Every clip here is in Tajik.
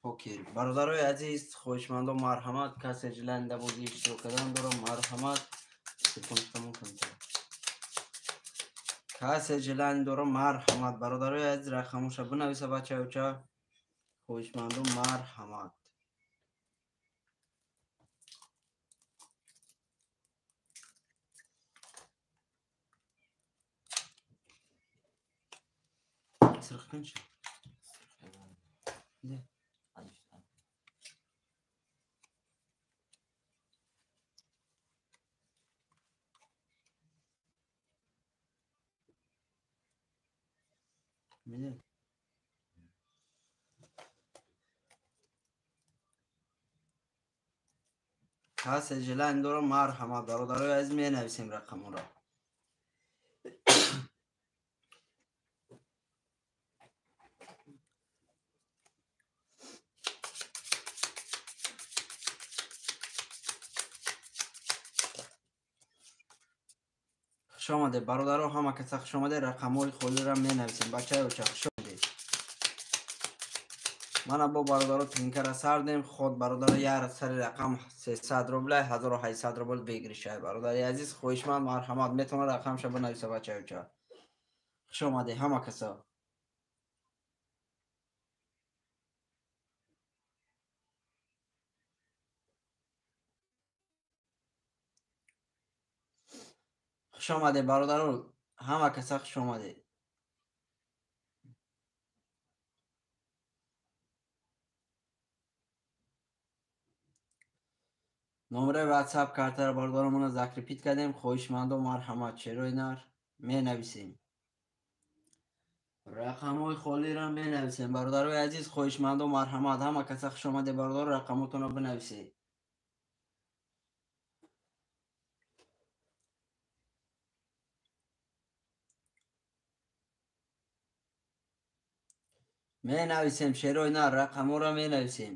Покер. Бародарои азиз, хоҳишмандо марҳамат, касе желание дар бозӣ иштирок кардан дорам, марҳамат. Телефон тамом кун. Касе желание дорам, марҳамат. Бародарои азиз, рақамоша бинависа бачаюча. Хоҳишмандо марҳамат. Сирх кун чи? Касе желание дорам, марҳамат. Бародарои азиз, менависем рақамонро. Хуш омадед бародаро, ҳама каса хуш омадед. Рақамҳои холиро менависем. Бачаёча, хуш омадед. Мана бо бародаро тринкара сардем. Ход бародаро яр сари рақам 300 рубля, 1800 рубл выигрышай. Бародари азиз, хоҳишманд марҳамат, метавона рақамша бинависа бачаёча. Хуш омадед ҳама каса. Хуш омадед бародаро, ҳама каса хуш омадед. Номераи WhatsApp картаро бародаромона закрепить кардем. Хоҳишмандо марҳамат, шерои нар менависем. Рақамҳои холиро менависем. Бародарои азиз, хоҳишмандо марҳамат, ҳама каса хуш омадед бародаро, рақамотонро бинависед. Менависем шерои нар, рақамҳоро менависем.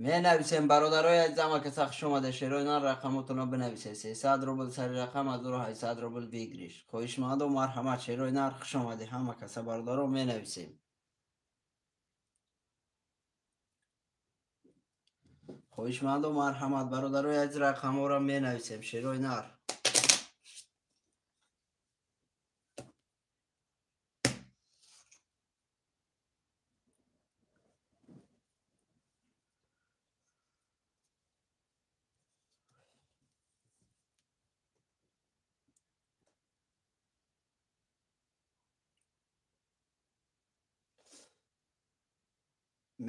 Менависем бародарои азиз, ҳама каса хуш омадед. Шерои нар, рақамотонро бинависед. 300 рубл сари рақам, 1800 рубл выигрыш. Хоҳишмандо марҳамат, шерои нар, хуш омадед ҳама каса бародаро, менависем. Хоҳишмандо марҳамат, бародарои азиз, рақамҳоро менависем. Шерои нар.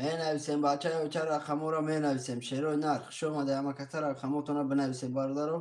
Менависем бачаёча, рақамҳоро менависем. Шерои нар, хуш омадед ҳама каса, рақамотонро бинависем бародаро.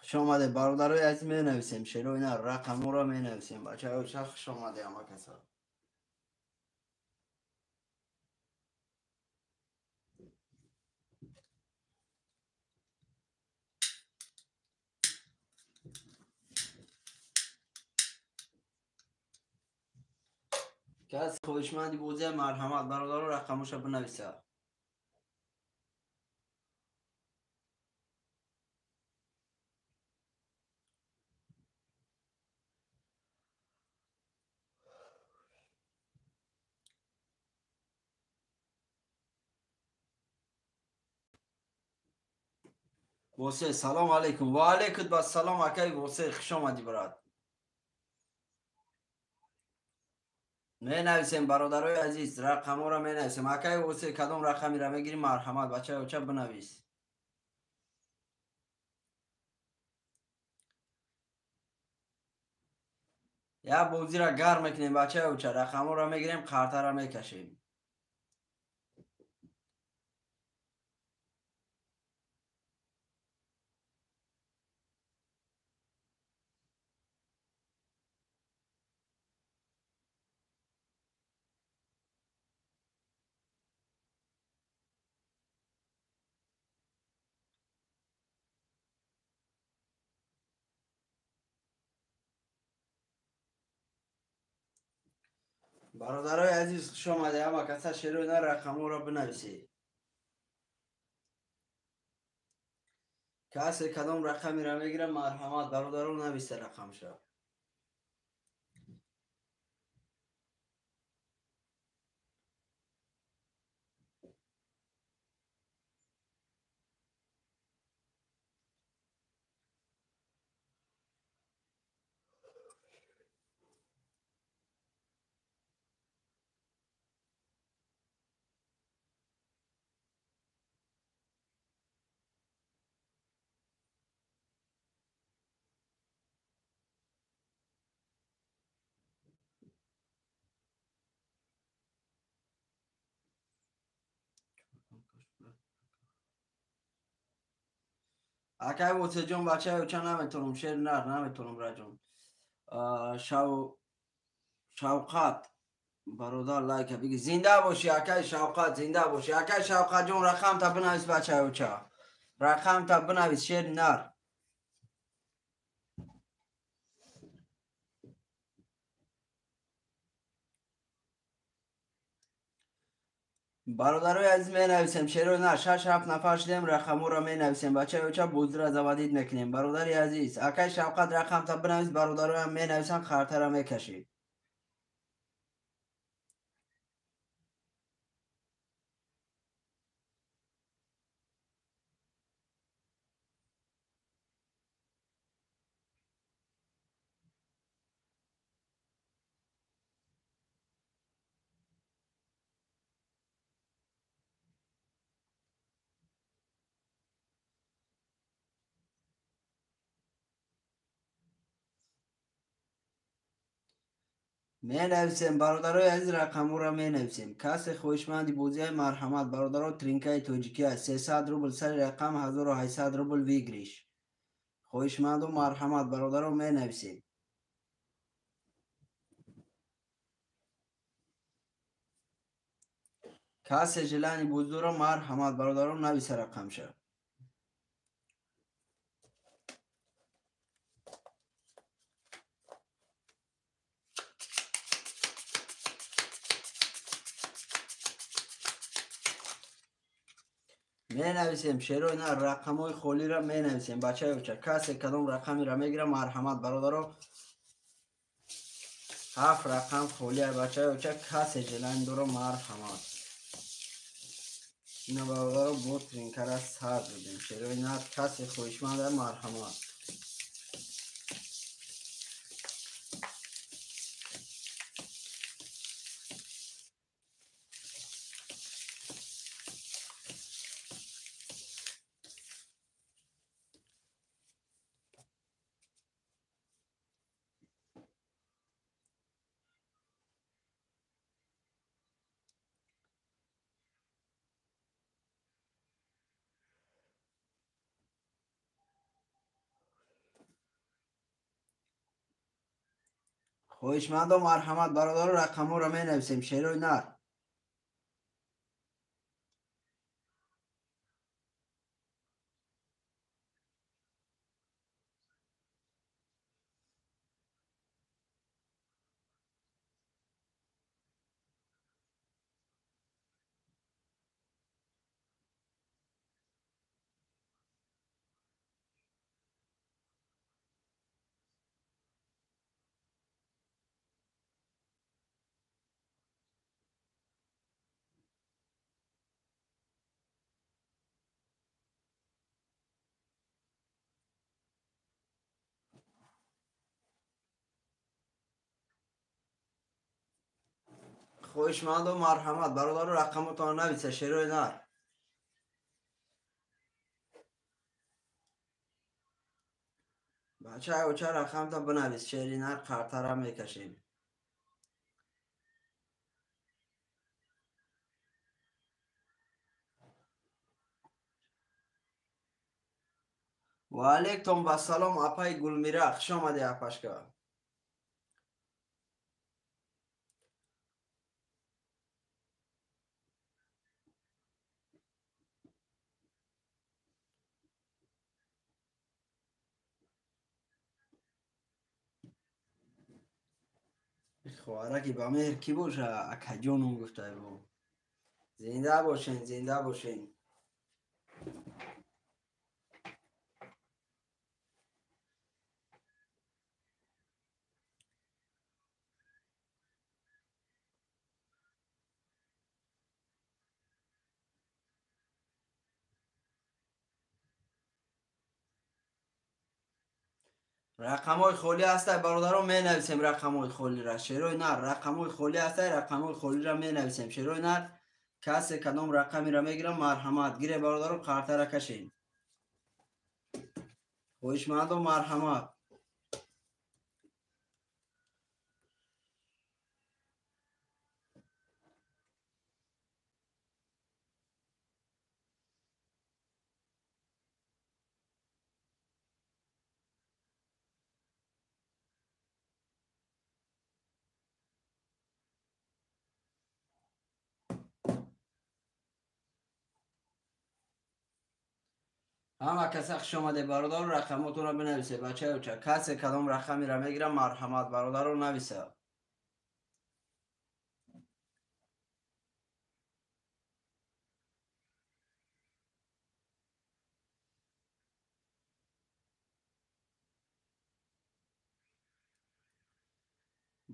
Хуш омадед бародарои азиз, менависем шерои нар, рақамҳоро менависем. Бачаёча, хуш омадед ҳама каса. Каси хоҳишманди бозия марҳамат бародаро, рақамоша бинависа. Восе, салом алейкум. Ва алейкум ассалом, акай Восе, хуш омадӣ брат. Менависем бародарои азиз, рақамҳоро менависем. Акай Восе, кадом рақамиро мегирӣ, марҳамат, бачаёча бинавис. Як бозиро гарм мекунем, бачаи оча, рақамҳоро мегирем, қартаро мекашем. Бародарои азиз, хуш омадед. Ҳама каса шерои на рақамҳоро бинависед. Касе кадом рақамеро мегирад, марҳамат, бародаро, нависа рақамша. Акай Восеҷон, бачаи оча, наметонам шер нар, наметонам раҷон. Шавқат бародар, лайка биги. Зинда бошӣ, акай Шавқат, зинда бошӣ. Акай Шавқатҷон, рақамта бинавис, бачаи оча. Рақамта бинавис, шер нар. Бародарои азиз, менависем шерои нар. 6-7 нафар шудем, рақамҳоро менависем. Бачаи оча, бозиро заводид мекунем. Бародари азиз, акай Шавқат, рақамта бинавис, бародароям менависам, қартара мекашӣ. Менависем, бародарои азиз, рақамҳоро менависем. Касе хоҳишманди бозиҳои, марҳамат, бародаро, тринкаи тоҷикӣ аст. 300 рубл сари рақам, 1800 рубл выигрыш. Хоҳишманду марҳамат, бародаро, менависем. Касе желани боздора, марҳамат, бародаро, нависа рақамша. Менависем шерои на, рақамҳои холиро менависем, бачаи оча. Касе кадом рақамеро мегирад, марҳамат, бародаро. 7 рақам холия, бачаи оча, касе желани дора, марҳамат. Ина, бародаро, бо тринкара сар додем. Шерои на, касе хоҳишманда, марҳамат. Хоҳишмандо, марҳамат, бародаро, рақамҳоро менависем, шерои нар. Хоҳишмандо, марҳамат, бародаро, рақамотонро нависа, шерои нар. Бача оча рақамта бинавис, шери нар қартара мекашем. Ва алейкум вассалом, апай Гулмира, хуш омадӣ апашка. Хоҳараки ба меҳр кӣ боша, акаҷонум гуфтай бо. Зинда бошен, зинда бошен. Рақамҳои холӣ ҳастай бародаро, менависем рақамҳои холиро. Шерои нар, рақамҳои холӣ ҳастай, рақамҳои холиро менависем. Шерои нар, касе кадом рақамеро мегирам, марҳамат гире бародаро, қартара кашем. Хоҳишмандо марҳамат. Ҳама каса хуш омаде бародаро, рақамотонро бинависе бачаюча. Касе кадом рақамеро мегирам, марҳамат бародаро нависа.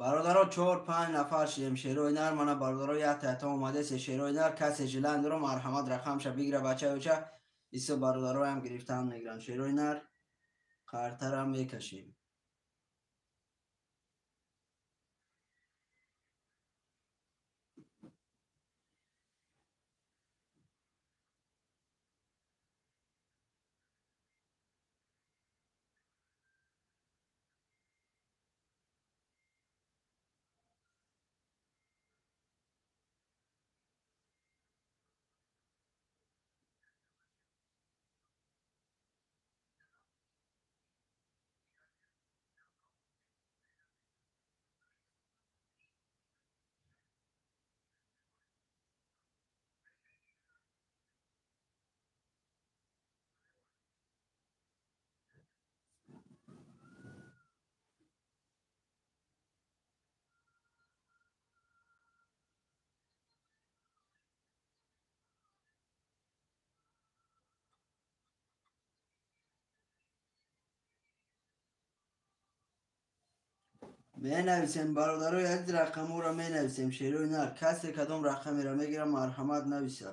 Бародаро 4-5 нафар шидем. Шерои нар мана бародаро як та омаде се шерои нар. Касе жиландро марҳамат рақамша бигира бачаюча. Исо бародароям гирифтан мегиранд. Шерои нар қартара мекашем. Менависем бародарои азиз, рақамҳоро менависем. Шерои нар, касе кадом рақамеро мегирам, марҳамат нависа.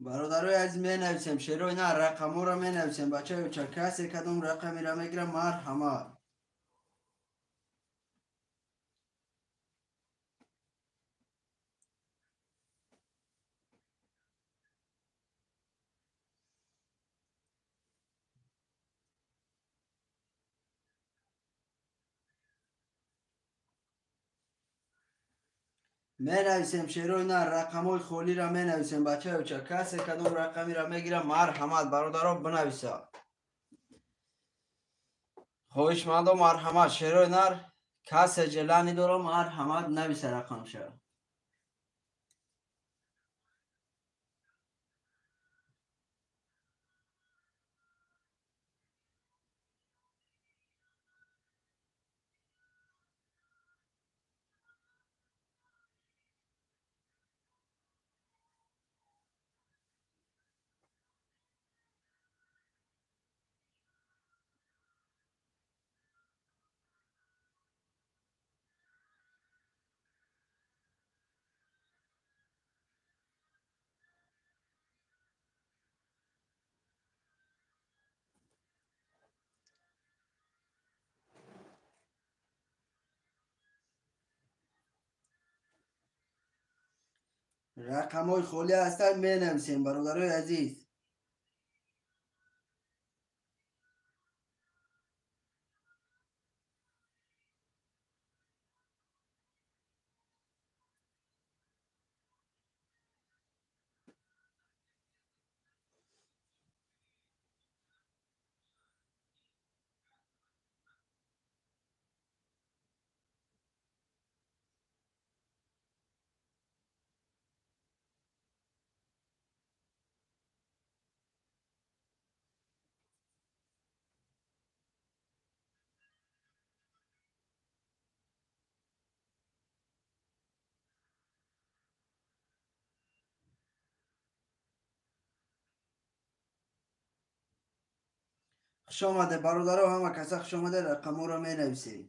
Бародарои азиз, менависем шерои нар, рақамҳоро менависем бачаюча. Касе кадом рақамеро мегирам, марҳамат. Менависем шерои нар, рақамҳои холиро менависем бачаюча. Касе кадом рақамеро мегирам, марҳамат бародаро бинависа. Хоҳишмандо марҳамат. Шерои нар, касе ҷелани доро, марҳамат нависа рақамша. Рақамҳои холӣ ҳастанд, менависем, бародарои азиз. Хуш омаде, бародаро, ҳама каса хуш омаде, рақамҳоро менависем.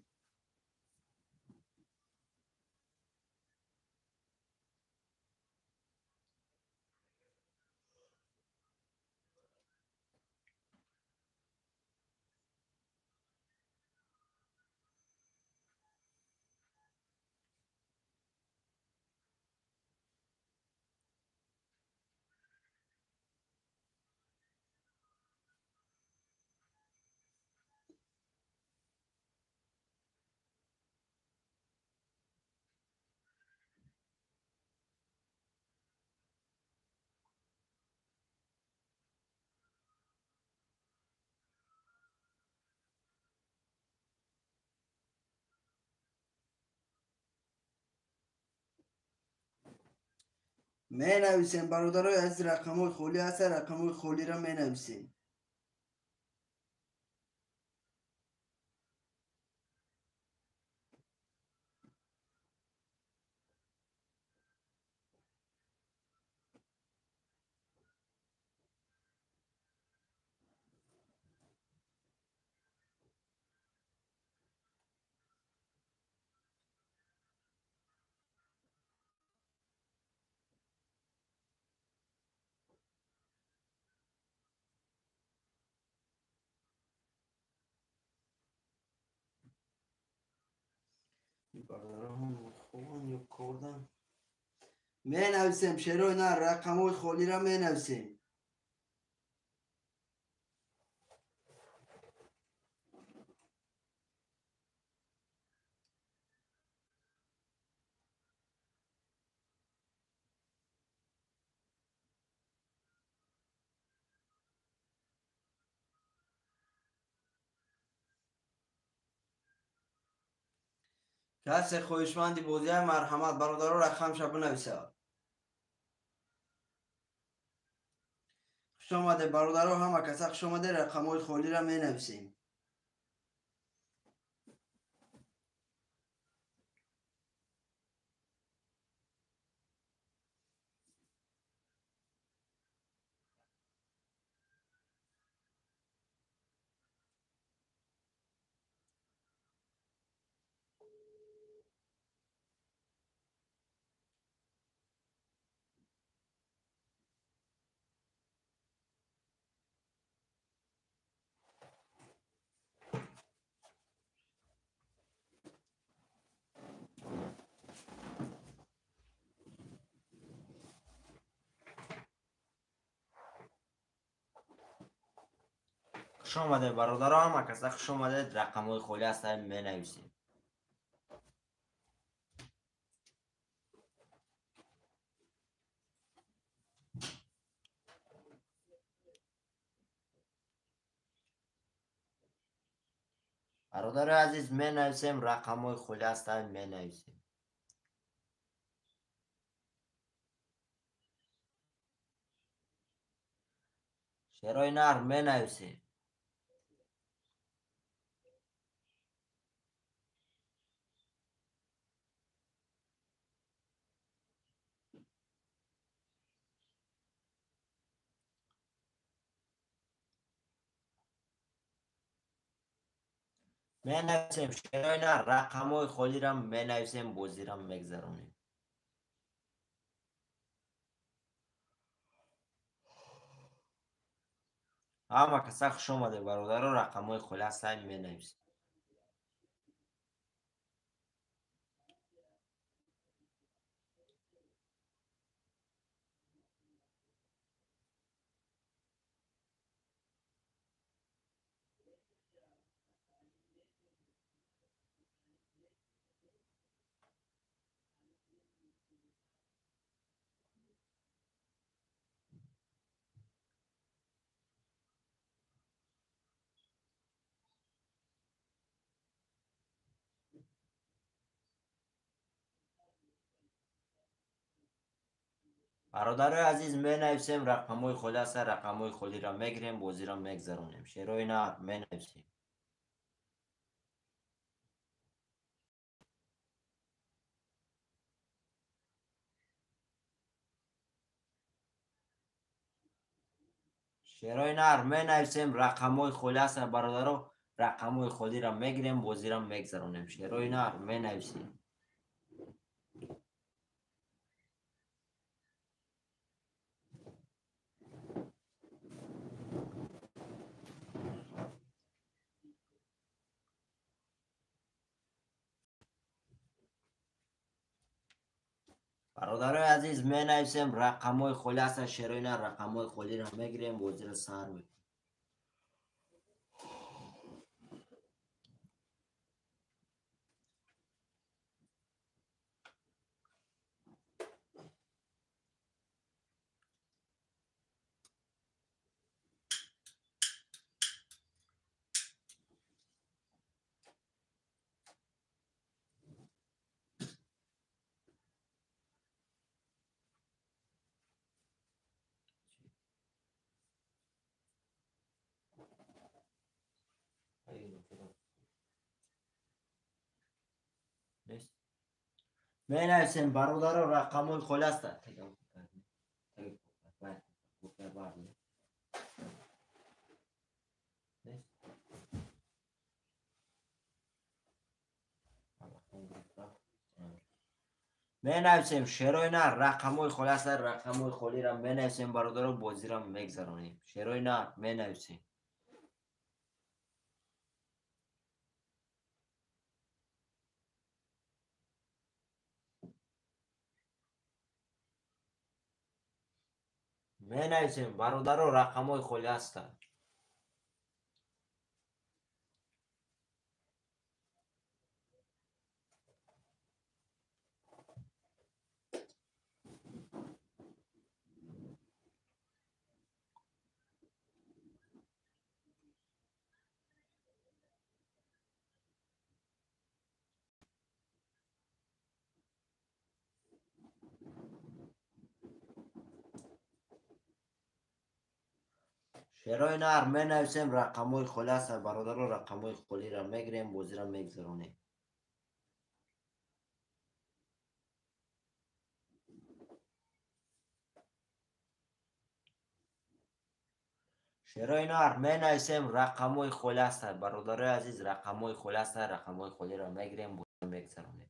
Менависем, бародарои азиз, рақамҳои холӣ ҳастанд, рақамҳои холиро менависем. Менависем, шерои на, рақамҳои холиро менависем. Касе хоҳишманди бозиҳои марҳамат, бародаро, рақамша бинависад. Хуш омаде, бародаро, ҳама каса хуш омаде, рақамҳои холиро менависем. Хуш омадед, бародаро, ҳама каса хуш омадед, рақамҳои холӣ ҳастанд, менависем. Бародарои азиз, менависем, рақамҳои холӣ ҳастанд, менависем. Шерои нар менависем. Менависем, шерои нар, рақамҳои холиро менависем, бозиро мегзаронем. Ҳама каса хуш омадед, бародаро, рақамҳои холӣ ҳастанд, менависем. Бародарои азиз, менависем рақамҳои холӣ ҳаста, рақамҳои холиро мегирем, бозиро мегзаронем. Шерои нар менависем. Шерои нар менависем, рақамҳои холӣ ҳаста, бародаро, рақамҳои холиро мегирем, бозиро мегзаронем. Шерои нар менависем. Бародарои азиз, менависем рақамҳои холӣ ҳаста, шерои нар рақамҳои холиро мегирем, бозиро сар мекунем. Менависем бародаро, рақамҳои холӣ ҳаста. Менависем шерои нар, рақамҳои холӣ ҳаста, рақамҳои холиро менависем бародаро, бозиро мегзаронем. Шерои нар менависем. Менависем бародаро, рақамҳои холӣ ҳастанд. Шерои нар менависем, рақамҳои холӣ ҳастанд, бародаро, рақамҳои холиро мегирем, бозиро мегзаронем. Шерои нар менависем, рақамҳои холӣ ҳастанд, бародарои азиз, рақамҳои холӣ ҳастанд, рақамҳои холиро мегирем, бозиро мегзаронем.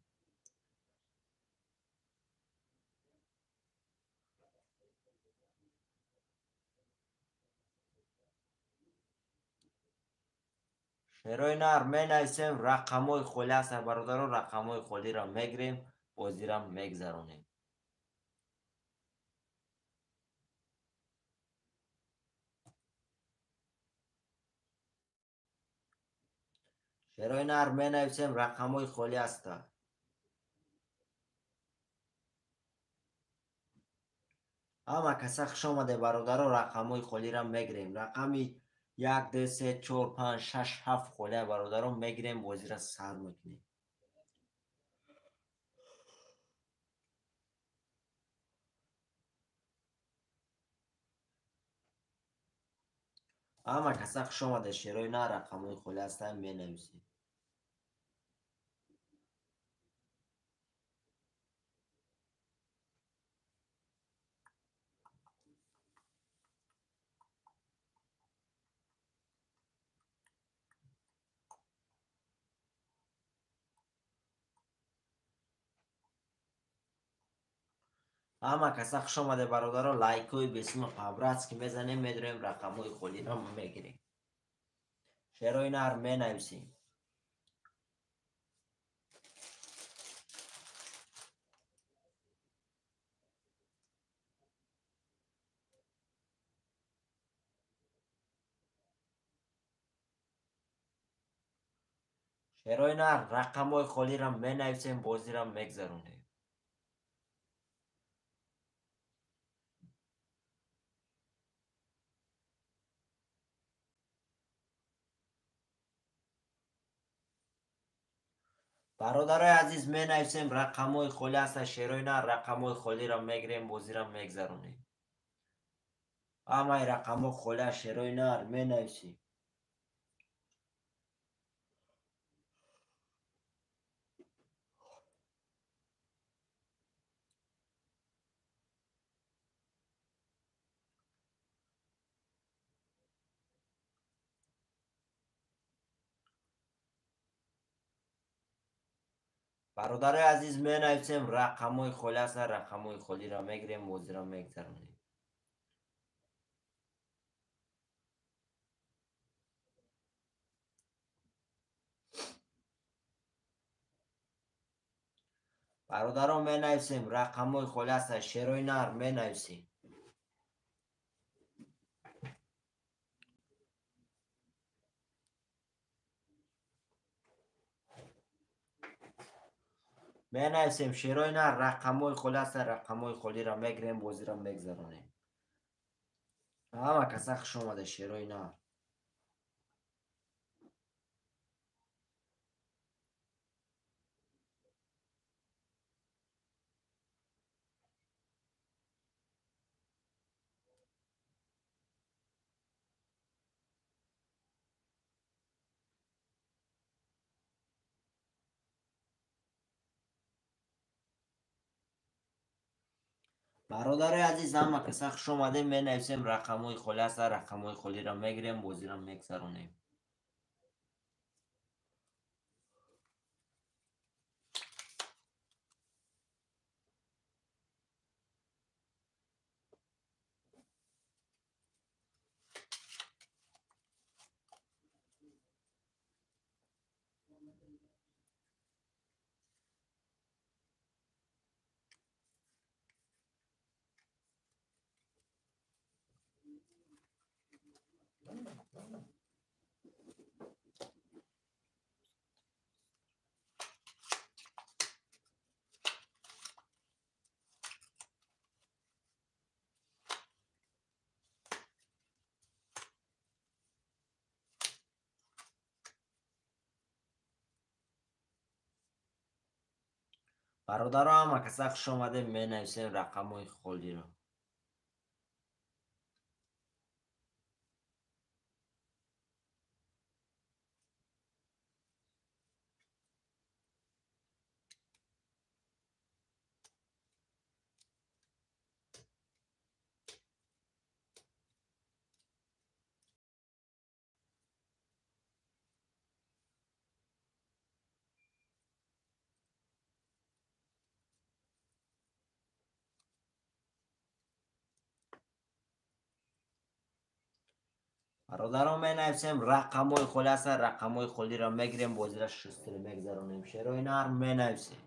Шерои нар менависем, рақамҳои холӣ ҳастанд, бародаро, рақамҳои холиро мегирем, бозиро мегзаронем. Шерои нар менависем, рақамҳои холӣ ҳастанд. Ҳама каса хуш омаде бародаро, рақамҳои холиро мегирем. Рақами 1, 2, 3, 4, 5, 6, 7 холия бародаро мегирем, бозиро сар мекунем. Ҳама каса хуш омаде, шерои нар рақамҳои холӣ ҳастанд, менависем. Ҳама каса хуш омаде бародаро, лайкҳои бесима по-братски мезанем, медурем, рақамҳои холиро мегирем. Шерои нар менависем. Шерои нар рақамҳои холиро менависем, бозиро мегзаронем. Бародарои азиз, менависем рақамҳои холӣ ҳастанд, шерои нар, рақамҳои холиро мегирем, бозиро мегзаронем. Ҳамаи рақамҳо холӣ аст, шерои нар, менависем. Бародарои азиз, менависем рақамҳои холӣ ҳастанд, рақамҳои холиро мегирем, бозиро мегзаронем. Бародарон, менависем рақамҳои холӣ ҳастанд, шерои нар, менависем. Менависем шерои нар, рақамҳои холӣ ҳастанд, рақамҳои холиро мегирем, бозиро мегзаронем. Ҳама каса хуш омада, шерои нар. Бародарои азиз, ҳама каса хуш омадем, менависем рақамҳои холӣ ҳастанд, рақамҳои холиро мегирем, бозиро мегзаронем. Бародаро, ҳама каса хуш омадем, менависем рақамҳои холиро. Бародарон, менависем рақамҳои холӣ ҳастанд, рақамҳои холиро мегирем, бозиро шустир мегзаронем. Шерои нар, менависем.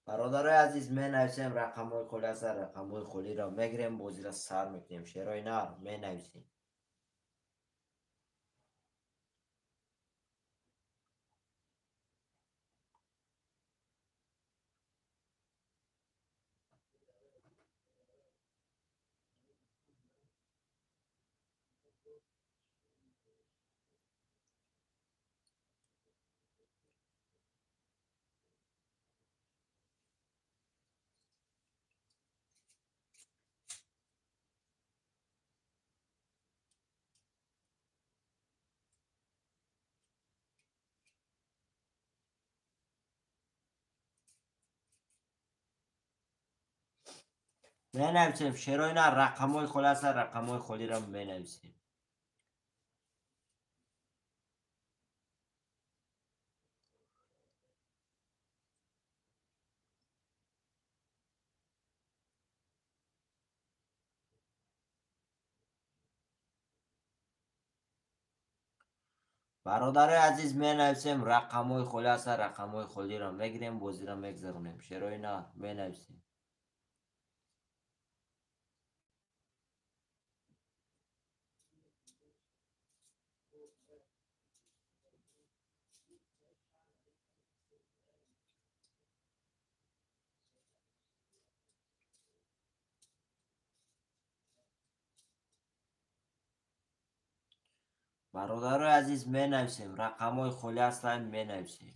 Бародарои азиз, менависем рақамҳои холӣ ҳастанд, рақамҳои холиро мегирем, бозиро сар мекунем. Шерои нар, менависем. Менависем шерои нар, рақамҳои холӣ ҳастанд, рақамҳои холиро менависем. Бародарои азиз, менависем рақамҳои холӣ ҳастанд, рақамҳои холиро мегирем, бозиро мегзаронем. Шерои нар, менависем. Бародарои азиз, менависем, рақамҳои холӣ ҳастанд, менависем.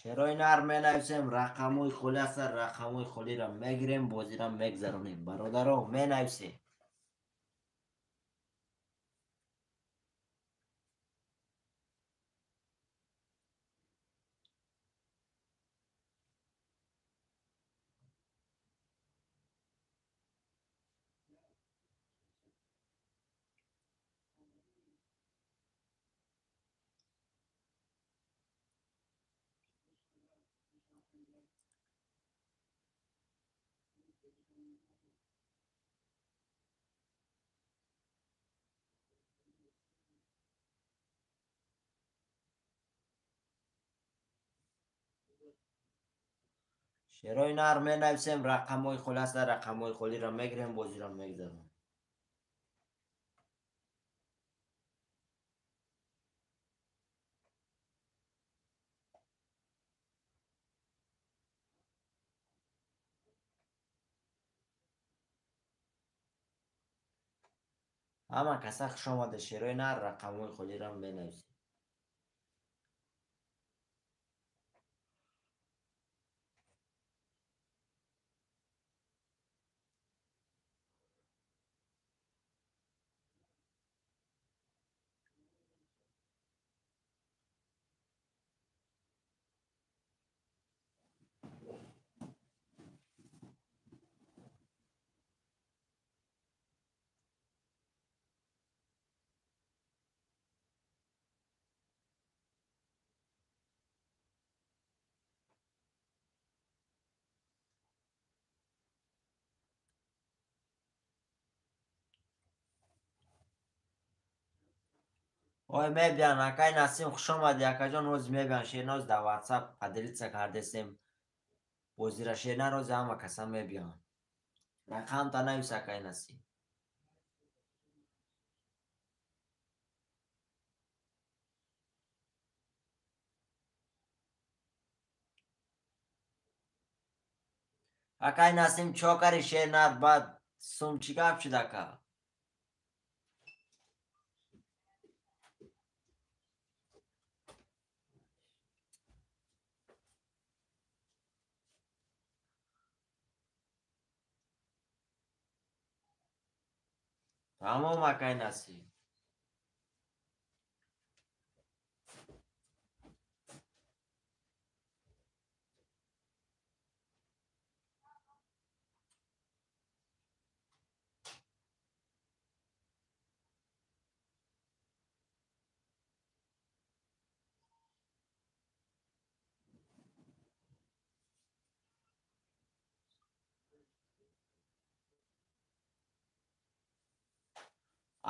Шерои нар менависем, рақамҳои холӣ ҳастанд, рақамҳои холиро мегирем, бозиро мегзаронем. Бародаро, менависем. Шерои нар менависем, рақамҳои холӣ ҳастанд, рақамҳои холиро мегирем, бозиро мегзаронем. Ҳама каса хуш омада, шерои нар, рақамҳои холиро менависем. Ой, мебиан, акай Насим, хуш омадӣ, акаҷон, ҳозир мебиан. Шерноз дар WhatsApp поделиться кардесем. Бозира Шернар ҳозир ҳама каса мебиан. Рақамта навис, акай Насим. Акай Насим, чо кари Шернар, баъд сум чӣ гап шуд, ака? Тамом, акай Насим.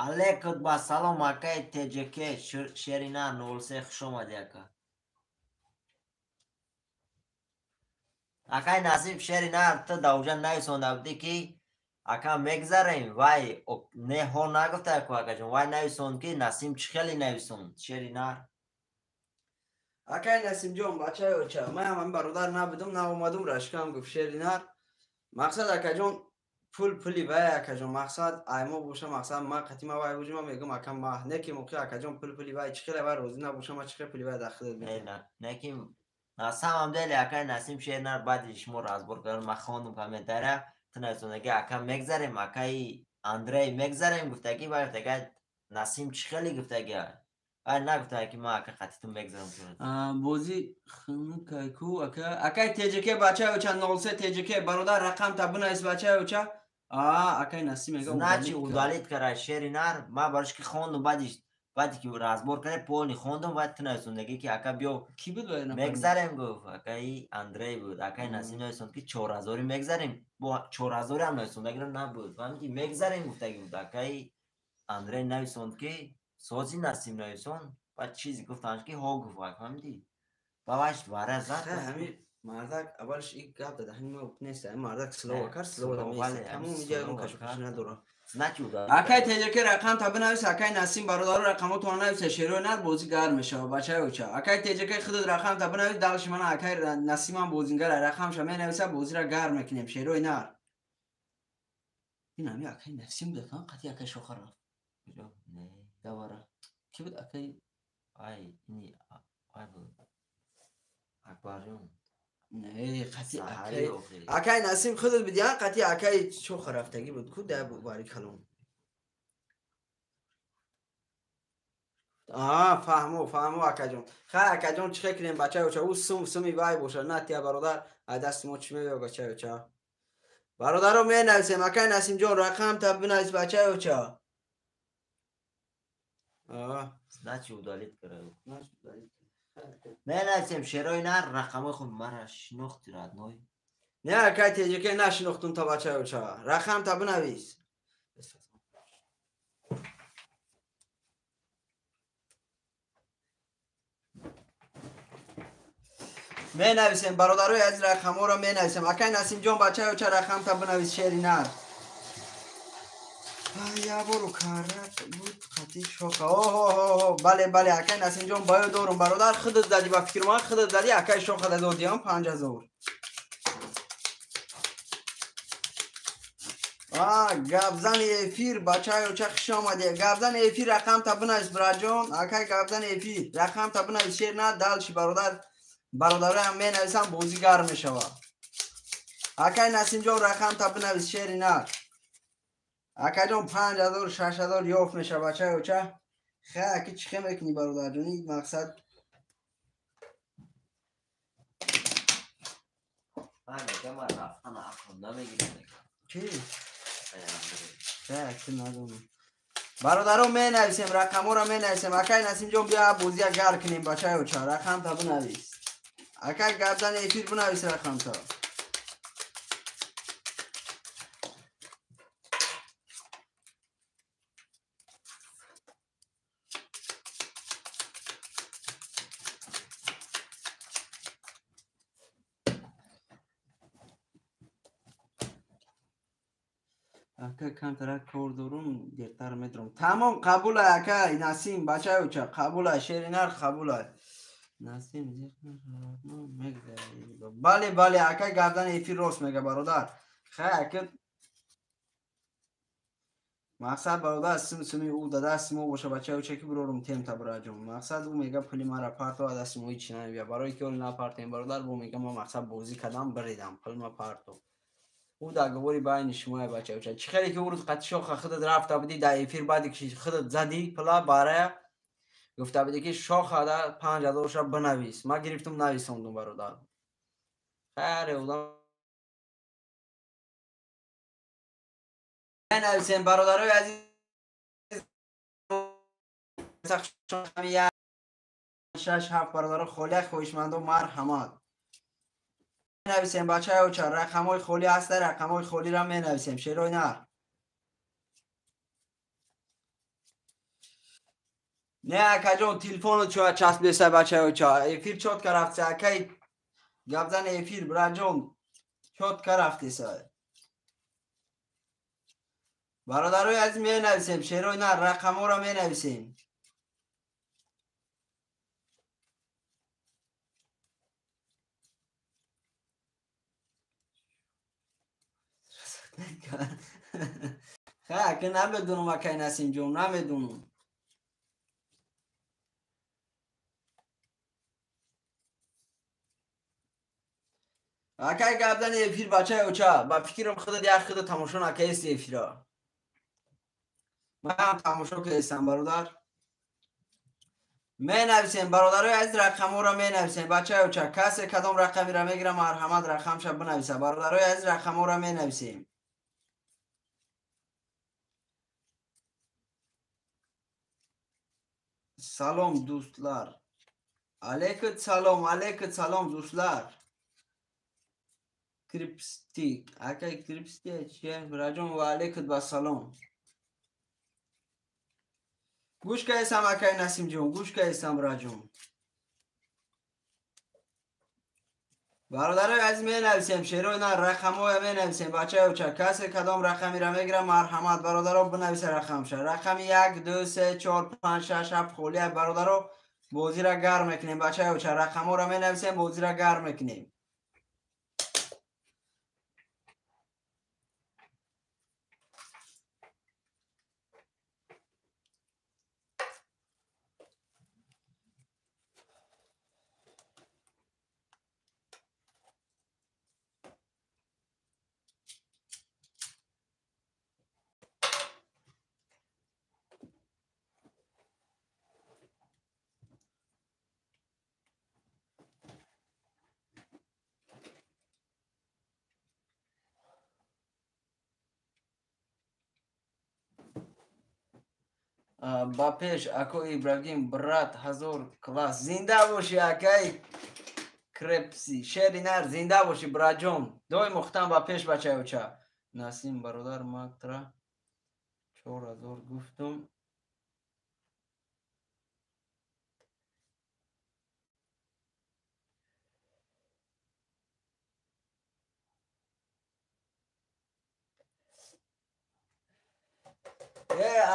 Алейкум ба салом, акай ТЖК, Шерина 03, хуш омадӣ, ака. Акай Насим, Шерина, ту дар уҷа нависонда будӣ, ки ака мегзарем, вай не ҳо нагуфта ку, акаҷон, вай нависон, ки Насим чӣ хеле нависон, Шеринар. Акай Насимҷон, бачаи оча, ман ҳам бародар набудум, наомадум, рашкам гуфт Шеринар. Мақсад, акаҷон, пул пули вай, акаҷон, мақсад аймо боша, мақсад ма қатима вай бужима мегум, ака ма не ки муқи, акаҷон, пул пули вай, чӣ хеле вай розӣ набоша, ма чӣ хел пули вай дар худат метавонам. Не ки на самом деле, акай Насим, Шернар, баъди шумо разбор кардам, ман хондум комментария, ту нависондаги, ака мегзарем, акаи Андрей мегзарем гуфтагӣ, вай гуфтаги, Насим чӣ хеле гуфтаги. Ай нагуфта ки ман ака қатитон мегзарам. Бозӣ хунукай ку ака. Акай ТЖК бачаюча 03 ТЖК бародар рақам та бинавис бачаюча. Акай Насим мега. Значит удалить кара шери нар. Ман барош ки хондум баъдиш баъди ки разбор кардем полный хондум баъд ту нависондагӣ ки ака биё ки буд вай нафар? Мегзарем гуфт. Акаи Андрей буд. Акаи Насим нависонд ки 4000 мегзарем. Бо 4000 ҳам нависондагиро набуд. Фаҳмидӣ? Мегзарем гуфтагӣ буд. Акаи Андрей нависонд ки сози Насим нависон. Баъд чизе гуфтанд ки ҳо гуфт. Фаҳмидӣ? Ба ваш вара зад. Ҳами мардак аввалш и гап дада ҳами ма нест. Ҳами мардак слова кард, слова Бале, нест. Тамом иҷа ягон кашокашӣ надорад. Значит удалить. Акай ТЖК рақам та бинавис, акай Насим бародаро рақамотон нависа, шерои нар бозӣ гарм мешавад, бачаюча. Акай ТЖК худат рақам та бинавис, далши мана акай Насимам бозингара рақамша менависа, бозиро гарм мекунем, шерои нар. Ин ҳами акай Насим буд, акан қати акай Шоха рафт. Не. Давара. Ки буд акай? Ай, ини ай буд. Акбарҷон. Не, қати Саҳари акай охири. Акай Насим худат буд, я қати акай Шоха рафтагӣ буд. Ку да бари калон. Фаҳмо, фаҳмо акаҷон. Хай акаҷон чӣ кунем бачаюча? Ӯ сум суми вай боша, на тия бародар, ай дасти мо чӣ мебиё бачаюча? Бародаро менависем, акай Насимҷон рақам та бинавис бачаюча. Значит удалить кара. Менависем шерои нар рақамои худ мара шинохти родной. Не акай ТЖК нашинохтум та бачаюча. Рақам та бинавис. Менависем бародарои азиз рақамҳоро менависем. Акай Насимҷон бачаюча рақам та бинавис шери нар. Ябору карат буд қати шоха. Оҳо, бале, бале, акай Насимҷон ба ёд дорум бародар, худат задӣ ба фикри ман, худат задӣ акай Шоха додиам 5000. Гапзани эфир бачаюча хуш омадед. Гапзани эфир рақам та бинавис бираҷон. Акай гапзани эфир рақам та бинавис шер на далши бародар. Бародароям менависам бозӣ гарм мешавад. Акай Насимҷон рақам та бинавис шери нар. Акаҷон 5000 6000 ёфт мешавад бачаюча. Хай аки чӣ хел мекунӣ бародарҷон? Ин мақсад Ман мегам ман рафтан ақлм намегирам. Чӣ? Хай аки надонам. Бародаро менависем, рақамҳоро менависем. Акай Насимҷон биё бозия гарм кунем бачаюча. Рақам та бинавис. Акай гапзани эфир бинавис рақам та. Ака камтара кор дорум, дертар медорам. Тамом қабул ака Насим бачаюча, қабул шеринар қабул. Насим мегзарад. Бале, бале, ака гапзани эфир рост мега бародар. Хай ака мақсад бародар сим суми ӯ да дасти мо боша бачаюча ки бирорум тем та бираҷон. Мақсад ӯ мега пули мара парто, дасти мо ҳеч намебия. Барои ки оли напартем бародар, бо мега ма мақсад бозӣ кардам, биридам, пул ма парто. Ӯ договори байни шумоя бачаюча. Чӣ хеле ки ӯ рӯз қати Шоха худат рафта будӣ дар эфир, баъде ки худат задӣ пула барая гуфта будӣ ки Шоха да 5000-ша бинавис. Ман гирифтум нависондум бародар. Хайре одам менависем бародарои азиз. 6 7 бародаро холия хоҳишмандо марҳамат. Менависем бачаюча, рақамҳои холӣ ҳаста, рақамҳои холиро менависем шерои нар. Не акаҷон телефону чоя часпеса бачаюча. Эфир чётко рафтеса акай гапзани эфир бираҷон чётко рафтеса. Бародарои азиз менависем шерои нар рақамҳоро менависем. Хай ака намедонам акай Насимҷон, намедонам. Акай гапзани эфир бачаюча, ба фикрам худат як худат тамошо накардӣ эфира. Ман тамошо кардам бародар. Менависем бародарои азиз, рақамҳоро менависем. Бачаёча, касе кадом рақамеро мегира, марҳамат рақамша бинависа. Бародарои азиз, рақамҳоро менависем. Салом дӯстлар. Алейкум салом, алейкум салом дӯстлар. Крипстик, акай крипстик чия? Бираҷон, ва алейкум ба салом. Гӯш кардесам акай Насимҷон, гӯш кардесам бираҷон. Бародарои азиз, менависем шерои на рақамҳоя менависем. Бачаёча, касе кадом рақамеро мегира, марҳамат бародаро бинависа рақамша. Рақами 1, 2, 3, 4, 5, 6, 7 холия. Бародаро, бозира гарм мекунем. Бачаёча, рақамҳоро менависем, бозира гарм мекунем. Ба пеш ако Ибрагим брат, 1000 класс. Зинда бошӣ акай Крепси, шери нар, зинда бошӣ браҷон. Доимо хутам ба пеш бачаёча. Насим бародар, матра 4000 гуфтум.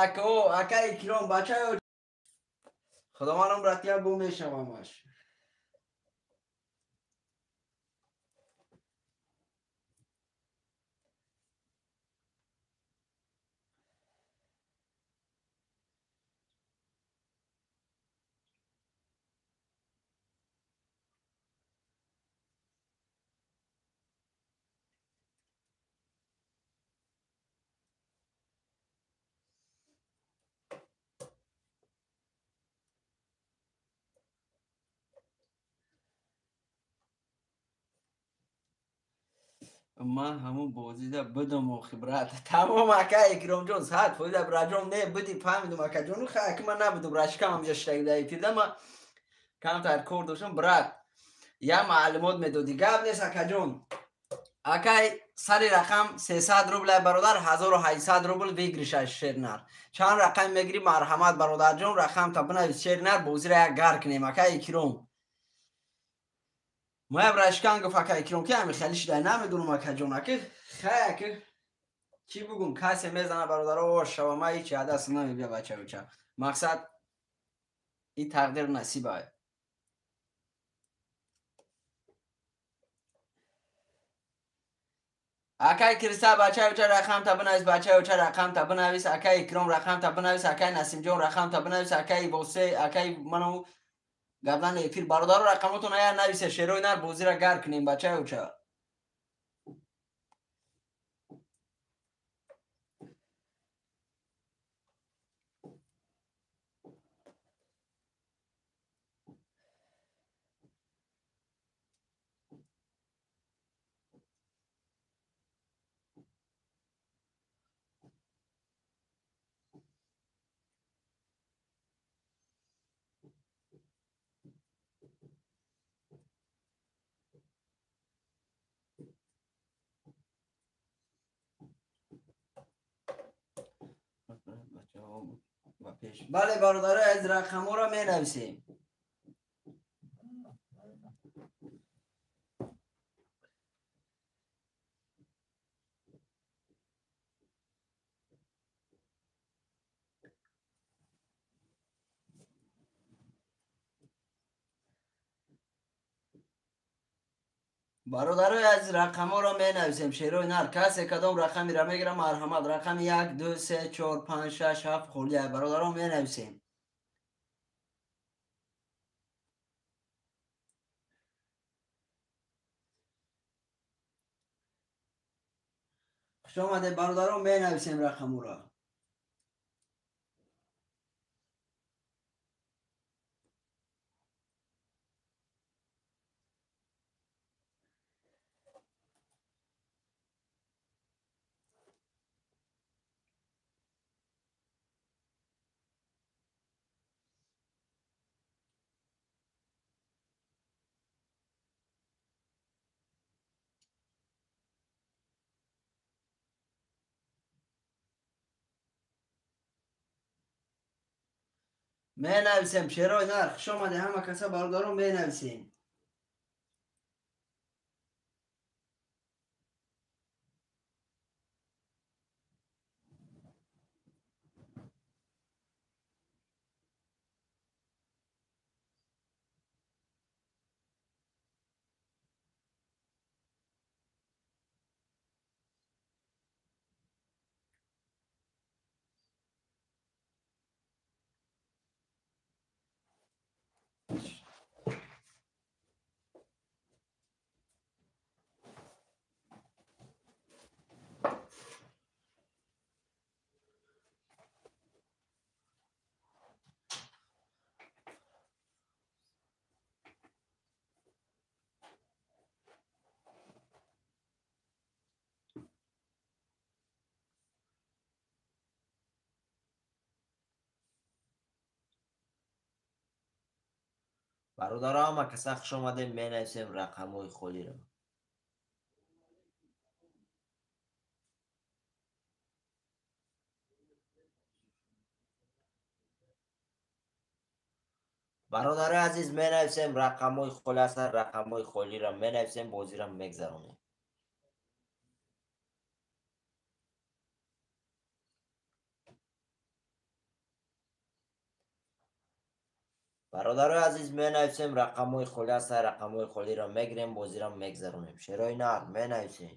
Ако акай Икром бачаё, худованам братия гум мешавамаш. Ман ҳамун бозида будам охи брат. Тамом ака Икромҷон, 100% браҷон не буди, фаҳмидум акаҷон. Ха, ман набудум, рашкам ҳамҷа шида эфирда, ман камтар кор доштам брат. Я маълумот медодӣ. Гап нест акаҷон. Акай сари рақам 300 рубл бародар, 1800 рубл выигрыш шернар. Чанд рақам мегирӣ, марҳамат бародарҷон, рақамта бинавис шернар, бозира як гар кунем ака Икром. Моя брашкан гуфт ака Икром ки ҳами хеле шидай намедонам акаҷон, аки хай аки чӣ бугум, касе мезана бародаро, о шава, ма ҳеч адаст намебия бачаюча. Мақсад и тақдир насиба. Акай Криста бачаюча рақамта бинавис, бачаюча рақамта бинавис, акай Икром рақамта бинавис, акай Насимҷон рақамта бинавис, акай Босе, акай ману гардан эфир бародаро рақамотон ая нависе, шерои нар бозира гар кунем бачаюча. Бале бародаро, аз рақамҳоро менависем. Бародарои азиз, рақамҳоро менависем. Шерои нар, касе кадом рақамеро мегирам, марҳамат. Рақами 1, 2, 3, 4, 5, 6, 7 холия. Бародаро менависем. Хуш омадед бародаро, менависем рақамҳоро. Менависем шерои нар, хуш омаде ҳама каса бародарон, менависем. Бародаро, ҳама каса хуш омадем, менависем рақамҳои холиро. Бародарои азиз, менависем рақамҳои холи ҳастанд, рақамҳои холиро менависем, бозиро мегзаронем. Бародарои азиз, менависем рақамҳои холи ҳастанд, рақамҳои холиро мегирем, бозиро мегзаронем. Шерои нар менависем.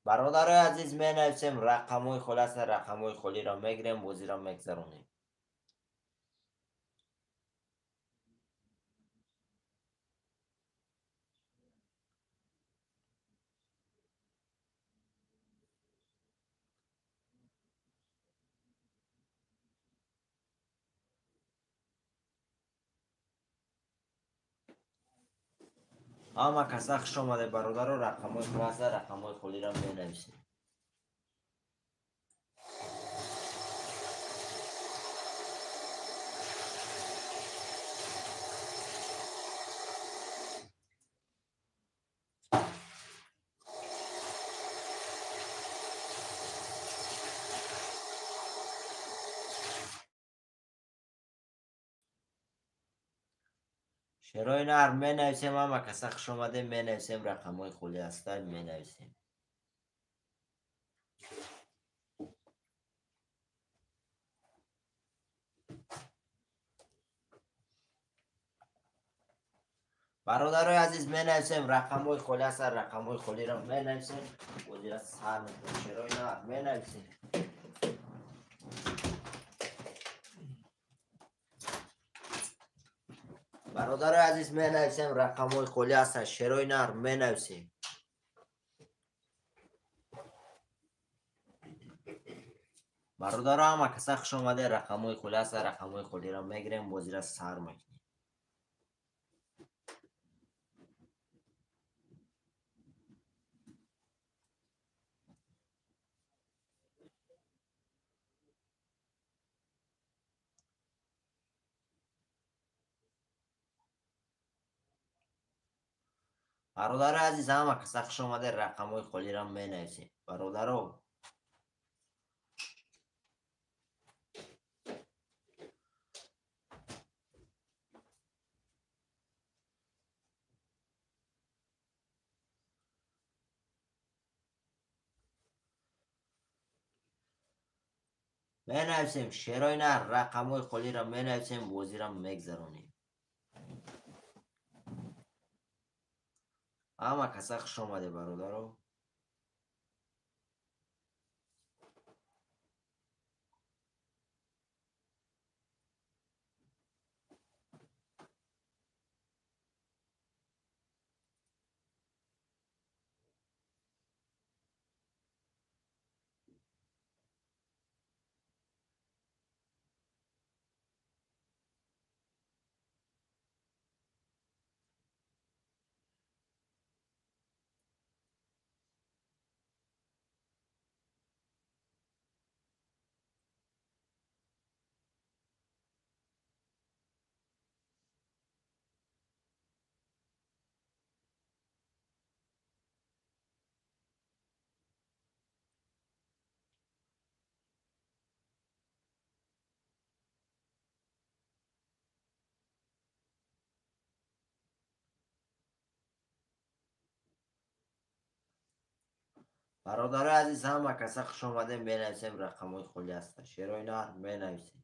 Бародарои азиз, менависем рақамҳои холи ҳастанд, рақамҳои холиро мегирем, бозиро мегзаронем. Ҳама каса хуш омаде бародаро, рақамҳои холи ҳастанд, рақамҳои холиро менависем. Шерои нар менависем, ҳама каса хуш омадем, менависем рақамҳои холи ҳастанд, менависем. Бародарои азиз, менависем рақамҳои холи ҳастанд, рақамҳои холиро менависем, бозиро сар мекунем. Шерои нар менависем. Бародарои азиз, менависем рақамҳои холи ҳастанд, шерои нар менависем. Бародаро, ҳама каса хуш омаде, рақамҳои холи ҳастанд, рақамҳои холиро мегирем, бозиро сар мекунем. Бародарои азиз, ҳама каса хуш омаде, рақамҳои холиро менависем. Бародаро, менависем шерои нар, рақамҳои холиро менависем, бозиро мегзаронем. Ҳама каса хуш омаде бародаро. Бародарои азиз, ҳама каса хуш омадем, менависем рақамҳои холи ҳаста. Шерои нар менависем.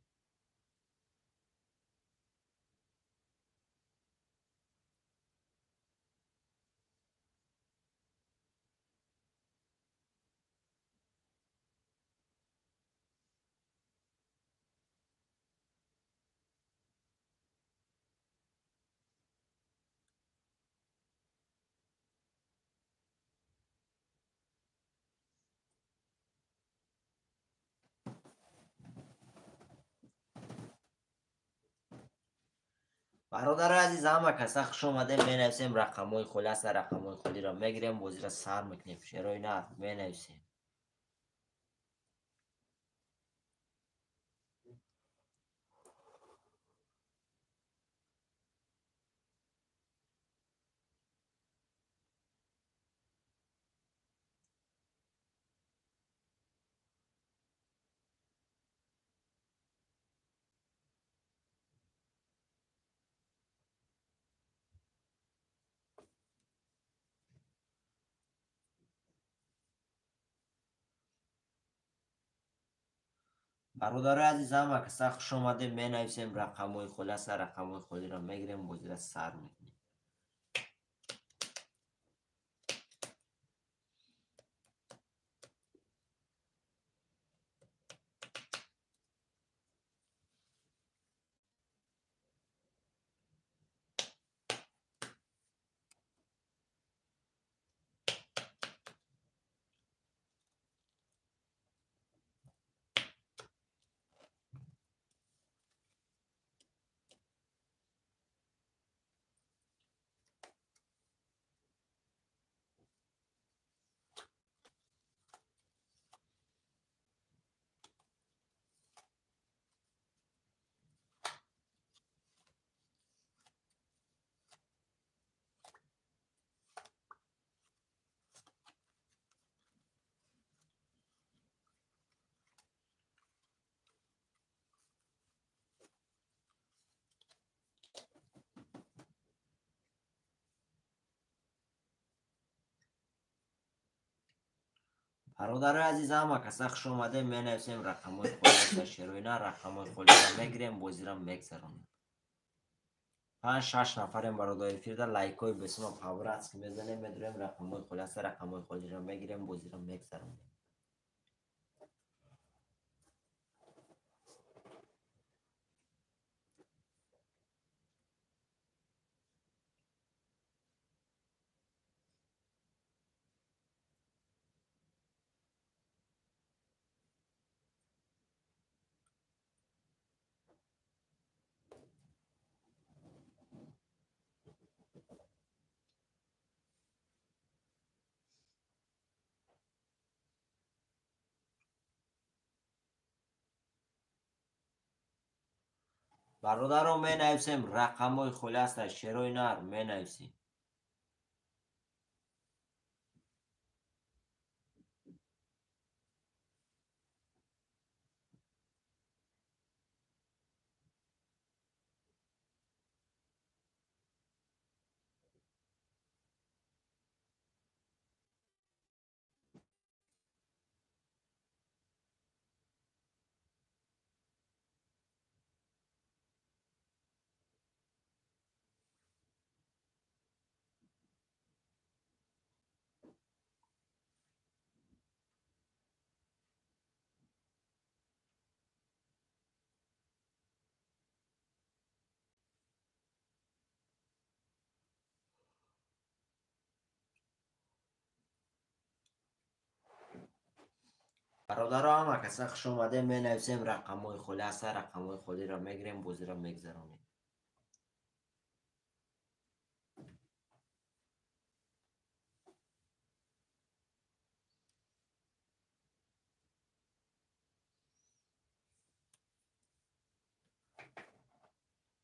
Бародарои азиз, ҳама каса хуш омадем, менависем рақамҳои холи ҳаста, рақамҳои холиро мегирем, бозиро сар мекунем. Шерои нар менависем. Бародарои азиз, ҳама каса хуш омадем, менависем рақамҳои холи ҳаста, рақамҳои холиро мегирем, бозиро сар мекунем. Бародарои азиз, ҳама каса хуш омадем, менависем рақамҳои холи ҳаста, шерои нар рақамҳои холиро мегирем, бозиро мегзаронем. 5-6 нафарем бародари эфирда, лайкҳои бесима по-братски мезанем, медурем, рақамҳои холи ҳаста, рақамҳои холиро мегирем, бозиро мегзаронем. Бародаро, менависем рақамҳои холи ҳаста, шерои нар менависем. Бародаро, ҳама каса хуш омадем, менависем рақамҳои холи ҳаста, рақамҳои холиро мегирем, бозиро мегзаронем.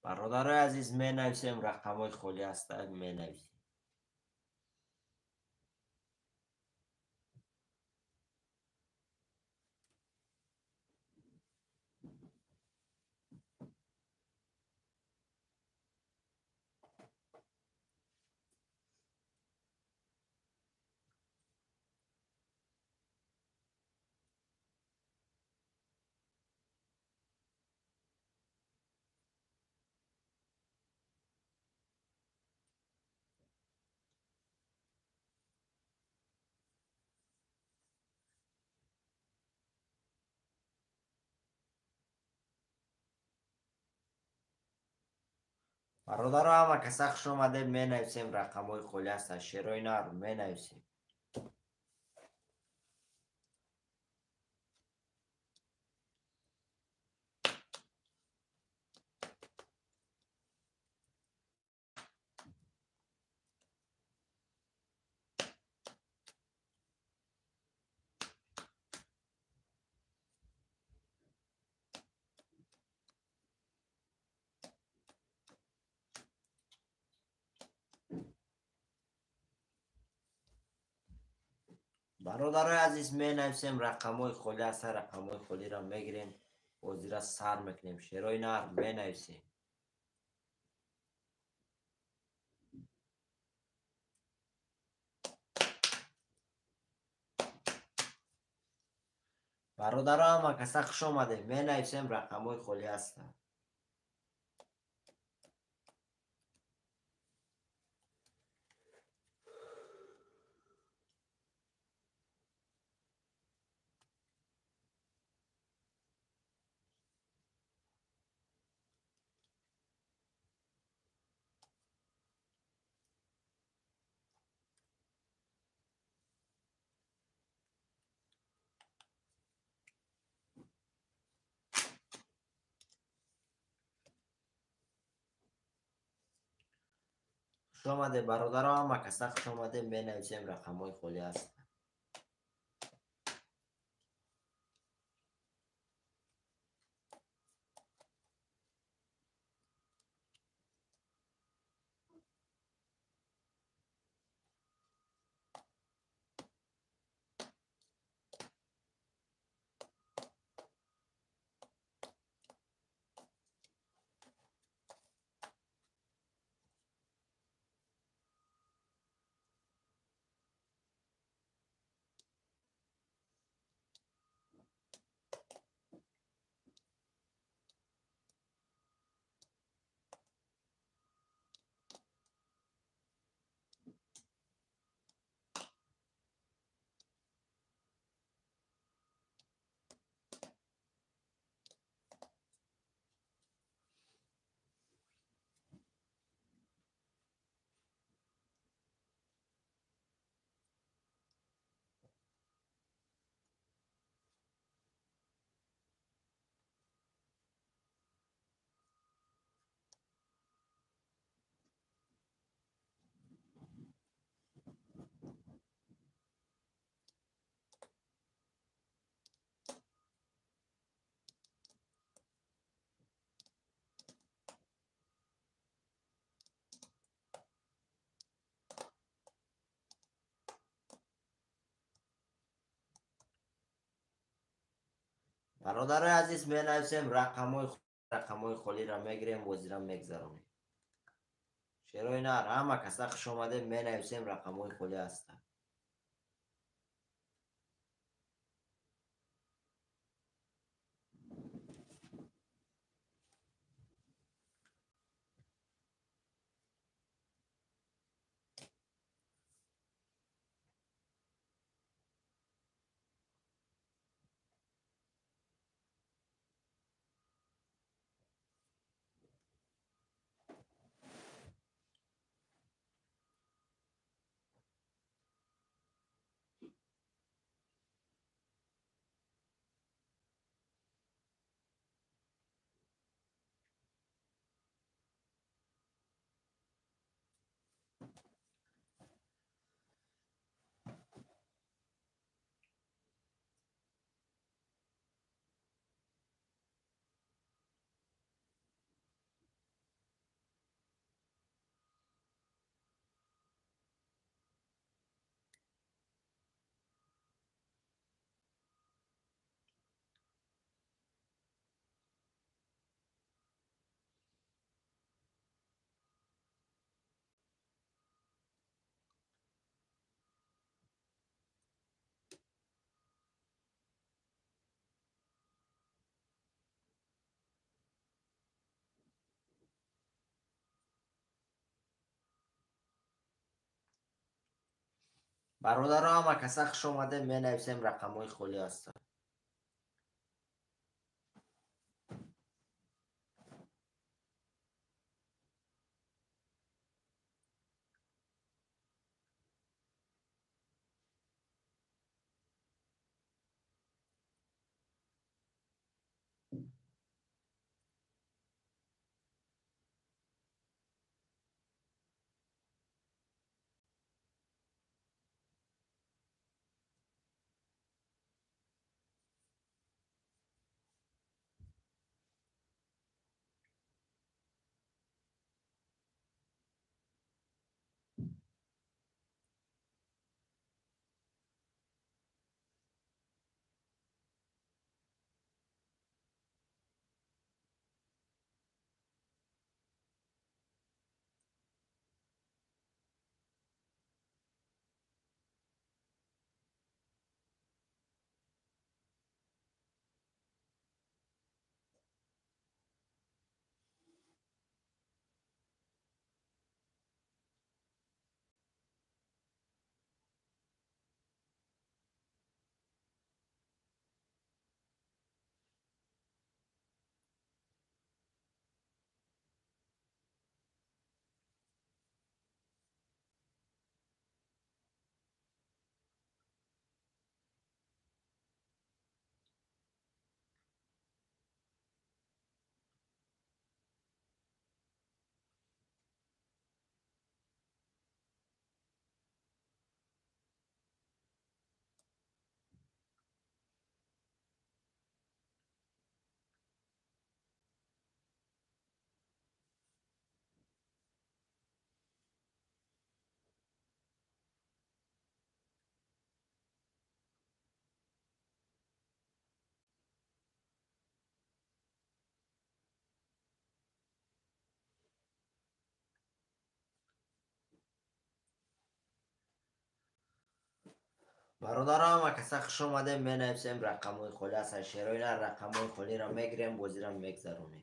Бародарои азиз, менависем рақамҳои холи ҳаста, менависем. Бародаро, ҳама каса хуш омадед, менависем рақамҳои холӣ ҳастанд, шерои нар менависем. Бародарои азиз, менависем рақамҳои холӣ ҳастанд, рақамҳои холиро мегирем, бозира сар мекунем, шерои нар менависем. Бародаро, ҳама каса хуш омадед, менависем рақамҳои холӣ ҳастанд. Хуш омадед, бародаро, ҳама каса хуш омадед, менависем рақамҳои холӣ ҳастанд. Бародарои азиз, менависем рақамҳои холиро мегирем, бозира мегзаронем. Шерои нар, ҳама каса хуш омадед, менависем рақамҳои холӣ ҳастанд. Бародаро, ҳама каса хуш омадед, менависем рақамҳои холӣ ҳастанд. Бародарам, каса хуш омадем, менависем рақамҳои холӣ ҳастанд. Шерои нар рақамҳои холиро мегирем, бозиро мегзаронем.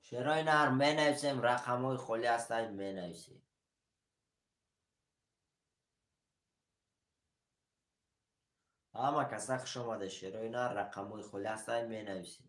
Шерои нар менависем, рақамҳои холӣ ҳастанд, менависем. Ҳама каса хуш омада, шерои нар рақамҳои холӣ ҳастанд, менависем.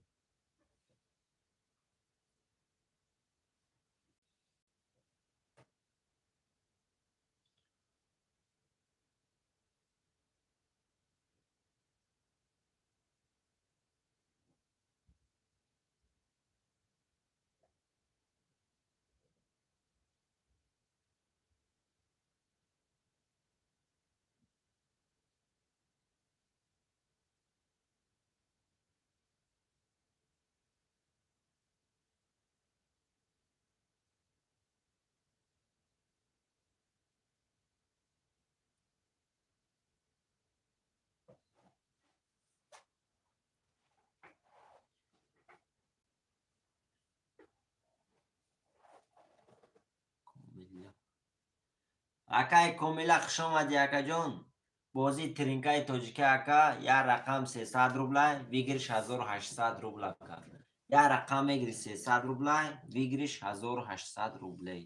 Акай Комила, хуш омадӣ, акаҷон. Бозии тринкаи тоҷика, ака, як рақам 300 рубла, выигрыш 1800 рубла, ака. Як рақам мегири 300 рубла, выигрыш 1800 рублей.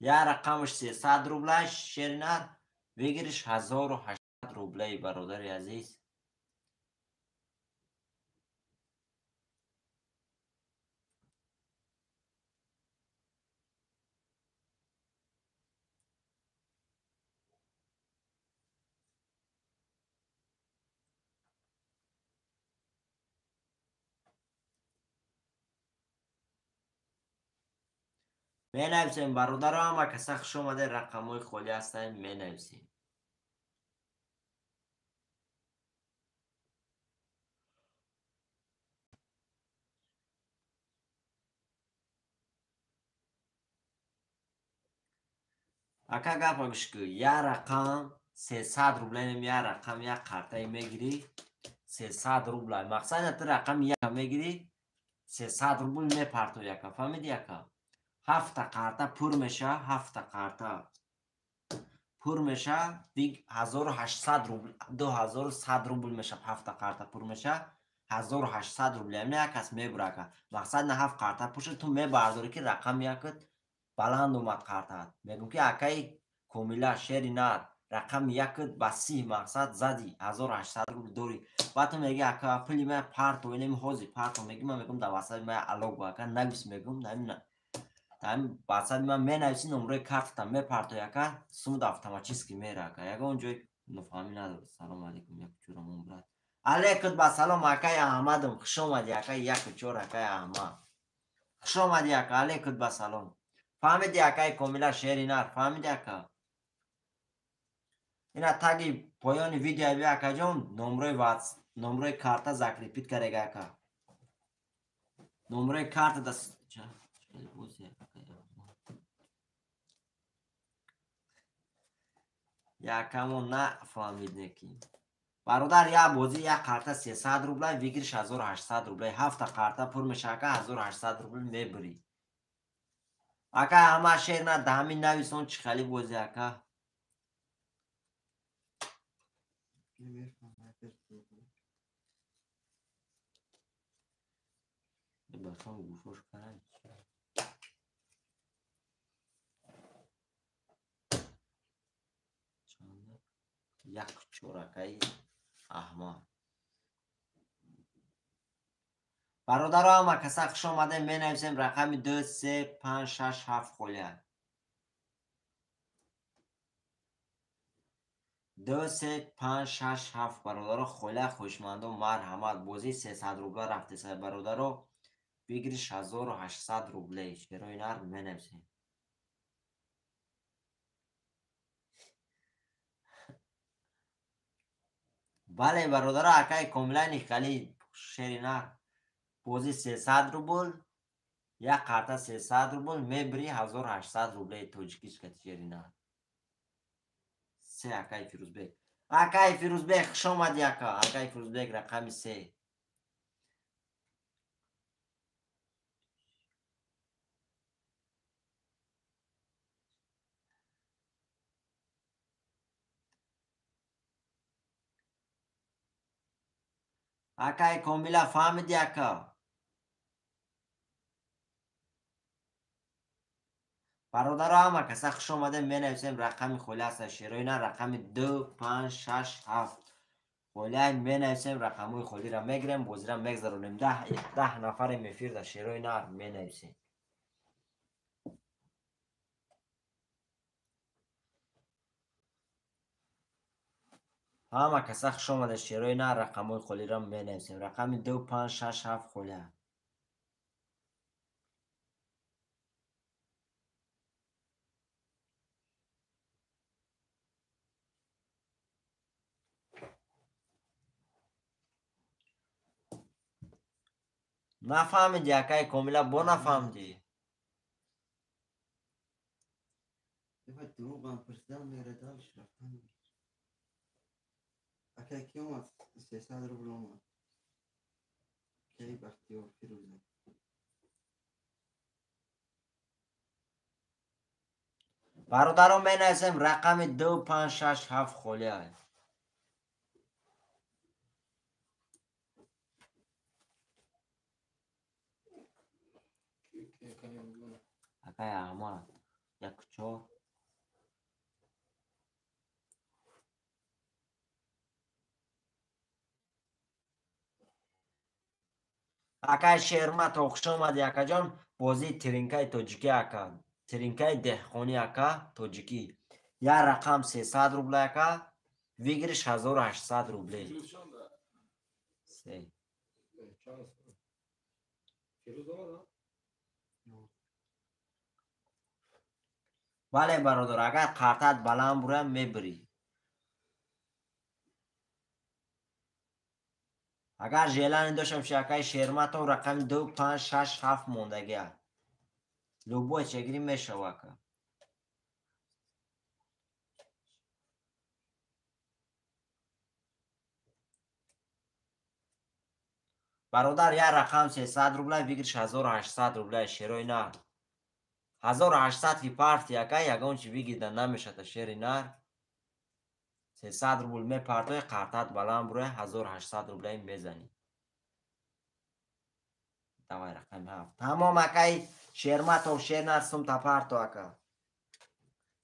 Як рақамаш 300 рубла, шеринар, выигрыш 1800 рублей, бародари азиз. Менависем, бародаро, ҳама каса хуш омаде, рақамҳои холӣ ҳастанд, менависем. Ака, гапа гӯш кун, як рақам 300 рубла, инам як рақам як қартае мегирӣ 300 рубла. Мақсад ту рақами яка мегирӣ 300 рубл мепартоӣ, ака, фаҳмидӣ, ака? Ҳафта қарта пур меша, ҳафта қарта пур меша, 1800 рубл, 2100 рубл меша, ҳафта қарта пур меша, 1800 рубл. Яъне як кас мебура, ака. Мақсад на ҳафт қарта пур шуд, ту мебардорӣ ки рақами якат баланд омад қартаат. Мегӯм ки акаи Комила, шери нар, рақами якат ба 30 мақсад задӣ, 1800 рубл дорӣ. Баъд ту мегӣ, ака, пули ман парто, инами ҳозир парто, мегӣ, ман мегӯм дар ватсапи ман алло гӯ, ака, навис, мегӯм, ҳамин ватсапи ман менависӣ, номрои картатам мепартои, ака, сумд автоматически мера, ака. Ягон ҷой нофаҳмӣ надорад. Салом алейкум, якучорамон брат. Алейкум ба салом, акаи Аҳмадам, хуш омадӣ, акаи якучор, акаи Аҳмад. Хуш омадӣ, ака, алейкум ба салом. Фаҳмидӣ, акаи Комила, шери нар, фаҳмидӣ, ака? Ина таги поёни видео би, акаҷон, номрои ватс, номрои карта закрепить карега, ака. Номрои карта да якамо нафаҳмид неки. Бародар, як бозӣ як карта 300 рубла, выигрыш 1800 рубла. Ҳафта карта пур меша, ака, 1800 рубл мебурӣ. Ака, ҳама шер на даҳами нависон чӣ хали бозӣ, ака. Башон гӯшош карам. Як чоракаи Аҳмад. Бародаро, ҳама каса хуш омадем, менависем рақами 2, 3, 5, 6, 7 холия. 2 3 5 6 7 бародаро хола хоҳишмандо марҳамат бозии 300 рубла рафтеса бародаро выигрыш 1800 рублей шерои нар менависем. Бале бародаро акай комилани хали шери нар бози 300 рубл як карта 300 рубл мебири 1800 рублей тоҷикиш кати шери нар. Се акай Фирӯзбек. Акай Фирӯзбек хуш омадӣ ака. Акай Фирӯзбек рақами 3. Акай Комила фаҳмидӣ ака? Бародаро ҳама каса хуш омадем менависем рақами холи ҳаста шерои на рақами 2 5 6 7 холиай менависем рақамҳои холиро мегирем бозира мегзаронем 10 нафарем эфир дар шерои нар менависем. Ҳама каса хуш омада шерои нар рақамҳои холиро менависем рақами 2 5 6 7 холиа. Нафаҳмидӣ акай Комила бо нафаҳмидӣ? Дурӯғам пурсидан мере дальше рафтан. Акай ки омад? 300 рубл омад. Кай Бахтиёр Фирӯза. Бародаро менависем рақами 2 5 6 7 холиа. Акай Аҳмад 1 4 Акай Шерматов хуш омадӣ акаҷон. Бозии тиринкаи тоҷикӣ ака. Тиринкаи деҳқонӣ ака тоҷикӣ. Як рақам 300 рубла ака. Выигрыш 1800 рублей. Се. Бале бародар, агар қартат баланд бурам мебирӣ. Агар желание доштам шакаи Шерматов рақами 2 5 6 7 мондагиа. Любой чегирӣ мешава ака. Бародар як рақам 300 рубла выигрыш 1800 рубла шерои нар. 1800 ки партия ака ягон чи выгида намешата шери нар. 300 рубл мепартои қартат баланд бурои 1800 рублаи мезанӣ. Давай рақами 7. Тамом акай Шерматов шернар сум тапарто ака.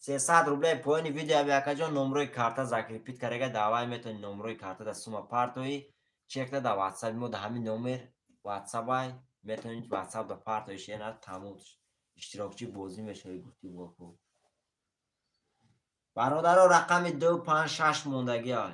300 рублаи поёни видео аби акаҷон номрои карта закрепит карага давай метавони номрои карта да сума партои чекта да ватсапи мо да ҳамин номер ватсапай метавонӣ ватсап да партои шернар тамом иштирокчи бозӣ мешавӣ гуфтӣ боку. Бародаро рақами 2 5 6 мондагиа.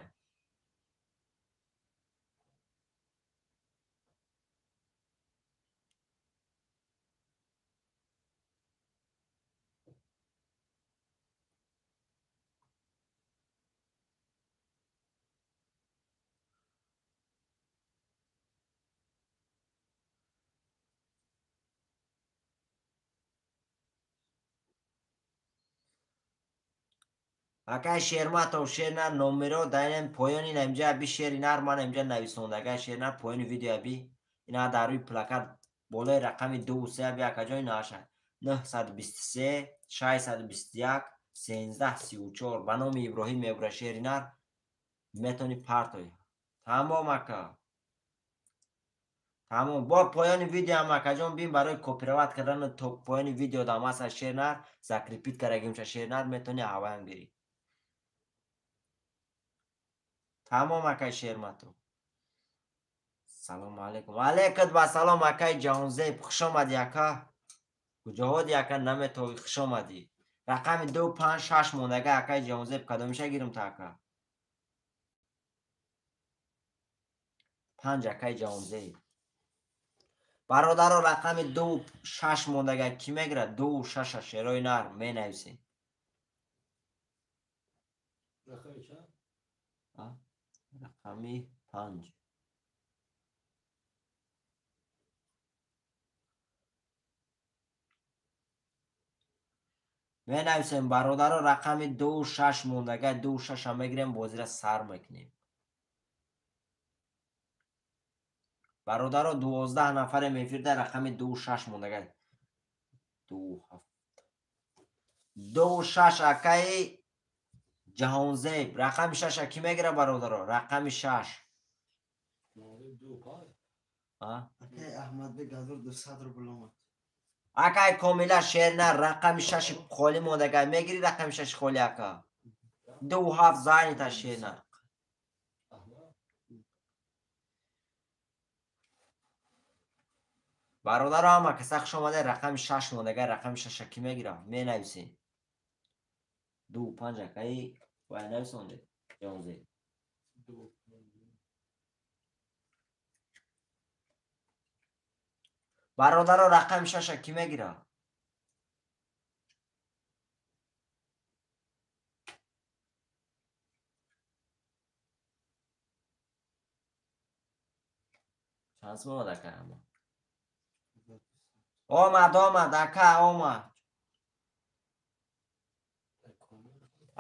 Акай Шерматов шернар номеро даинем поёни инҷа би шери нар ман инҷа нависонда. Акай шернар поёни видео би ина дар рӯи плакат болои рақами 2 3 би акаҷон ина аша 923 621 1334 ба номи Иброҳим мебура шери нар метавонӣ партои. Тамом ака. Тамом бо поёни видео ҳам акаҷон бин барои копировать кардан то поёни видео дам аса шернар закрепит карагимша шернар метавонӣ ҳаваям гирӣ. Тамом акай Шерматов. Салому алейкум. Алейкум ва салом акай Ҷаҳонзеб. Хуш омадӣ ака. Куҷоҳоди ака наметавӣ хуш омадӣ. Рақами 2 5 6 мондага акай Ҷаҳонзеб кадомиша гирим та ака? 5 акай Ҷаҳонзеб. Бародаро рақами 2-6 мондага кӣ мегирад? 2-6 шерои нар менависем. Рақами чанд? Рақами 5. Менависем бародаро рақами 2-6 мондага 2-6 мегирем, бозира сар мекунем. Бародаро 12 нафарем эфирда рақами 2-6 мондага. 2-7. 2-6 акаи Ҷаҳонзеб. Рақами 6 кӣ мегира бародаро? Рақами 6. Акаи Аҳмадбек 1200 рубл омад. Акай Комила Шернар рақами 6 холӣ мондага. Мегири рақами 6 холӣ ака? 2-7 занята Шернар. Бародаро ҳама каса хуш омада. Рақами 6 мондага. Рақами 6 кӣ мегира? Менависем. 2-5 акаи вай нависонде. Ҷаҳонзеб. Бародаро рақами 6 кӣ мегира? Чанд сум омад ака ҳама? Омад, омад ака, омад.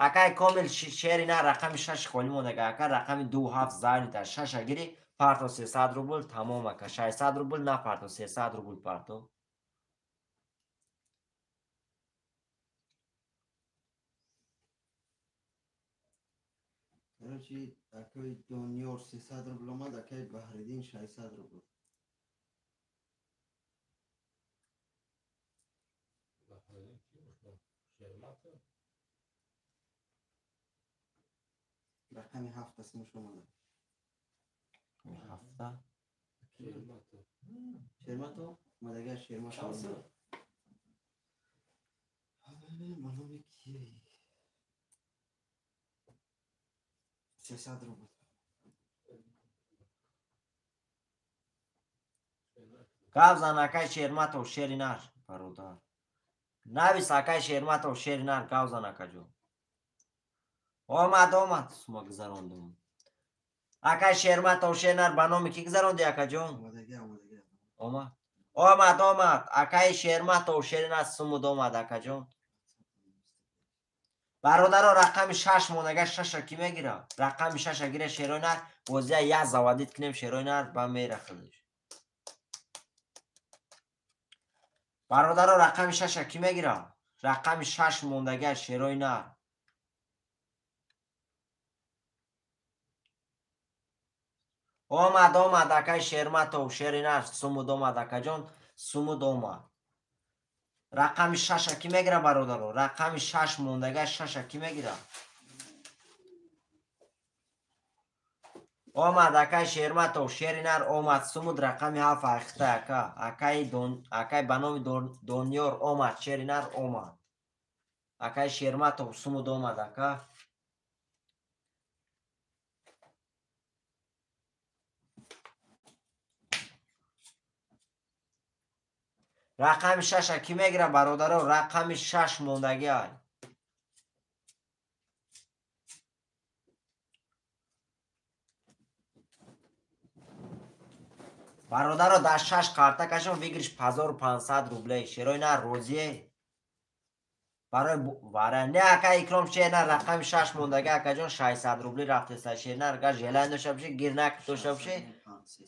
Акай Комил шери на рақами 6 холӣ мондага. Ака рақами 2-7 занята. 6 гири парто 300 рубл тамом ака. 600 рубл на парто 300 рубл парто. Короче, акай Дониёр 300 рубл омад, акай Баҳриддин 600 рубл. Рақами 7 сумаш омада. 7. Шерматов? Омадага Шерматов. Маноми ки? 300 рубл. Гап зан акай Шерматов шери нар бародар. Навис акай Шерматов шери нар гап зан акаҷон. Омад, омад, сума гузарондум. Акай Шерматов шернар ба номи кӣ гузаронди акаҷон? Омад. Омад, омад. Акай Шерматов шернар сумуд омад акаҷон. Бародаро рақами 6 мондага 6 кӣ мегира? Рақами 6 гира шерои нар, бозия як заводит кунем шерои нар ба мерахидиш. Бародаро рақами 6 кӣ мегира? Рақами 6 мондага шерои нар. Омад, омад акай Шерматов шеринар сумуд омад акаҷон, сумуд омад. Рақами 6 кӣ мегира бародаро? Рақами 6 мондага 6 кӣ мегира? Омад акай Шерматов шеринар омад сумуд рақами 7 ахта ака. Акай ба номи Дониёр омад шеринар омад. Акай Шерматов сумуд омад ака. Рақами 6 кӣ мегира бародаро? Рақами 6 мондагӣ ай. Бародаро дар 6 карта кашон выигрыш 1500 рублей. Шерои на розие. Барои вара не ака Икром шернар рақами 6 мондагӣ акаҷон 600 рубли рафтеса шернар га желание дошта бошӣ гирнак дошта бошӣ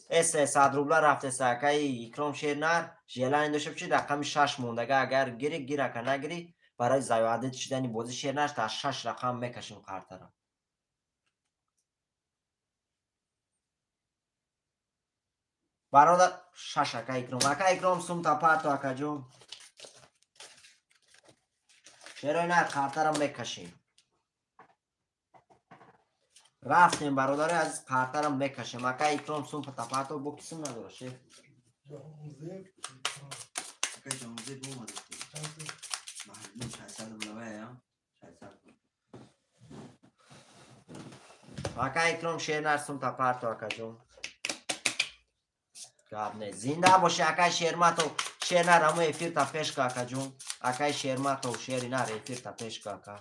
300 рубла рафтеса акаи Икром шернар желание дошта бошӣ рақами 6 мондага агар гири гир ака нагири барои заводит шудани бози шернар дар 6 рақам мекашем картара. Бародар 6 ака Икром. Ака Икром сум тапарто акаҷон. Шерои нар картара мекашем. Рафтем бародари азиз картара мекашем. Ака Икром сум тапарто бо ки сум надора шеф? Акай Ҷаҳонзеб омад. Баҳриддин 600 рубл вая, 600. Ака Икром шернар сум тапарто акаҷон. Гап не. Зинда боши акай Шерматов, шернар ҳамо эфирта пеш ка акаҷон. Акай Шерматов, шеринар эфирта пеш ка ака.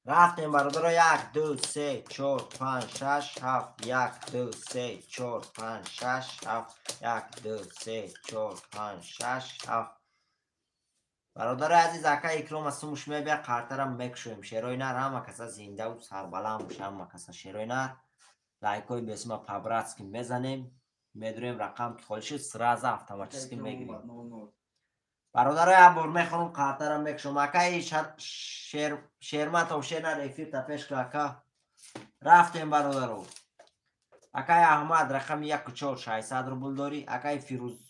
Рафтем бародаро 1 2 3 4 5 6 7 1 2 3 4 5 6 7 1 2 3 4 5 6 7. Бародари азиз, ака Икром аз сумуш мебия, қартарам мекушоем. Шерои нар ҳама каса зиндаву сарбаланд боша, ҳама каса шерои нар. Лайкҳои бесима по-братски мезанем, медурем рақам ки холӣ шуд, сразу автоматически мегирем. Бародаро, як бор мехонам, қартарам мекушом. Акаи Шерматов, шернар эфирта пеш ка ака. Рафтем бародаро. Акаи Аҳмад рақами 1 4 600 рубл дорӣ. Акаи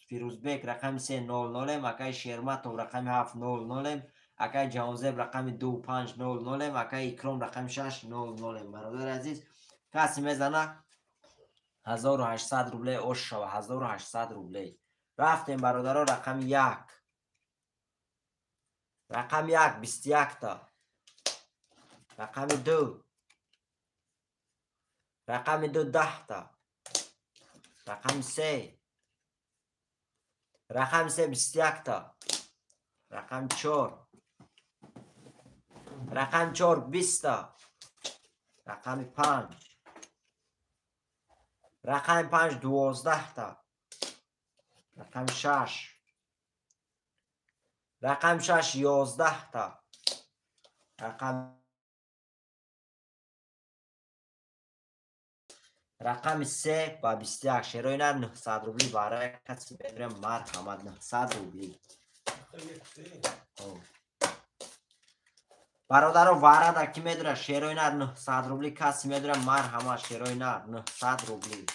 Фирӯзбек рақами 3 0 0, акаи Шерматов рақами 7 0 0, акаи Ҷаҳонзеб рақами 2 5 0 0, акаи Икром рақами 6 0 0. Бародари азиз, касе мезана 1800 рубле ош шава, 1800 рубле. Рафтем бародаро рақами 1. Рақами 1 21 та. Рақами 2. Рақами 2 10 та. Рақами 3. Рақами 3 21 та. Рақами 4. Рақами 4 20 та. Рақами 5. Рақами 5 12 та. Рақами 6. Рақами 6 11 та. Рақами 3 ба 21. Шерои нар 900 рубли барои каси медурем, марҳамат 900 рубли. Бародаро, варада ки медура шерои нар 900 рубли каси медура, марҳамат шерои нар 900 рубли.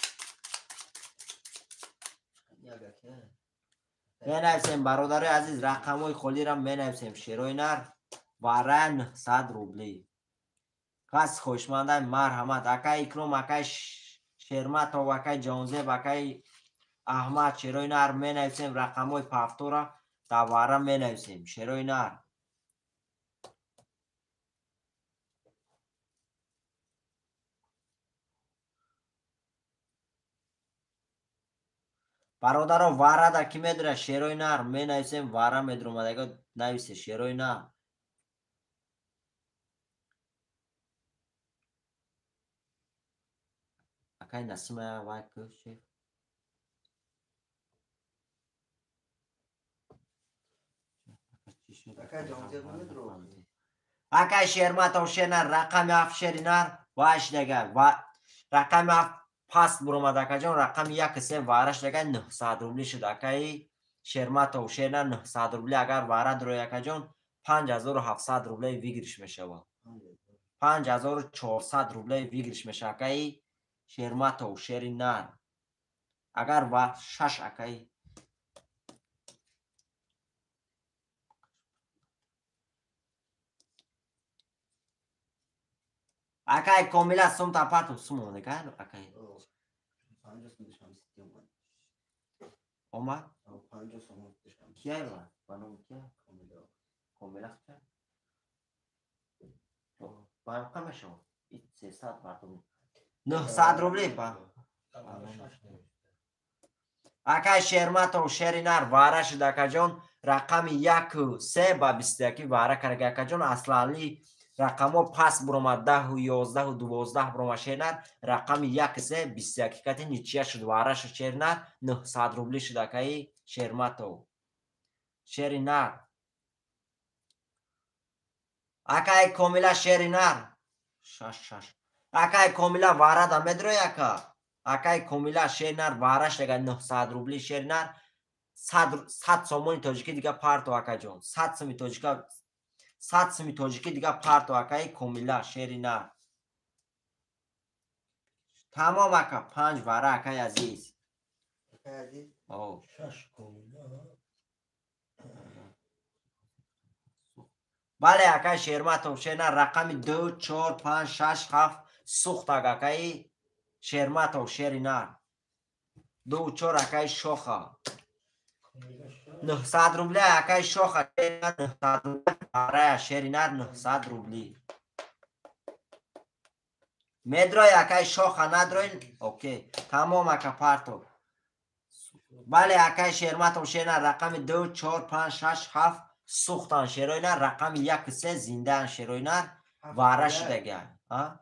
Менависем бародарои азиз, рақамҳои холиро менависем. Шерои нар вара 900 рубли. Каси хоҳишманда марҳамат. Акаи Икром, акаи Шерматов, акаи Ҷаҳонзеб, акаи Аҳмад, шерои нар менависем. Рақамҳои пафтора дар вара менависем. Шерои нар. Бародаро, варада ки медура шерои нар менависем, вара медуромадага нависе шерои нар. Акай Насима вай ку шеф. Акай Шерматов шернар рақами 7 шеринар вай шидага рақами 7 паст буромад акаҷон, рақами 1 3 вара шидага 900 рубли шуд. Акаи Шерматов шернар 900 рубли агар вара дурои акаҷон 5700 рубле выигрыш мешавад. 5400 рубле выигрыш мешавад акаи Шерматов шери нар. Агар ва 6 акаи акаи Комила сумта парту сум омада акаи омад кияй ва ба номи кия Комила хча ба ҳам мешавад 300 мардум 900 рубли ба акаи Шерматов шери нар вара шуд акаҷон, рақами 1 3 ба 21 вара карда акаҷон. Аслали рақамҳо паст буромад 10 11 12 буромад шернар, рақами 1 3 21 кати ничия шуд, вара шуд шернар 900 рубли шуд акаи Шерматов шери нар. Акаи Комила шери нар 6 6. Акаи Комила варада медрои ака. Акаи Комила шернар вара шудага 900 рубли шернар 100 сомони тоҷикӣ дига парто акаҷон. 100 суми тоҷика 100 суми тоҷикӣ дига парто акаи Комила шери нар. Тамом ака 5 вара акаи азиз. Акаи азиз? О. 6 Комила. Бале акаи Шерматов шернар рақами 2 4 5 6 7 сӯхт акаи Шерматов шери нар. 2 4 акай Шоха. 900 рубли акай Шоха. 900 рубли. Арая шеринар 900 рубли. Медрой акай Шоха надрой. Окей. Тамом ака парто. Бале акай Шерматов шеринар рақами 2 4 5 6 7 сӯхтан шероинар рақами 1 3 зиндаан шероинар вара шудага. А?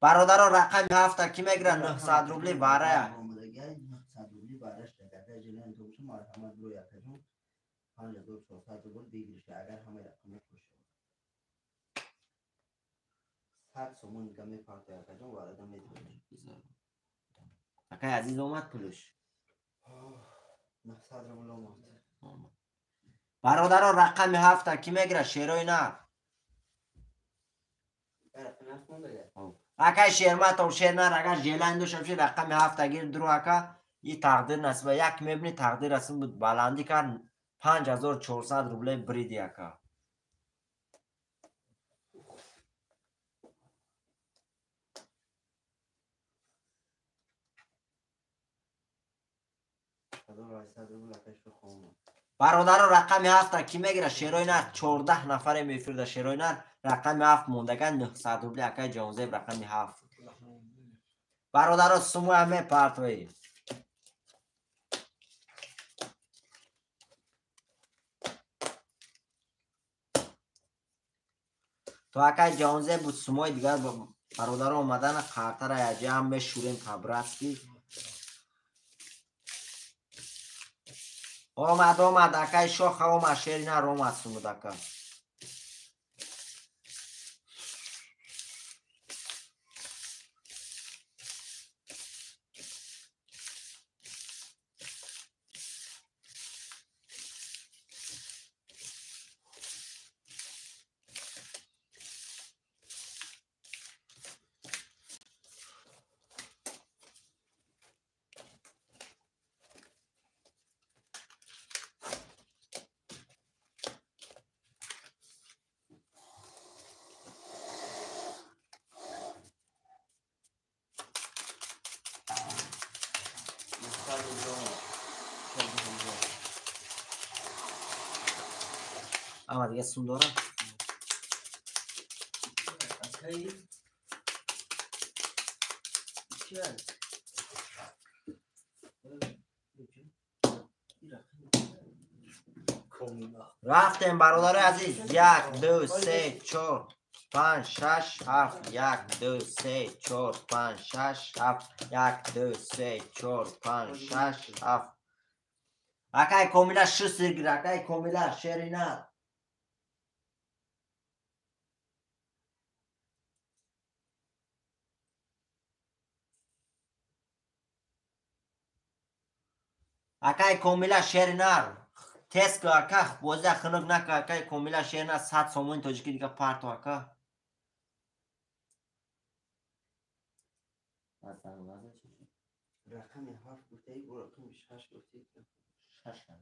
Бародаро рақами 7 ки мегирад 900 рубли варая. 900 рубли вара шуда. Агар жилан то марҳамат рӯй акаҷон 5400 рубл бигириш агар ҳамаи рақамҳо хуш шавад. 100 сомон дига мепартои акаҷон варада медиҳем. Акай Азиз омад пулш. 900 рубл омад. Бародаро рақами 7 ки мегирад шерои нар. Акай Шерматов шернар агар желан дошта боши рақами 7 гир дуру ака и тақдир насиба як мебини тақдир расм буд баландӣ кард 5400 рубле бриди ака. Бародаро рақами 7 ки мегирад шерои нар 14 нафаре мефирда шерои нар рақами 7 мондаган 900 рубли акай Ҷонзеб рақами 7. Бародаро сумоя мепартоӣ. То акай Ҷонзеб буд сумои дигар бародаро омадана қартара яҷаам мешӯрем по-братски. Омад омад акай Шоха омад шеринар омад сумуд ака. Ама дига сум дорам. Рафтем бародари азиз. 1 2 3 4 5 6 7 1 2 3 4 5 6 7 1 2 3 4 5 6 7. Акай Комила шусир гир акай Комила шеринар. Акай Комила шеринар. Тез ку ака бозия хунук нака акай Комила шеринар 100 сомони тоҷикӣ дига парто ака. Рақами 7 гуфтаи бо рақами 6 гуфтаи. 6.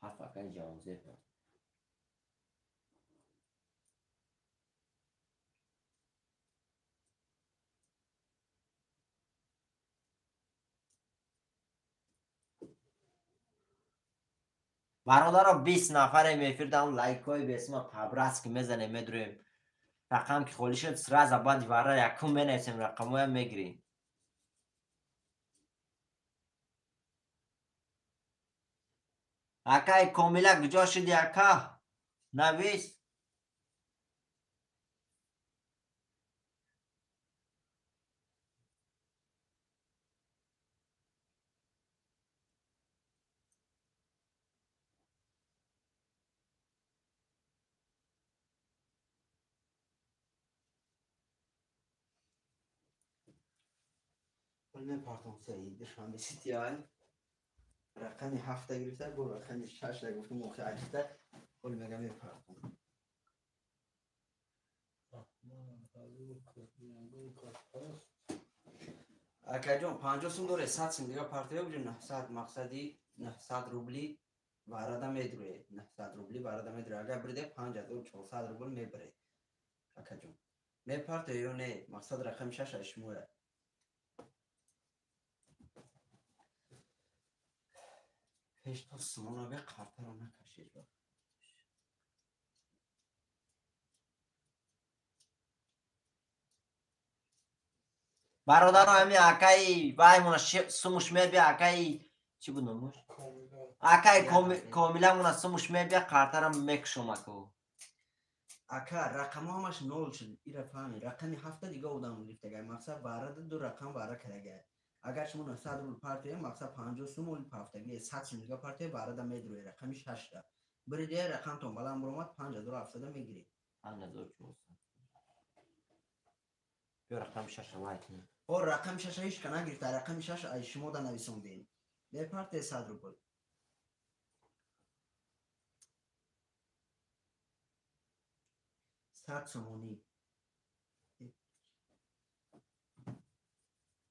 Ҳафт акай Ҷаҳонзеб. Бародаро 20 нафаре мефирдам лайкҳои бесма по-братски мезанем медурем. Рақам ки холӣ шуд сразу баъди вара якум менависем рақамҳоям мегирем. Акай Комила куҷо шуди ака? Навис. Мепартом саид душанбе сити ай. Рақами 7 гирифта бо рақами 6 гуфтум охи 8 ҳол мега мепартом. Акаҷон 50 сум доре 100 сум дига партоя буҷа 900 мақсади 900 рубли. Варада медруе 900 рубли варада медруе. Агар бриде 5400 рубл мебаре. Акаҷон. Мепарте ё не? Мақсад рақами 6 аз шумоя. Пеш то сумона бе қартаро накашед. Бародаро ҳами акаи ваймона сумуш мебия акаи чӣ буд номуш? Акаи Комиламона сумуш мебия қартара мекушом аку. Ака рақамҳо ҳамаш нол шуд. Ира фаҳми. Рақами 7 дига одам гирифтагай. Мақсад варада ду рақам вара кардагай. Агар шумо 900 рубл партия, мақсад 50 сум оли ҳафтаги 100 сум дига партия варада медруе рақами 6-та. Бириде рақамтон баланд баромад 5700 мегиред. 5400. Биё рақами 6 лайк кунед. О рақами 6 ҳеч ка нагирифта, рақами 6 аз шумо да нависондем. Мепартия 100 рубл. 100 сомонӣ.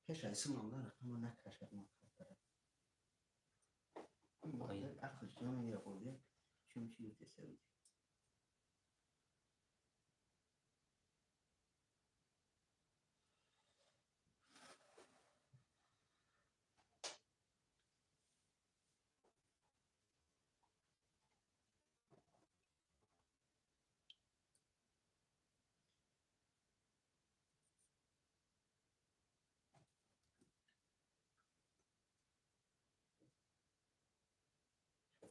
Пеш аз сумам да рақама накашад ман қартара. Ақлш намегира хӯрде. Чум чи гуфтеса буд.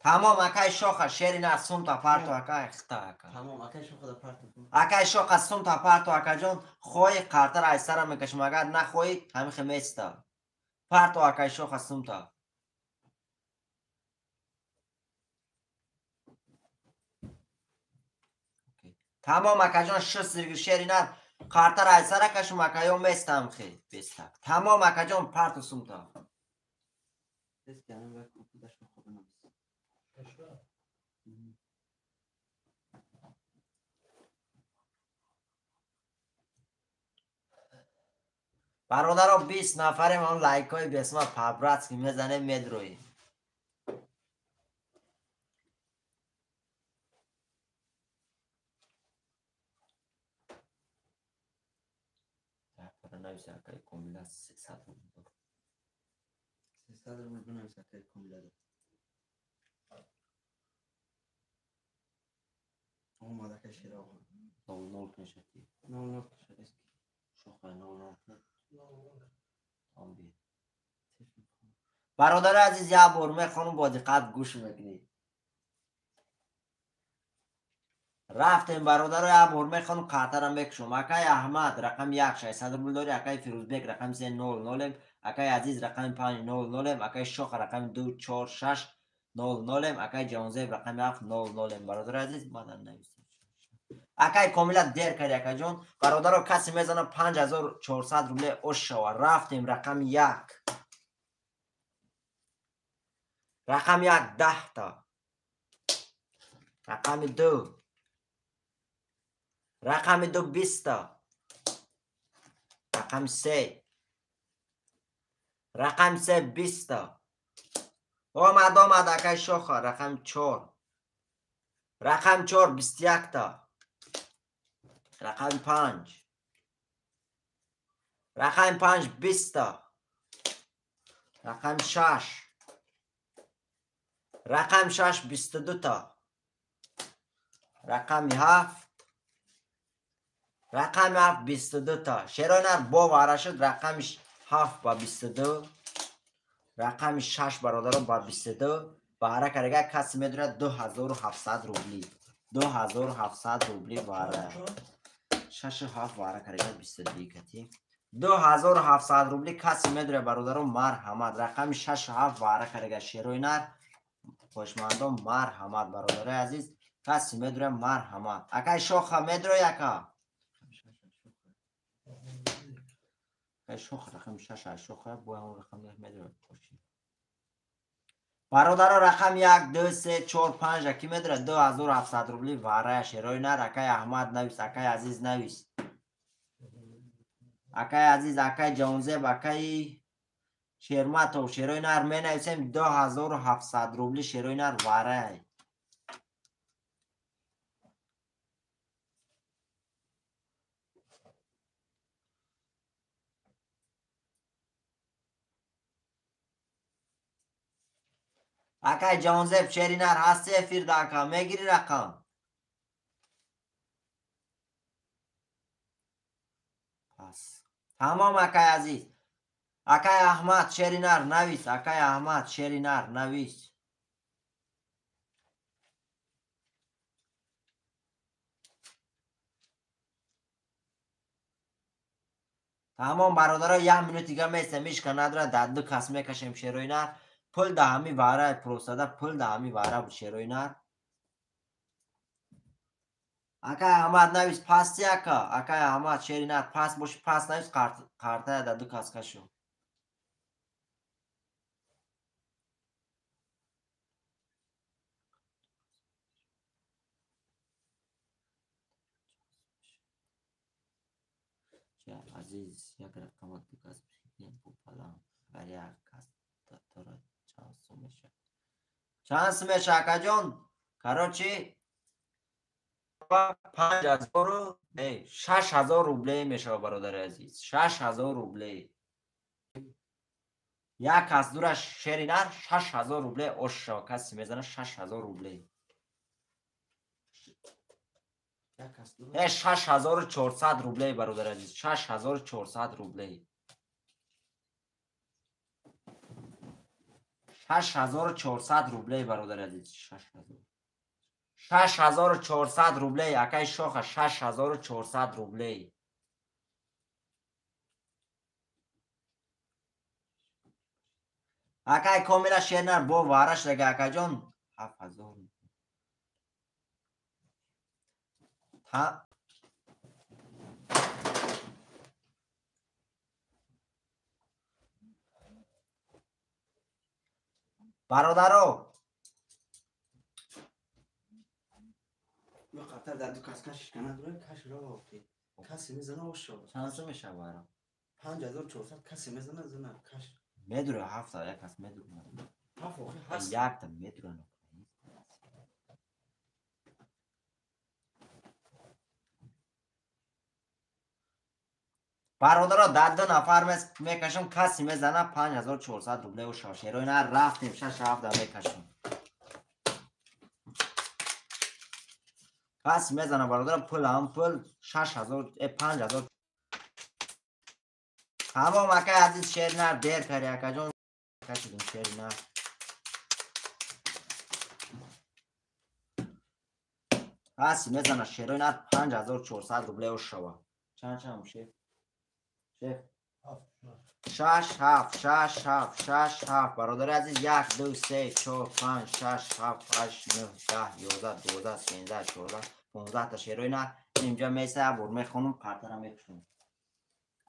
Тамом акай шоха шерина сумта парто акай хита ака. Тамом акай шоха да парто. Акай шоха сумта парто акаҷон хоҳи қартара аз сара мекашам агар нахоҳӣ ҳамихе места. Парто акай шоха сумта. Тамом акаҷон шуст шерина қартара аз сара кашам акаё местам хе беста. Тамом акаҷон парто сумта. Бародаро 20 нафарем он лайкҳои бесма по-братски мезанем медроем. Нависа акаи Комила 300 рубл дод. 300 рубл бинавис акаи Комила дод. Омад акаи Шероға. 00 мешати. 00 кашад. Шоха 00 кунад. Бародари азиз як бор мехонам бо диққат гӯш мекунед. Рафтем бародаро як бор мехонам қартара мекушам. Акаи Аҳмад рақами 1 600 рубл дори, акаи Фирӯзбек рақами 3 00, акаи Азиз рақами 5 00, акаи Шоха рақами 2 4 6 00, акаи Ҷаҳонзеб рақами 7 00. Бародари азиз мадан нависед. Акаи Комила дер карди акаҷон. Бародаро касе мезана 5400 рубле ош шава. Рафтем рақами 1. Рақами 1 10 та. Рақами 2. Рақами 2 20 та. Рақами 3. Рақами 3 20 та. Омад омад акаи Шоха рақами 4. Рақами 4 21 та. Рақами 5. Рақами 5 20 та. Рақами 6. Рақами 6 22 та. Рақами 7. Рақами 7 22 та. Шеронар бо вара шуд рақами 7 ба 22. Рақами 6 бародарон ба 22. Баҳра карага касе медурад 2700 рубли. 2700 рубли баҳра. 6 7 баҳра карага 22 кати. 2700 рубли касе медурад бародарон марҳамат. Рақами 6 7 баҳра карага шероинар хошмандон марҳамат бародарои азиз касе медурад марҳамат. Акай Шоха медурад ака? Акай Шоха рақами 6 Шоха бо ҳамон рақам медурад. Бародаро рақам 1 2 3 4 5 аки медурад 2700 рубли варая шероинар. Акай Аҳмад навис, акай Азиз навис. Акай Азиз, акай Ҷаҳонзеб, акай Шерматов шерои нар менависем 2700 рубли шерои нар варай. Акай Ҷонзеб шери нар ҳасти эфирда ака мегири рақам. Пас. Тамом акай азиз. Акай Аҳмад шери нар навис. Акай Аҳмад шери нар навис. Тамом бародаро як минут дига местем ишка надора дар ду кас мекашем шерои нар. Пул да ҳами вара простада пул да ҳами вара буд шерои нар. Акай Аҳмад навис пасти ака. Акай Аҳмад шери нар пас боши пас навис қартая да ду кас кашу. Азиз як рақама ду кас бигем пополам. Агар як кас тора чанд сум мешавад? Чанд сум мешавад акаҷон? Короче 5000 6000 рубле мешавад бародари азиз. 6000 рубле. Як кас дура шери нар 6000 рубле ош шавад. Касе мезанад 6000 рубле. 6400 рубле бародари азиз. 6400 рубле. 6400 рубле бародари азиз. 6400 рубле акай шоха 6400 рубле. Акай комила шернар бо вараш дега акаҷон 7000. Та бародаро қартар дар ду кас кашиш кана дура каш ро охи. Касе мезана ошо. Чанд сум мешавад вара? 5400 касе мезана зана каш. Медура ҳафта як кас медура. Ҳафт охи ҳаст. Якта медура. Бародаро дар ду нафар мекашам касе мезана 5400 рубле ошо. Шерои нар рафтем 6-7 мекашам. Касе мезана бародаро пул ҳам пул 6000 5000. Тамом акай азиз шери нар дер кари акаҷон кашидим шери нар. Касе мезана шерои нар 5400 рубле ошава. Чанд чанд шеф? Шеф 6 7 6 7 6 7 бародари азиз 1 2 3 4 5 6 7 8 9 10 11 12 13 14 15 та шерои нар инҷа меса бур мехонум қартара мекушам.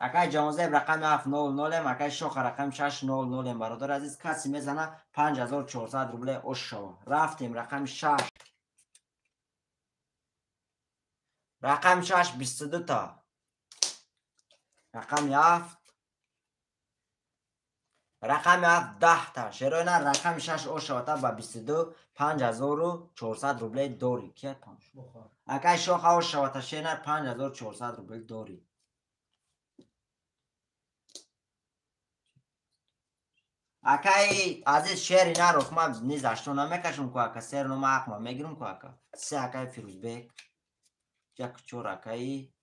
Акай Ҷонзеб рақами 700, акай Шоха рақами 600 бародари азиз касе мезана 5400 рубле ош шава. Рафтем рақами 6. Рақами 6 22 та. Рақами 7. Рақами 7 10 та. Шерои нар рақами 6 ош шава та ба 22 5400 рубле дори. Кия панҷ? Акай Шоха ош шава та шерои нар 5400 рубле дори. Акай азиз шери нар охма низ ашто намекашум ку ака сер нома ақма мегирум ку ака. Се акай Фирӯзбек. Як чор акай.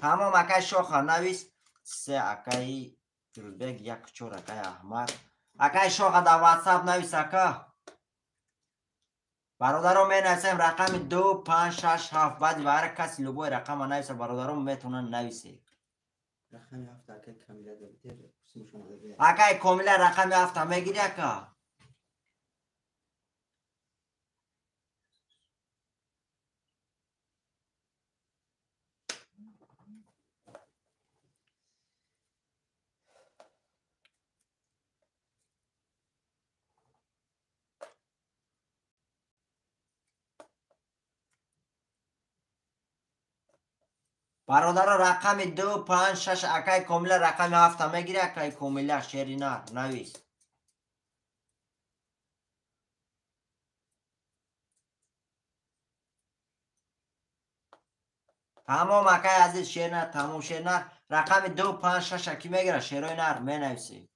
Тамом акай Шоха навис. Се акай Фирӯзбек, як чор акай Аҳмад. Акай Шоха дар WhatsApp навис ака. Бародаро менависем рақами 2 5 6 7 баъди ба ҳар каси любой рақама нависа бародаро метавонанд нависед. Рақами 7 акай Камила дабитер кусмушона дабе. Акай Комила рақами 7 мегири ака. Бародаро рақами 2, 5, 6 акай Комила рақами 7 мегири, акай Комила шеринар навис. Тамом акай азиз шеринар, тамом шеринар. Рақами 2, 5, 6 ки мегира? Шерои нар менависӣ.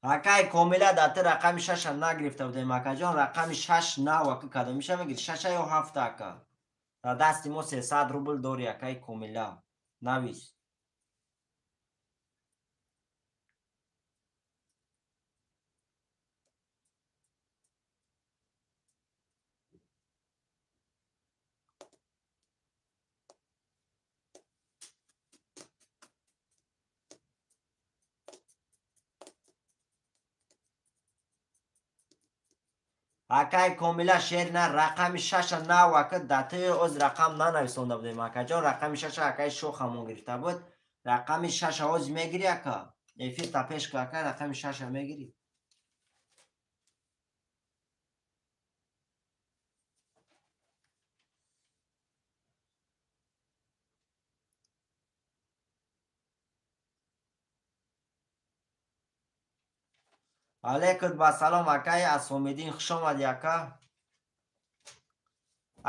Акай Комила дар ту рақами 6 нагирифта будем акаҷон, рақами 6 нав ака кадомиша мегири? 6 ё 7 ака? Дар дасти мо 300 рубл дори акай Комила. Навис. Акай Комила шерина рақами 6 нав ака дар ту оз рақам нанависонда будем акаҷон, рақами 6 акай шохамон гирифта буд. Рақами 6 оз мегири ака? Эфир та пеш ка ака, рақами 6 мегири. Алейкум ба салом акай Асомиддин, хуш омадӣ ака.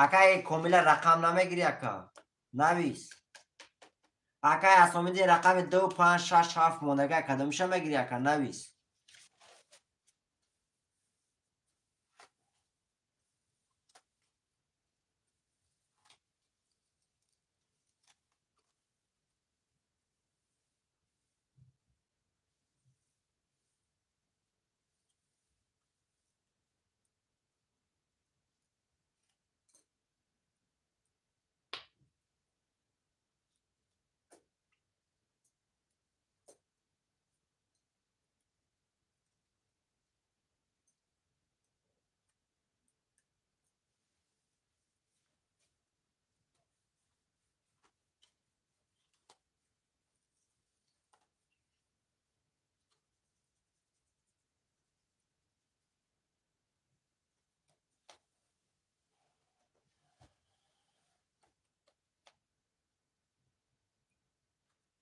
Акай Комила рақам намегири ака? Навис. Акай Асомиддин рақами 2, 5, 6, 7 мондага кадомиша мегири ака? Навис.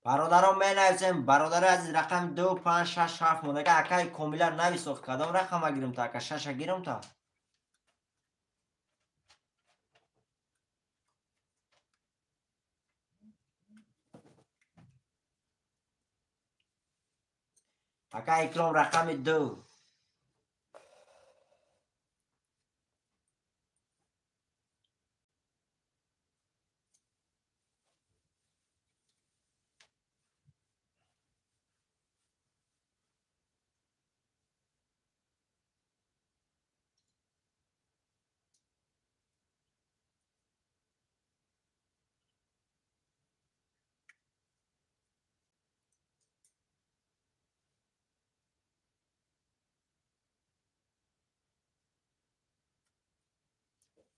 Бародарон менависем, бародари азиз рақами 2, 5, 6, 7 мондага акай Комила нависох, кадом рақама гирим та ака? 6 гирим та? Ака Икром рақами 2.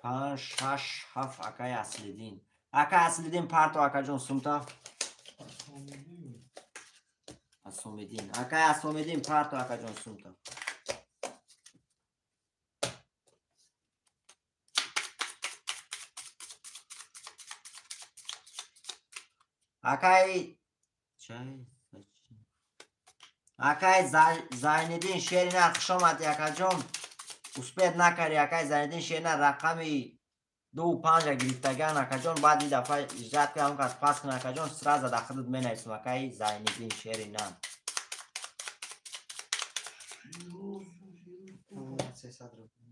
5, 6, 7 акай Аслиддин. Акай Аслиддин парто акаҷон сумта. Асомиддин. Акай Асомиддин парто акаҷон сумта. Акай чай акай Зайниддин шерина хуш омадӣ акаҷон. Успех накарди акай Зайниддин шерина рақами 2, 5 гирифтаган акаҷон, баъди дафъа иҷрат кардам кас пас кун акаҷон, сразу дар худат менависам акай Зайниддин шерина. 300 рубл.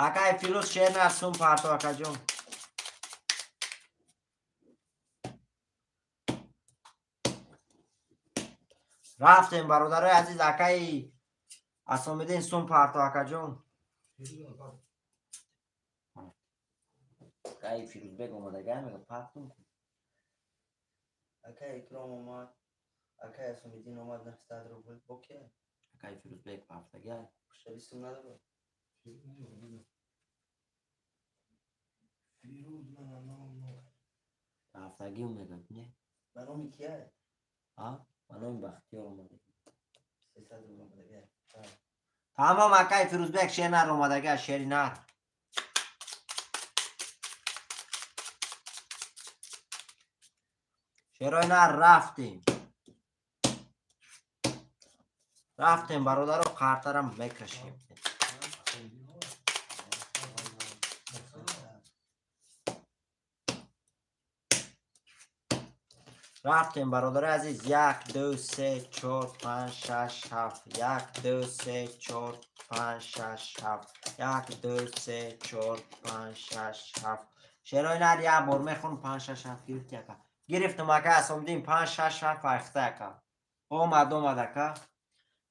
Акай Фирӯз шерина сум парто акаҷон. Рафтем бародарои азиз, акаи Асомиддин сум парто акаҷон. Акаи Фирӯзбек омадагай мега партум. Акаи Икром омад. Акаи Асомиддин омад 900 рубл. Бо кия? Акаи Фирӯзбек партагай. Пуштари сум надорад. Фирӯз мана 00. Рафтагиу мегӯяд, не? Ба номи кия? А? Ба номи Бахтиёр омадагӣ. 300 рубл омадагай. Тамом акаи Фирӯзбек шери нар омадагай, шери нар. Шерои нар рафтем. Рафтем бародаро, қартарам мекашем. Рафтем бародари азиз, 1 2 3 4 5 6 7, 1 2 3 4 5 6 7, 1 2 3 4 5 6 7. Шерои нар як бор мехонам, 5 6 7 гирифти ака. Гирифтам ака Асомиддин, 5 6 7 айхта ака. Омад омад ака.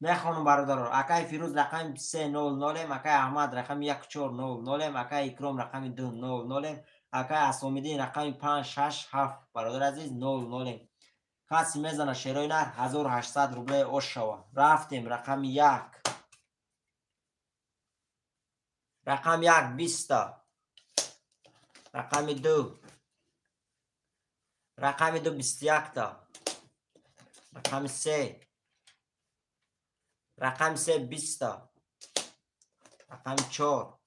Мехонам бародаро. Акаи Фирӯз рақами 300, акаи Аҳмад рақами 1400, акаи Икром рақами 200, акаи Асомиддин рақами 5 6 7 бародари азиз 00. Каси мезана шерои нар 1800 рубле ош шава. Рафтем рақами 1. Рақами 1 20. Рақами 2. Рақами 2 21. Рақами 3. Рақами 3 20. Рақами 4.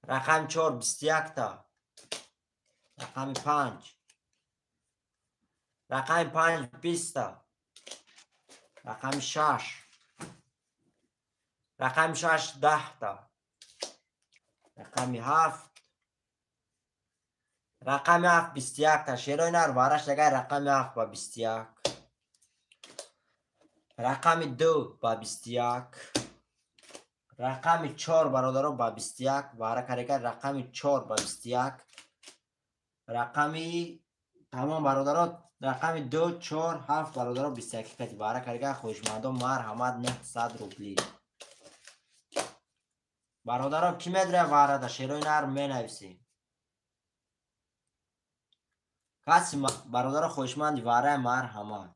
Рақами 4 21. Рақами 5. Рақами 5 20. Рақами 6. Рақами 6 10. Рақами 7. Рақами 7 21. Шерои нар вараш дагай рақами 7 ба 21. Рақами 2 ба 21. Рақами 4 бародаро ба 21. Вара карегай рақами 4 ба 21. Рақами тамом бародаро рақами 2 4 7 бародаро 21 кати вара карегай хоҳишмандон марҳамат 900 рубли. Бародаро ки медра варада шерои нар менависӣ. Каси бародаро хоҳишманди вараи марҳамат.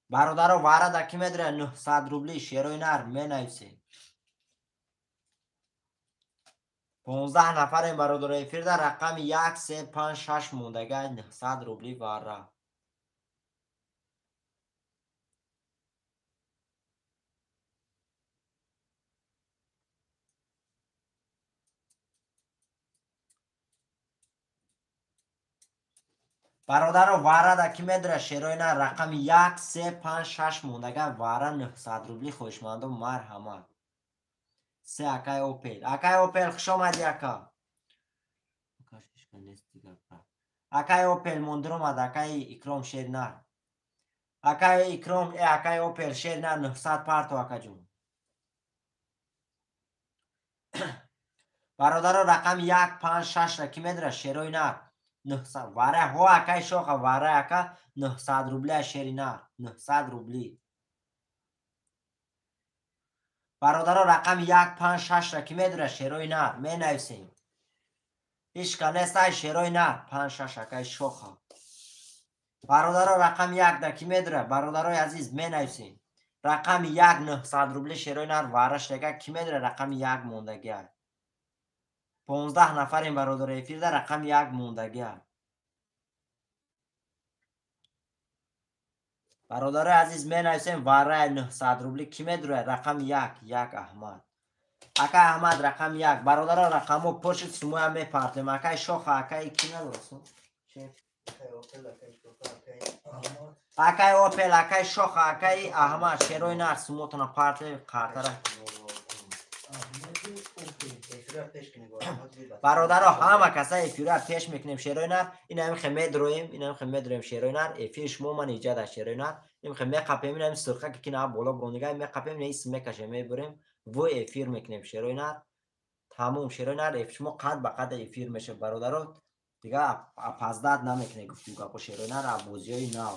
Бародаро варада ки медра 900 рубли шерои нар менависӣ. 15 нафарем бародаро эфирда рақами 1 3 5 6 мондагай 900 рубли вара. Бародаро варада ки медра шерои нар рақами 1 3 5 6 мондагай вара 900 рубли хоҳишмандон марҳамат. Се акай Опел. Акай Опел хуш омадӣ ака. Акай Опел мондир омад, акай Икром шеринар. Акай Икром, акай Опел шеринар 900 парто акаҷон. Бародаро рақами 1 5 6 ра ки медра шерои нар 900 вара ҳо акай шоха вара ака 900 рубли шеринар 900 рубли. Бародаро рақами 1 5 6 ра ки медра шерои нар менависем. Ҳеч ка нестай шерои нар 5 6 акай шоха. Бародаро рақами 1 да ки медра бародарои азиз менависем. Рақами 1 900 рубли шерои нар вараш дега ки медра рақами 1 мондагиа. 15 нафарем бародаро эфирда рақами 1 мондагиа. Бародарои азиз менависем вараи 900 рубли ки медура рақами 1 1 Аҳмад. Ака Аҳмад рақами 1. Бародаро рақамҳо пуршид сумоя мепартем. Акаи шоха акаи ки надорасу? Акаи Опел, акаи шоха, акаи Аҳмад шерои нар сумотона партем қартара. Бародаро ҳама каса эфира пеш мекунем шерои нар. Инам хе медроем, инам хе медроем шерои нар. Эфир шумо ман иҷад аст шерои нар. Инам хе меқапем, инам сирха ки на боло брондига меқапем, ис мекашем, мебурем, во эфир мекунем шерои нар. Тамом шерои нар шумо қад ба қад эфир мешавад бародаро. Дига опоздать намекунед гуфтем гапо шерои нар бозиҳои нав.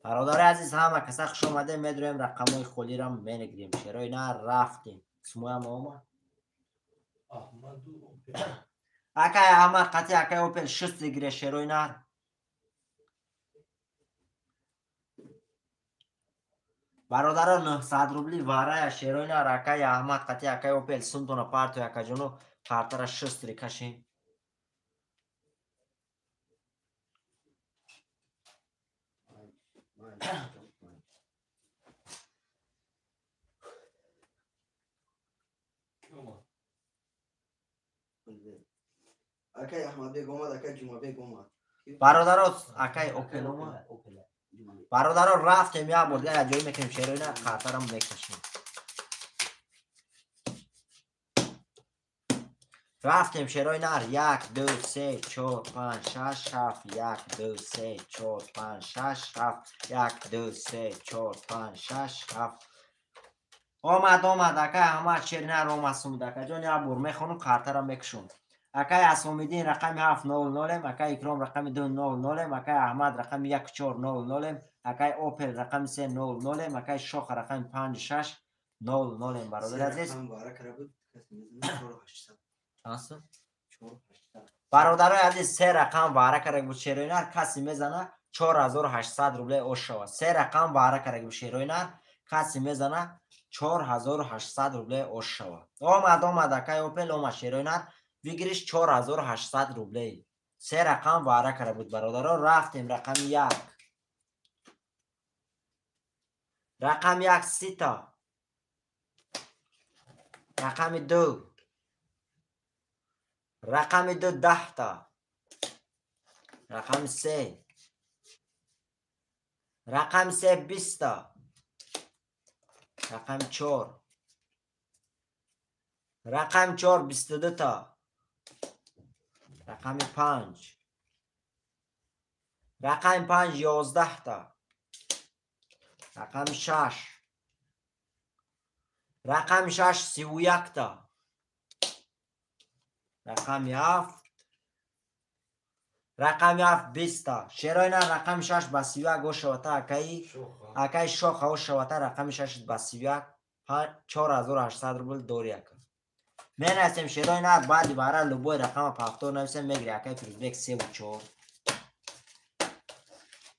Бародари азиз, ҳама каса хуш омадем. Медурем рақамҳои холиро менегирем. Шерои на рафтем. Сумоям омад. Акай Аҳмад қатъи акай Опел шуст гире шерои нар. Бародаро 900 рубли варая шерои нар акай Аҳмад қатъи акай Опел сумтона партои акаҷоно картара шуст кашем. Акай Аҳмадбек омад, акай Ҷумабек омад. Бародаро, акай Опел омад. Бародаро рафтем як бор дигар ҷой мекунем шерои нар картарам мекашем. Рафтем шерои нар 1 2 3 4 5 6 7 1 2 3 4 5 6 7 1 2 3 4 5 6 7. Омад, омад акай Аҳмад шери нар омад сумуд акаҷон як бор мехонум картарам мекушум. Акай Асомиддин рақами 700, акай Икром рақами 200, акай Аҳмад рақами 1400, акай Опел рақами 300, акай Шоха рақами 5600. Бародари азиз, бародарои азиз, се рақам ваъра карда буд шерои нар, касе мезана 4800 рубле ош шавад. Се рақам ваъра карда буд шерои нар, касе мезана 4800 рубле ош шавад. Омад, омад акай Опел омад шерои нар. Выигрыш 4800 рублей. Се рақам ваъра карда буд бародаро. Рафтем рақами 1. Рақами 1 сита. Рақами 2. Рақами 2 10та. Рақами 3. Рақами 3 20та. Рақами 4. Рақами 4 22та. Рақами 5. Рақами 5 11та. Рақами 6. Рақами 6 31та. Рақами 7. Рақами 7 20та. Шерои нар рақами 6 ба 31 ошавата акаи Шоха ошавата рақами 6 ба 31 4800 рубл дори ака. Менависем шерои нар баъди бара любой рақама пафтор нависем мегири акаи Фирӯзбек 3 ва 4.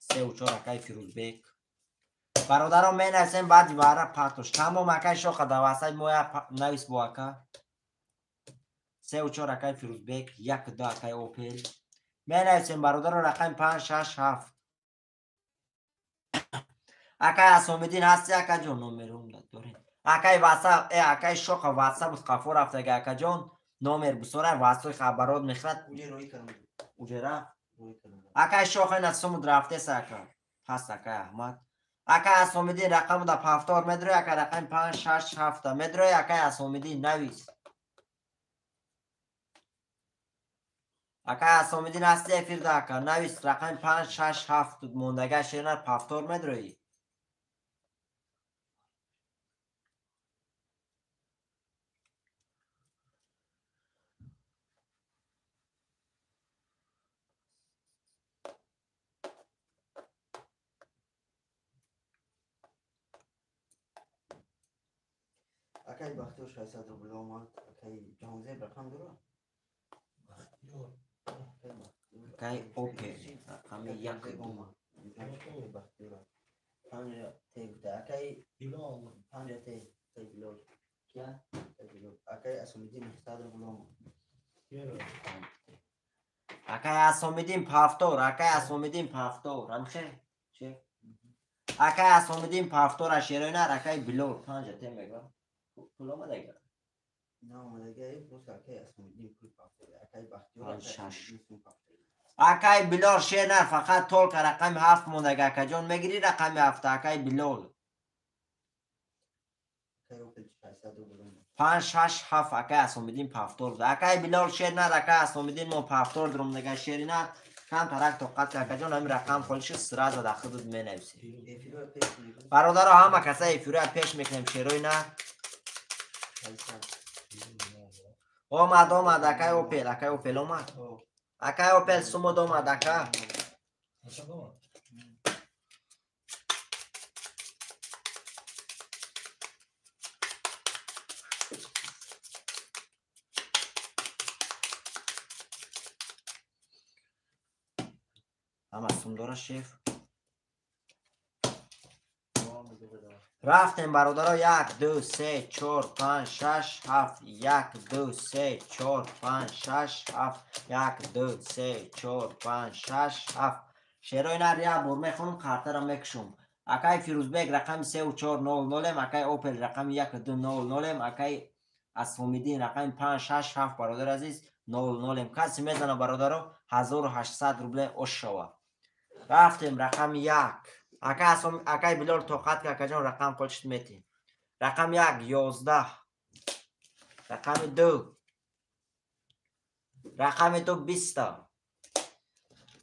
3 ва 4 акаи Фирӯзбек. Бародарон менависем баъди бара пахтош. Тамом акаи Шоха дар васаи мо навис бо ака. 3 ва 4 акаи Фирӯзбек, 1 2 акаи Опел. Менависем бародарон рақами 5 6 7. Акаи Асомиддин ҳасти акаҷон номерум дорем. Акай WhatsApp, акай Шоха WhatsApp қафо рафтага акаҷон номер бисора WhatsApp хабарот мехрад. Уже рафт. Акай Шоха ина сумуд рафтеса ака. Пас акай Аҳмад. Акай Асомиддин рақаму да пафтор медрои акай рақами 5 6 7 медрои акай Асомиддин навис. Акай Асомиддин ҳасти эфирда ака навис рақами 5 6 7 мондага шернар пафтор медрои. Акай Бахтиёр 600 рубл омад. Акай Ҷаҳонзеб рақам дорад? Бахтиёр. Акай Опел рақами як омад. Акай Бахтиёр. Панҷа те гуфта. Акай Билол. Панҷа те. Акай Билол. Кия? Акай Билол. Акай Асомиддин 900 рубл омад. Акай Асомиддин Пафтор, акай Асомиддин Пафтор. Амхе? Че? Акай Асомиддин Пафтора шероинар, акай Билол панҷа те мега. Пул омадага? На омадага, просто акай Асомиддин пул Пафтор. Акай Бахтиёр. Панҷ шаш. Акай Билол шернар фақат толка рақами ҳафт мондага. Акаҷон мегирӣ рақами ҳафта, акай Билол. Акай Опел 600 рубл омад. 5 6 7 акай Асомиддин Пафтор. Акай Билол шернар, акай Асомиддин мо Пафтор дурумдага шеринар. Кам тарак тоқат ка акаҷон, ҳамин рақам холиши сразу дар худут менависӣ. Эфирро пеш мекунем. Бародаро, ҳама каса эфирро пеш мекунем шерои нар. 600. Омад, омад, акай Опел, акай Опел омад. Акай Опел сумуд омад, ака. Ҳама сум дора шеф. Рафтем бародаро, 1 2 3 4 5 6 7 1 2 3 4 5 6 7 1 2 3 4 5 6 7. Шерои нар як бор мехонам, қартара мекушум. Акай Фирӯзбек рақами 3 4 0 0, акай Опел рақами 1 2 0 0, акай Асомиддин рақами 5 6 7 бародар азиз 0 0. Касе мезана бародаро 1800 рубле ош шава. Рафтем рақами 1. Акай Билол тоқат ка акаҷон, рақам қолшит мети. Рақами 1 11. Рақами 2. Рақами 2 20.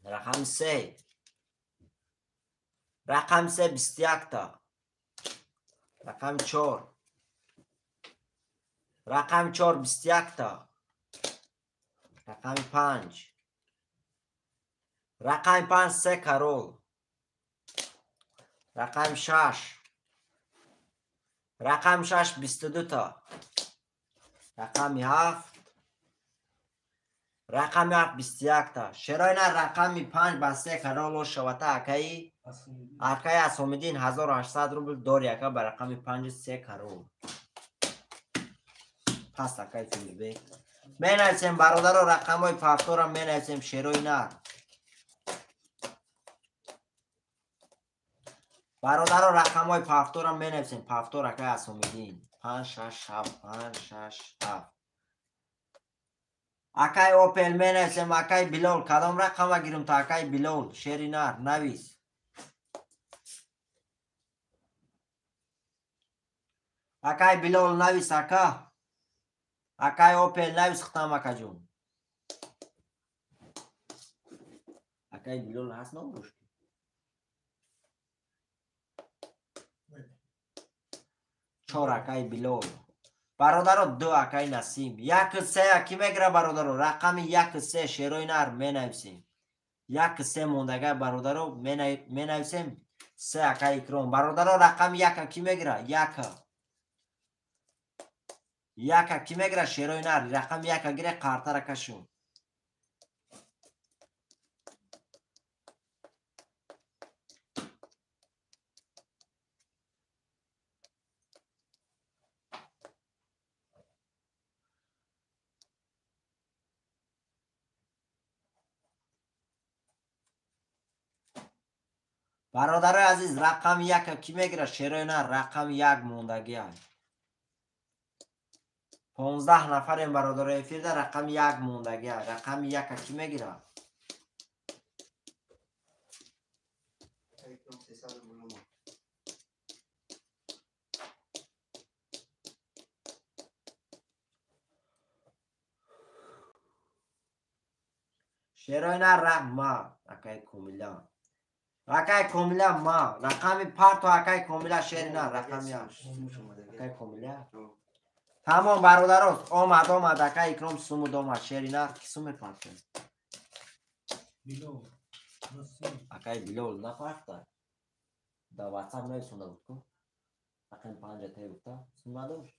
Рақами 3. Рақами 3 21. Рақами 4. Рақами 4 21. Рақами 5. Рақами 5 3 карол. Рақами 6. Рақами 6 22 та. Рақами 7. Рақами 7 21 та. Шерои нар рақами 5 ба 3 карол шавата акаи акаи Асомиддин 1800 рубл дори ака ба рақами 5 3 карол. Пас акаи Фирӯзбек. Менависем бародаро рақамҳои пафторам менависем шерои нар. Бародаро рақамҳои пафторам менависем. Пафтор акаи Асомиддин 5 6 7 5 6 7. Акаи Опел менависем. Акаи Билол кадом рақама гирум та акаи Билол шери нар навис. Акаи Билол навис ака. Акаи Опел навис хитам акаҷон. Акаи Билол ҳаст номруш? 4 акаи Билол. Бародаро 2 акаи Насим. 1 3 ки мегира бародаро? Рақами 1 3 шерои нар менависем. 1 3 мондага бародаро менависем. 3 акаи Икром. Бародаро рақами 1 ки мегира? 1. 1 ки мегира шерои нар? Рақами 1 гире қартара кашум. Бародарои азиз, рақами 1 ки мегира шерои нар? Рақами 1 мондагиа. 15 нафарем бародарои эфирда, рақами 1 мондагиа. Рақами 1 ки мегира? Шерои нар рақма акаи Комила. Акаи Комила ма рақами парто акаи Комила шери нар рақами 1. Акаи Комила. Тамом бародаро, омад омад акаи Икром сумуд омад шери нар ки сум мепартем? Билол. Акаи Билол напарта. Да WhatsApp нависонда буд ку? Рақами 5 те гуфта. Сум надошт?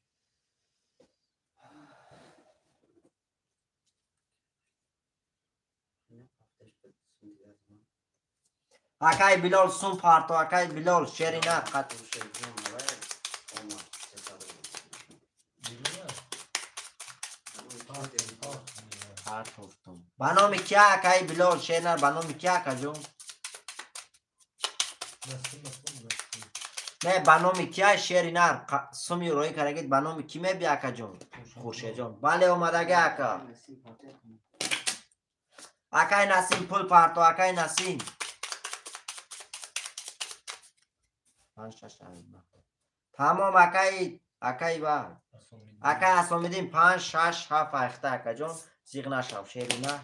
Акай Билол сум парто, акай Билол шерина қат. Партофтум. Ба номи кия акай Билол шерина, ба номи кия акаҷон? Не, ба номи кия шеринар суми роӣ карагид, ба номи ки меби акаҷон? Хуршедҷон. Бале, омадаги ака. Акай Насим пул парто, акай Насим. Тамом акай, акай ва. Акай Асомиддин 5 6 7 айхта акаҷон, зиғ нашав шерина.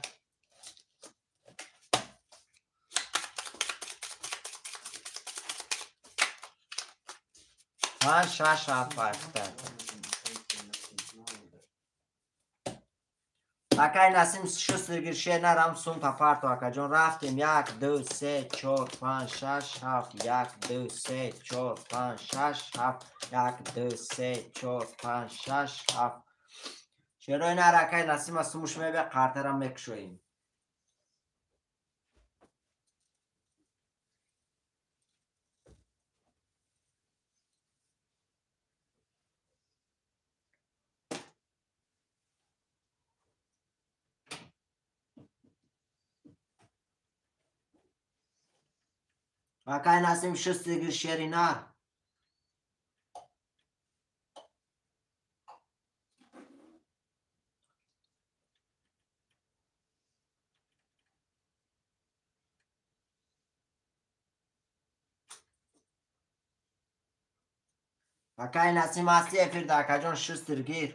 5 6 7 айхта. Акай Насим шустиргир шернарам сум тапарто акаҷон. Рафтем 1 2 3 4 5 6 7 1 2 3 4 5 6 7 1 2 3 4 5 6 7. Шерои нар акай Насима сумуш мебия, қартарам мекушоем. Акай Насим шустиргир шеринар. Акай Насим ҳасти эфирда акаҷон, шустиргир.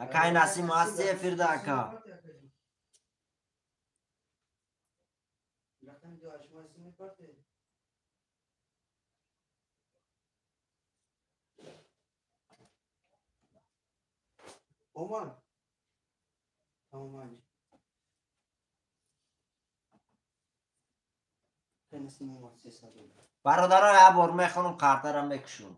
Акай Насим ҳасти эфирда ака. Бародаро, як бор мехонам, қартара мекушам.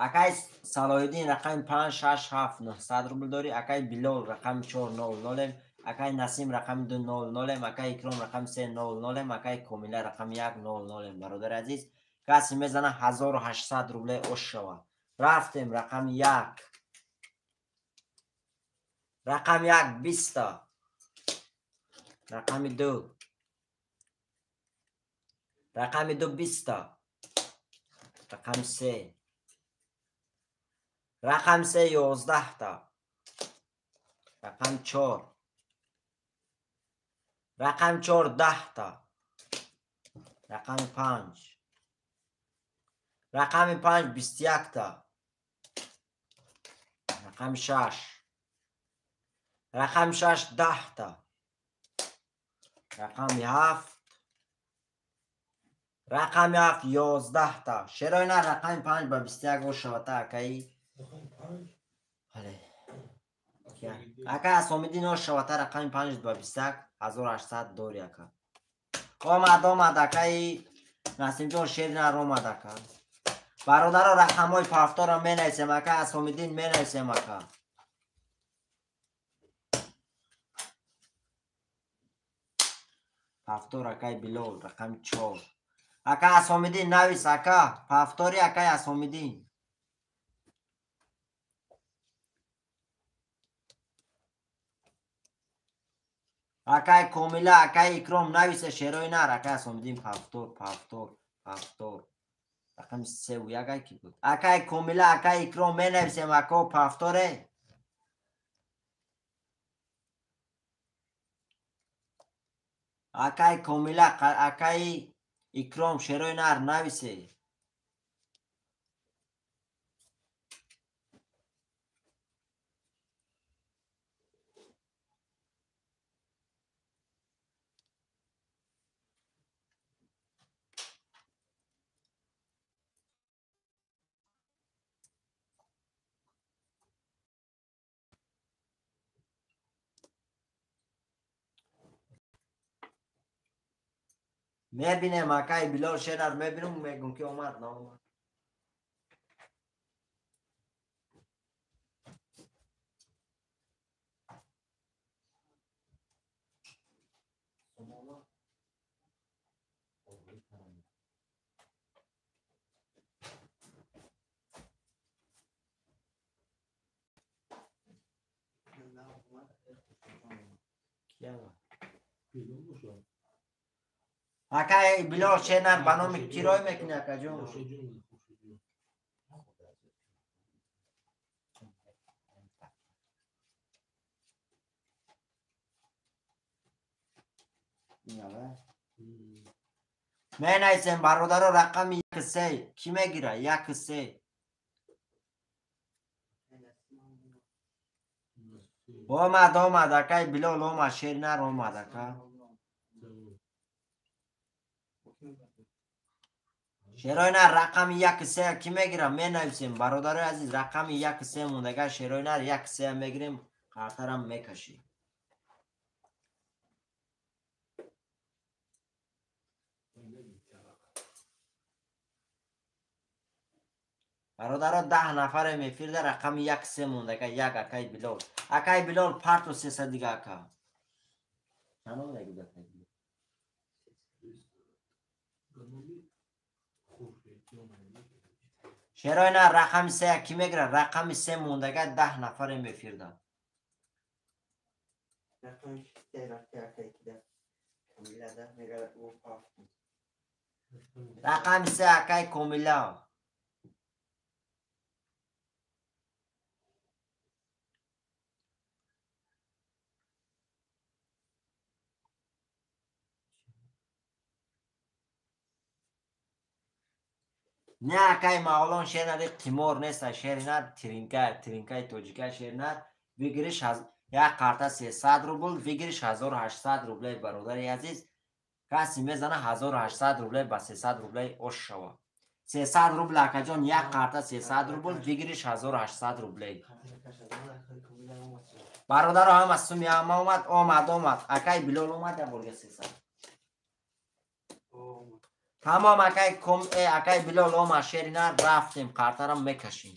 Акай Салоҳиддин рақами 5 6 7 900 рубл дорӣ. Акай Билол рақами 4 0 0, акай Насим рақами 2 0 0, акай Икром рақами 3 0 0, акай Комила рақами 1 0 0. Бародари азиз, касе мезана 1800 рубле ош шава. Рафтем рақами 1. Рақами 1 20. Рақами 2. Рақами 2 20. Рақами 3. Рақами 3 11 та. Рақами 4. Рақами 4 10 та. Рақами 5. Рақами 5 21 та. Рақами 6. Рақами 6 10 та. Рақами 7. Рақами 7 11 та. Шерои нар рақами 5 ба 21 ошавата акаи. Бале. Ака Асомиддин ошавата рақами 5 ба 21 1800 дори ака. Омад, омад акаи Насимҷон шеринар омад ака. Бародаро, рақамҳои пафторро менависем ака, Асомиддин менависем ака. Пафтор акаи Билол рақами 4. Ака Асомиддин навис ака, пафтори акаи Асомиддин. Акай Комила, акай Икром нависе шерои нар, акай Асомиддин пафтор, пафтор, пафтор. Рақами 3 ва 1 ки буд. Акай Комила, акай Икром менависем ако пафторе. Акай Комила, акай Икром шерои нар нависе. Мебинем акай Билол шерар мебинем, мегум ки омад наомад. Акай Билол шерар ба номи кирой мекунӣ акаҷон? Менависем бародаро рақами 1-3. Кӣ мегира? 1-3. Омад, омад акай Билол омад, шернар омад ака. Шерои нар рақами 1-3 кӣ мегира? Менависем бародарои азиз, рақами 1-3 мондага шерои нар 1-3 мегирем, қартарам мекашем. Бародаро 10 нафарем эфирда рақами 1-3 мондага як акай Билол. Акай Билол парту 300 дига ака. Чанд мегӯяд акай Билол? Шерои нар рақами 3 кӣ мегира? Рақами 3 мондага 10 нафарем эфирда. Рақами 3 акай Комила. Не акай Мавлон шенари қимор нест, шеринар тиринка, тиринкаи тоҷика шеринар выигрыш як карта 300 рубл, выигрыш 1800 рублей бародари азиз. Каси мезана 1800 рублей ба 300 рублей ош шава. 300 рубл акаҷон, як карта 300 рубл, выигрыш 1800 рублей. Бародаро ҳама суми ҳама омад, омад, омад. Акай Билол омад, я бурга 300. Тамом акай ком акай Билол омад, шеринар рафтем, картарам мекашем.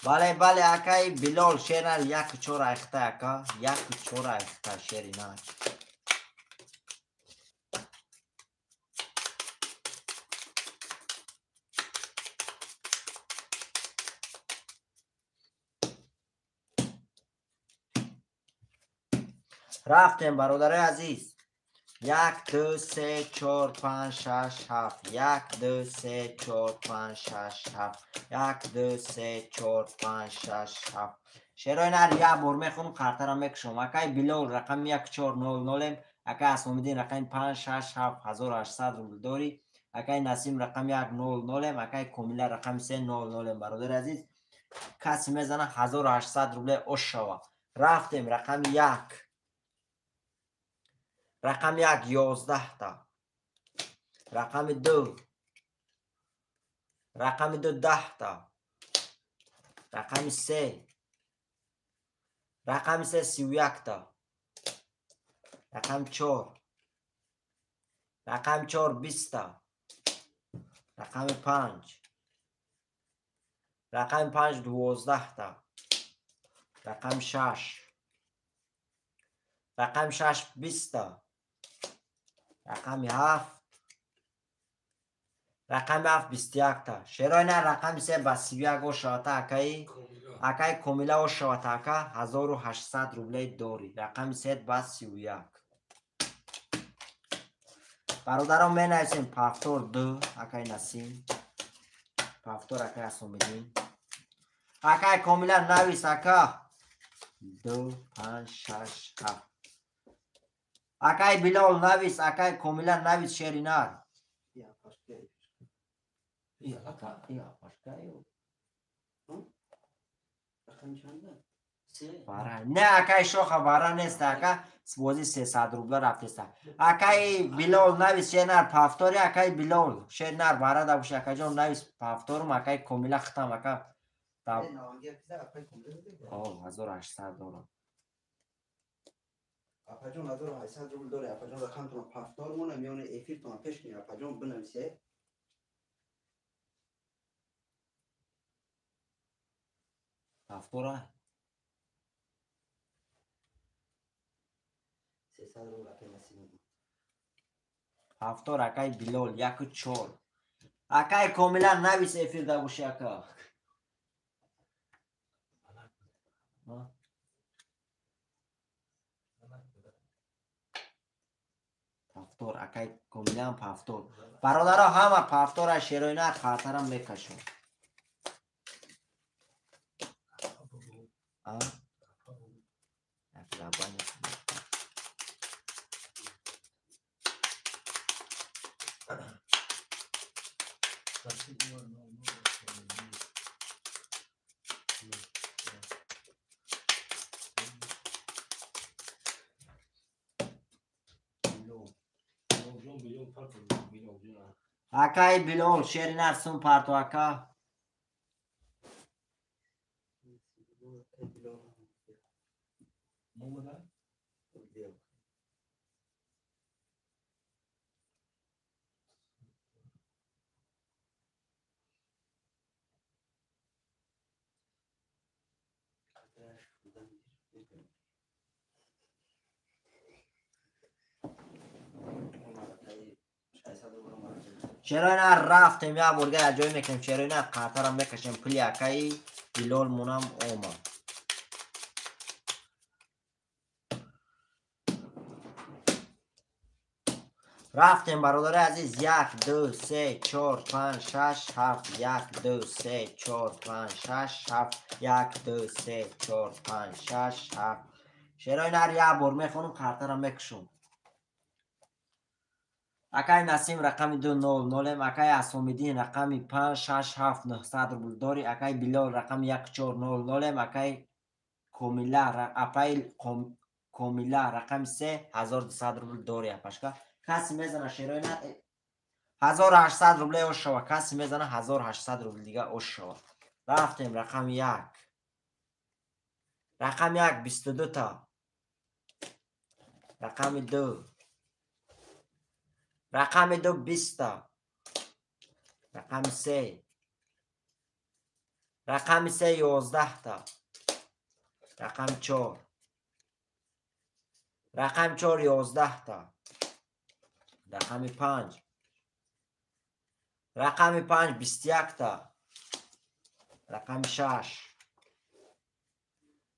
Бале, бале, акай Билол шеринар 1-4 айхта ака, 1-4 айхта шеринар. Рафтем бародарои азиз. 1 2 3 4 5 6 7 1 2 3 4 5 6 7 1 2 3 4 5 6 7. Шерои нар як бор мехонам, картара мекушам. Акай Билол рақами 1400, акай Асомиддин рақами 5 6 7 1800 рубл дорӣ, акай Насим рақами 100, акай Комила рақами 300. Бародари азиз, каси мезана 1800 рубле ош шава. Рафтем рақами 1. Рақами 1 11 та. Рақами 2. Рақами 2 10 та. Рақами 3. Рақами 3 31 та. Рақами 4. Рақами 4 20 та. Рақами 5. Рақами 5 12 та. Рақами 6. Рақами 6 20 та. Рақами 7. Рақами 7 21 та. Шерои нар рақами 3 ба 31 ошавата акаи Акай Комила ошават ака 1800 рублей дорӣ. Рақами се ба 31. Бародарон менависем повтор 2 акай Насим. Повтор акай Асомиддин. Акай Комила навис ака. 2 5 6 7. Акай Билол навис, акай Комила навис шеринар. Не акай шоха бара нест ака бози 300 рубла рафтеста. Акай Билол навис шеринар повтори акай Билол. Шеринар бара да боши акаҷон навис повторум акай Комила хитам ака. 1800 дорам. Апаҷон 1800 рубл дори. Апаҷон рақамтона повтор мона миёни эфиртона пеш кунед. Апаҷон бинависе. Повтора 300 рубл акай Насим. Повтор акай Билол 1-4. Акай Комила навис эфир да боши ака. Повтор акай Комилам повтор. Бародаро ҳама повтора шероина хатарам мекашам. А? Акай Билол шеринар сум парто ака. Чаро ина рафтем я бурга ҷой мекунем, чаро ина қатарам мекашем пули акаи Билол мунам ома. Рафтем бародари азиз 1 2 3 4 5 6 7 1 2 3 4 5 6 7 1 2 3 4 5 6 7. Чаро ина я бур мехонам қатарам мекашам. Акай Насим рақами 200, акай Асомиддин рақами 5 6 7 900 рубл дори, акай Билол рақами 1 4 0 0, акай Комила апай Комила рақами 3 1200 рубл дори апашка. Каси мезана шероина 1800 рубле ошава, каси мезана 1800 рубл дига ошава. Рафтем рақами 1. Рақами 1 22 та. Рақами 2. Рақами 2 20. Рақами 3. Рақами 3 11 та. Рақами 4. Рақами 4 11 та. Рақами 5. Рақами 5 21 та. Рақами 6.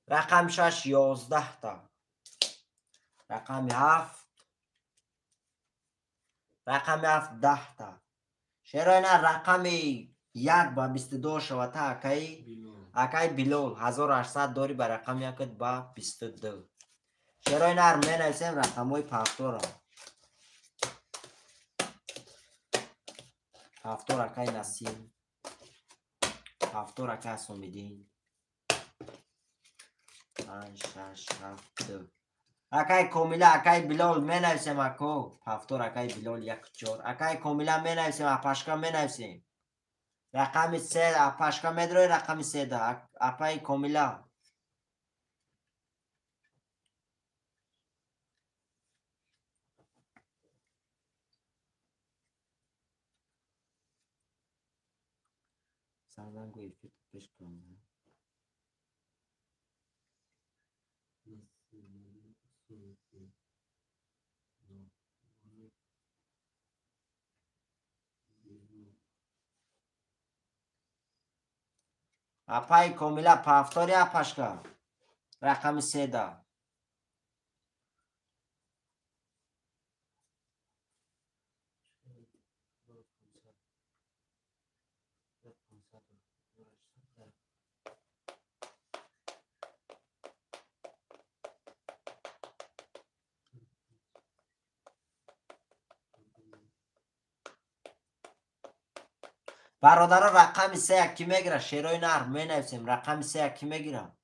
Рақами 6 11 та. Рақами 7. Рақами 7 10 та. Шероина рақами 1 ба 22 шава та акай Билол 1800 дори ба рақами 1 ба 22. Шероина менависем рақамҳои повтора. Повтор акай Насим. Повтор акай Асомиддин. 5 6 7 2. Акай Комила, акай Билол менависем ако. Повтор акай Билол 1 4. Акай Комила менависем, апашка менависем. Рақами 3 апашка медрои рақами 3 да. Апай Комила. Сарданго эфир пеш кунам. Апай Комила повтори апашка. Рақами 3 да. Бародаро, рақами 3 ки мегира? Шерои нар менависем. Рақами 3 ки мегира?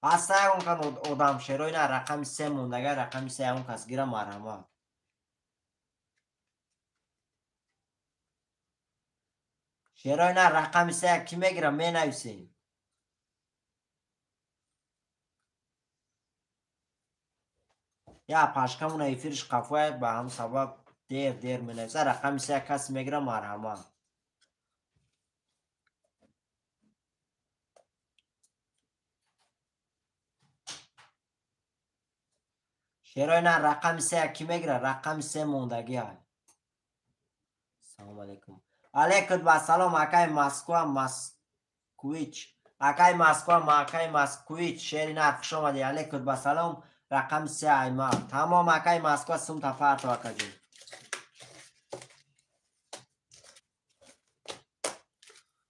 Аста ягон кан одам шерои нар рақами 3 мондага, рақами 3 ягон кас гира, марҳамат. Шерои нар рақами 3 ки мегира, менависем. Я пашкамуна эфириш қафоя, ба ҳам сабаб дер дер менависа. Рақами 3 касе мегира, марҳамат. Шерои нар рақами 3 ки мегира? Рақами 3 мондагиа. Салому алейкум. Алейкум басалом, акай Москва Москвич. Акай Москва, акай Москвич, шери нар, хуш омадӣ. Алейкум басалом. Рақами 3 айма. Тамом, акай Москва, сум тафарто, акаҷон.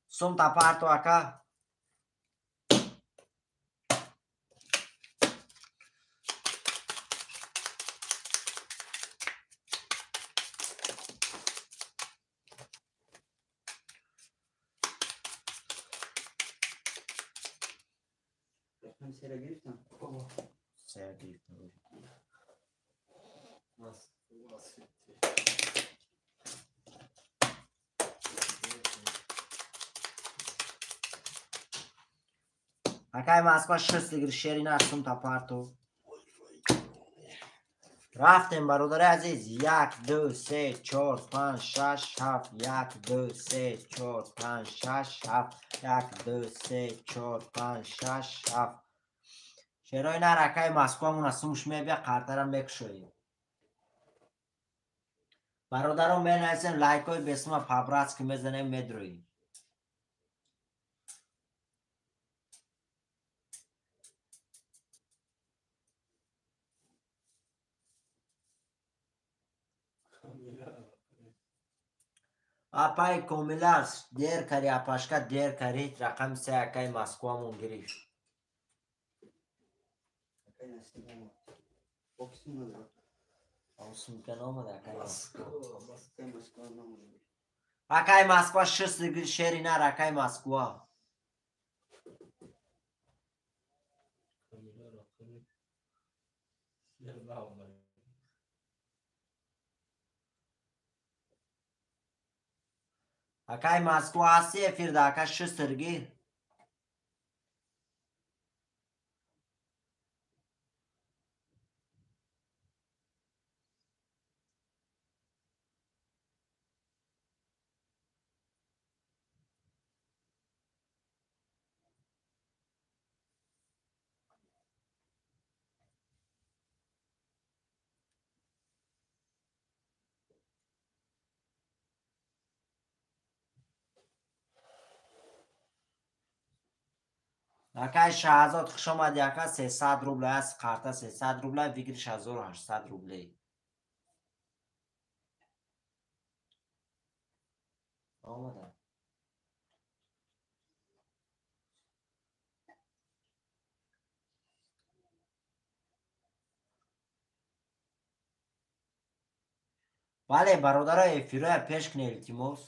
Сум тапарто, ака. Рақами 3-ра гирифтам. 3 гирифтам. Москва Сити. Акай Москва 6 гир, шери нар, сум тапарто. Рафтем, бародари азиз. Як, ду, се, чор, панҷ, шаш, ҳафт. Як, ду, се, чор, панҷ, шаш, ҳафт. Як, ду, се, чор, панҷ, шаш, ҳафт. Шерои нар, акай Москвамуна сумш мебия, қартара мекушоем. Бародарон, менависем, лайкҳои бесума по-братски мезанем, медроем. Комила. Апай Комила, дер кари, апашка, дер кари. Рақами 3 акай Москвамон гирифт. Акай Насим омад. Бокси надорад. Сумка наомада, акай Москва. Москва. Акай Москва наомад. Акай Москва 6 гир, шери нар, акай Москва. Комила рақами 3 наомад. Акай Москва ҳасти эфирда, ака, 6 гир. Акай Шаҳзод, хуш омадӣ, ака. 300 рубля аст қарта, 300 рубля, выигрыш 1800 рублей. Омада. Бале, бародаро, эфироя пеш кунед, илтимос.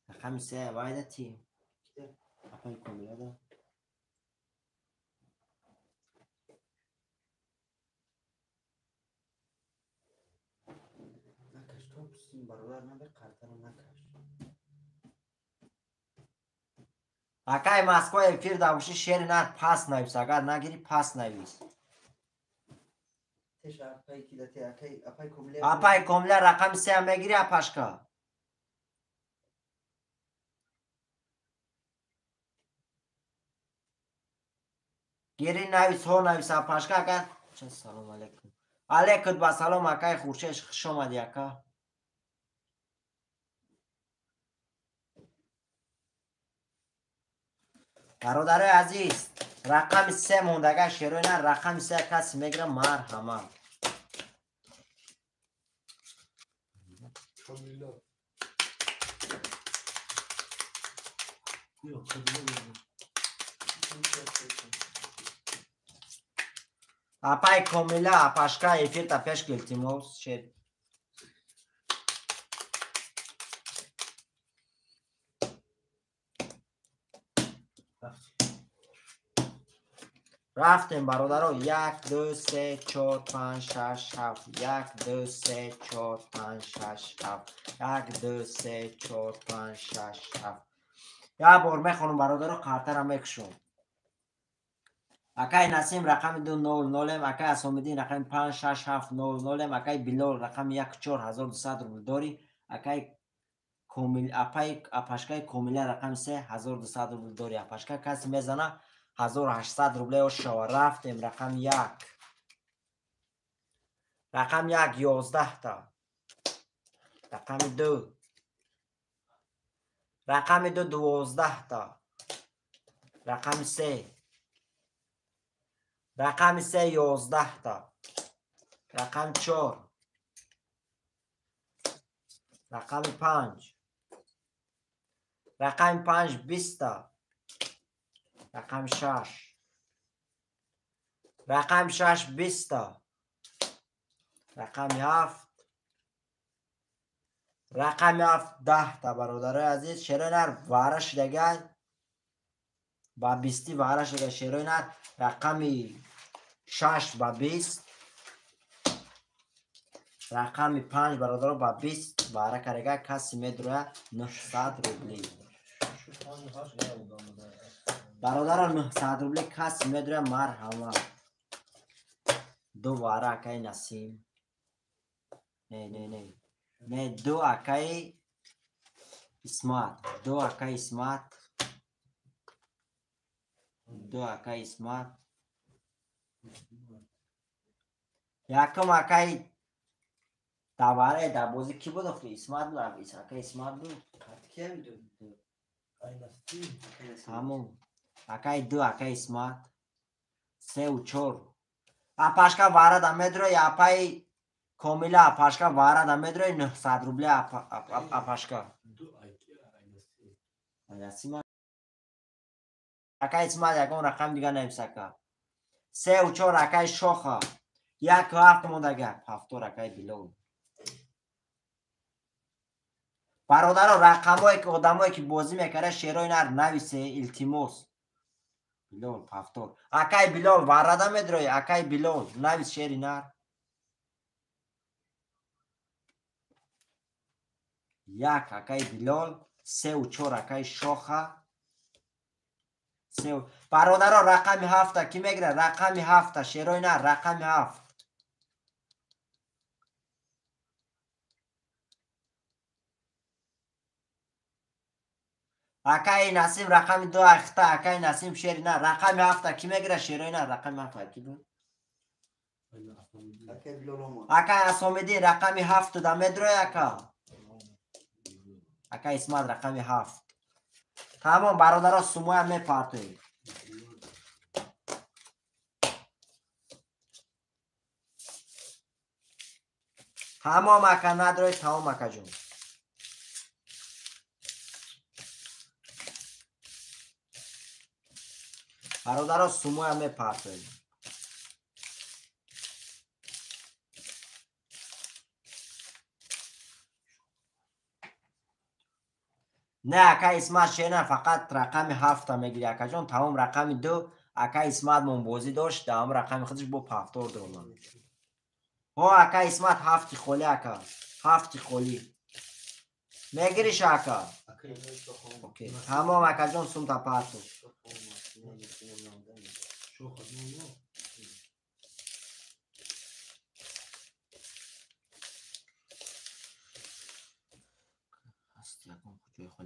Рақами 3 вайда ти. Апай Комилада. Накаш, то бародар набе, қартаро накаш. Акай Москва, эфир да бошӣ, шери нар пас навис, агар нагирӣ, пас навис. Теш апай ки дате, акай апай Комила. Апай Комила, рақами 3 мегирӣ, апашка? Гири, навис, ҳо, навис, апашка, агар. Салом алейкум. Алейкум ба салом, акай Хуршед, хуш омадӣ, ака. Бародарои азиз, рақами се мондага шерои нар, рақами се каси мегирам, марҳамат. Апай Комила, апашка эфирта пеш ки, илтимос, шер. Рафтем, бародаро. 1, 2, 3, 4, 5, 6, 7. 1, 2, 3, 4, 5, 6, 7. 1, 2, 3, 4, 5, 6, 7. Як бор мехонам, бародаро, қартара мекушам. Акай Насим рақами 2 0 0, акай Асомиддин рақами 5 6 7 0 0, акай Билол рақами 1 4 1200 рубл дорӣ, акай Комил, апай апашкаи Комила рақами 3 1200 рубл дорӣ. Апашка каси мезана 1800 рубле шава. Рафтем, рақами 1. Рақами 1 11 та. Рақами 2. Рақами 2 12 та. Рақами 3. Рақами 3 11 та. Рақами 4. Рақами 5. Рақами 5 20 та. Рақами 6. Рақами 6 20 та. Рақами 7. Рақами 7 10 та. Бародарои азиз, шерои нар вара шидагай. Ба 20 вара шидагай шерои нар. Рақами 6 ба 20. Рақами 5, бародаро, ба 20 вара карагай. Каси медроя 900 рубли. Бародаро, 900 рубли каси медроя, марҳамат. Ду вара акаи Насим. Не, не, не. Не, ду акаи Исмат. Ду акаи Исмат. Ду акаи Исмат. Якум акаи даваре дар бозӣ ки буд охи? Исмат буд, акаи Исмат буд. Ҳамон. Акаи ду акаи Исмат. 3 4. Апашка вара да медрои, апаи Комила, апашка вара да медрои 900 рубли апашка. Акаи Исмат ягон рақам дига нависака. 3 4 акаи Шоха. 1 7 мондага. 7 акаи Билол. Бародаро, рақамое ки одамое ки бозӣ мекарда, шерои нар нависе, илтимос. Билол 7. Акаи Билол варада медрои, акаи Билол навис шери нар. 1 акаи Билол, 3 4 акаи Шоха. 3. Бародаро, рақами 7 ки мегирад? Рақами 7 шерои нар, рақами 7. Акаи Насим рақами 2 ахта, акаи Насим шери нар, рақами 7 ки мегирад шерои нар, рақами 7 ки буд? Акаи Асомиддин рақами 7 да медрои ака. Акаи Исмат рақами 7. Тамом, бародаро, сумоя мепартоем. Тамом, ака надрои, тамом, акаҷон. Бародаро, сумоя мепартоем. Не, акаи Исмат шена фақат рақами 7 мегири, акаҷон. Тамом, рақами 2 акаи Исмат мон бозӣ дошт, даам рақами худаш бо 7 дромад. Ҳо, акаи Исмат 7 холӣ, ака. 7 холӣ. Мегириш, ака? Окей. Тамом, акаҷон, сумта парту.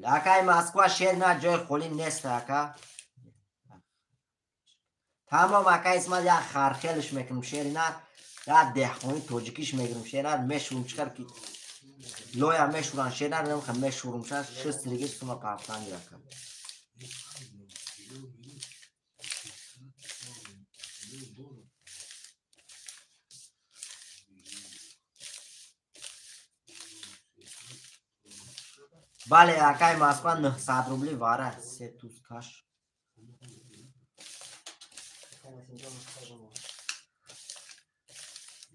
Акаи Москва шер на ҷои холӣ нест, ака. Тамом, акаи Исмат, як хархелш мекунем шери нар, як деҳқони тоҷикиш мегирем шери нар, мешурум чикар ки лоя мешуран шери нар, намехам мешурум шаш шест риги сума партан гирака. Бале, акай Москва 900 рубли вара, се туз каш.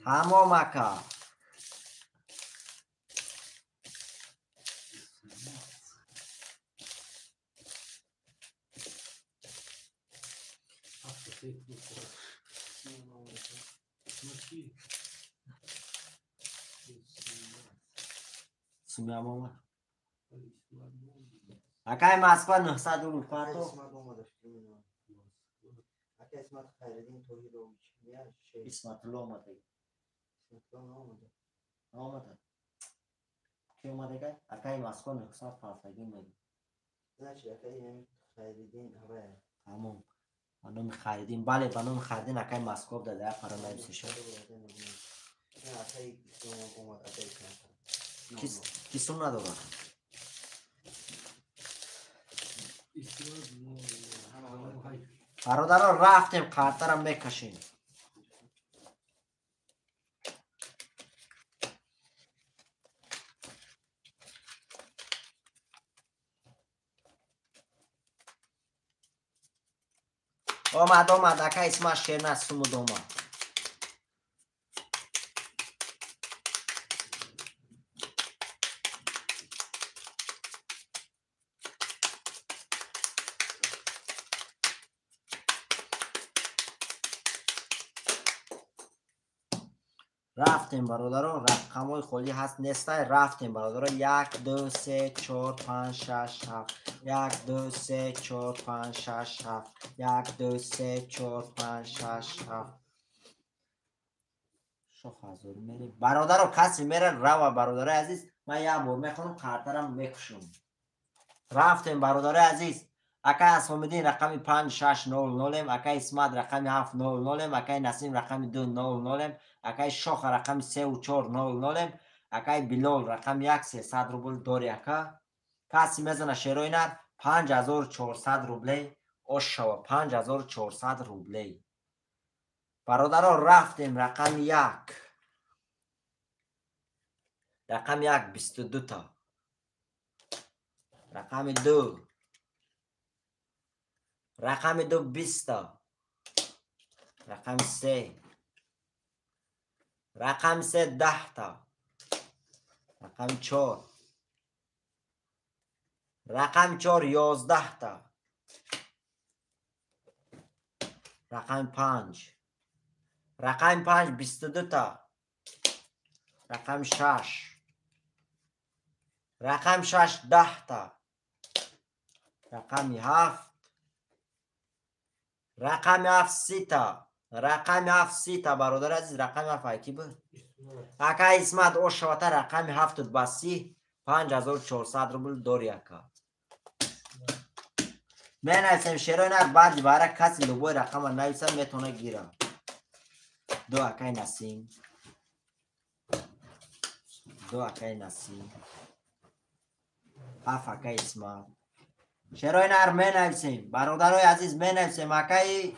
Тамом ака. Сумямома. Акай Москва 900 рубл фато. Акай Исмат Хайриддин Тоҳирович. Исматулло омада. Исматулло омада. Омада. Ки омада кай? Акай Москва 900 фартагӣ меги. Значит, акай Хайриддин ҳавая. Тамом. Ба номи Хайриддин. Бале, ба номи Хайриддин акай Москва дада фара нависиша. Акай Ислом омад, акай Ислом. Ки сум надорад? Бародаро, рафтем, қартара мекашем. Омад, омад, ака Исмат Шерназ сумуд омад. Рафтем бародаро, рақамҳои холӣ ҳаст нестай, рафтем бародаро. 1 2 3 4 5 6 7 1 2 3 4 5 6 7 1 2 3 4 5 6 7 шоҳ ҳазор мере бародаро, касе мера рава бародарои азиз, ман як бор мехонам, қартарам мекушам. Рафтем бародарои азиз. Акай Асомиддин рақами 5 6 0 0, акай Исмат рақами 7 0 0, акай Насим рақами 2 0 0, акай Шоха рақами 3 4 0 0, акай Билол рақами 1 300 рубл дори ака. Каси мезана шерои нар 5400 рублей ошава, 5400 рублей. Бародаро, рафтем рақами 1. Рақами 1 22 та. Рақами 2. Рақами 2 20 та. Рақами 3. Рақами 3 10 та. Рақами 4. Рақами 4 11 та. Рақами 5. Рақами 5 22 та. Рақами 6. Рақами 6 10 та. Рақами 7. Рақами 7 30 та. Рақами 7 30 та бародари азиз, рақами 7 ай ки буд? Ака Исмат ошавата рақами 7 ба 30 5400 рубл дори ака. Менависем шерои нар, баъди бара каси любой рақама нависа метавона гира. Ду акай Насим. Ду акай Насим. 7 акай Исмат. Шерои нар менависем. Бародарои азиз менависем акай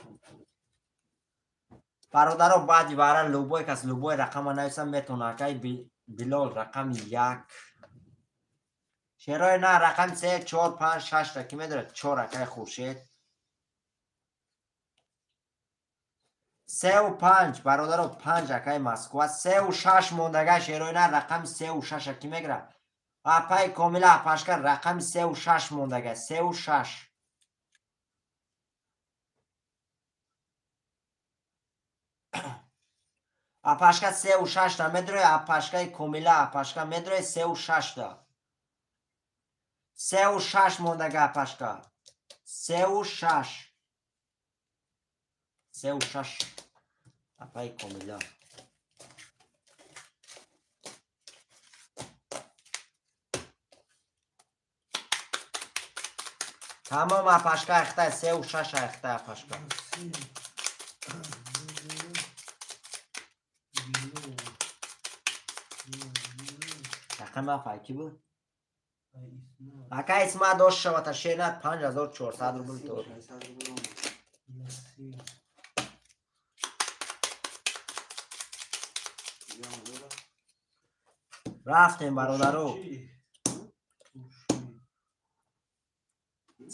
бародаро, баъди бара любой кас любой рақама нависа метавона. Акай Билол рақами 1. Шерои нар рақами 3 4 5 6 ра ки медорад? 4 акай Хуршед. 3 5 бародаро, 5 акай Москва. 3 6 мондага шерои нар рақами 3 6 ки мегирад? Апай Комила апашка рақами 3 6 мондага, 3 6. Апашка 3 6 та медрои, апашкаи Комила апашка медрои 3 6 та. 3 6 мондага апашка. 3 6. 3 6. Апай Комила. Тамом апашка ахта 3 6 ахта апашка. Рақами 7 ки буд? Ака Исмат дошт шавата шенат 5400 рубл дор. Рафтем бародаро.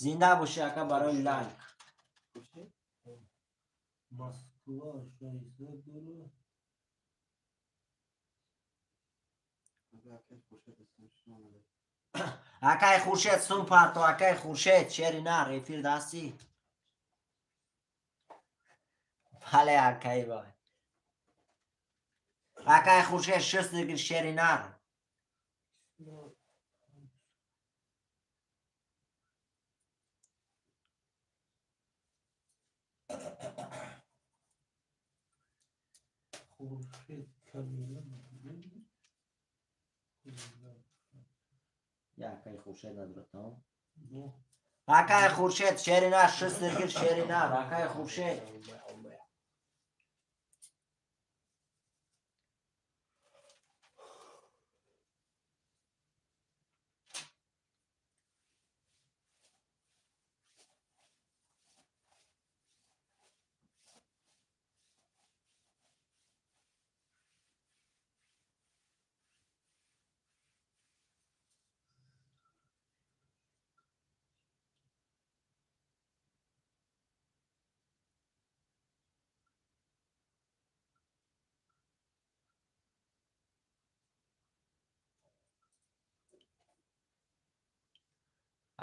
Зинда бошӣ ака барои лайк. Москва 600 дора. Акай Хуршед сум парто, акай Хуршед шери нар эфир дасти. Бале акай бай. Акай Хуршед шест дигир шери нар. Хуршед Камила. Я акай Хуршед надорад. Акай Хуршед шери нар шест дигир шери нар. Акай Хуршед.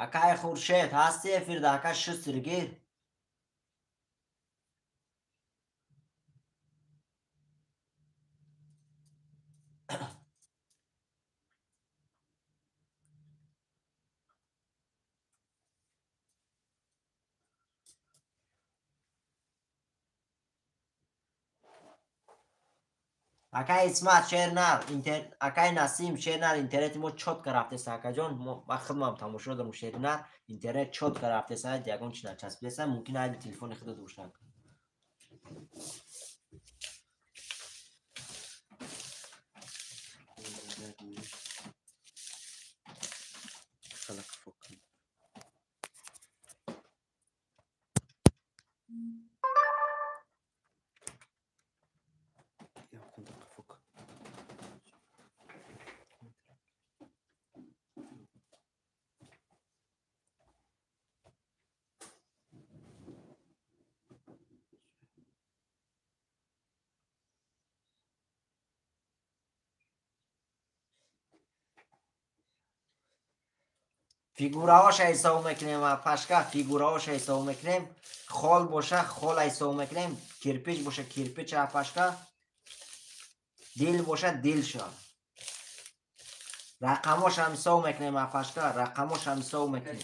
Акай Хуршед ҳасти эфирда ака шустр гир. Акай Исмат шернар, акай Насим шернар, интернети мо чётко рафтеса акаҷон, ма худмам тамошо дорам шернар, интернет чётко рафтеса, ягон чи начаспиеса, мумкин айби телефони худат бошад. Фигураҳоша ҳисоб мекунем, пашка фигураҳоша ҳисоб мекунем, хол боша хол ҳисоб мекунем, кирпич боша кирпича пашка, дил боша дилша. Рақамошам ҳисоб мекунем, пашка, рақамошам ҳисоб мекунем.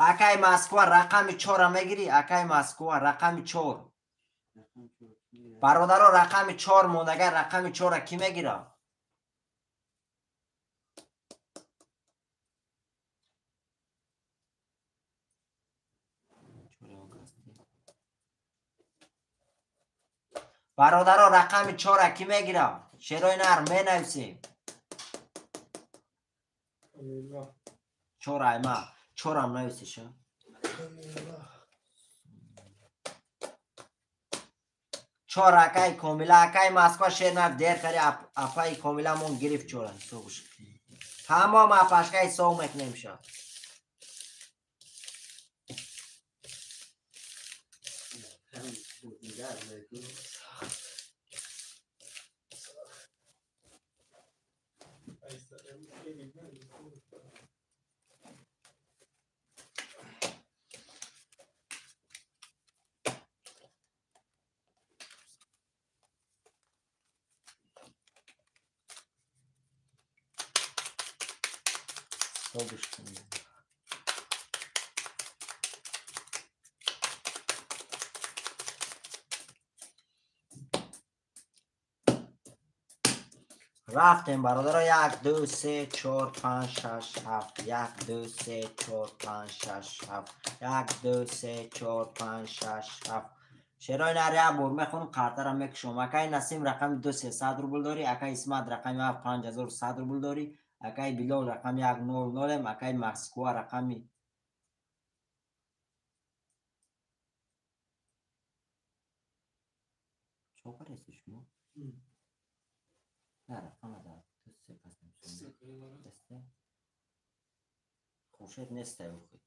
Акай Москва рақами 4 мегирӣ, акай Москва рақами 4. Бародаро рақами 4 мондага, рақами 4-ра кӣ мегирад? Бародаро рақами 4-ра кӣ мегирад? Шерои нар менависем. 4 айма, 4-ам нависиша. 4 акай Комила, акай Москва шернар дер кари, апаи Комиламон гирифт 4-ра. Ҳисобш. Тамом апашка ҳисоб мекунем ша. Рафтем бародаро 1 2 3 4 5 6 7 1 2 3 4 5 6 7 1 2 3 4 5 6 7. Шерои нар як бор мехонам, картара мекушам. Акай Насим рақами 2 300 рубл дорӣ, акай Исмат рақами 7 5100 рубл дорӣ, акай Билол рақами 1 0 0, акай Москва рақами чо кардаси шумо? На рақама да 2 3 пас. Хуршед нестай охи.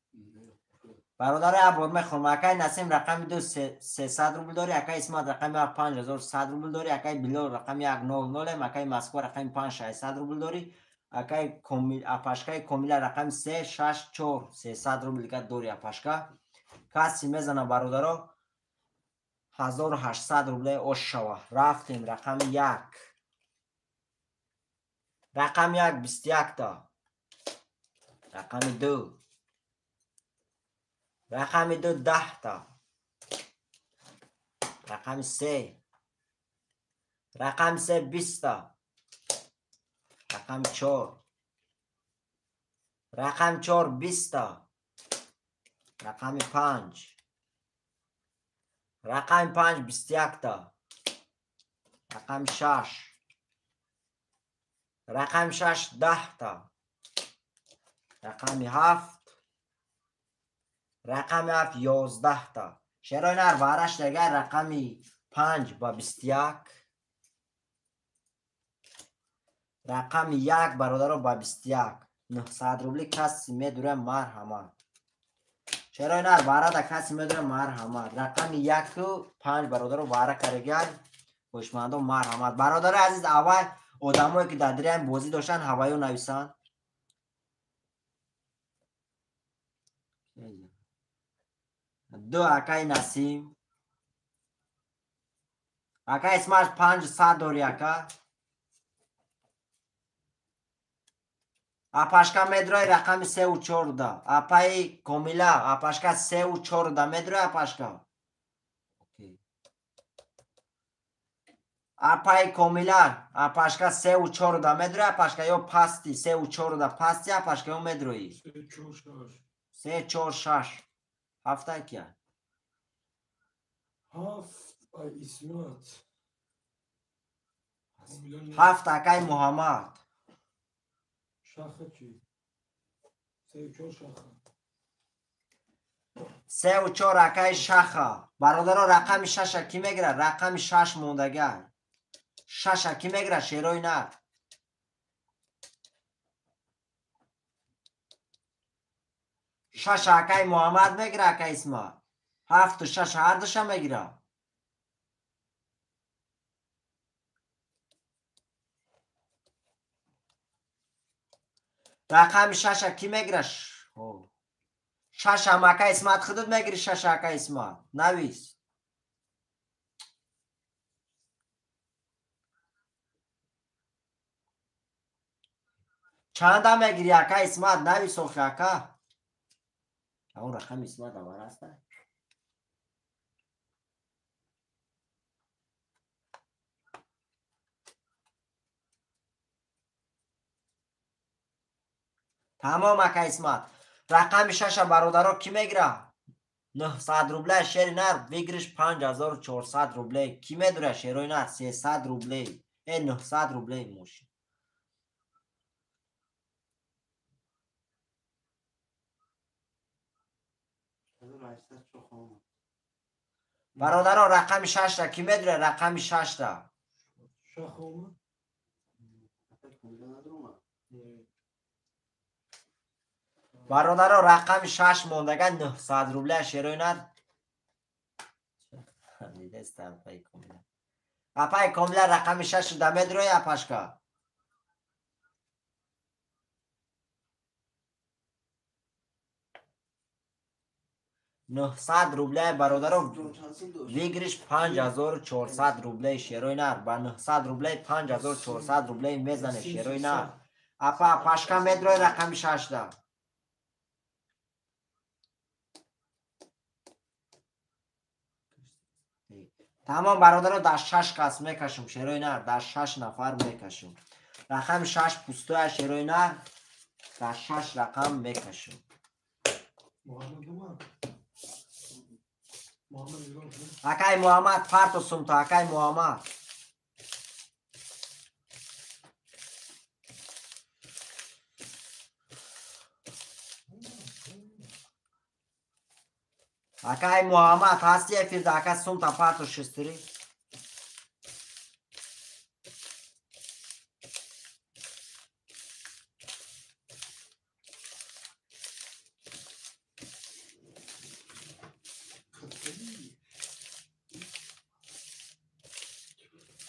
Бародари абор мехонам. Акай Насим рақами 2 300 рубл дори, акай Исмат рақами 1 5100 рубл дори, акай Билол рақами 1 00, акай Москва рақами 5 600 рубл дори, акай Комил апашкаи Комила рақами 3 6 4 300 рубл дигар дори апашка. Каси мезана бародаро 1800 рубле ош шава. Рафтем рақами 1. Рақами 1 21 та. Рақами 2. Рақами 2 10 та. Рақами 3. Рақами 3 20 та. Рақами 4. Рақами 4 20 та. Рақами 5. Рақами 5 21 та. Рақами 6. Рақами 6 10 та. Рақами 7. Рақами 7 11 та. Шерои нар вараш дагар рақами 5 ба 21. Рақами 1 бародаро ба 21. 900 рубли каси медура марҳамат. Шерои нар варада каси медура марҳамат. Рақами 1 5 бародаро вара карагай. Хушмандо марҳамат. Бародари азиз, аввал одамое ки дар дирям бозӣ доштанд ҳаваё нависанд. Ду акай Насим. Акай Исмат 500 дори ака. Апашка медрои рақами 3 ва 4 да. Апаи Комила, апашка 3 ва 4 да медрои апашка. Апаи Комила, апашка 3 ва 4 да медрои апашка ё пасти 3 ва 4 да пасти апашка ё медрои. 3 4 6. 3 4 6. Ҳафта кия? Ҳафт ай Исмат. Ҳафт акай Муҳаммад. Шаха чӣ? 3 4 шаха. 3 ва 4 акай Шаха. Бародаро рақами 6 ки мегирад? Рақами 6 мондагай. 6 ки мегирад? Шерои нар. 6 акай Муҳаммад мегирад, акай Исмат. 7 ва 6 ҳардуша мегирад. Рақами 6 ки мегирад? 6 ҳам акай Исмат худут мегири 6 акай Исмат. Навис. Чанда мегири акай Исмат? Навис охи ака. Он рақами Исмат аввал аст. Тамом ака Исмат. Рақами 6 бародаро ки мегирад? 900 рубле шери нар выигрыш 5400 рубле. Ки медура шерои нар 300 рубле. 900 рубле мошин. Бародаро рақами 6 ки медура? Рақами 6 бародаро рақами 6 мондага 900 рубле шерои нар. Апай Комила рақами 6 да медрои апашка. 900 рубле бародаро выигрыш 5400 рубле шерои нар. Ба 900 рубле 5400 рубле мезане шерои нар. Апа апашка медрои рақами 6 да. Тамом бародаро дар 6 кас мекашум шерои нар, дар 6 нафар мекашум. Рақами 6 пустоя шерои нар, дар 6 рақам мекашум. Акай Муҳаммад парто сумта, акай Муҳаммад. Акай Муҳаммад ҳасти эфирда, ака сумта парто шестири.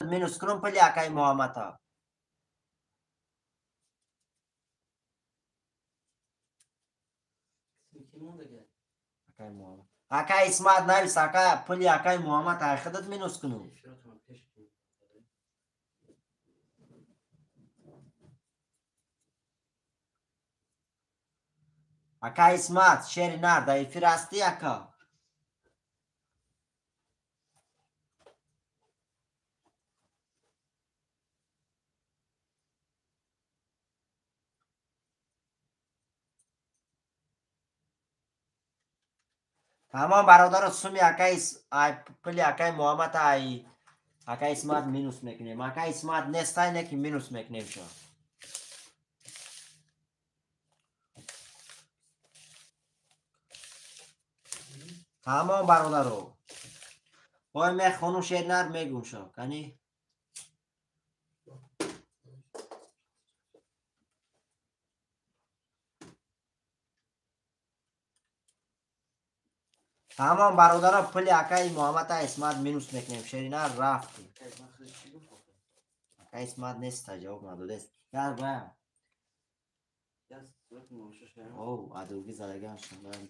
Минус кунам пули акаи Муҳаммада. Акаи Муҳаммад. Акаи Исмат навис, ака пули акаи Муҳаммад ай худат минус кунам. Ака Исмат, шери нар, дар эфир ҳастӣ, ака? Тамом бародаро, суми акаи пули акаи Муҳаммад ай акаи Исмат минус мекунем. Акаи Исмат нестай, не ки минус мекунем шо. Тамом бародаро. Ой мехонум шернар мегум шо. Кани? Тамом бародаро, пули акаи Муҳаммад Исмат минус мекунем. Шеринар рафти. Акаи Исмат неста, ҷавоб надодест. Яр ба. О, адуги задаган шудан.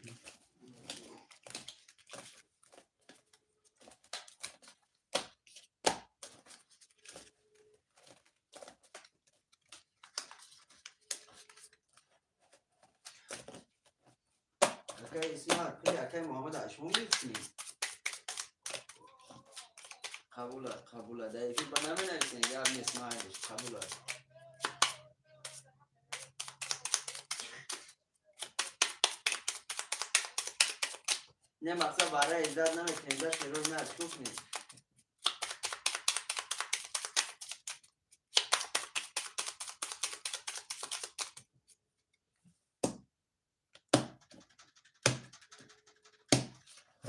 Акаи Исмат, пули акаи Муҳаммад шумо гирифтӣ? Қабула, қабула. Дар эфир ба наменависем, гап нест, майлиш, қабула. Не, мақсад барои иззат намекунем, да шероз на, чӣ кунем?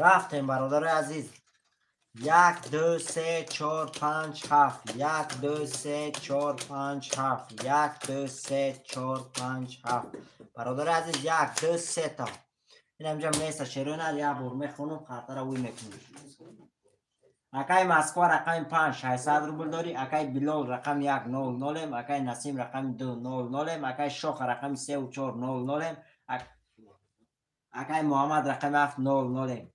Рафтем бародарои азиз. 1 2 3 4 5 7 1 2 3 4 5 7 1 2 3 4 5 7. Бародарои азиз, 1 2 3 та. Ин ҳамҷа меса шерона як бор мехонум, хатара уй мекунем. Акаи Москва рақами 5 600 рубл дорӣ, акаи Билол рақами 1 0 0, акаи Насим рақами 2 0 0, акаи Шоха рақами 3 4 0 0, акаи Муҳаммад рақами 7 0 0.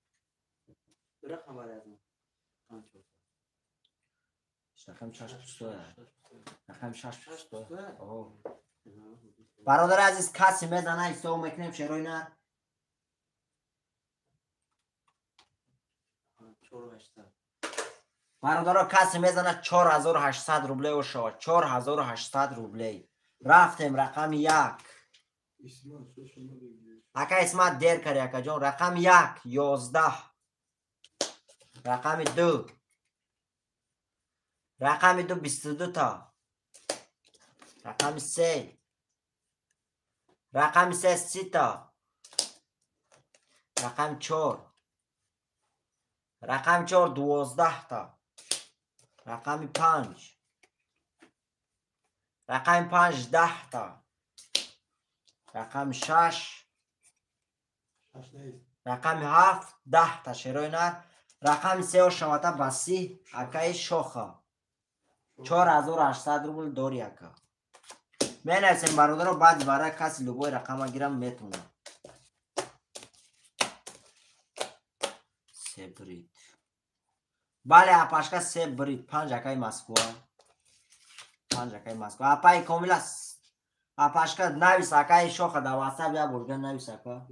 Рақам барои аз рақами 6 пусто. Рақами 6 пусто. Бародари азиз, касе мезана ҳисоб мекунем шерои нар. 4800. Бародаро, касе мезана 4800 рублей ошава. 4800 рублей. Рафтем рақами 1. Ака Исмат дер кари, акаҷон. Рақами 1 11. Рақами 2. Рақами 2 22 та. Рақами 3. Рақами 3 30 та. Рақами 4. Рақами 4 12 та. Рақами 5. Рақами 5 10 та. Рақами 6. Рақами 7 10 та. Шерои нар. Рақами 3 шавата баси акаи Шоха. 4800 рубл дори ака. Менависем бародаро, баъди барои каси любой рақама гирам метонам. Се брид. Бале, апашка се брид. 5 акаи Москва. 5 акаи Москва. Апаи Комила, апашка навис акаи Шоха дар WhatsApp як бор навис ака.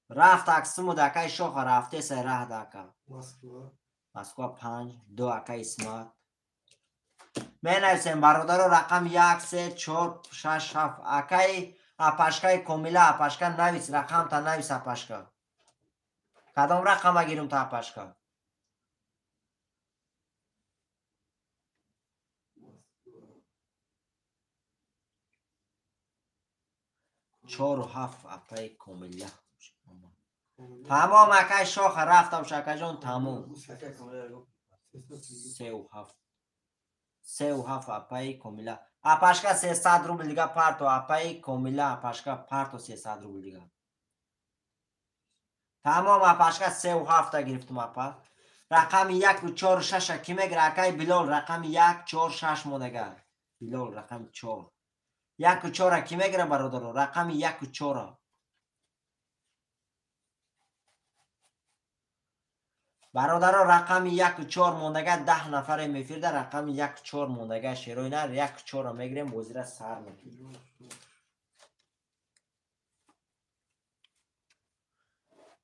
Рафт аксимуд акаи Шоха рафтеса раҳд ака. Москва. Москва 5 2 акаи Исмат. Менависем бародаро, рақам 1 3 4 6 7. Акаи апашкаи Комила, апашка навис, рақамта навис апашка. Кадом рақама гирум та апашка? 4 7 апаи Комила. Тамом акаи Шоха рафтам шакаҷон, тамом. 3 7. 3 7 апаи Комила. Апашка 300 рубл дига парто, апаи Комила, апашка парто 300 рубл дига. Тамом апашка 3 7 гирифтум апа. Рақами 1 4 6 ки мегира? Акай Билол рақами 1 4 6 монага. Билол рақами 4. 1 4 ки мегира бародаро? Рақами 1 4. Бародаро рақами 1 4 мондага 10 нафаре мефирда рақами 1 4 мондага шерои нар 1 4 мегирем бозира сар мекунем.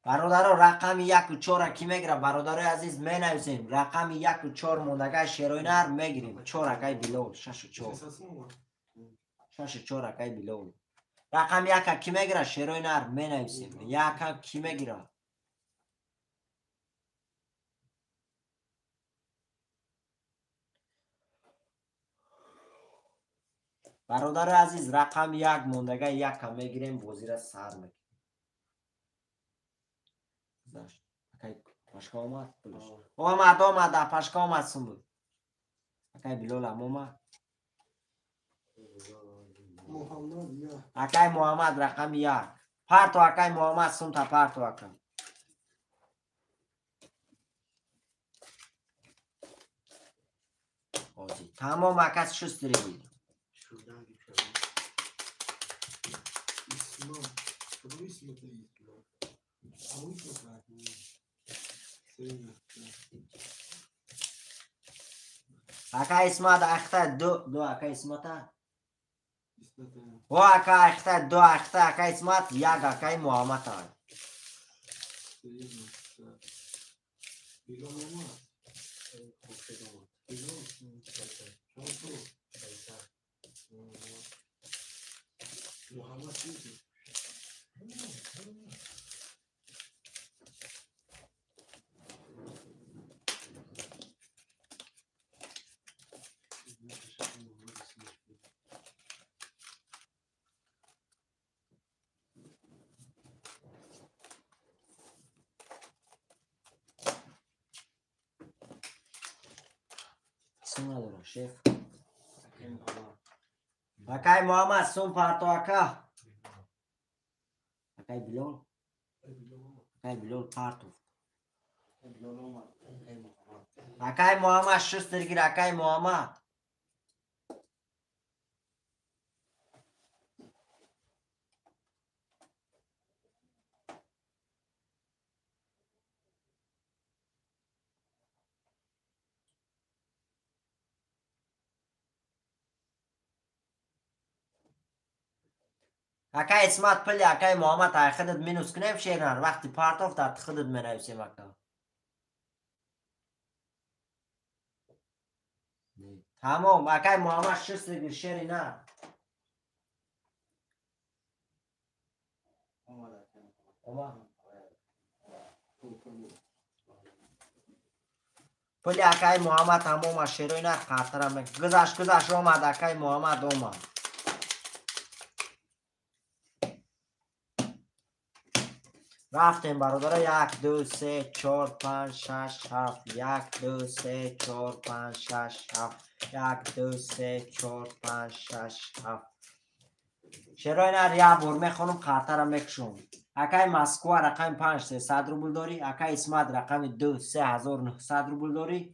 Бародаро рақами 1 4 ки мегира? Бародарои азиз менависем рақами 1 4 мондага шерои нар мегирем. 4 акай Билол 6 4. 6 4 акай Билол. Рақами 1 ки мегира? Шерои нар менависем. 1 ки мегира? Бародари азиз рақами 1 мондага 1 мегирем бозира сар мекунем. Акай пашка омад? Омад, омад, пашка омад сумбул. Акай Билол ам омад. Акай Муҳаммад рақами 1. Парто акай Муҳаммад сумта парто ака. Тамом ака шустри. Ака Исмат ахта 2 ака Исмата. О ака ахта 2 ахта ака Исмат 1 акай Муҳаммад. Шеф. Акай Муҳаммад сум парто ака. Акай Билол. Акай Билол партов. Акай Муҳаммад шустер гир акай Муҳаммад. Акай Исмат пули акай Муҳаммад ай худат минус кунем шернар вақти партов дар худат менависем ака. Тамом акай Муҳаммад шустер гир шери нар. Пули акай Муҳаммад тамом шерои нар қартара гузашт гузашт омад акай Муҳаммад омад. Рафтем бародаро 1 2 3 4 5 6 7 1 2 3 4 5 6 7 1 2 3 4 5 6 7. Шерои нар як бор мехонам қартара мекушам. Акай Москва рақами 5 300 рубл дорӣ, акай Исмат рақами 2 3900 рубл дорӣ.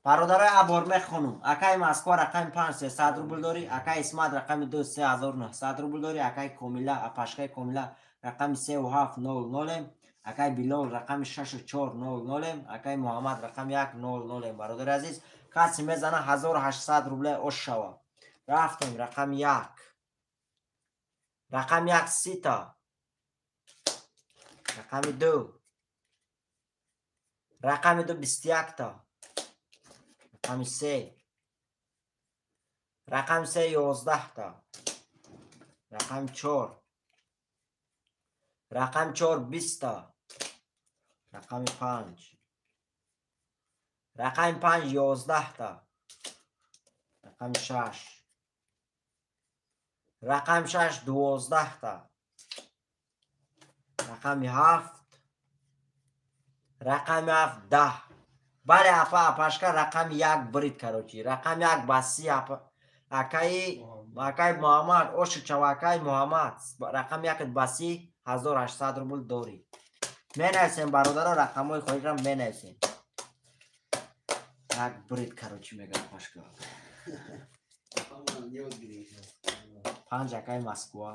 Бародарои абор мехонум. Акай Москва рақами 5 300 рубл дорӣ, акай Исмат рақами 2 3900 рубл дорӣ, акай Комила апашкаи Комила рақами 3700, акай Билол рақами 6400, акай Муҳаммад рақами 100. Бародари азиз, касе мезана 1800 рубле ош шава. Рафтем рақами 1. Рақами 1 сита. Рақами 2. Рақами 2 21 та. Рақами се. Рақами се 11та. Рақами 4. Рақами 4 20та. Рақами 5. Рақами 5 11та. Рақами 6. Рақами 6 12та. Рақами 7. Рақами 7 10. Бале апа апашка рақами 1 брид короче. Рақами 1 ба 30 апа. Акаи Муҳаммад, оши чава акаи Муҳаммад. Рақами 1 ба 30 1800 рубл дорӣ. Менависем бародаро, рақамҳои хоҳишам менависем. Як брид короче мега апашка. 5 акаи Москва.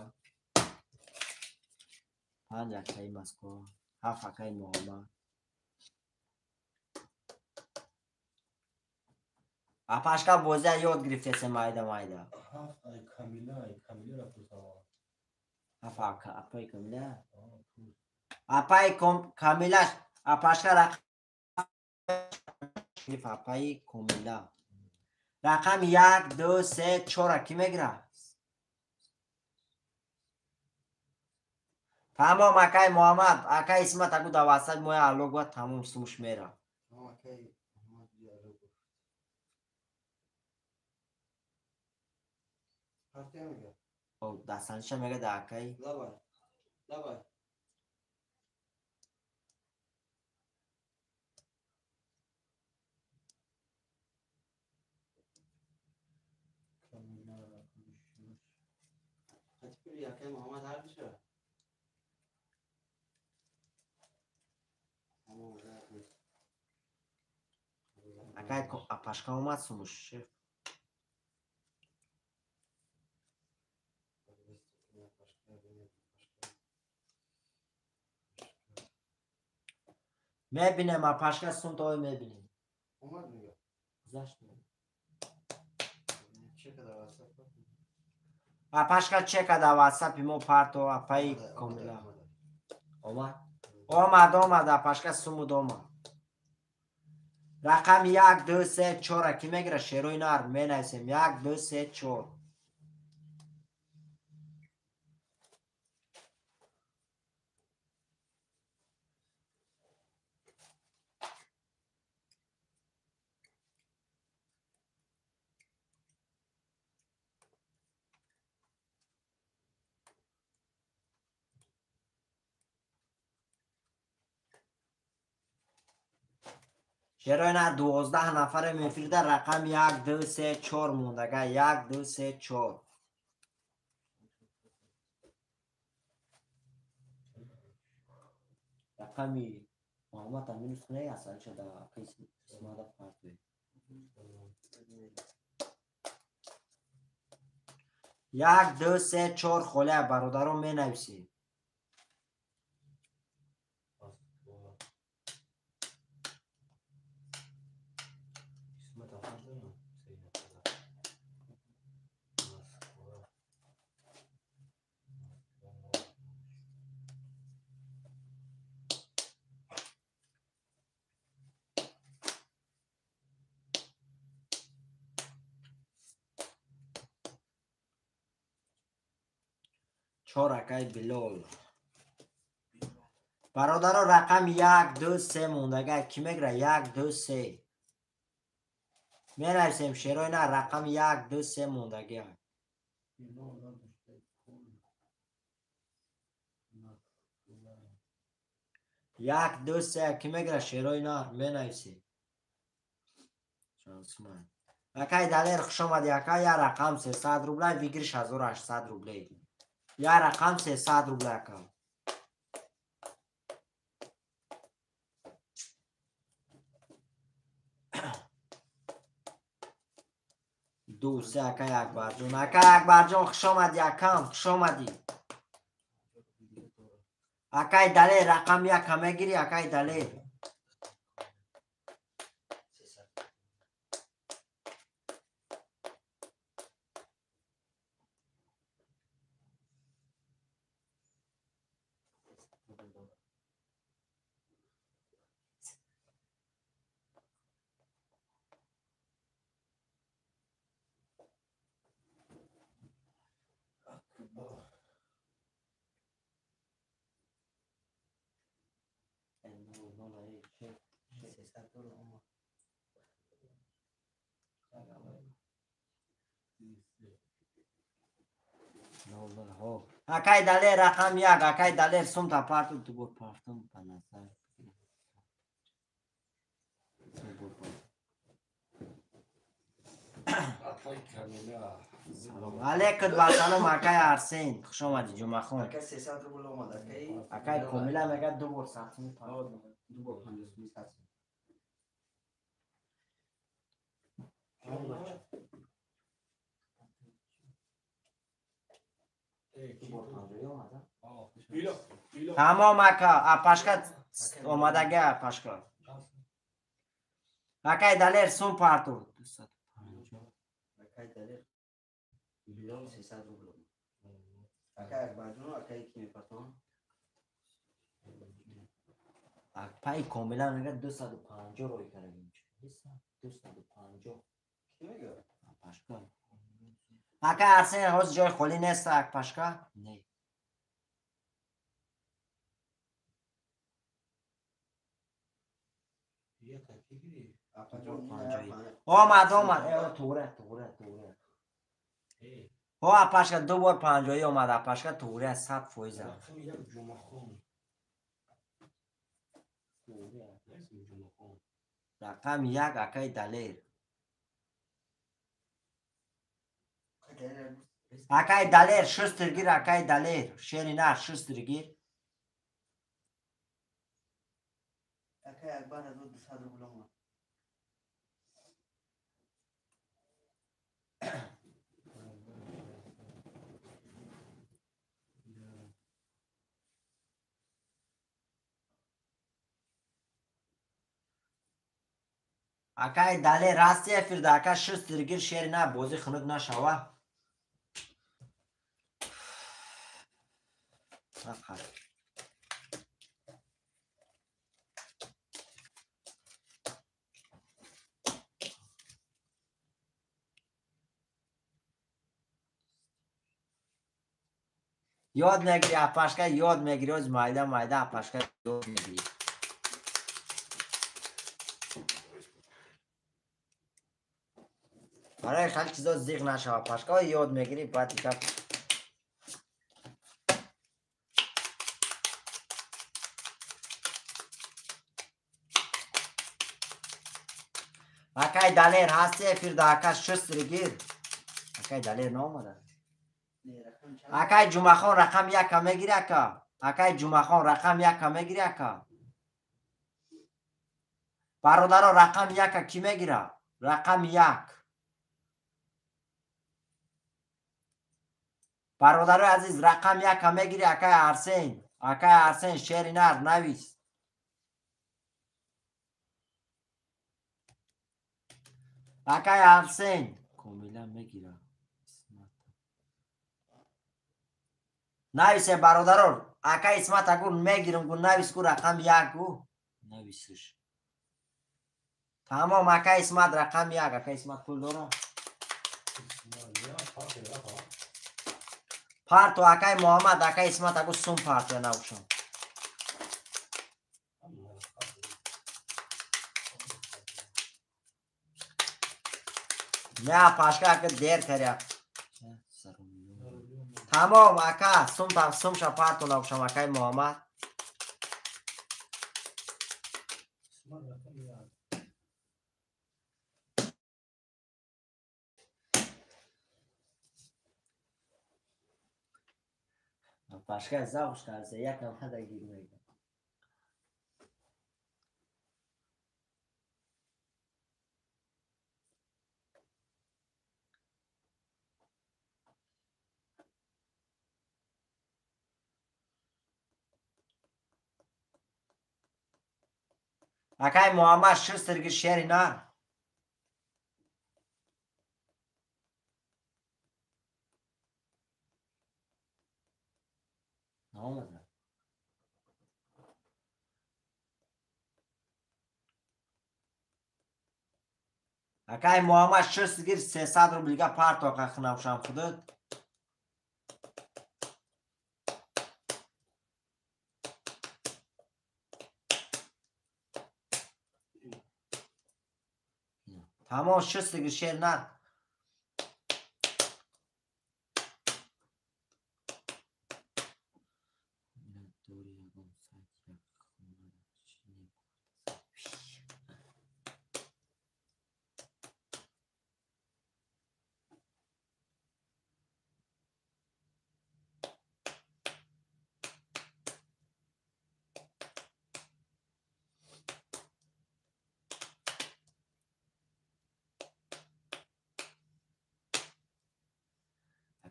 5 акаи Москва. 7 акаи Муҳаммад. Апашка бозия ёд гирифтесе майда майда. 7 ай Камила, ай Камила пурсава. 7 апаи Камила? Апаи Камила, апашка рақам апаи Камила. Рақами 1 2 3 4 ки мегира? Тамом акаи Муҳаммад, акаи Исмат агу да васат моя алло гуфт тамом сумуш мера. Дастانша мега да акаи. Давай. Давай. Акаи Муҳаммад ҳар биша. Акаи апашка омад сумуш шеф. Мебинем апашка сум той мебинем. Омад мега. Гузашт. Апашка чека да ватсапи мо парто апаи Комила. Омад? Омад, омад, апашка сумуд омад. Рақами 1 2 3 4 ки мегира шерои нар менависем 1 2 3 4. Шерои нар 12 нафаре мефирда рақами 1 2 3 4 мондага 1 2 3 4. Рақами Муҳаммад Аминов не аст, да қисмада партуе. 1 2 3 4 холия бародарон менависем. Чор акаи Билол. Бародаро рақами 1 2 3 мондага ки мегира 1 2 3. Менависем шерои на рақами 1 2 3 мондага. 1 2 3 ки мегира шерои нар менависем. Шансман. Акаи Далер хуш омадӣ ака, я рақам 300 рубля, выигрыш 1800 рублей. Я рақам 300 рубля ака. Ду се акаи Акбарҷон. Акаи Акбарҷон хуш омадӣ акам, хуш омадӣ. Акаи Далер рақам 1 мегирӣ акаи Далер. 300 доллар омад. Акай Далер рақам як, акай Далер сумта парту ду бор партум ба назар. Алейкум ва салом акай Арсен, хуш омадӣ Ҷумъахон. Акай 300 рубл омад, акай. Акай Комила мегӯяд ду бор 100 сум парту. Ду бор 50 сум 100 сум. Тамом ака, апашка омадаги апашка. Акай Далер сум парту. 250. Акай Далер 1 300 000 рубл. Акай Акбарҷон, акай ки мепартон? Акпай Комила мегӯяд 250 рой кардагим. 250. Ки мегӯяд? Апашка. Акай Арсен ҳозир ҷои холӣ нест акпашка? Не. Омад, омад. Туғра, туғра, туғра. Ҳо апашка ду бор панҷоҳӣ омад, апашка туғра 100%. Рақам як акай Далер. Акай Далер шустр гир, акай Далер. Шери нар шустр гир. Акай Акбар 1200 рубл омад. Акай Далер расти эфирда, ака шустр гир, шери нар бозӣ хунук нашава. Ёд мегирӣ апашка, ёд мегирӣ, оз майда майда апашка ёд мегирӣ. Барои хеле чизо зиқ нашава апашка, ёд мегирӣ, баъд дигар акай Далер ҳасти эфирда, ака шустр гир. Акай Далер наомада. Акай Ҷумъахон рақам яка мегири ака. Акай Ҷумъахон рақам яка мегири ака. Бародаро рақам яка кӣ мегира? Рақам як. Бародарои азиз рақам яка мегири акай Арсен. Акай Арсен шери нар навис. Акай Арсен Комила мегира. Нависе бародарон, акай Исмат агу мегирам гу навис гу рақам як гу нависиш. Тамом акай Исмат рақам як, акай Исмат пул дора? Парту акай Муҳаммад, акай Исмат агу сум парту навшам. Не апашка ака дер каря. Тамом ака, сум сумша парту навшам акай Муҳаммад. Апашка завш карса якам ҳада гир мега. Акай Муҳаммад шустр гир шери нар. Наомада. Акай Муҳаммад шустр гир 300 рублига парту ака хунавшам худут. Тамом шистиги шер нар.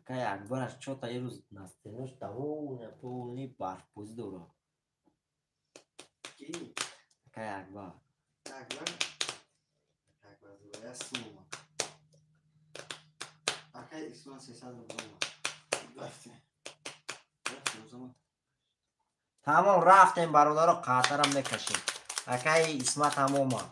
Акай Акбараш чота ирӯз настенош давоне полни барфбозӣ дорад. Ки? Акай Акбар. Акбар? Акбар зӯя сума. Акай Исман 300 рубл омад. Рафтем. Рафтем озамат. Тамом рафтем бародаро, қатарам мекашем. Акай Исмат ҳам омад.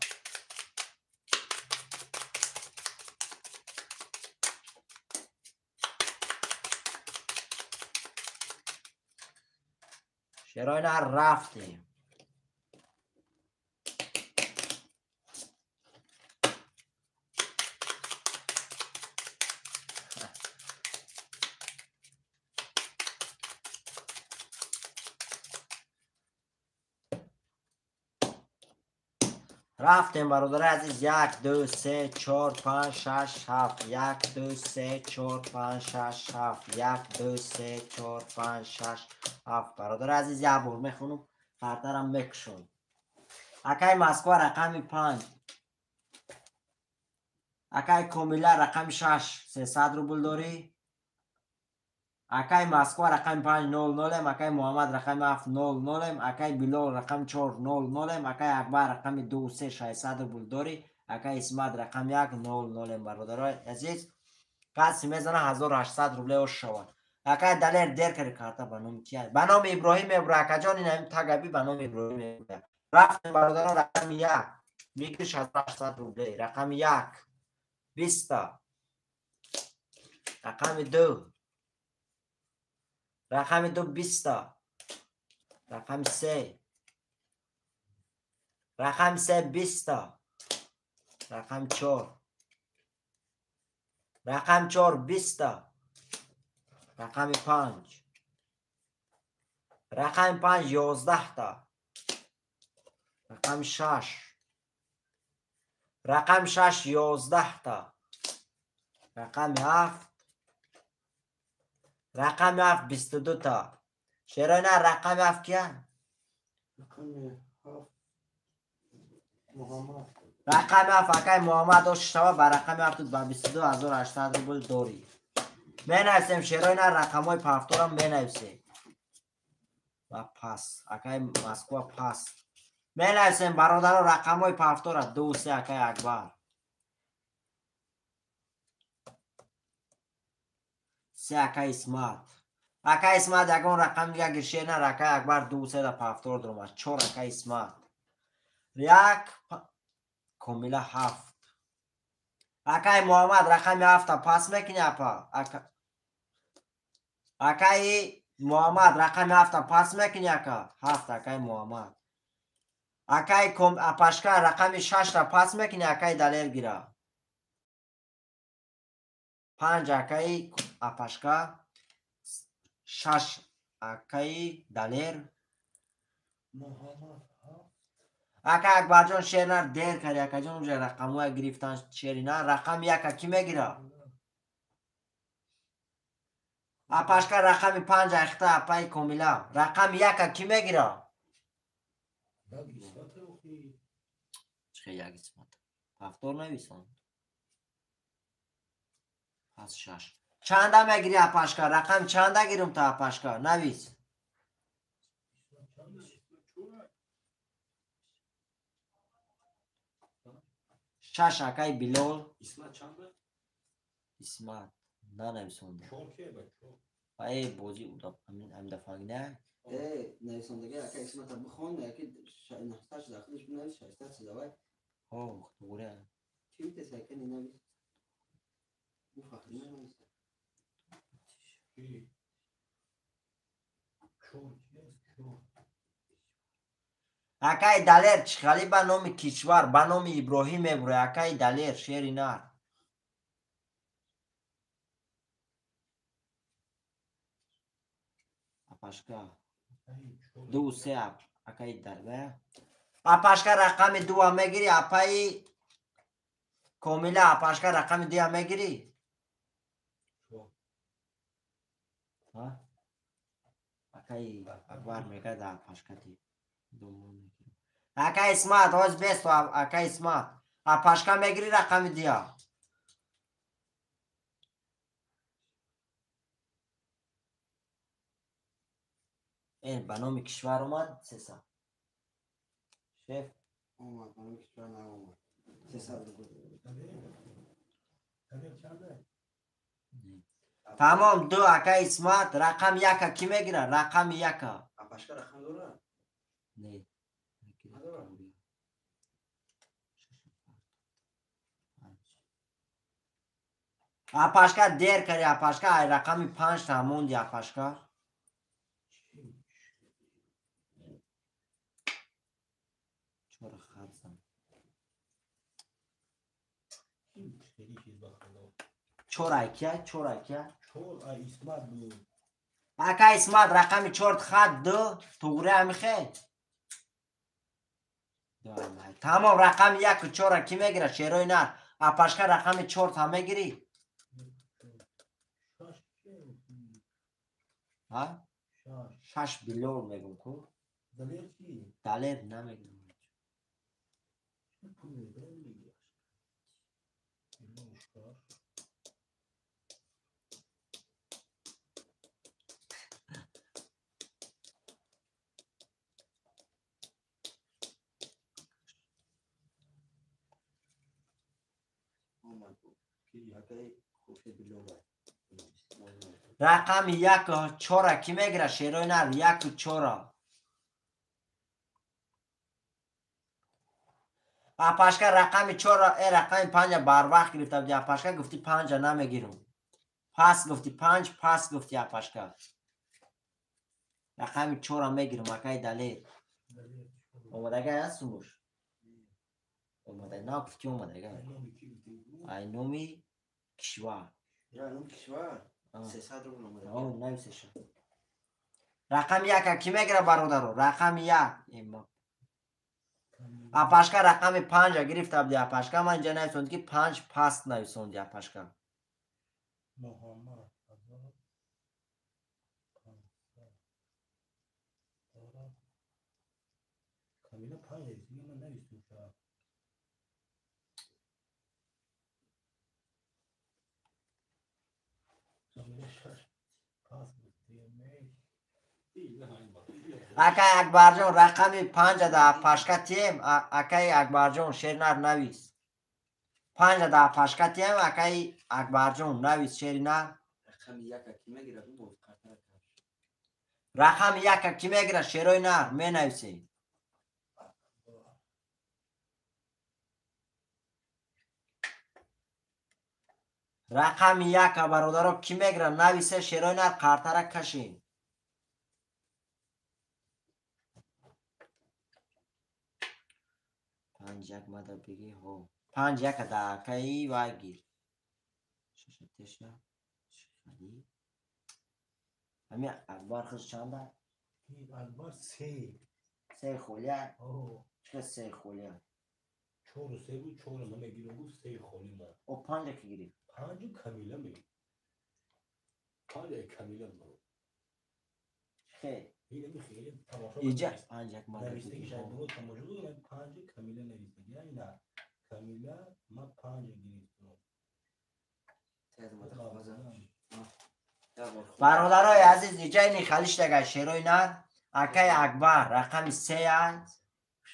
Шерои нар рафтем. Рафтем бародари азиз. 1 2 3 4 5 6 7 1 2 3 4 5 6 7 1 2 3 4 5 6 7. Бародари азиз, як бор мехонам, хартарам мекушам. Акай Москва рақами 5, акай Комила рақами 6, 300 рубл дорӣ. Акай Москва рақами 5 0 0, акай Муҳаммад рақами 7 0 0, акай Билол рақами 4 0 0, акай Акбар рақами 2 3 600 рубл дорӣ, акай Исмат рақами 1 0 0. Бародарои азиз, каси мезана 1800 рубле ош шавад. Акай Далер дер карди карта ба номи кия? Ба номи Иброҳим мебура. Акаҷон, ин ҳамин тагаби ба номи Иброҳим мебура. Рафтем бародарон, рақами 1 мигриш 1800 рубле, рақами 1 20, рақами 2, рақами 2 20, рақами 3, рақами 3 20, рақами 4, рақами 4 20, рақами 5, рақами 5 11 та, рақами 6, рақами 6 11 та, рақами 7, рақами 7 22 та. Шерои на рақами 7 кия? Рақами 7 Муҳаммад. Рақами 7 акай Муҳаммад ош шава ба рақами 7 ба 22800 рубл дорӣ. Менависем шерои на рақамҳои пафторам менависем. Ва пас акай Москва пас. Менависем бародаро рақамҳои пафтора 2 3 акай Акбар. 3 акай Исмат. Акай Исмат ягон рақам дига гиршер на, акай Акбар 2 3 да пафтор дуромад. 4 акай Исмат. 1 Комила 7. Акай Муҳаммад рақами 7 пас мекунӣ апа? Акай Муҳаммад рақами 7 пас мекунӣ ака? 7 акай Муҳаммад. Акай апашка рақами 6 пас мекунӣ акай Далер гира. 5 акай апашка, 6 акай Далер. Муҳаммад 7. Ака Акбарҷон шер нар дер карди акаҷон, уҷа рақамҳоя гирифтан шери на. Рақами 1 кӣ мегира? Апашка рақами 5 ахта апаи Комила. Рақами 1 кӣ мегира? Чӣ як Исмат? Пафтор нависон. Пас 6. Чанда мегири апашка? Рақам чанда гирум та апашка? Навис. 6 акай Билол. Исмат чанда? Исмат нанависонда. 4 ке ба 4. Ай бозӣ ам дафъа не? Нависондаги акай Исмата бихон, яки 9 дар худаш бинавис, 600 давай. Ҳо, туғри. Кӣ битеса ака ненавис? Ӯ фахри нанависа. Ки? 4 ки аст? 4. Акай Далер чихали ба номи кишвар, ба номи Иброҳим мебурӣ. Акай Далер шери нар. Апашка. 2 3 акай Далер. Апашка рақами 2 мегирӣ, апаи Комила апашка рақами 2 мегирӣ? Ҳа? Акай Акбар мегӯяд апашка ти. Акай Исмат, ҳоз бесто акай Исмат. Апашка мегирӣ рақами 2? Ба номи кишвар омад 300. Шеф? Омад, ба номи кишвар наомад. 300 рубл. Тамом, 2 акай Исмат, рақами 1 ки мегирад? Рақами 1. Апашка рақам дорад? Не. Апашка дер карди, апашка ай рақами 5 та монди апашка. Чора хатзам. Чор ай кия? Чор ай кия? Чор ай Исмат буд. Ака Исмат рақами 4 хат 2 туғри амихе? Тамом, рақами 1 4 ки мегирад? Шерои нар. Апашка рақами 4 та мегирӣ? Ҳа? 6 билёр мегум ку? Далер намегирам. Рақами 1 4 ки мегирад? Шерои нар 1 4. Апашка рақами 4, рақами 5 барвақт гирифта буди. Апашка гуфти 5 намегирам. Пас гуфти 5, пас гуфти апашка. Рақами 4 мегирам, акай Далер. Омадагай аст сумуш? Омада, на гуфти омадагай. Ай номи кишвар. Я номи кишвар? 300 рубл омада. О, нависеша. Рақами 1 ки мегирад бародаро? Рақами 1. Апашка рақами 5 гирифта буди апашка. Ман инҷа нависонд ки 5 паст нависонди апашка. Муҳаммад 1500. Камила 5 нависонди, ман нависонам. Акай Акбарҷон рақами 5 да апашка тием. Акай Акбарҷон шернар навис. 5 да апашка тием. Акай Акбарҷон навис шернар. Рақами 1 ки мегирад? Рақами 1 ки мегирад? Шерои нар менависӣ. Рақами 1 бародаро ки мегирад? Нависе шерои нар, қартара кашин. Панҷ як мада бигӣ, ҳо. 5 1 да акаи вай гир. 6 теша. Шихали. Ҳами Акбар худ чанда? Акбар 3. 3 холия? Ҳо. Чӣ 3 холия? 4 3 буд, 4 намегирам гуфт, 3 холи ман. О 5 ки гирифт? 5 Камила мегирифт. 5 Камила буд. Хе. Инами хеле тамошо. Иҷа 5 1 мада. Навистагӣ шайборо тамошо дорам, 5 Камила навистагӣ. Ина Камила ма 5 гирифтам. Бародарои азиз, иҷа ини халиштага шерои нар. Акай Акбар рақами 3 ай,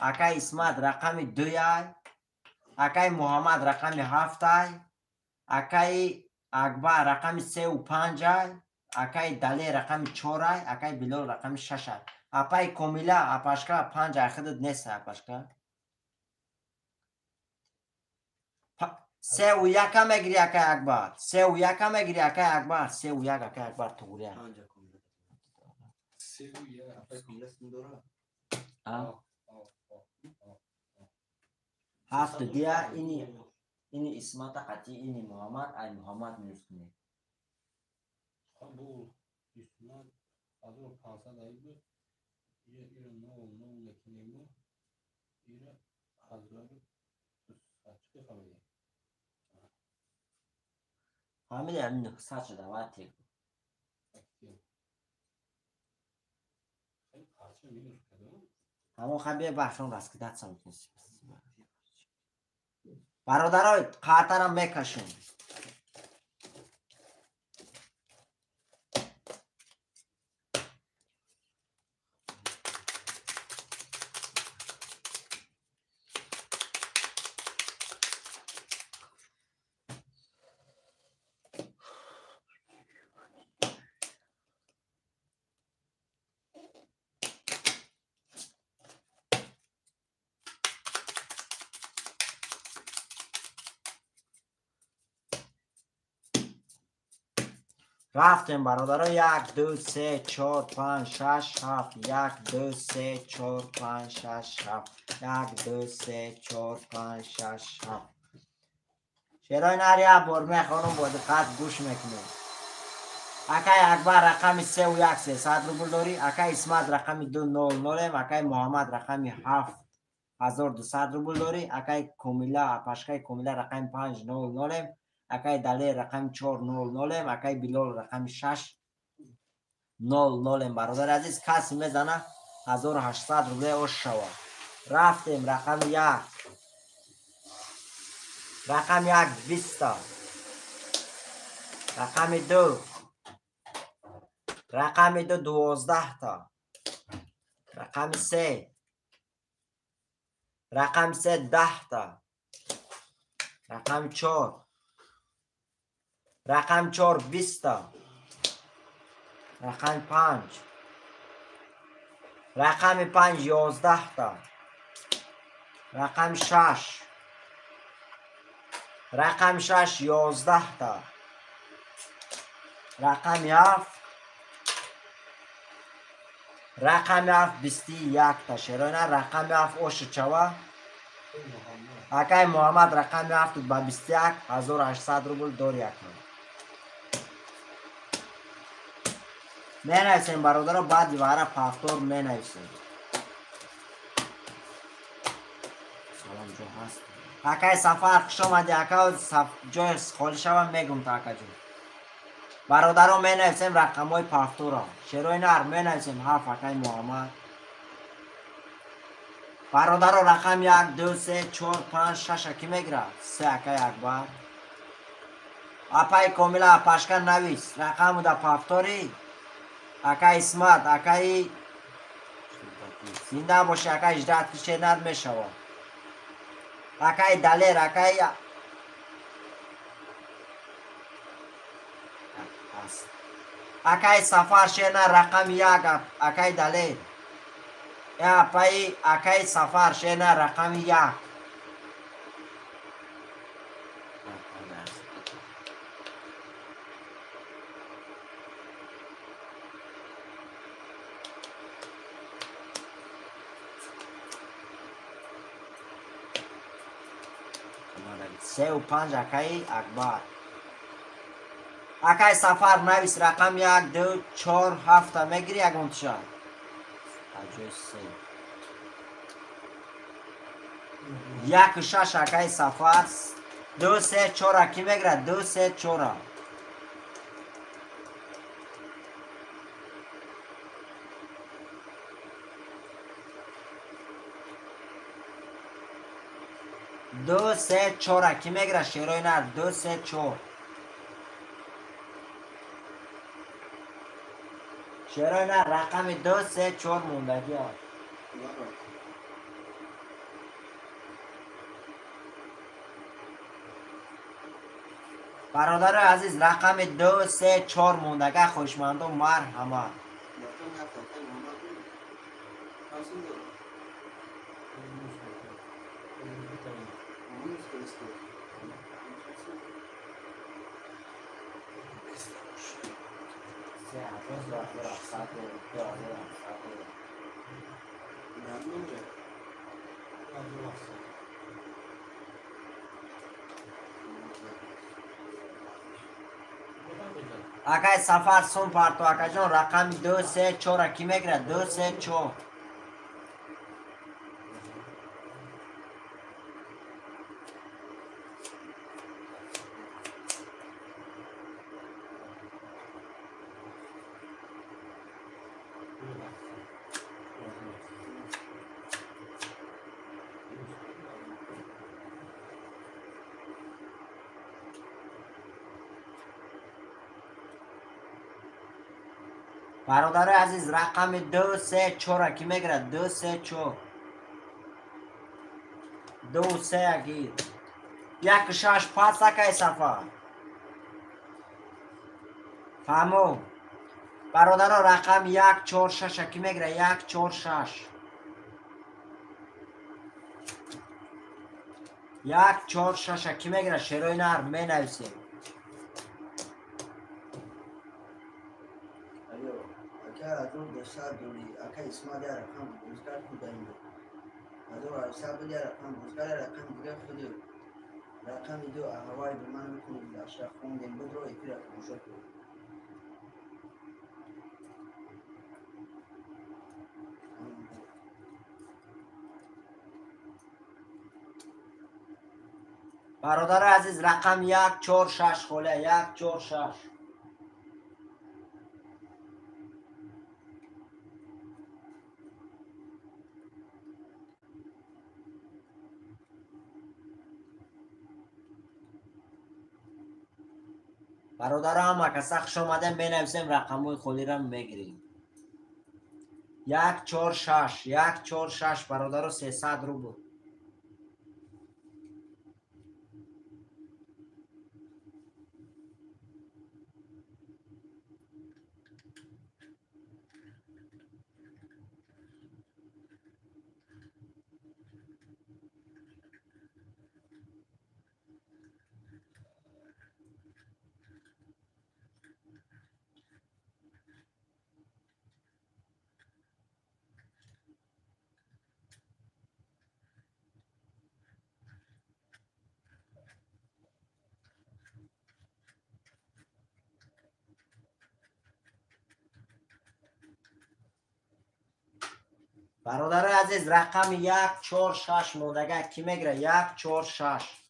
акай Исмат рақами 2 ай, акай Муҳаммад рақами 7 ай, акай Акбар рақами 3 ва 5 ай, акай Далер рақами 4 ай, акай Билол рақами 6 ай. Апай Комила апашка 5 ай худат нест апашка. 3 ва 1 мегири акай Акбар. 3 ва 1 мегири акай Акбар. 3 ва 1 акай Акбар туғри. 5 Комила. 3 ва 1 апай Комила сум дора? А? Ҳафту дия ини Исмата қатъи ини Муҳаммад, ай Муҳаммад минус кунед. Бу Исмат 1500 ай буд. Ира 0 0 мекунему. Ира 1200. Чӣ фаҳмидӣ? Фаҳмидӣ, ҳамин 900 шуда, вай тек. Ҳамон ха бия бахшон раскидаться мекунем. Бародарой, қартарам мекашем. Рафтем бародаро 1 2 3 4 5 6 7 1 2 3 4 5 6 7 1 2 3 4 5 6 7. Шерои нар як бор мехонам, бо диққат гӯш мекунем. Акай Акбар рақами 3 ва 1 300 рубл дорӣ, акай Исмат рақами 2 0 0, акай Муҳаммад рақами 7 1200 рубл дорӣ, акай Комила апашкаи Комила рақами 5 0 0, акай Далер рақами 4 0 0, акай Билол рақами 6 0 0. Бародари азиз, касе мезана 1800 рубле ош шава. Рафтем рақами 1. Рақами 1 20. Рақами 2. Рақами 2 12 та. Рақами 3. Рақами 3 10 та. Рақами 4. Рақами 4 20 та. Рақами 5. Рақами 5 11 та. Рақами 6. Рақами 6 11 та. Рақами 7. Рақами 7 21 та. Шероина рақами 7 оши чава. Акай Муҳаммад рақами 7 ба 21 1800 рубл дори акнун. Менависем бародаро, баъди вара повтор менависем. Салом ҷо ҳаст. Акай Сафар хуш омадӣ, ака, ҷои холӣ шава мегум та акаҷон. Бародаро менависем рақамҳои повторро. Шерои нар менависем 7 акай Муҳаммад. Бародаро рақам 1 2 3 4 5 6 ки мегирад? 3 акай Акбар. Апай Комила апашка навис. Рақаму да повтори. Акай Исмат, акай зинда боши, акай ждат кишенад мешава. Акай Далер, акай акай Сафар шена рақами 1, акай Далер. Апай акай Сафар шена рақами 1. 3 ва 5 акай Акбар. Акай Сафар навис рақам 1 2 4 7 мегири ягон тиша. Аҷои 3. 1 6 акай Сафар 2 3 4 ки мегирад? 2 3 4. 2 3 4 ки мегирад? Шерои нар 2 3 4. Шерои нар рақами 2 3 4 мондагӣ аст. Бародарои азиз, рақами 2 3 4 мондага, хоҳишмандон марҳамат. Акай Сафар сум парто акаҷон, рақами 2 3 4 ки мегирад? 2 3 4. Бародари азиз, рақами 2 3 4 ки мегирад? 2 3 4. 2 3 гир. 1 6 пас акай Сафар. Фаҳмо. Бародаро, рақами 1 4 6 ки мегирад? 1 4 6. 1 4 6 ки мегирад? Шерои нар менависем. Ака дори, ака Исмат я рақам бозгар кудаим. 1800 буд я рақам бозгар, я рақам дига худи. Рақами ду аҳавай ба ман мекунӣ гузашта хондем будро эфира тамошо кун. Бародари азиз, рақам 1 4 6 холя 1 4 6. Бародаро, ҳама каса хуш омадем, менависем рақамҳои холиро мегирем. 1 4 6 1 4 6 бародаро, 300 рубл. Бародарои азиз, рақами 1 4 6 мондага ки мегирад? 1 4 6.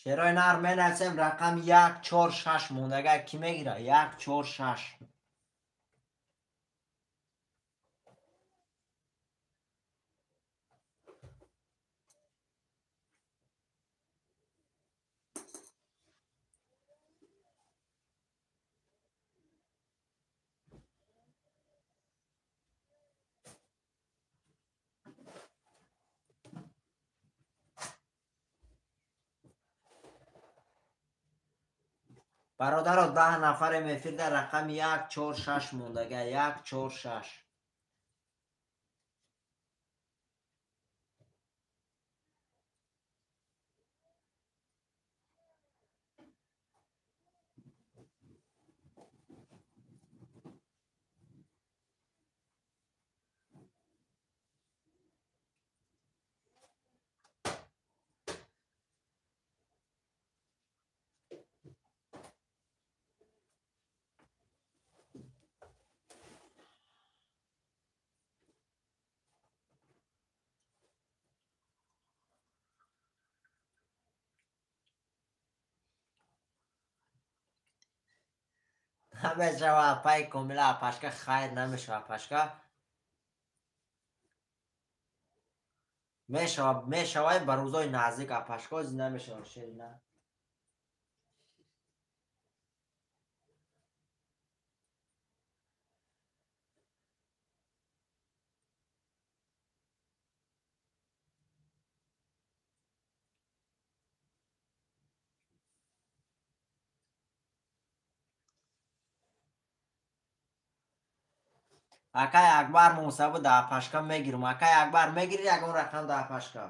Шерои нар менависем рақами 1 4 6 мондага ки мегирад? 1 4 6. Бародаро, 10 нафарем эфир дар рақами 1 4 6 мондага 1 4 6. Намешава апай Комила апашка, хайр намешава апашка. Мешава, мешава ба рӯзои наздик апашка, ози намешава шерина. Акай Акбар мусабу да пашка мегирам. Акай Акбар мегири ягон рақам да пашка.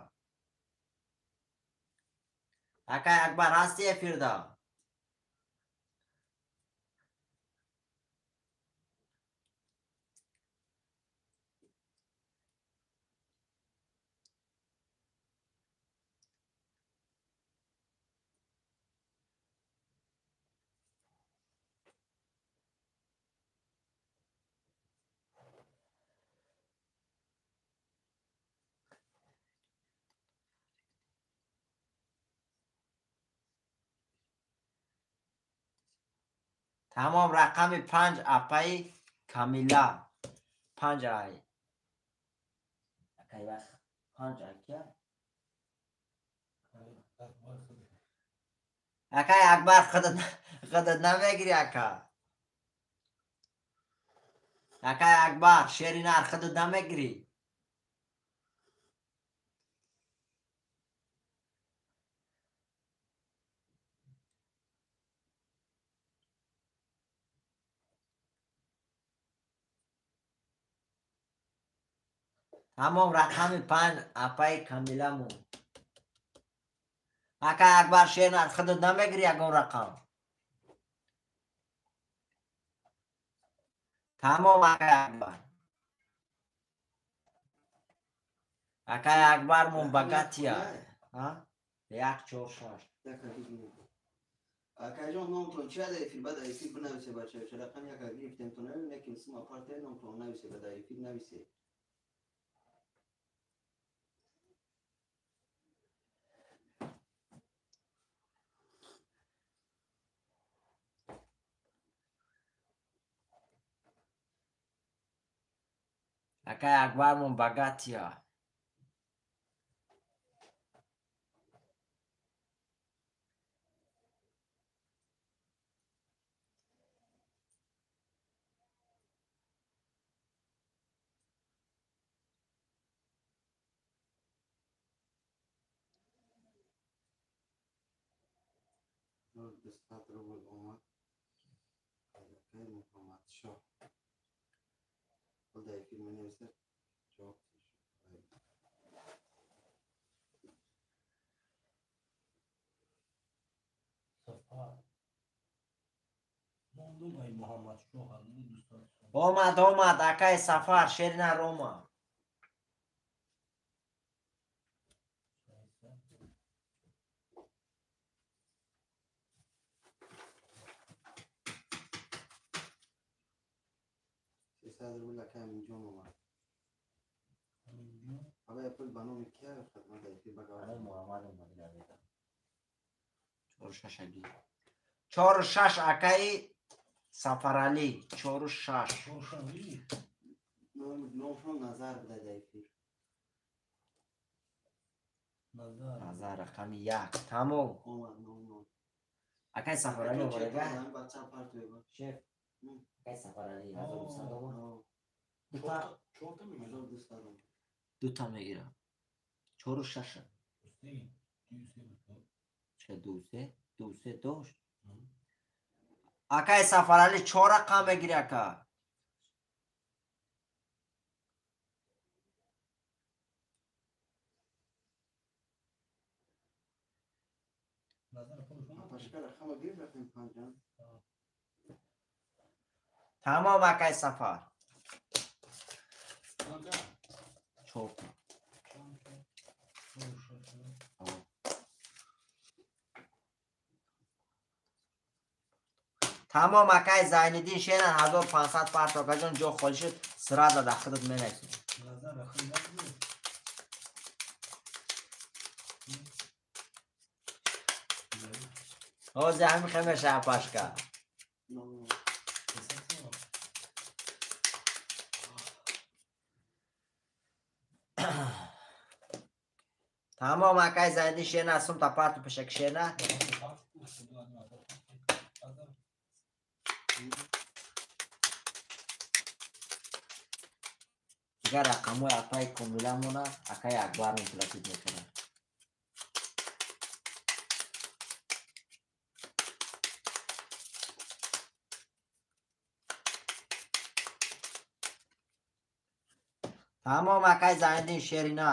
Акай Акбар ҳасти эфирда? Тамом рақами 5 апаи Камила. 5 ай. Акай вақт 5 акия? Акай Акбар худат намегири ака. Акай Акбар шери нар худат намегири. Тамом рақами 5 апаи Камиламу. Акай Акбар шернар худат намегири ягон рақам. Тамом акай Акбар. Акай Акбар мон богатия. 1 4 6. Акайҷон номтон чи дар эфир баъд эфир бинависе бачаё. Ча рақам яка гирифтем то навим, неким сима партия номтон нависе баъд эфир нависе. Акай Акбар мон богатия. 200 рубл омад. Акай Муҳаммадшоҳ. Дар эфир менависад ҷавоб. Сафар. Мондум ай Муҳаммадшоҳ 200. Омад, омад, акай Сафар, шеринар омад. 300 рубл акай Аминҷон омад. Аминҷон. Абай пул ба номи кия хидмат дар эфир багавар. Ана Муҳаммад омад навида. 4 6 аги. 4 6 акаи Сафаралӣ 4 6. Чоршанбе. Номшон Назар буда дар эфир. Назар. Назар рақами 1. Тамом. Омад ном. Акай Сафаралӣ омадага? Бача партия. Шеф. Акай Сафаралӣ 1200 омад. Дута Чорта мегирад. 1200 омад. Дута мегирам. 4 6. Се. Ду се буд. Ча 2 3 2 3 дошт. Акай Сафаралӣ 4 рақам мегири ака. Назар худаш омад. Апашка рақама гирифт рақами 5. Тамом акай Сафар. Чанда? 4 та. Чанд? 4 6. Тамом акай Зайниддин шеран 1500 парт акаҷон ҷо холӣ шуд сразу дар худат менависем. Назар рақам нагирифт. Ҳозир ҳамин хел мешава пашка. Ном. 300 сом. Тамом акай Зайниддин шерна сумта парту пешак шерна. Назар. Дигар рақамҳои апаи Комиламона акаи Акбар муплатид мекунад. Тамом акай Зайниддин шерина.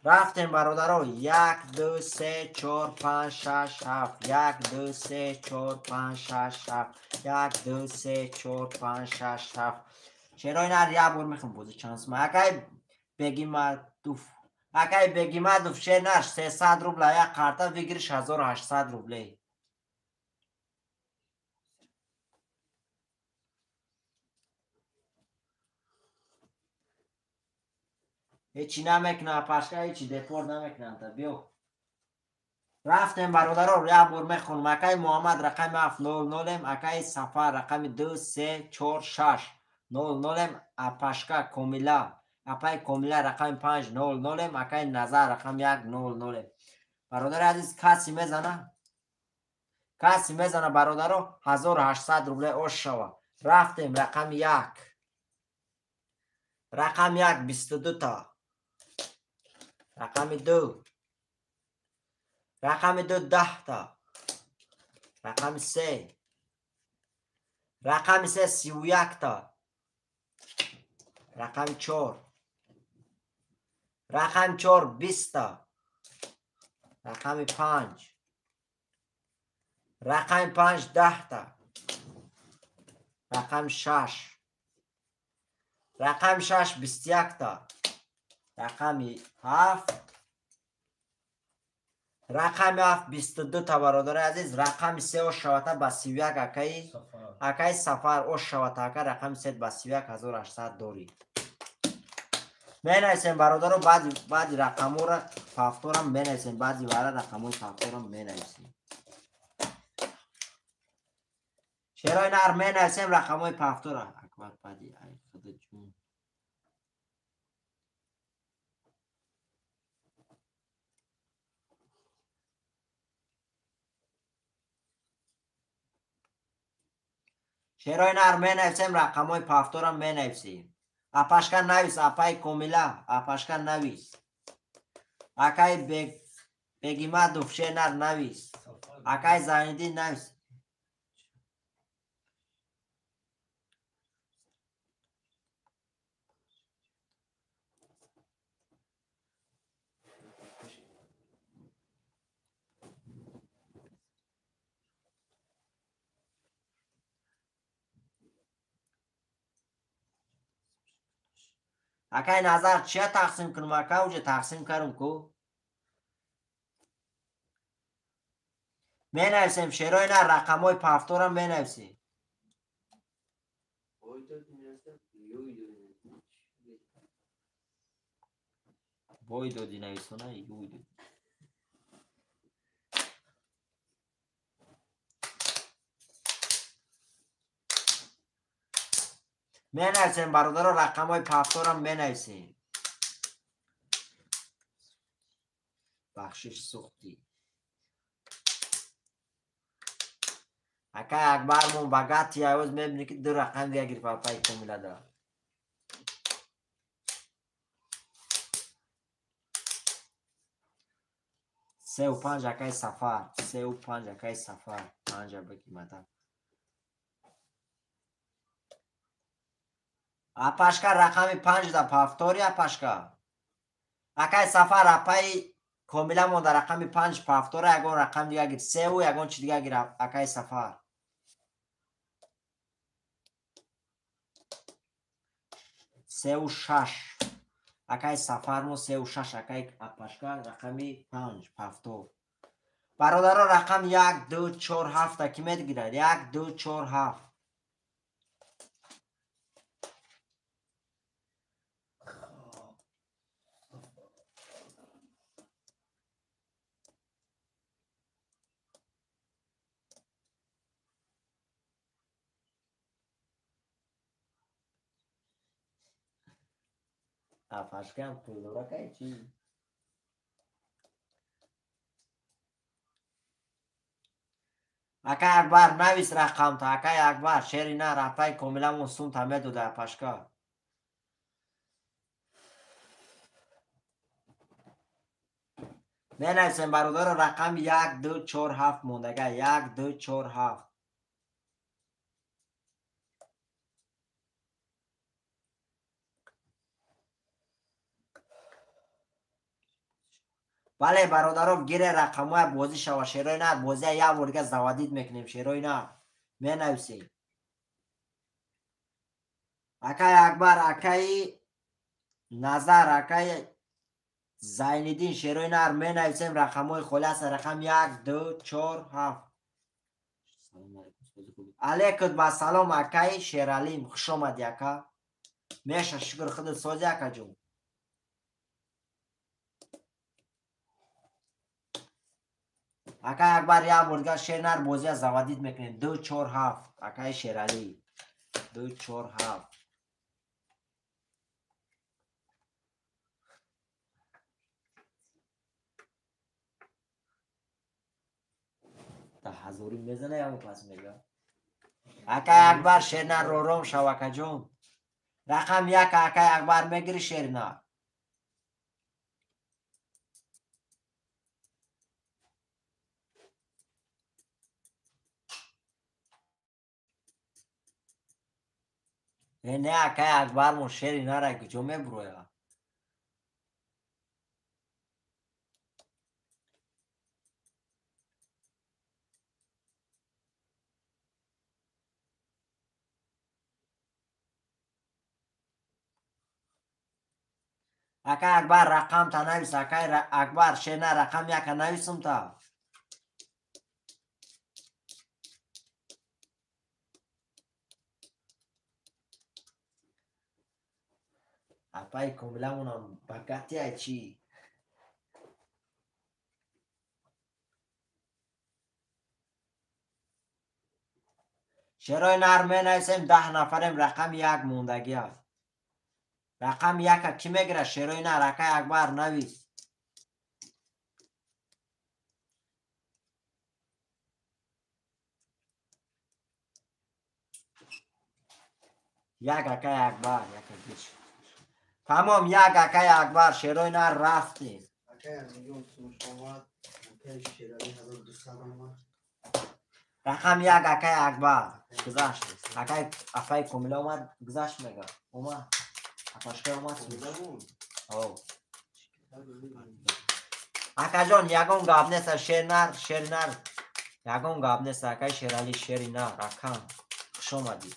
Рафтем бародаро. 1 2 3 4 5 6 7. 1 2 3 4 5 6 7. 1 2 3 4 5 6 7. Шерои нар як бор мехом бози чанд сум. Акай Бегимадов. Акай Бегимадов шер нар 300 рубла як карта выигрыш 1800 рублей. Ҳечи намекунам, пашка ҳечи депорт намекунам та биё. Рафтем бародаро, як бор мехонам. Акай Муҳаммад рақами 7 00, акай Сафар рақами 2 3 4 6 00, апашка Комила, апай Комила рақами 5 00, акай Назар рақами 1 00. Бародари азиз, каси мезана? Каси мезана бародаро 1800 рубле ош шава. Рафтем рақами 1. Рақами 1 22 та. Рақами 2. Рақами 2 10 та. Рақами 3. Рақами 3 31 та. Рақами 4. Рақами 4 20 та. Рақами 5. Рақами 5 10 та. Рақами 6. Рақами 6 21 та. Рақами 7. Рақами 7 22 та бародари азиз. Рақами 3 ош шавата ба 31 акаи акаи Сафар ош шавата ака рақами 3 ба 31 1800 дорӣ. Менависем бародаро, баъди рақамҳоро пафторам менависем, баъди вара рақамҳои пафторам менависем. Шерои нар менависем рақамҳои пафтора. Акбар баъди ай худо ҷун. Шерои нар менависем рақамҳои пафторам менависем. Апашка навис, апай Комила, апашка навис. Акай Бегимадов шер нар навис. Акай Зайниддин навис. Акай Назар чия тақсим кунам? Ака уҷа тақсим кардам ку. Менависем шерои на рақамҳои пафторам менависем. Бой доди нависона, юй доди. Менависем бародаро, рақамҳои пафторам менависем. Бахшиш сӯхтӣ. Акай Акбармон багати айвоз мебинӣ ки ду рақам дига гирифт апай Комилада. Сеу панҷ акай Сафар, сеу панҷ акай Сафар, панҷа бикимата. Апашка рақами 5 да пафтори апашка. Акай Сафар апай Комила монда рақами 5 пафтора, ягон рақам дига гир, сеу ягон чи дига гир акай Сафар. Сеу шаш. Акай Сафар мо сеу шаш, акай апашка рақами 5 пафтор. Бародаро рақам 1 2 4 7 ки медгирад? 1 2 4 7. Апашкам пулдора кай чи? Акай Акбар навис рақамта, акай Акбар шери нар апай Комиламон сумта медода апашка. Менависем бародаро рақами 1 2 4 7 мондага, 1 2 4 7. Бале бародаро, гире рақамҳоя бозӣ шава, шерои нар, бозия як бор дига заводид мекунем, шерои нар. Менависем. Акай Акбар, акаи Назар, акаи Зайниддин, шерои нар, менависем рақамҳои холӣ ҳаст, рақам 1, 2, 4, 7. Алейкум ба салом, акаи Шералим, хуш омадӣ, ака. Меша, шукр, худат сози, акаҷон. Акай Акбар, як бор дигар шер нар, бозия заводид мекунем. 2, 4, 7. Акаи Шералӣ. 2, 4, 7. Та ҳазорӣ мезана, яму пас мега. Акай Акбар, шер нар, ором шав, акаҷон. Рақам 1, акай Акбар, мегири шер нар. Не, акай Акбар, мо шери нара куҷо мебуроя? Акай Акбар, рақам та навис, акай Акбар, шер на, рақам 1 нависум та. Апай комиламонам ба гати ай чӣ? Шерои нар менависем, 10 нафарем, рақами 1 мондагӣ аст. Рақами 1 кӣ мегирад? Шерои нар, акай Акбар, навис. Як, акай Акбар, яка гич. Тамом, як, акай Акбар, шерои нар, рафтем. Рақам 1, акай Акбар, гузашт. Акай апай Комила омад, гузашт мега. Омад. Апашка омад. Акаҷон, ягон гап нест, шер нар, шер нар. Ягон гап нест, акай Шерали, шери нар, акам. Хуш омадӣ.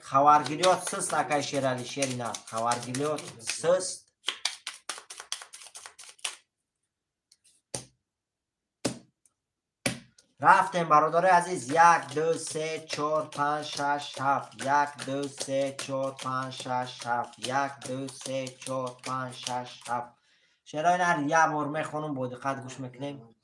Хабаргириёт суст, акай Шерали, шери нар. Хабаргириёт суст. Рафтем, бародарои азиз. 1, 2, 3, 4, 5, 6, 7. 1, 2, 3, 4, 5, 6, 7. 1, 2, 3, 4, 5, 6, 7. Шерои нар як бор мехонам, бо диққат гӯш мекунем.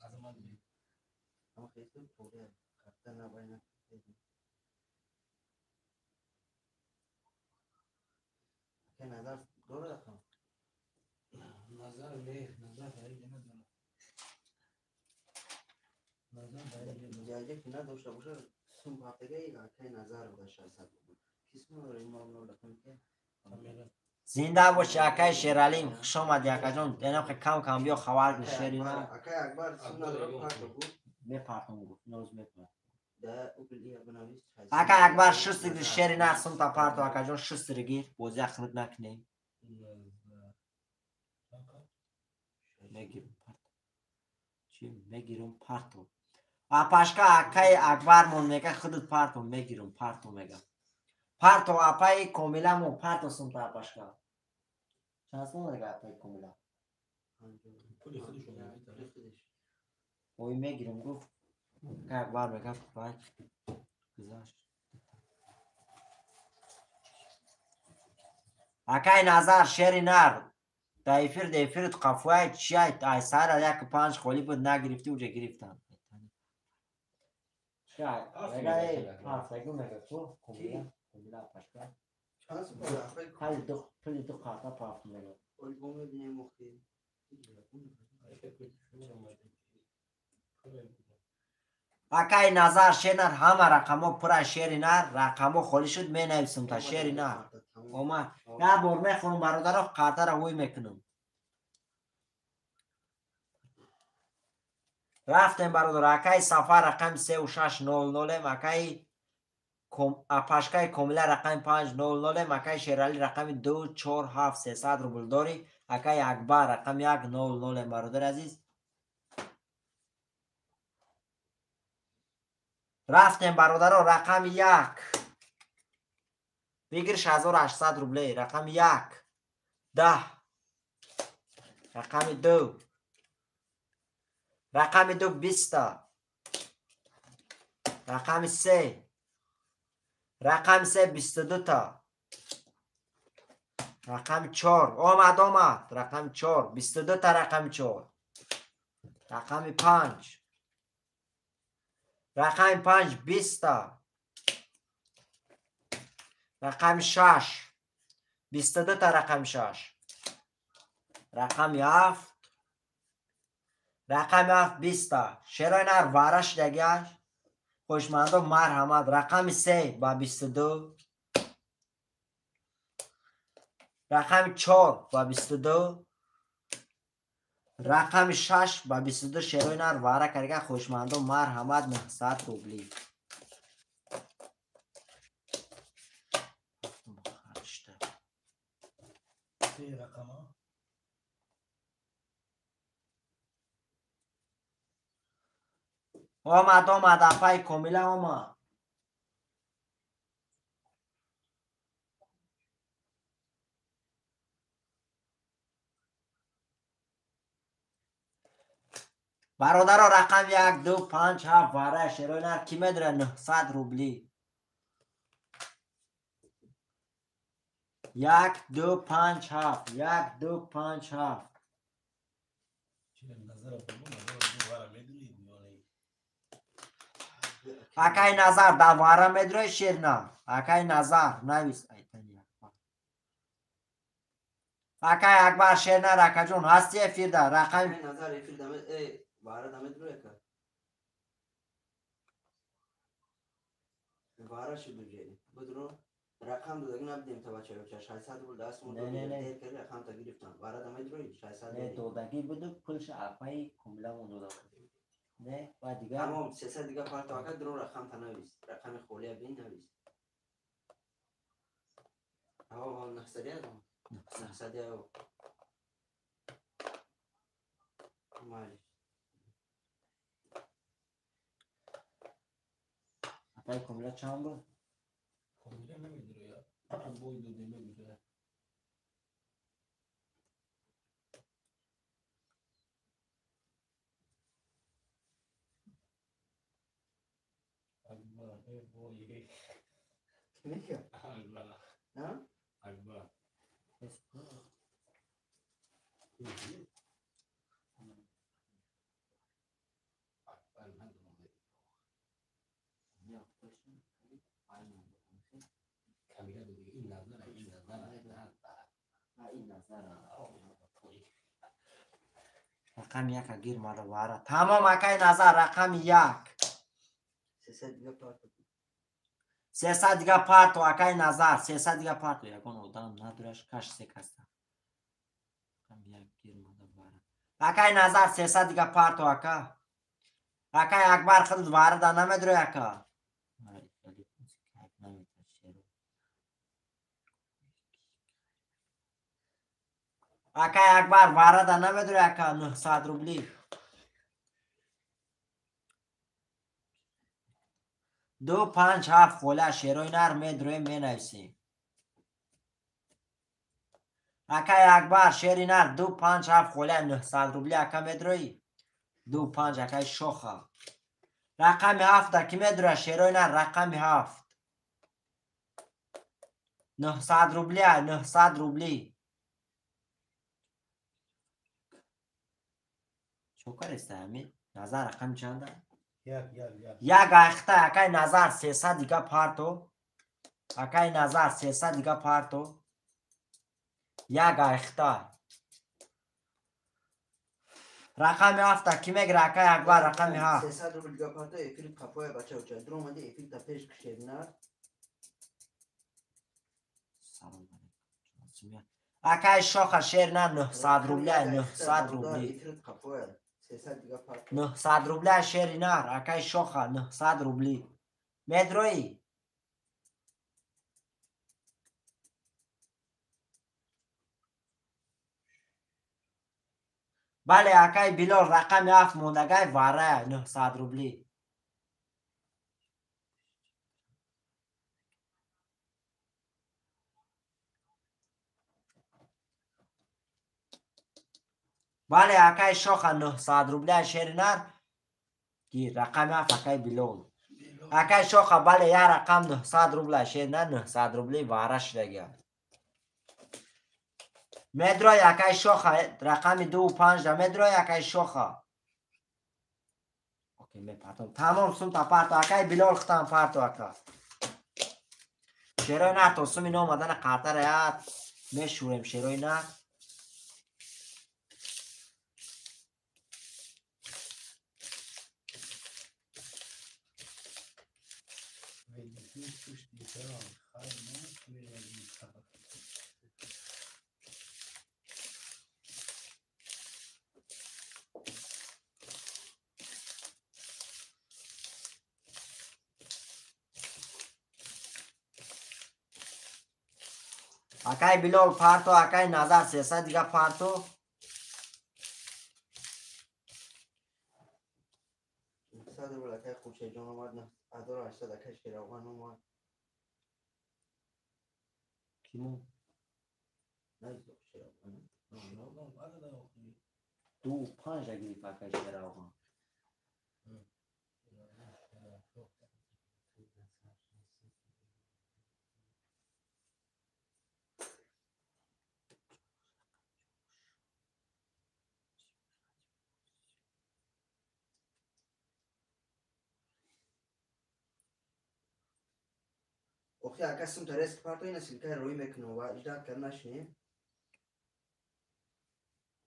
Зинда боши, акай Шералим, хуш омадӣ, акаҷон. Энам кам кам биё, хабар гир, шери нар. Мепартам, гуфт, ноз мепартам. Акай Акбар, шустри гир, шери нар, сумта парто, акаҷон, шустри гир, бозия хунук накунем. Мегирам парто. Чӣ мегирам парто? Апашка, акай Акбармон мега, худат парто, мегирам парто мега. Парто, апаи Комиламон, парто сумта, апашка. Чанд сум мега апаи Комила? Ой, мегирам, гуфт. Акай Акбар мега, бай гузашт. Акай Назар, шери нар. Да эфир, да эфират қафуай чиай, ай сара 1-5 холӣ буд, нагирифтӣ, уҷа гирифтам. Акай Назар, шер нар, ҳама рақамҳо пура, шери нар, рақамҳо холӣ шуд, менависам та шери нар. Омад. Як бор мехонам, бародаро, қартара ӯй мекунам. Рафтем, бародар, акай Сафар, рақами 3600, акай Апашкаи Комила рақами 500, акаи Шерали рақами 247 300 рубл дорӣ. Акаи Акбар рақами 100, бародари азиз. Рафтем бародаро, рақами 1. Бигир 6800 рублей, рақами 1. 10. Рақами 2. Рақами 2 20. Рақами 3. Рақами 3 22 та. Рақами 4. Омад, омад. Рақами 4. 22 та рақами 4. Рақами 5. Рақами 5 20 та. Рақами 6. 22 та рақами 6. Рақами 7. Рақами 7 20 та. Шерои нар вара шидагиаш. Хушмандо марҳамат. Рақами 3 ба 22. Рақами 4 ба 22. Рақами 6 ба 22 шерои нар вара карга. Хушмандо марҳамат 900 рубли. Омад, омад, апаи Комила омад. Бародаро, рақам 1, 2, 5, 7 вара шерои нар ки медора 900 рубли. 1, 2, 5, 7, 1, 2, 5, 7. Акай Назар дар вара медрои шерна. Акай Назар навис айтани Акбар. Акай Акбар шерна ракаҷон ҳасти эфирда рақами Назар эфирда вара дамедрои ака. Вара шуд ҷери. Будро рақам додагӣ набудем та бачаё 600 рубл даст мо дер карди рақам та гирифтам. Вара дамедрои 600. Не додагӣ буду пулша апаи Комила мон дода. Не, ва дигар. Тамом, 300 дига парто ака дро рақам та навис. Рақами холия бин навис. Ҳо, ҳо, 900 я? 900 я. Майли. Апаи Комила чанд буд? Комила намедонам. Бой доде мегӯяд. Акбар. Рақами 1 гир мара вара. Тамом акай Назар рақами 1. 300 дига парто. 300 дига парто акай Назар, 300 дига парто. Ягон одам надораш каш се каста. Рақами 1 гир мара вара. Акай Назар 300 дига парто ака. Акай Акбар худат вара да намедрои ака. Акай Акбар вара да намедрои ака 900 рубли. 2, 5, 7 хола шерои нар медрои менависем. Акай Акбар шери нар 2, 5, 7 хола 900 рубли ака медрои. 2, 5 акай Шоха. Рақами 7 ки медроя шерои нар рақами 7. 900 рубли, 900 рубли. Чо кареста ами? Назар рақами чанда? Як айхта акай Назар 300 дига парто. Акай Назар 300 дига парто. Як айхта. Рақами 7 ки мегира акай Акбар рақами 7. 300 рубл дига парто эфир қафоя бача уча. Дро омади эфир та пеш кишед нар. Салом алейкум. Акай Шоха шер на 900 рубля, 900 рубли. Эфир қафоя 300 дига парто. 900 рубля шери нар, акай Шоха 900 рубли. Медрои? Бале, акай Билол рақами 7 мондагай вара 900 рубли. Бале, акай Шоха 900 рубли шери нар. Гир рақами 7 акай Билол. Акай Шоха бале я рақам 900 рубли шери нар 900 рубли вара шудага. Медрой акай Шоха рақами 2 5 да медрой акай Шоха. Окей, мепартом. Тамом сум та парто акай Билол хтам парто ака. Шерои нар то суми номадана қартара я мешурем шерои нар. Акай Билол парто, акай Назар 300 дига парто. 900 рубл акай Хуршедҷон омад, 1800 акай Шероған омад. Киму? Назар Шероған. Шероған вара да охи. 2 5 гирифт акай Шероған. Охи ака сум тарес парто ина силкаи рӯй мекунам ва иждат кар нашинем.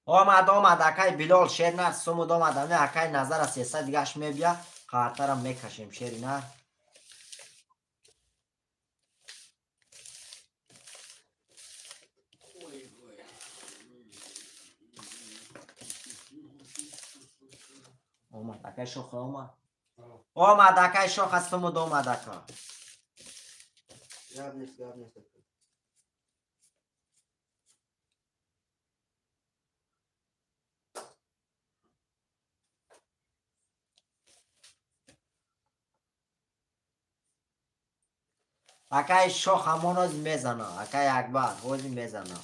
Омад, омад акай Билол шер нар сумуд омад. Ами акай Назара 300 дигаш мебия, қартарам мекашем шери нар. Омад акай Шоха омад. Омад акай Шоха сумуд омад ака. Гап нест, гап нест. Акай Шох ҳамон ози мезана, акай Акбар ози мезана.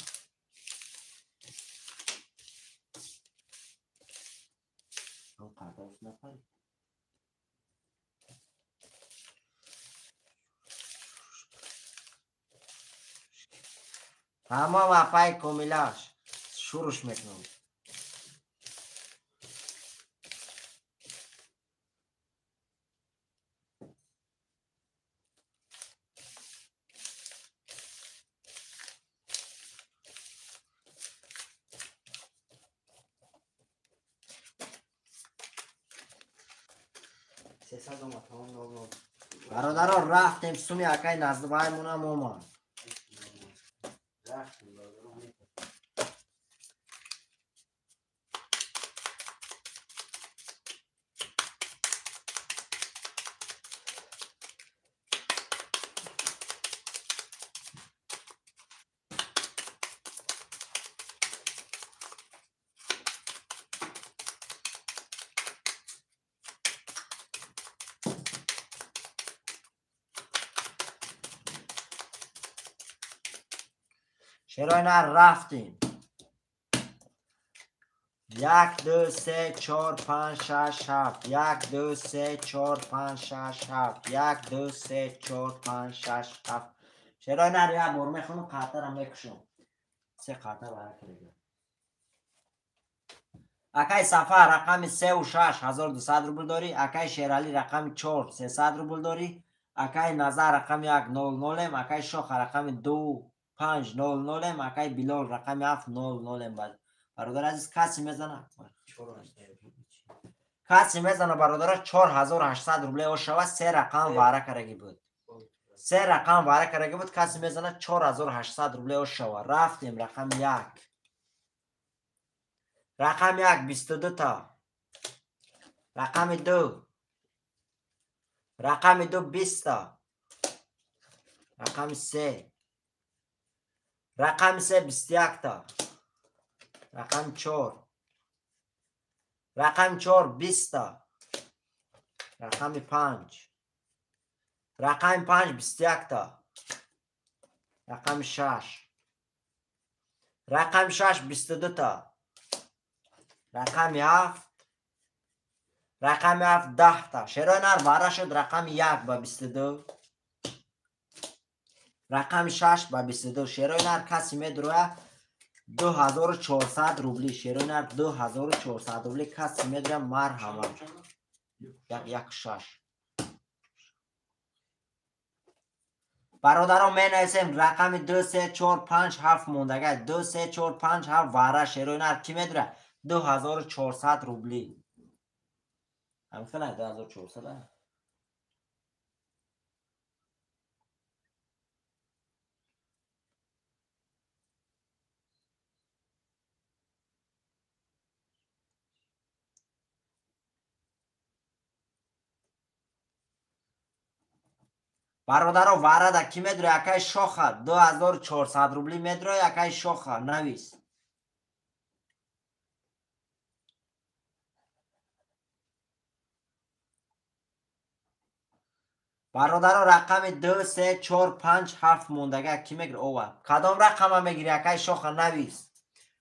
Тамом апай Комилаш шуруш мекунам. Бародаро рафтем суми акай наздиваймонам омад. Шерои нар рафтем. 1 2 3 4 5 6 7 1 2 3 4 5 6 7 1 2 3 4 5 6 7. Шерои нар як бор мехонам, қатарам мекушам. Се қатар вара кардем. Акай Сафар рақами 3 ва 6 1200 рубл дорӣ, акай Шералӣ рақами 4 300 рубл дорӣ, акай Назар рақами 1 00, акай Шоха рақами 2 5 00, акай Билол рақами 7 00. Бародар азиз, касе мезана? Касе мезана бародаро 4800 рубле ошава, се рақам вара караги буд. Се рақам вара караги буд, касе мезана 4800 рубле ошава. Рафтем рақами 1. Рақами 1 22 та. Рақами 2. Рақами 2 20 та. Рақами 3. Рақами 3 21 та. Рақами 4. Рақами 4 20та. Рақами 5. Рақами 5 21та. Рақами 6. Рақами 6 22та. Рақами 7. Рақами 7 10та. Шерои нар вара шуд рақами 1 ба 22. Рақами 6 ба 22. Шерои нар каси медуроя 2400 рубли. Шерои нар 2400 рубли каси медуроя марҳамат. 1 6. Бародарон менависем рақами 2 3 4 5 7 мондага. 2 3 4 5 7 вара шерои нар ки медуроя 2400 рубли. Ҳамин хел 2400. Бародаро варада ки медуроя акай шоха 2400 рубли медуроя акай шоха навис. Бародаро рақами 2 3 4 5 7 мондага ки мегир ова. Кадом рақама мегири акай шоха навис.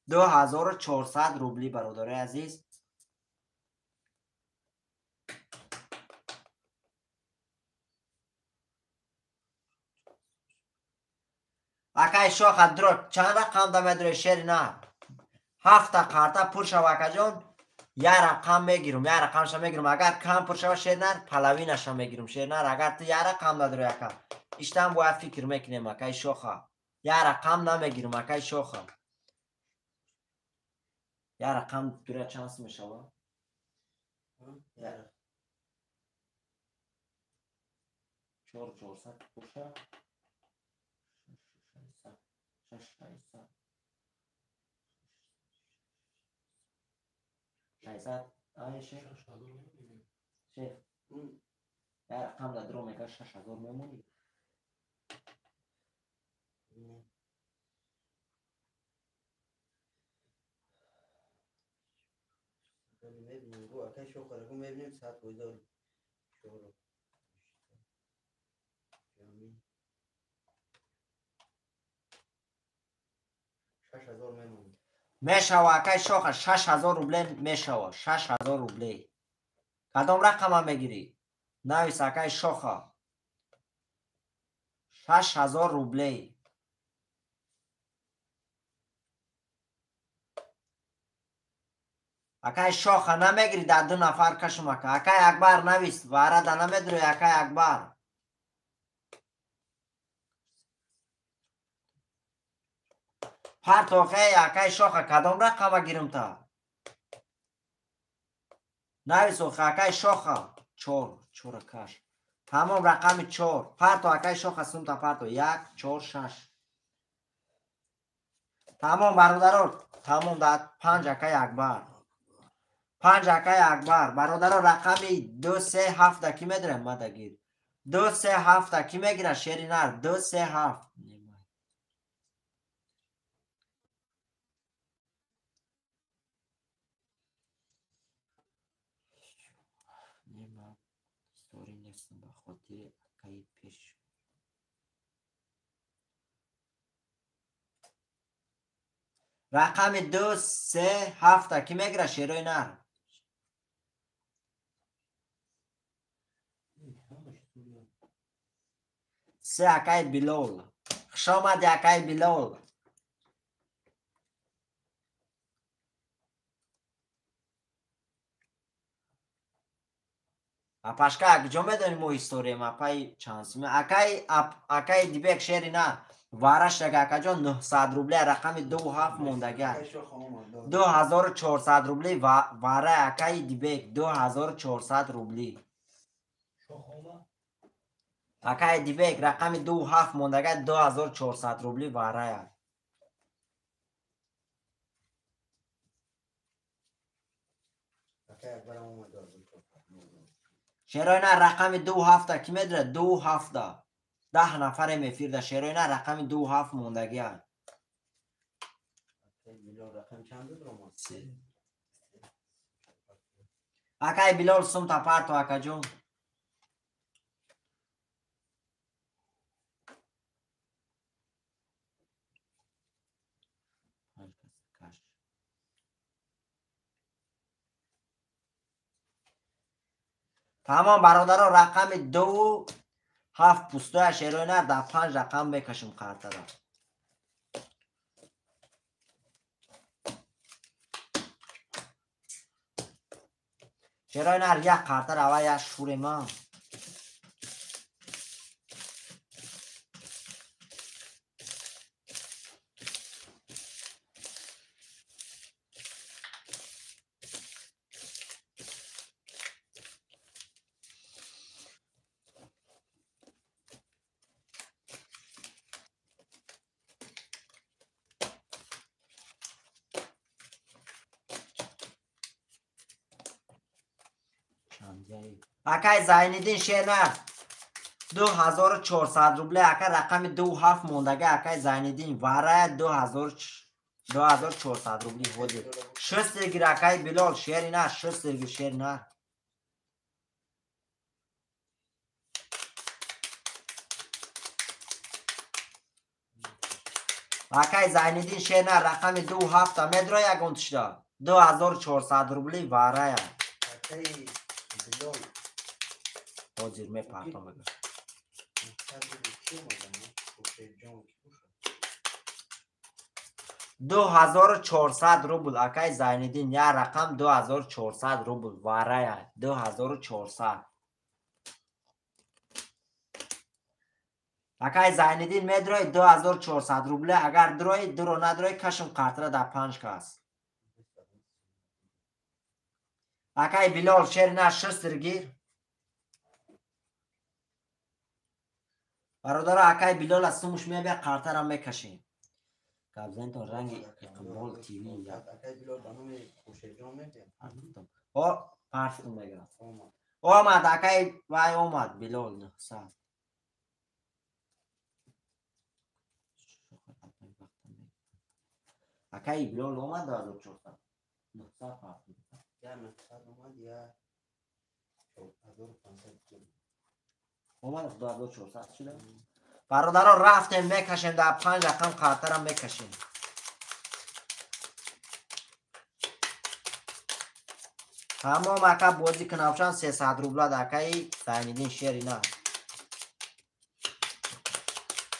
2400 рубли бародарои азиз. Акай шоха дро чанд рақам да медурои шери нар? 7та қарта пур шава акаҷон. Я рақам мегирум, я рақамша мегирум. Агар кам пур шава шери нар, половинаша мегирум шери нар. Агар ту я рақам дадурои ака, иштам бояд фикр мекунем акай шоха. Я рақам намегирум акай шоха. Я рақам дура чанд сум мешава? 4400 пур шава. 6 600 ай шех. Шех. Я рақам да дро мека 6000 мемонӣ. Мебинем, гу акай шоха рагу мебинем 100 ҳазор. 4 6000 мемонӣ. Мешава акай шоха 6000 рубле мешава. 6000 рубле. Кадом рақама мегирӣ? Навис акай шоха. 6000 рубле. Акай шоха намегирӣ дар ду нафар кашум ака. Акай Акбар навис, варада намедурои акай Акбар. Партохе акай шоха кадом рақама гирим та? Навис охе акай шоха. 4 4 каш. Тамом рақами 4. Парто акай шоха сумта парто 1 4 6. Тамом бародаро, тамом дар 5 акай Акбар. 5 акай Акбар. Бародаро рақами 2 3 7 да ки медирам мада гир. 2 3 7 да ки мегира шери нар 2 3 7. Рақами 2 3 7 ки мегира шерои нар? Се акай Билол. Хуш омади акай Билол. Апашка куҷо медонӣ мо историям апаи чанд суме? Акай Дибек шери нар. Вараш шага акаҷон 900 рубле рақами 2 7 мондага. 2400 рубли вара акаи Дибек 2400 рубли. Акаи Дибек рақами 2 7 мондага 2400 рубли варая. Шерои нар рақами 2 7 ки медура 2 7 10 нафарем эфирда шерои нар рақами 2 7 мондагиа. Рақам чанд буд Роман? 3. Акай Билол сумта парто акаҷон. Тамом бародаро рақами 2 7 пустоя шерои нар дар 5 рақам мекашим қартара. Шерои нар як қартара ава як шуре ман. Акай Зайниддин Шернар 2400 рубле ака рақами 27 мондага акай Зайниддин варая 2400 рубли ҳозир. 6 гир акай Билол Шеринар 6 гир Шеринар. Акай Зайниддин Шернар рақами 27 медро ягон тишда 2400 рубли варая. Акай Билол ҳозир мепартом агар. 2400 рубл акай Зайниддин як рақам 2400 рубл варая 2400. Акай Зайниддин медрои 2400 рубле агар дрои дуро надрои кашм қартра дар 5 кас. Акай Билол шерина 6 гир. Бародаро акай Билол аз сумуш мебия қартарам мекашем. Габзанитон ранги Иқбол ТВ. Акай Билол ба номи Хуршедҷон мебия. О, парфюм мегирад. Омад акай вай омад Билол 900. Акай Билол омад 2400. 900 парфюм. Я 900 омад я 4500. Омад 2400 шуда. Бародаро рафтем мекашем дар 5 рақам қартарам мекашем. Тамом ака бозӣ кунавшан 300 рубла да акаи Зайниддин Шерина.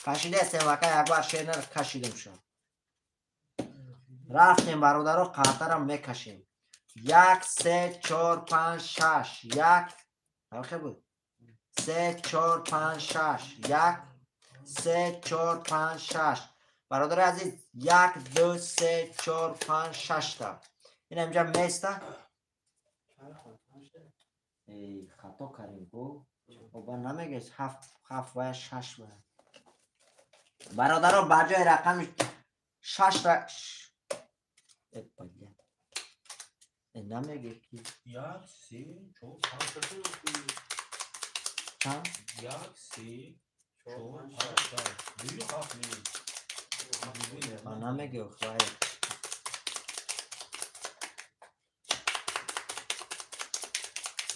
Кашидестем ака якбар Шерина кашидем шуд. Рафтем бародаро қартарам мекашем. 1 3 4 5 6 1 ҳамхе буд. 3 4 5 6 1 3 4 5 6 бародари азиз 1 2 3 4 5 6 та ин инҷа места. Эй хато кардем ку оба намегеш 7 7 ва 6 ва бародаро ба ҷои рақами 6 ра намеге ки 1 3 4 5 6 чанд? 1 3 4 5 6 2 7 9. Ман намеге вай.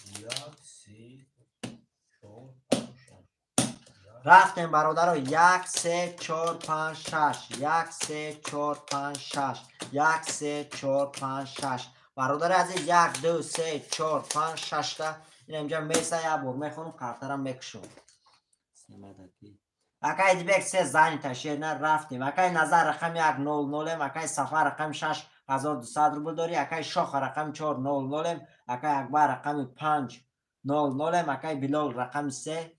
1 3 4 5 6. Рафтем бародаро 1 3 4 5 6 1 3 4 5 6 1 3 4 5 6 бародари азиз 1 2 3 4 5 6 та ин инҷа меса як бор мехонам қартарам мекушам. Акай Дибек се занита Шерна рафтем. Акай Назар рақами 1 0 0 акай Сафар рақами 6 1200 рубл дорӣ, акай Шоха рақами 4 0 0 акай Акбар рақами 5 0 0 акай Билол рақами 3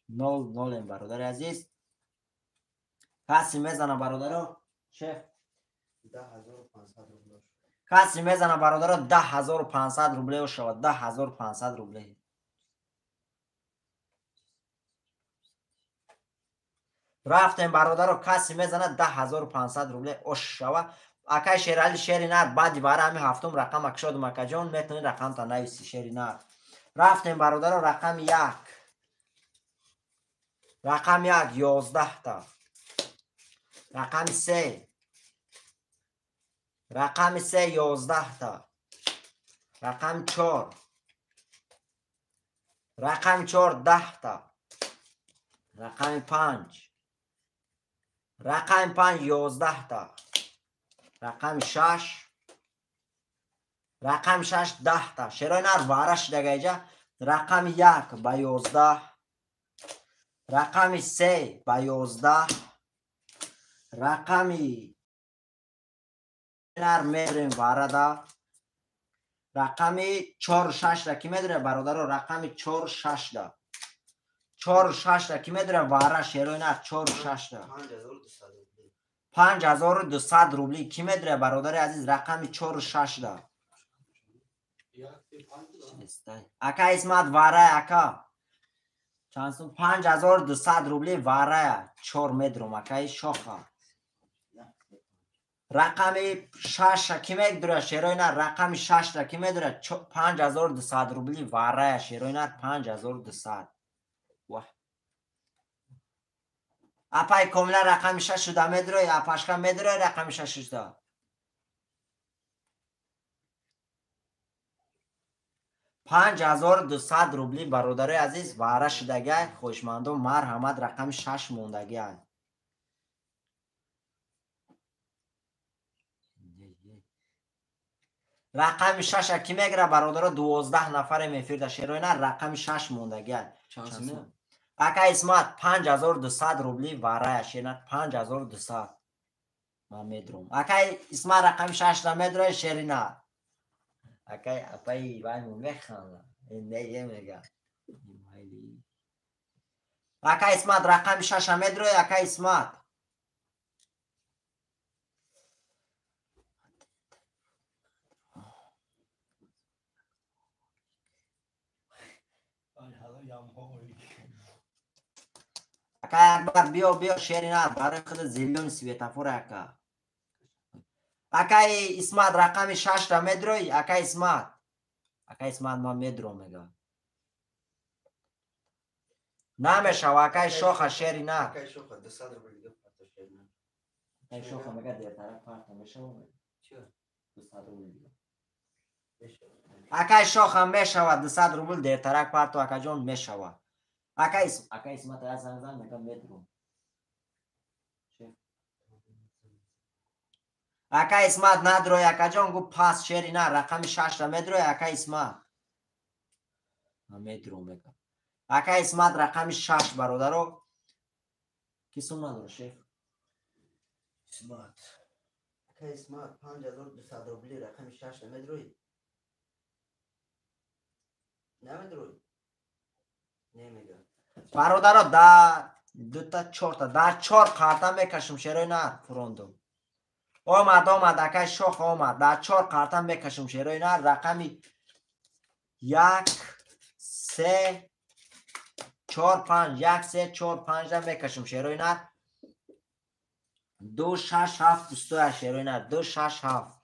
0 0 бародари азиз. Каси мезана бародаро шеф 10500 рубл. Каси мезана бародаро 10500 рубле шавад 10500 рубле. Рафтем бародаро каси мезана 10500 рубле ош шава. Акай Шерали Шеринар баъди бара ҳами ҳафтум рақам акшодум акаҷон метавонӣ рақамта нависи Шеринар. Рафтем бародаро рақами 1. Рақами 1 11 та. Рақами 3. Рақами 3 11 та. Рақами 4. Рақами 4 10та. Рақами 5. Рақами 5 11та. Рақами 6. Рақами 6 10та. Шерои нар вара шидагаиҷа. Рақами 1 ба 11. Рақами 3 ба 11. Рақами нар медорем варада. Рақами 4 6 ра ки медоре бародаро? Рақами 4 6 да. 4 6 ра ки медоре вара шерои нар 4 6 да. 5200 рубли ки медоре бародари азиз? Рақами 4 6 да. Ака Исмат варая ака. Чанд сум? 5200 рубли варая 4 медрум акаи шоха. Рақами 6 ки медура шерои нар? Рақами 6 ки медура? 5200 рубли варая шерои нар 5200. Вах. Апай комила рақами 6 шуда медура, апашка медура рақами 6 шуда. 5200 рубли бародарои азиз вара шудагай. Хоҳишмандон марҳамат рақами 6 мондагианд. Рақами 6 ки мегира бародаро? 12 нафарем эфирда шерои нар рақами 6 мондагианд. Ака Исмат 5200 рубли варая шеринар 5200. Ман медурам. Ака Исмат рақами 6 ра медура шеринар. Акай апай вайму механда. Не мега. Ака Исмат рақами 6 ра медура ака Исмат. Ака Акбар биё биё шеринар барои худ зелёни светофор ака. Акаи Исмат рақами 6 ра медрои ака Исмат. Ака Исмат ман медром мега. Намешава акаи шоха шеринар. Акаи шоха 200 рубли дига парта шеринар. Акаи шоха мега дертара парта мешава. Чӣ? 200 рубли дига. Акаи шоха мешава 200 рубл дертарак парту акаҷон мешава. Ака Исмат я занг зан мега медром. Ака Исмат надрой акаҷон гу пас шерина рақами 6 ра медрой ака Исмат. Медром мега. Ака Исмат рақами 6 бародаро. Ки сум надора шеф? Исмат. Ака Исмат 5200 рубли рақами 6 ра медрой. Намедрой. Немега. Бародаро да дута чорта да чор қарта мекашам шерои нар фурондум. Омад омад акай шох омад. Да чор қарта мекашам шерои нар рақами 1 3 4 5 1 3 4 5 ра мекашам шерои нар. 2 6 7 28 шерои нар 2 6 7.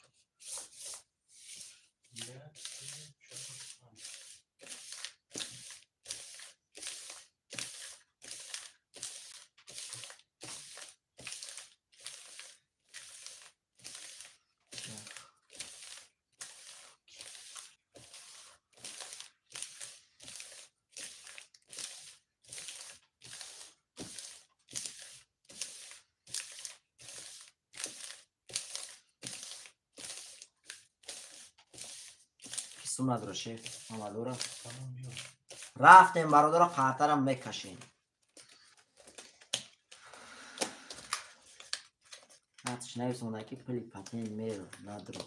Надро шеф, омадура. Рафтем бародаро қартарам мекашем. Натш нависонда ки пули патент меро надро.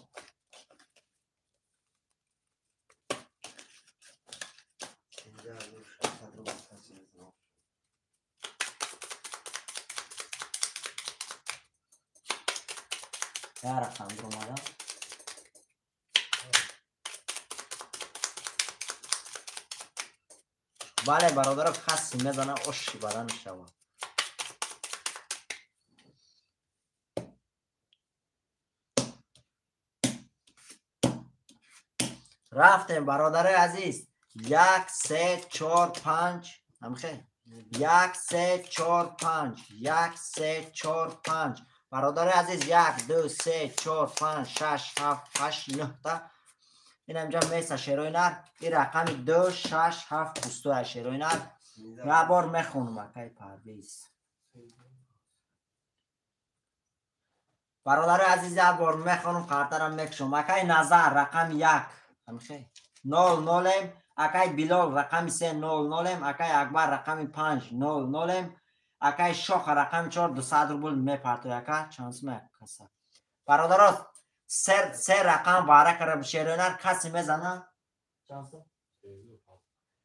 Я рақам дуромадам. Бале бародаро каси мезана оши бадан мешава. Рафтем бародарои азиз. 1 3 4 5 ҳамхе 1 3 4 5 1 3 4 5 бародарои азиз 1 2 3 4 5 6 7 8 9 та. Ин ҳамҷа меса шерои нар. Ин рақами 2 6 7 пустой шерои нар. Як бор мехонам акай Парвиз. Бародари азиз, як бор мехонам, қартарам мекушам. Акай Назар рақами 1. Ҳамихе 0 0. Акай Билол рақами 3 0 0. Акай Акбар рақами 5 0 0. Акай Шоха рақами 4 200 рубл мепартояд ака. Чанд сум каса? Бародаро, се рақам вара кара шерои нар каси мезана? Чанд сум?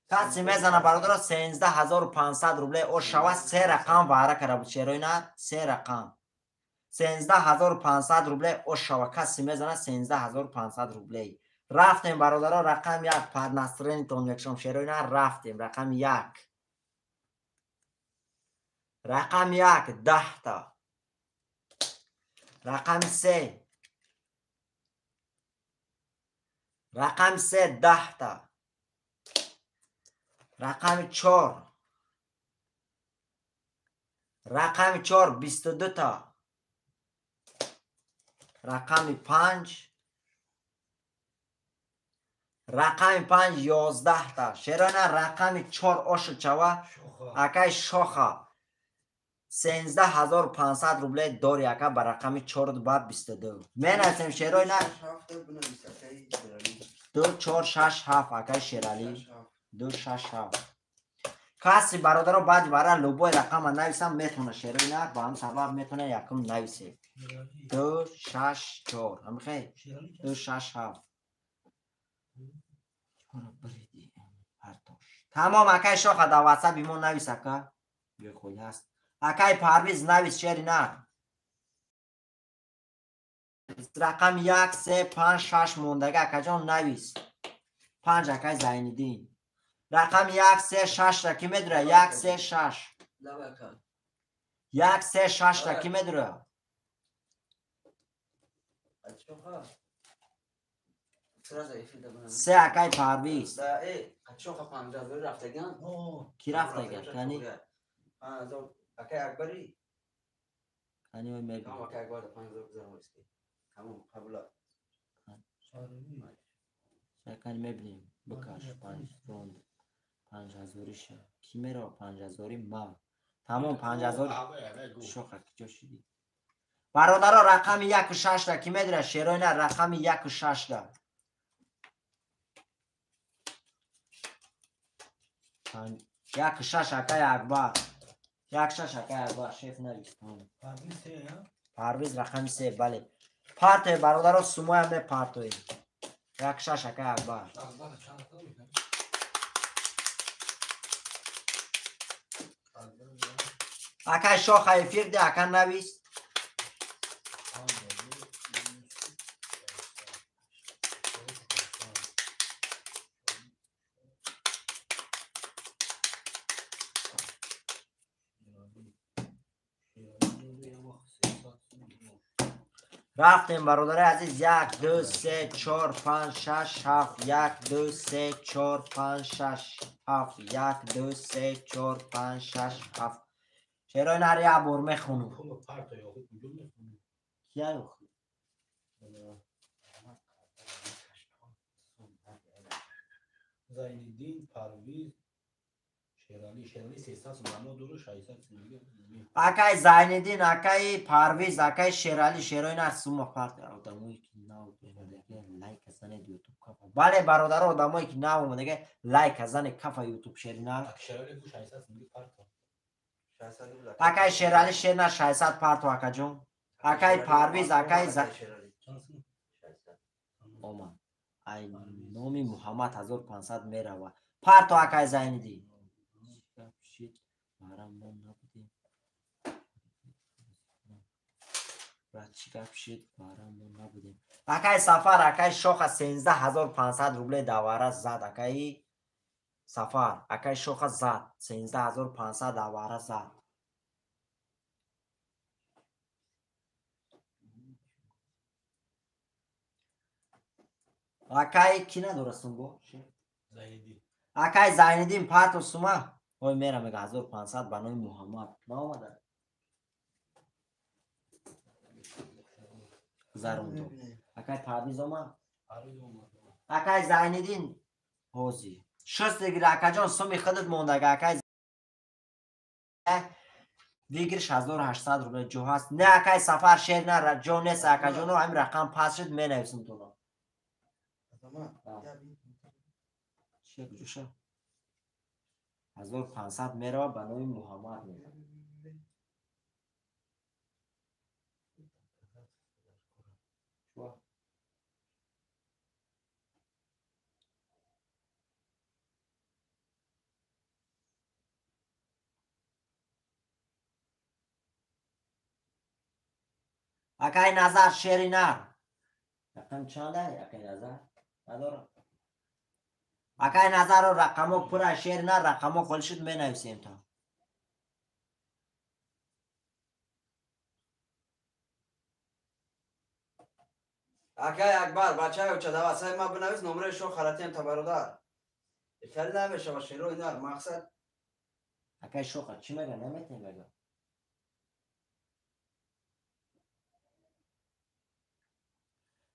Каси мезана бародаро 13500 рубле о шава се рақам вара кара шерои нар, се рақам. 13500 рубле о шава каси мезана 13500 рубле. Рафтем бародаро рақам 1 пад настроенитон мекшом шерои нар рафтем рақами 1. Рақами 1 10 та. Рақами 3. Рақами 3 10 та. Рақами 4. Рақами 4 22 та. Рақами 5. Рақами 5 11 та. Шерона рақами 4 ошу чава. Акай Шоха 13500 рубле дори ака ба рақами 4 ба 22. Менависем шерои нар 2 4 6 7 акай Шерали 2 6 7. Каси бародаро баъди бара любой рақама нависам метона шерои нар ба ҳам сабаб метона якум нависе. 2 6 4. Ҳамихе 2 6 7. Тамом акай Шоха дар ватсапи мо навис ака. Бехоли ҳаст. Акай Парвиз навис шери нар. Рақами 1 3 5 6 мондага акаҷон навис. 5 акай Зайниддин. Рақами 1 3 6 ра ки медура? 1 3 6. 1 3 6 ра ки медура? 3 акай Парвиз. Ки рафтаган? Кани? Акай Акбари? Кани ой мебинам. Тамом акай Акбар 5000 гузарам иски. Тамом қабула. Кани мебинем. Бикаш 5 ронд 5000 ша. Ки мерава 5000 ма. Тамом 5000. Шоха киҷо шидӣ? Бародаро рақами 1 6 ра ки медира? Шерои на рақами 1 6 ра. 1 6 акай Акбар. 1 6 акай Акбар шеф навис. Парвиз рақами 3 бале. Партои бародаро сумоям мепартоем. 1 6 акай Акбар. Акай Шоха эфир де ака навис. Рафтем бародари азиз 1 2 3 4 5 6 7 1 2 3 4 5 6 7 1 2 3 4 5 6 7. Шерои нар як бор мехонам. Кия охи? Зайниддин, Парвиз, Шерали, Шерали 300 сум, дуру 600 сум. Акай Зайниддин, акай Парвиз, акай Шерали, шерои нар сума парт. Одамое ки нав омадаги лайк занед ютуб кафа. Бале бародаро, одамое ки нав омадаги лайк занед кафа ютуб шери нар. Шерали 600 сум парт. Акай Шерали шер нар 600 парту акаҷон. Акай Парвиз, акай омад. Ай номи Муҳаммад 1500 мерава. Парту акай Зайниддин. Чӣ гап шид? Бара мо набудем. Акай Сафар, акай Шоха 13500 рубле давара зад. Акай Сафар, акай Шоха зад. 13500 давара зад. Акай ки надора сумбо? Зайниддин. Акай Зайниддин парту сума. Ой мера мега 1500 ба номи Муҳаммад. Наомада. Гузарондо. Акай Парвиз омад? Парвиз омад. Акай Зайниддин ҳозир. Шустер гир акаҷон, суми худат мондага акай выигрыш 1800 рубл ҷо ҳаст. Не акай Сафар шер на ҷо нест акаҷоно, ҳамин рақам пас шуд менависам туно. Чия куҷоша? 1500 мерава ба номи Муҳаммад мега. Акай Назар шери нар. Рақам чанда? Акай Назар? Надорам. Акай Назарро рақамо пура шери нар, рақамо холӣ шуд менависем то. Акай Акбар, бачаи оча давасай ма бинавис номраи шо харатем та бародар. Хеле намешава шерои нар, мақсад. Акай шоха чӣ мега наметем мега?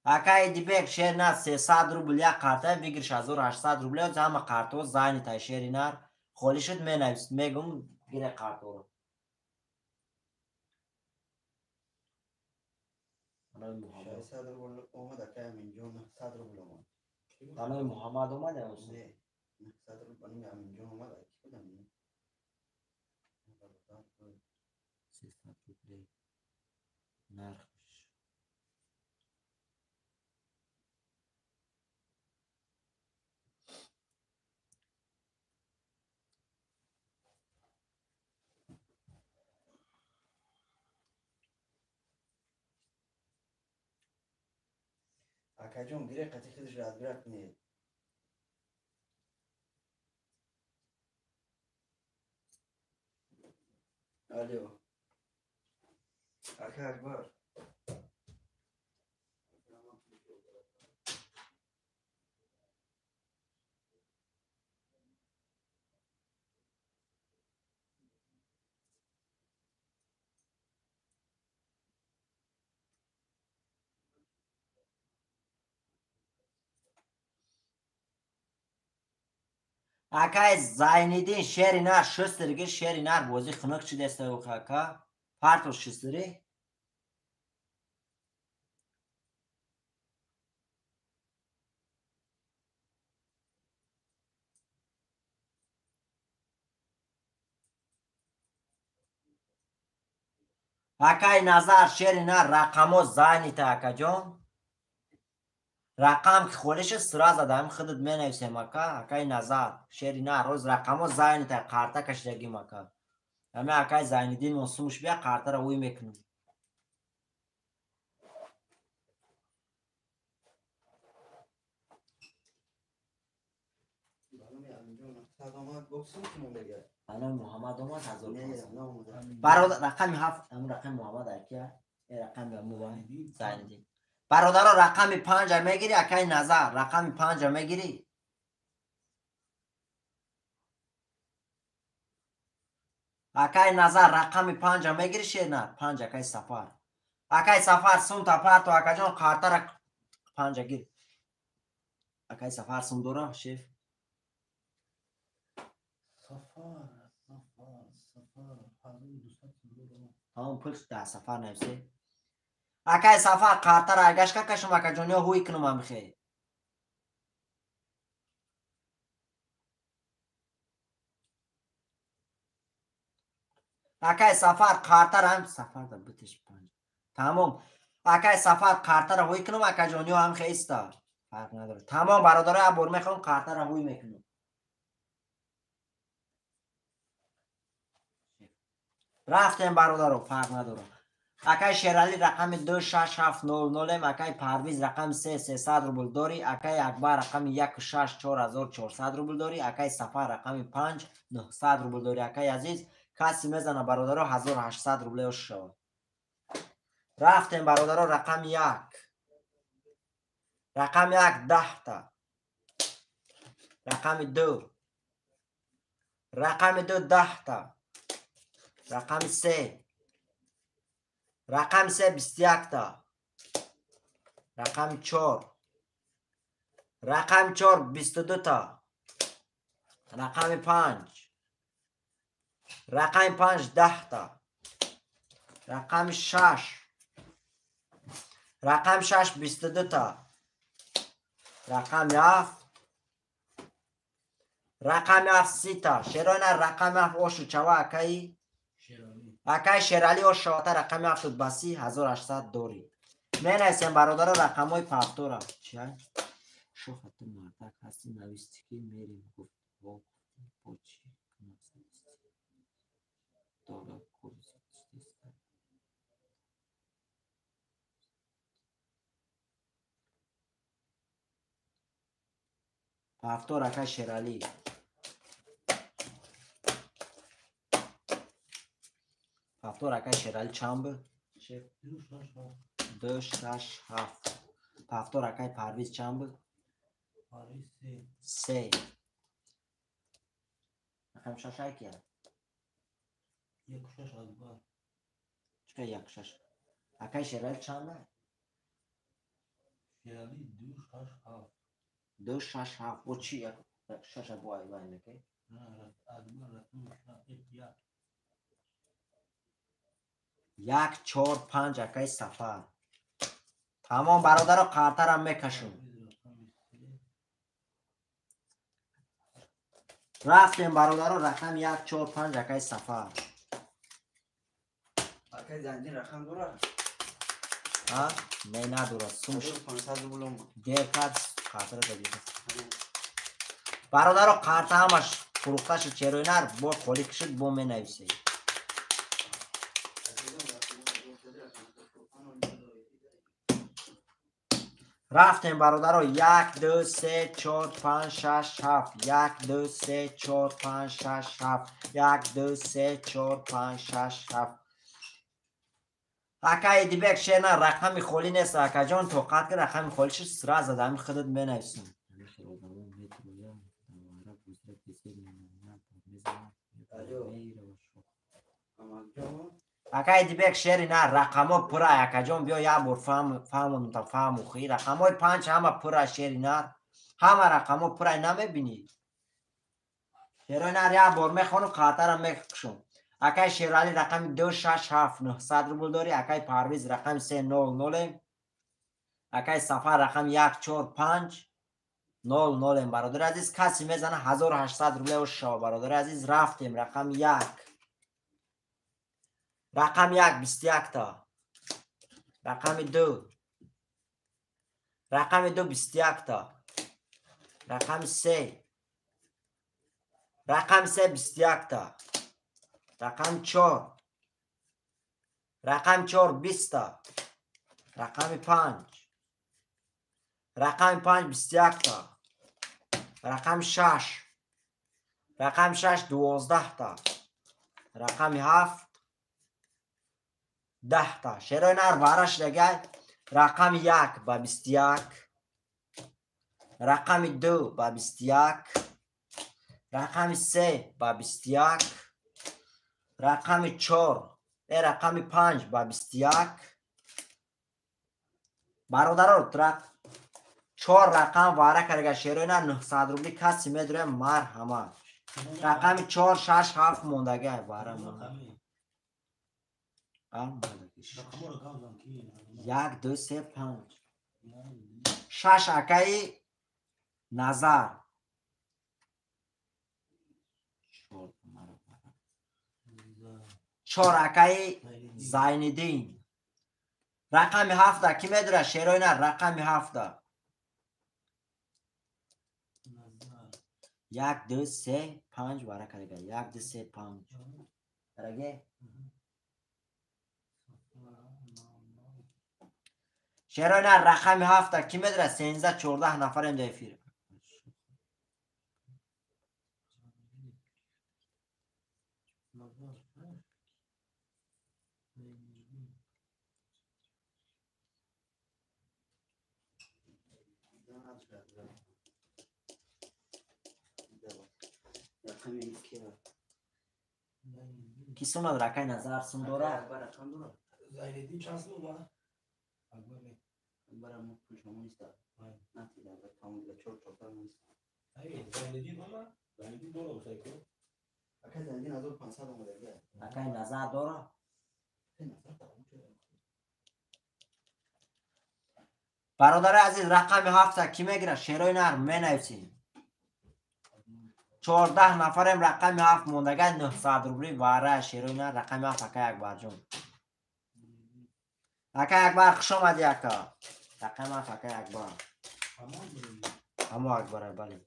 Акай Дибек шер нар 300 рубл як қарта выигрыш 1800 рубл ҳама қартҳо занятай шери нар холӣ шуд менавис мегум гире қартҳоро. 600 рубл омад акай Аминҷон, 900 рубл омад. Ба номи Муҳаммад омад ё не? 900 рубл ба номи Аминҷон омад, ки буд Аминҷон? 300 рубл нарх. Акаҷон гире қати худаш разбира кунед. Алло. Ака Акбар. Акай Зайниддин шери нар шустер гир шери нар бозӣ хунук шудеста ака. Партош шустери. Акай Назар шери нар рақамо занита акаҷон. Рақам ки холӣ шуд сразу даҳам худат менависем ака. Акай Назар шери нар роз рақамо занита қарта кашидагим ака. Ҳама акай Зайниддин мо сумуш бия қартаро ӯй мекунем. Ба номи Муҳаммад омад 1500. Бародар рақами 7 ҳамун рақами Муҳаммад акия. Э рақами Зайниддин. Бародаро рақами 5 мегири акай Назар, рақами 5 мегири. Акай Назар рақами 5 мегири шернар, 5 акай Сафар. Акай Сафар сум та парто акаҷон қартара 5 гир. Акай Сафар сум дора шеф. Сафар, Сафар, Сафар 1200 дора. Тамом пул да Сафар нависе. Акай Сафар қартара агашка кашум акаҷон ё ҳуй кунум амхе. Акай Сафар қартара ҳам Сафар да битиш 5. Тамом. Акай Сафар қартара ҳуй кунум акаҷон ё ҳам хеиста. Фарқ надорад. Тамом бародаро абор мехоҳам қартара ҳуй мекунум. Рафтем бародаро, фарқ надорад. Акай Шерали рақами 26700, акай Парвиз рақами 3300 рубл дорӣ, акай Акбар рақами 16 4400 рубл дорӣ, акай Сафар рақами 5 900 рубл дорӣ. Акай азиз, каси мезана бародаро 1800 рубле ош шавад. Рафтем бародаро рақами 1. Рақами 1 10 та. Рақами 2. Рақами 2 10 та. Рақами 3. Рақами 3 21 та. Рақами 4. Рақами 4 22 та. Рақами 5. Рақами 5 10 та. Рақами 6. Рақами 6 22 та. Рақами 7. Рақами 7 30 та. Шерона рақами 7 ошу чава акаи? Акаи Шерали ош шавата рақами 7 ба 3800 дори. Менависем бародаро рақамҳои пафтора. Чия? Шоха ту мардак ҳасти нависти ки мерем гуфт. Во бо чӣ дора курси. Пафтор акаи Шерали. Пафтор акаи Шерали чанд буд? 2 6 7. Пафтор акаи Парвиз чанд буд? 3. Рақами 6 ай кия? 1 6 Акбар. Чӣ 1 6? Акаи Шерали чанд ай? Шерали 2 6 7. 2 6 7. Бо чӣ 6 бо ай вай мекай? Акбар рақами 1. 1 4 5 акаи Сафар. Тамом бародаро қартарам мекашум. Рафтем бародаро рақам 1 4 5 акаи Сафар. Акаи Занҷир рақам дора? А? Не надора. Сум 500 рубл омад. Дер кард қартара дадӣ. Бародаро қарта ҳамаш фурӯхта шуд чероинар бо холӣ кишид бо менависед. Рафтем бародаро 1 2 3 4 5 6 7 1 2 3 4 5 6 7 1 2 3 4 5 6 7. Акаи Дибек шена рақами холӣ нест акаҷон тоқат ки рақами холӣ шуд сразу дар ҳамин худат менависам. Акаи Дибек шери на рақамҳо пура акаҷон биё як бор фаҳмонам та фаҳму хи рақамҳои 5 ҳама пура шери нар ҳама рақамҳо пура намебинӣ. Шерои нар як бор мехонам қартарам мекушам. Акаи Шерали рақами 2 6 7 900 рубл дорӣ. Акаи Парвиз рақами 3 0 0. Акаи Сафар рақами 1 4 5 0 0. Бародари азиз касе мезана 1800 рубле шава бародари азиз. Рафтем рақами 1. Рақами 1 21 та. Рақами 2. Рақами 2 21 та. Рақами 3. Рақами 3 21 та. Рақами 4. Рақами 4 20 та. Рақами 5. Рақами 5 21 та. Рақами 6. Рақами 6 12 та. Рақами 7 10 та. Шерои нар вараш дагай. Рақами 1 ба 21. Рақами 2 ба 21. Рақами 3 ба 21. Рақами 4 рақами 5 ба 21. Бародаро 4 рақам вара карда шерои нар 900 рубли каси медурем марҳамат. Рақами 4 6 7 мондагай вара монда. 1 2 3 5 6 акаи Назар. 4 акаи Зайниддин. Рақами 7 ки медура шерои нар рақами 7. 1 2 3 5 вара карда. 1 2 3 5. Дараге? Шерои нар рақами 7 ки медура 13 14 нафарем дар эфир. Ки сум надора акай Назар сум дора? Зайниддин чанд сум омад? Акбар не. Акбар ам пулшомо нест. Натида, тамом 4 Акай Зайниддин 1500 омадагия. Акай Назар дора? Бародари азиз, рақами 7 ки мегирад? Шерои нар менависӣ. 14 нафарем, рақами 7 мондага 900 рубли вара шерои нар рақами 7 акай Акбарҷон. Акай Акбар, хуш омадӣ ака. Рақами 7 акай Акбар. Ҳамо Акбар, бале.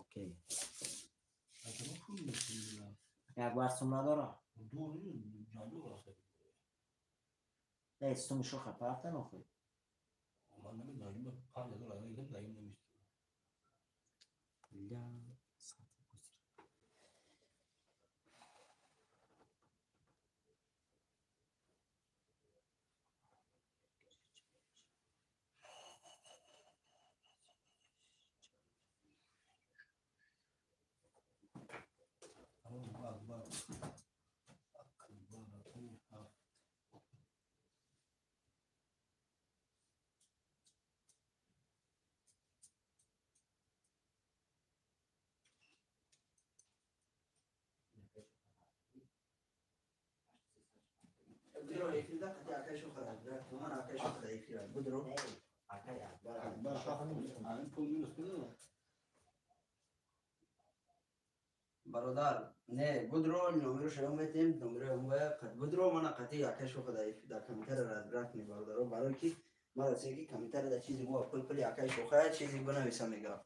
Окей. Акай Акбар сум надора? Не, суми шоха парафта нохӯй. Бародар, не, будро номеро шумо метем, номеро мо будро мана қати акай шоха дар комментария разбират кунед бародаро, барои ки мара се ки комментария дар чизи мо пул пули акай шоха чизи бинависа мега.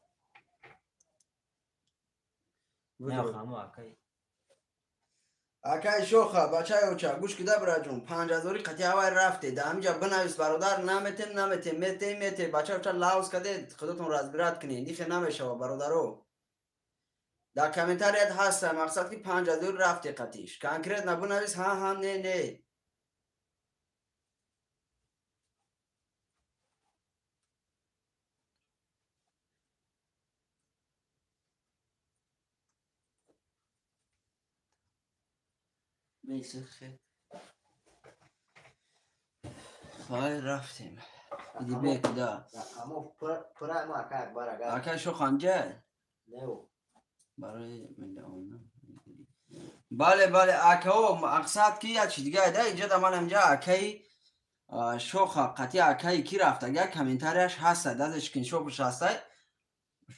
Акай шоха, бачаи оча, гӯш кида бираҷон, 5000 қати ҳавай рафте, дар ҳаминҷа бинавис бародар, наметем, наметем, метем, метем, бачаи оча лавз каде, худотон разбират кунед, нихе намешава бародаро. Дар комментарият ҳаста, мақсад ки 5000 рафте қатиш. Конкретно бинавис, ҳа, ҳа, не, не. Хай рафтем. Иди бекуда. Акай шохамҷа? Барои миллион. Бале, бале, акао, мақсад ки як чи дига да инҷа да ман инҷа акаи шоха қати акаи ки рафтага комментарияш ҳаста, дазаш скриншотш ҳаста.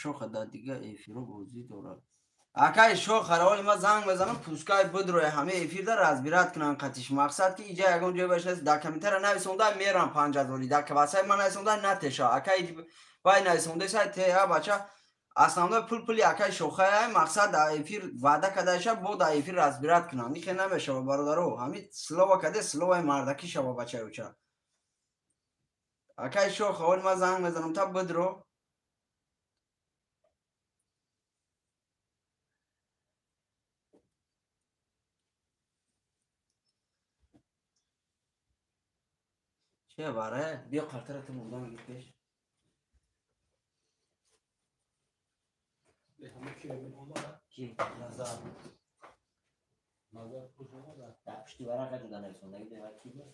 Шоха да дига эфиро бозӣ дорад. Акаи шоха раволи ма занг мезанам, пускай бидрои ҳама эфирда разбират кунан қатиш. Мақсад ки иҷа ягон ҷой бошад, дар комментария нависонда мерам 5000, дар ватсап ма нависонда натеша. Акаи вай нависонда сай те а бача основной пул пули акаи шохая, мақсад дар эфир ваъда кадаша, бо дар эфир разбират кунам. Нихе намешава бародаро, ҳами слова каде словаи мардаки шава бачаи оча. Акаи шоха оли ма занг мезанам та бидро. Че баре? Биё қартара ту мурда мегир пеш. Ки? Дар пушти варақа ҷуда нависондаги дева ки буд?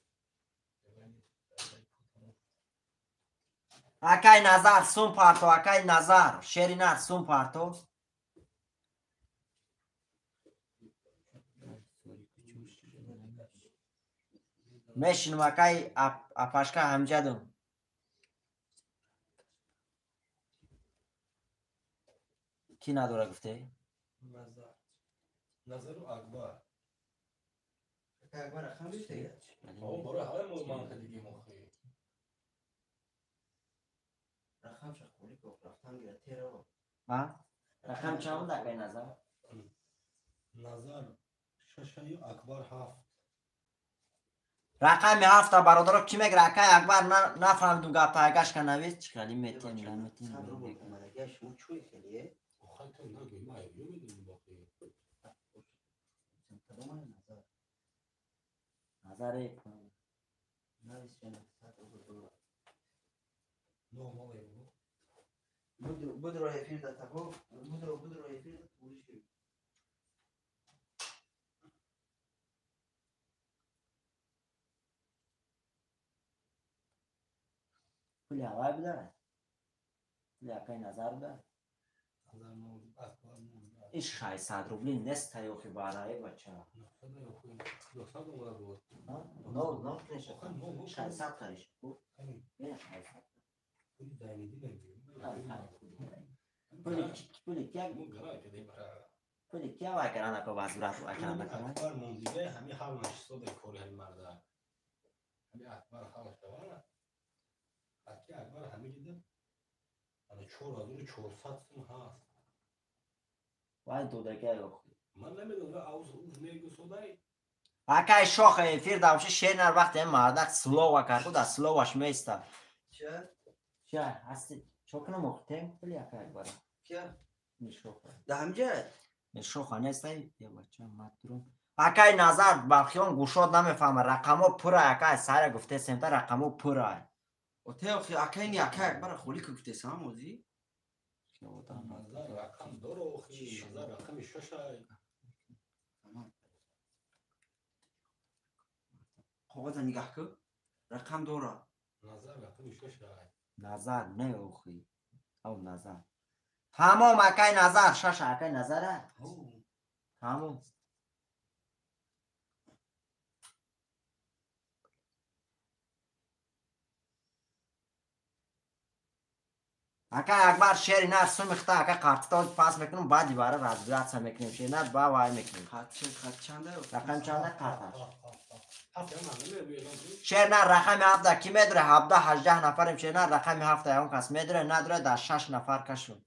Акай Назар сум парто, акай Назар, шери нар сум парто. Мешинам акай апашка ҳамҷадум. Ки надора гуфте? Назару Акбар. Акбар рақам гуфте? Барои ҳамаи мо ман кадигим охи. Рақамша холи ко рафтан гира теро. А? Рақам чанд буд акай Назар? Назар 6 Акбар 7. Рақами 7 бародаро ки мегира? Акай Акбар нафаҳмидум гапа, агашка навис, чӣ хеле метем, наметем. Шумо чӯй хеле? Назаре Будро эфир да тако, будро будро эфир да туриши. Пули ҳавай буда? Пули акай Назар буда? Ин 600 рубли нест таёхи бараи бача. Нол, нол неша. 600 қариш. Не 600. Пули кия? Пули кия вай карана ко вазурат вай карана ко. Акбар мондига ҳами ҳал нашисода кори ҳами марда. Ҳами Акбар ҳал шава. Аки Акбар ҳами дида. Ана 4400 сум ҳаст. Вай додагай охи. Ман намедонам ауз уз мегусодай. Акай шох эфир давши шернар вақте мардак слова кард, да словаш места. Ча? Ча, ҳасти чо кунам охтем пули акай Акбар. Кия? Нишоха. Да ҳамҷа? Нишоха нестай, я бача матрум. Акай Назар бархиён гушод намефаҳма, рақамо пура акай сара гуфтесем та рақамо пура. Оте охи акай ни акай Акбар холи ки гуфтесам ози? Назар рақам доро охи, Назар рақами шашай. Коғаза нигаҳ кун, рақам дора. Назар рақами шашай. Назар не охи. Ав Назар. Тамом акай Назар, шаша акай Назара. Тамом. Акай Акбар шери нар сумихта ака қартито пас мекунам, баъди бара разбираться мекунем. Шери нар ба вай мекунем. Хат чанда? Рақам чанда қарташ? Шер нар рақами ҳафта ки медуре? 17-18 нафарем. Шер нар рақами ҳафта ягон кас медуре, надуре дар 6 нафар кашун.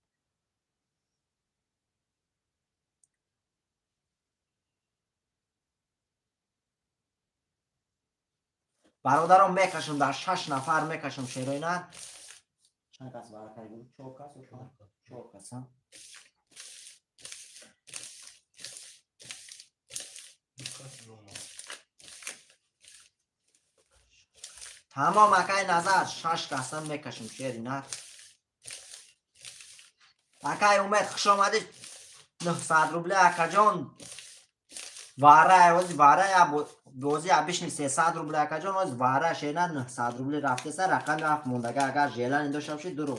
Бародарон мекашум дар 6 нафар мекашум шерои нар. Чанд кас бара кард? 4 кас ё 4 кас, ҳа? Тамом акай Назар 6 касам мекашим шери нар. Акай Умед хуш омадӣ. 900 рубля акаҷон. Вара ози вара я бози абишни 300 рубля акаҷон ози вара шена 900 рубли рафтеса рақами ҳафт мондага агар желани дошта бошӣ дуру.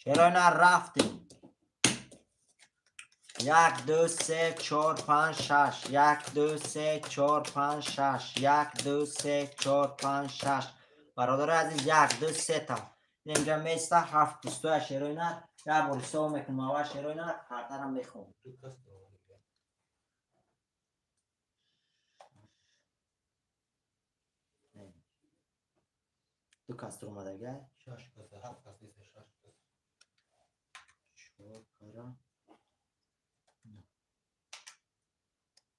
Чаро нарафтем? 1 2 3 4 5 6 1 2 3 4 5 6 1 2 3 4 5 6. Бародари азиз 1 2 3 та. Инҷа места 7 пустоя шерои нар. Як бор ҳисоб мекунам аввал шерои нар, картарам мехонам. Ду кас омадага? 6 кас, 7 кас нест, 6 кас.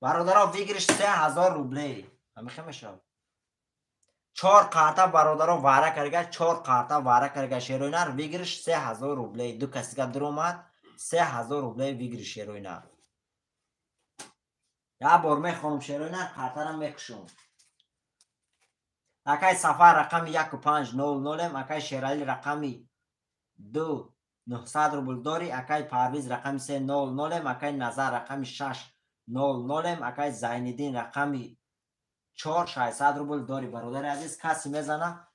Бародаро выигрыш 3000 рублей. Ҳамихе мешавад. 4 карта бародаро вара карга, 4 карта вара карга шерои нар выигрыш 3000 рублей. Ду касига дуромад 3000 рублей выигрыш шерои нар. Як бор мехонам шерои нар, картарам мекушам. Акай Сафар рақами 1500, акай Шерали рақами 2 900 рубл дори, акай Парвиз рақами 300, акай Назар рақами 600, акай Зайниддин рақами 4600 рубл дори. Бародари азиз каси мезана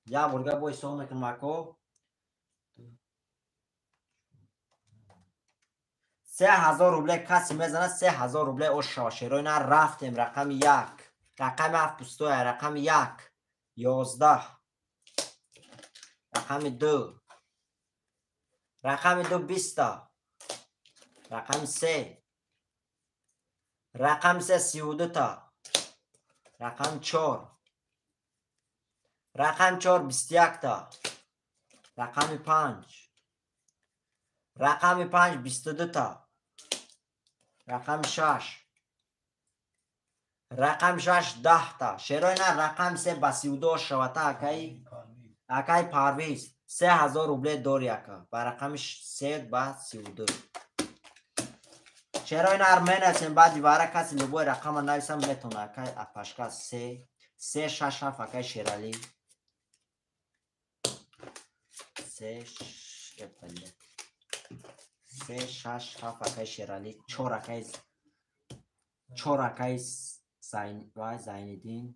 як борга бо ҳисоб мекунам ако 3000 рубле каси мезана 3000 рубле ош шерои нар рафтем. Рақами 1 рақами 7 пустоя, рақами 1 11, рақами 2 рақами 2 20, рақами 3 рақами 3 32 та, рақами 4 рақами 4 21 та, рақами 5 рақами 5 22 та, рақами 6 рақами 6 10 та. Шерои нар рақами 3 ба 32 шавата акаи Акай Парвиз 3000 рубле дори ака. Ба рақами 3 ба 32. Шерои нар менависем, баъди вара каси любой рақама нависам метона. Акай Апашка 3 3 6 7 акай Шерали 3 3 6 7 акай Шерали 4 акай 4 акай Зайниддин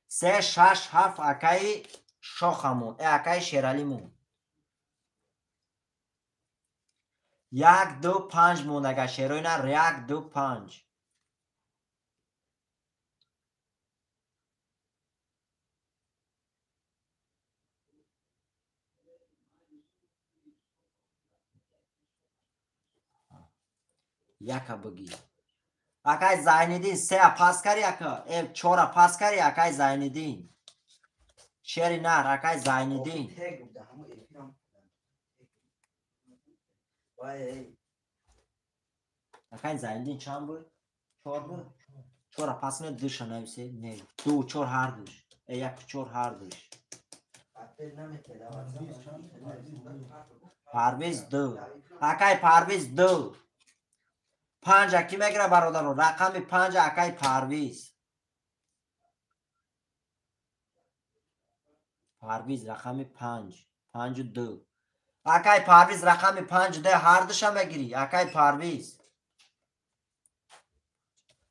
3 6 7 акай Шохамон акай Шералимон 1 2 5 мондага шерои нар 1 2 5 яка бигӣ. Акай Зайниддин 3 пас кари ака, 4 пас кари акай Зайниддин. Шери нар акай Зайниддин. Акай Зайниддин чанд буд? 4 буд? 4 пас не 2 нависе? Не, 2 4 ҳар душ. 1 4 ҳар душ. Парвиз 2. Акай Парвиз 2. 5 ки мегира бародаро? Рақами 5 акай Парвиз. Парвиз рақами 5. 5 2. Акай Парвиз рақами 5 2 ҳар душа мегирӣ. Акай Парвиз.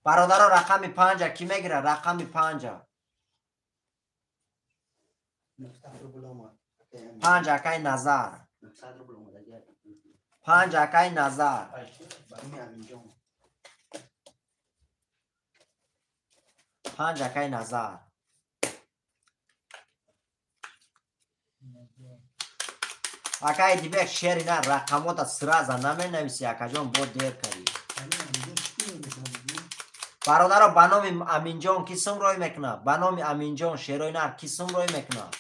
Бародаро рақами 5 ки мегира? Рақами 5. 5 акай Назар. 5 акай Назар. 5 акай Назар. Акай Дибек шери на рақамота сразу наменависи акаҷон, бо дер карӣ. Бародаро ба номи Аминҷон ки сум рой мекунад? Ба номи Аминҷон шерои нар ки сум рой мекунад?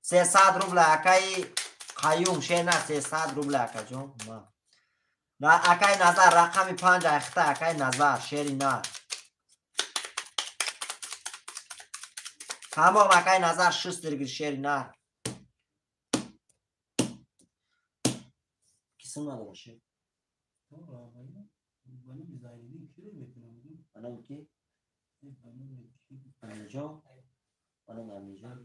300 рубла акаи Қаюм шер нар 300 рубла акаҷон. Акаи Назар рақами 5 айхта акаи Назар шери нар. Тамом акаи Назар 6 диргир шери нар. Ки сум надора шер? Ба номи ки? Аминҷон. Ба номи Аминҷон.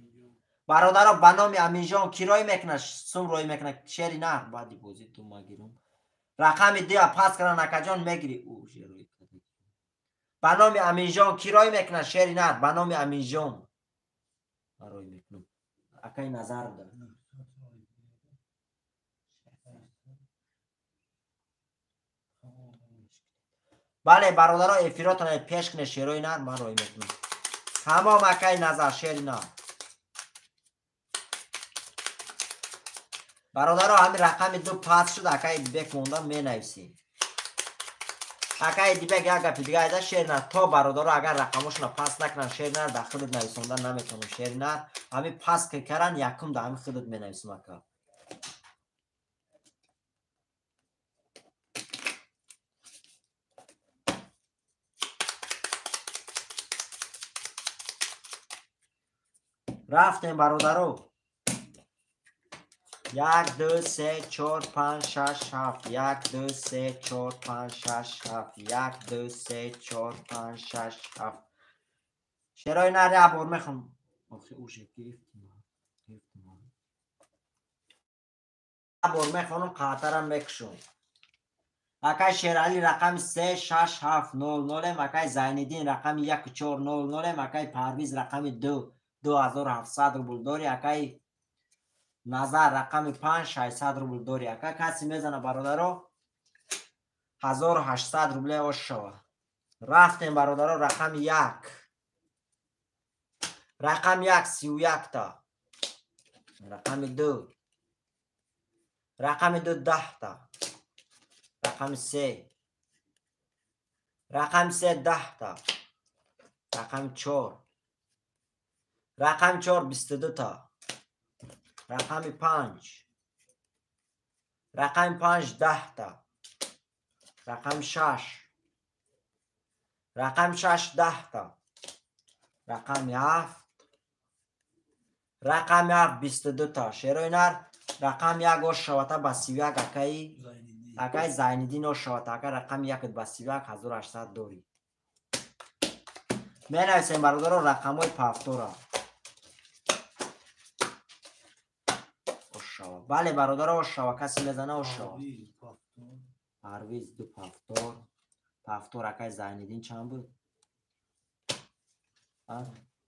Бародаро ба номи Аминҷон ки рой мекунад? Сум рой мекунад шери нар. Баъди бозӣ ту магирум. Рақами 2 пас кардан акаҷон мегирӣ. Ба номи Аминҷон ки рой мекунад шери нар? Ба номи Аминҷон рой мекунам. Акаи Назар буда. Бале бародаро эфиротон пеш кунед шерои нар, ман рой мекунам. Тамом акаи Назар шери нар. Бародаро ҳамин рақами 2 пас шуд акаи Дибек монда менависем. Акаи Дибек як гапи дига айда шери нар. То бародаро агар рақамошона пас накунанд шери нар дар худат нависонда наметавонам шери нар. Ҳамин пас каран якум дар ҳамин худат менависам ака. Рафтем бародаро. 1 2 3 4 5 6 7 1 2 3 4 5 6 7 1 2 3 4 5 6 7 шерои нар як бор мехоҳам. Охи уже гирифтим. Як бор мехонам қатарам мекушам. Акай Шерали рақами 3 6 7 0 0, акай Зайниддин рақами 1 4 0 0, акай Парвиз рақами 2 2700 рубл дори, акай Назар рақами 5 600 рубл дори. Ака каси мезана бародаро 1800 рубле ош шава. Рафтем бародаро рақами 1. Рақами 1 31 та. Рақами 2. Рақами 2 10 та. Рақами 3. Рақами 3 10 та. Рақами 4. Рақами 4 22 та. Рақами 5. Рақами 5 10 та. Рақами 6. Рақами 6 10 та. Рақами 7. Рақами 7 22 та. Шерои нар рақами 1 ош шавата ба 31 акаи акаи Зайниддин ош шавата. Ака рақами 1 ба 31 1800 дорӣ. Менависем бародаро рақамҳои пафтора. Ошава. Бале бародаро ошава, касе мезана ошава. Парвиз 2 пафтор. Пафтор акаи Зайниддин чанд буд?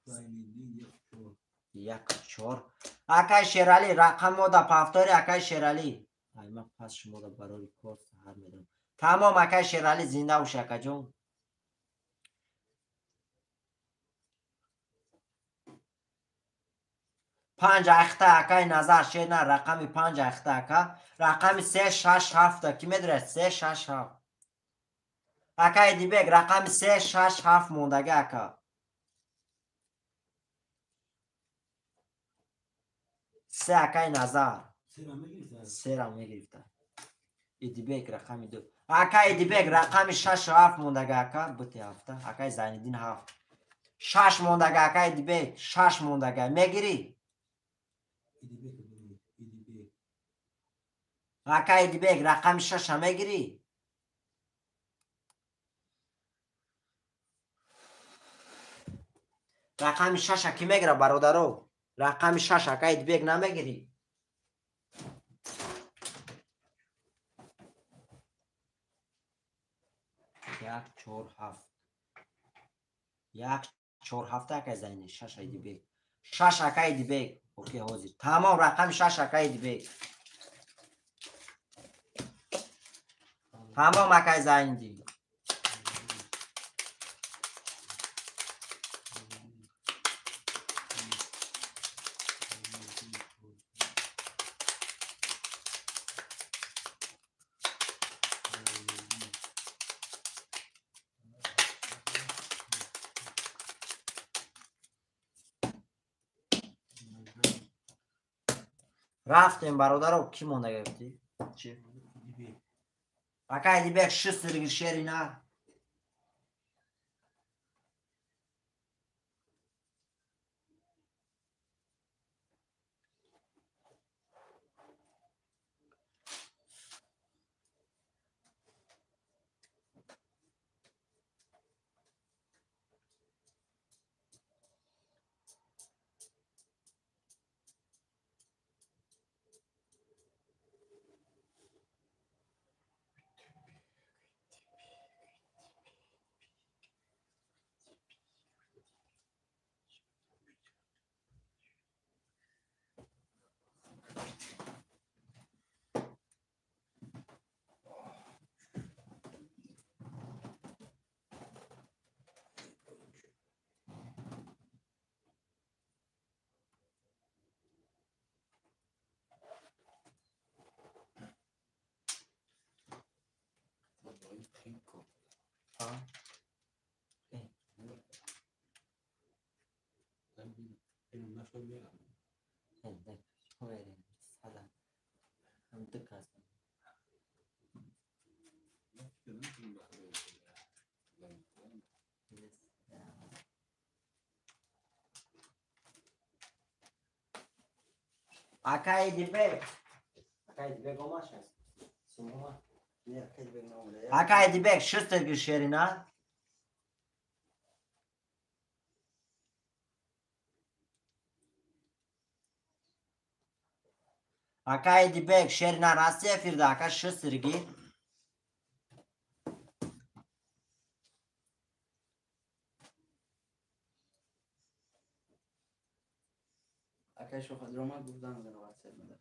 Зайниддин 1 4. Акаи Шерали рақам да пафтори акаи Шерали. Ай ма пас шумо да барори кор саҳар медам. Тамом акаи Шерали зинда бош акаҷон. 5 ахта акаи Назар шена рақами 5 ахта ака. Рақами 3 6 7 ки медонад 3 6 7. Акаи Дибек рақами 3 6 7 мондага ака. 3 акаи Назар. 3 мегирифта. Идибек рақами 2. Акаи Идибек рақами 6 7 мондага ака. Бути ҳафта. Акаи Зайниддин 7. 6 мондага акаи Идибек 6 мондага. Мегирӣ? Акаи Идибек рақами 6 мегирӣ? Рақами 6 ки мегира бародаро? Рақами 6 акаи Идибек намегирӣ? Як чор ҳафт. 1 4 7 акаи Зайни 6 Идибек. 6 акаи Идибек. Окей ҳозир. Тамом рақами 6 акаи Идибек. Тамом акаи Зайниддин. Рафтем бародаро ки монда гирифтӣ? Чи? Акаи Идибек 6 сиргир шери нар. Акаи Идибек. Акаи Идибек омад шаст. Сумома. Акаи Идибек 6 сиргир шери нар. Акаи Идибек шери нар ҳасти эфирда ака 6 сиргир. Акаи Шоҳқадир омад гуфт занг зана WhatsApp мада.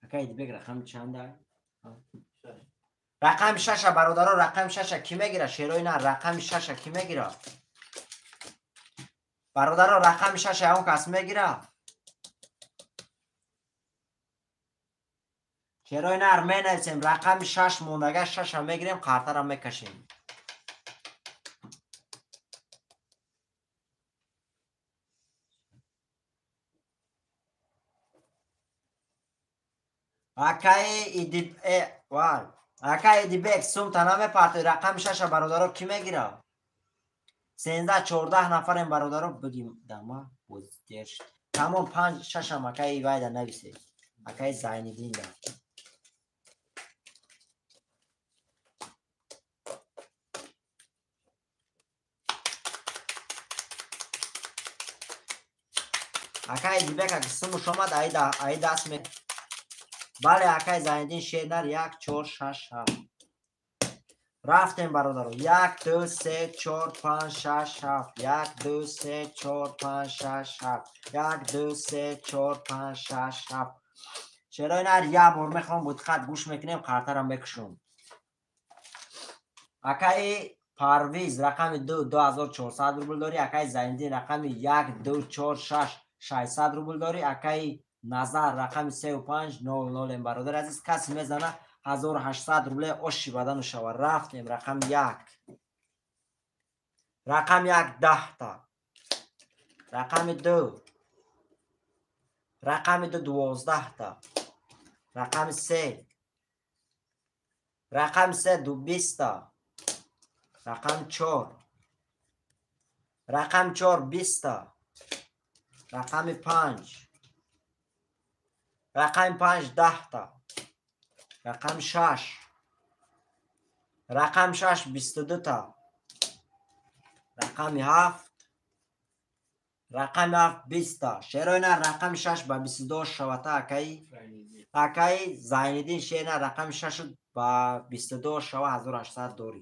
Акаи Идибек рақами чанда? Рақами 6 бародаро рақами 6 ки мегира? Шерои нар рақами 6 ки мегира? Бародаро рақами 6 он кас мегира? Шерои нар менависем рақами 6 мондага 6 мегирем қартара мекашем. Акаи Идиб вай. Акаи Идибек сумта намепартои рақами шаша бародаро ки мегира? 13-14 нафарем бародаро бигим дама боздерш. Тамом 5-6 акаи вайда нависе. Акаи Зайниддин да. Акаи Идибек аки сумуш омад аи даст ме. Бале акаи Зайниддин шернар 1 4 6 7. Рафтем бародаро. 1 2 3 4 5 6 7. 1 2 3 4 5 6 7. 1 2 3 4 5 6 7. Шерои нар як бор мехоҳам бодиққат гӯш мекунем, қартарам мекушам. Акаи Парвиз рақами 2 2400 рубл дорӣ. Акаи Зайниддин рақами 1 2 4 6 600 рубл дорӣ. Акаи Назар рақами 3 5 0 0 бародар азиз касе мезана 1800 рубле оши бадану шава. Рафтем рақами 1. Рақами 1 10 та. Рақами 2. Рақами 2 12 та. Рақами 3. Рақами 3 20 та. Рақами 4. Рақами 4 20 та. Рақами 5. Рақами 5 10 та. Рақами 6. Рақами 6 22 та. Рақами 7. Рақами 7 20 та. Шерои нар рақами 6 ба 22 шавата акаи. Акаи Зайниддин шер нар рақами 6 ба 22 шава 1800 дорӣ.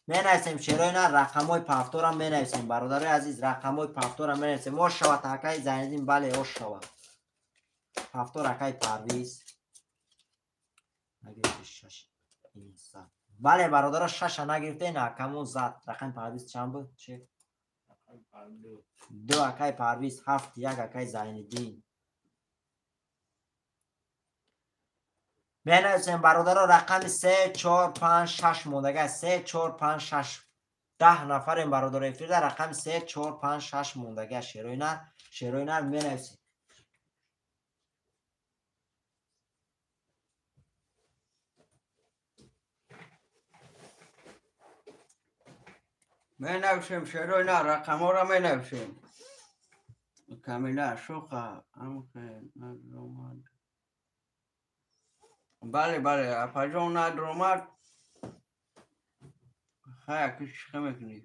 Менависем шерои нар рақамҳои пафторам менависем бародарои азиз, рақамҳои пафторам менависем. Ош шавата акаи Зайниддин, бале ош шава. Пафтор акаи Парвиз. Бале бародаро шаша нагирифте, акамон зад. Рақами Парвиз чанд буд? Че? 2 акаи Парвиз, 7 1 акаи Зайниддин. Менависем бародаро рақами 3 4 5 6 мондага. 3 4 5 6 10 нафарем бародаро эфирда рақами 3 4 5 6 мондага. Шерои нар, шерои нар менависем. Менависем шерои нар рақамҳоро менависем. Камила шоқа амхе надромад. Бале бале апаҷон надромад. Хай аки чӣ мекунӣ?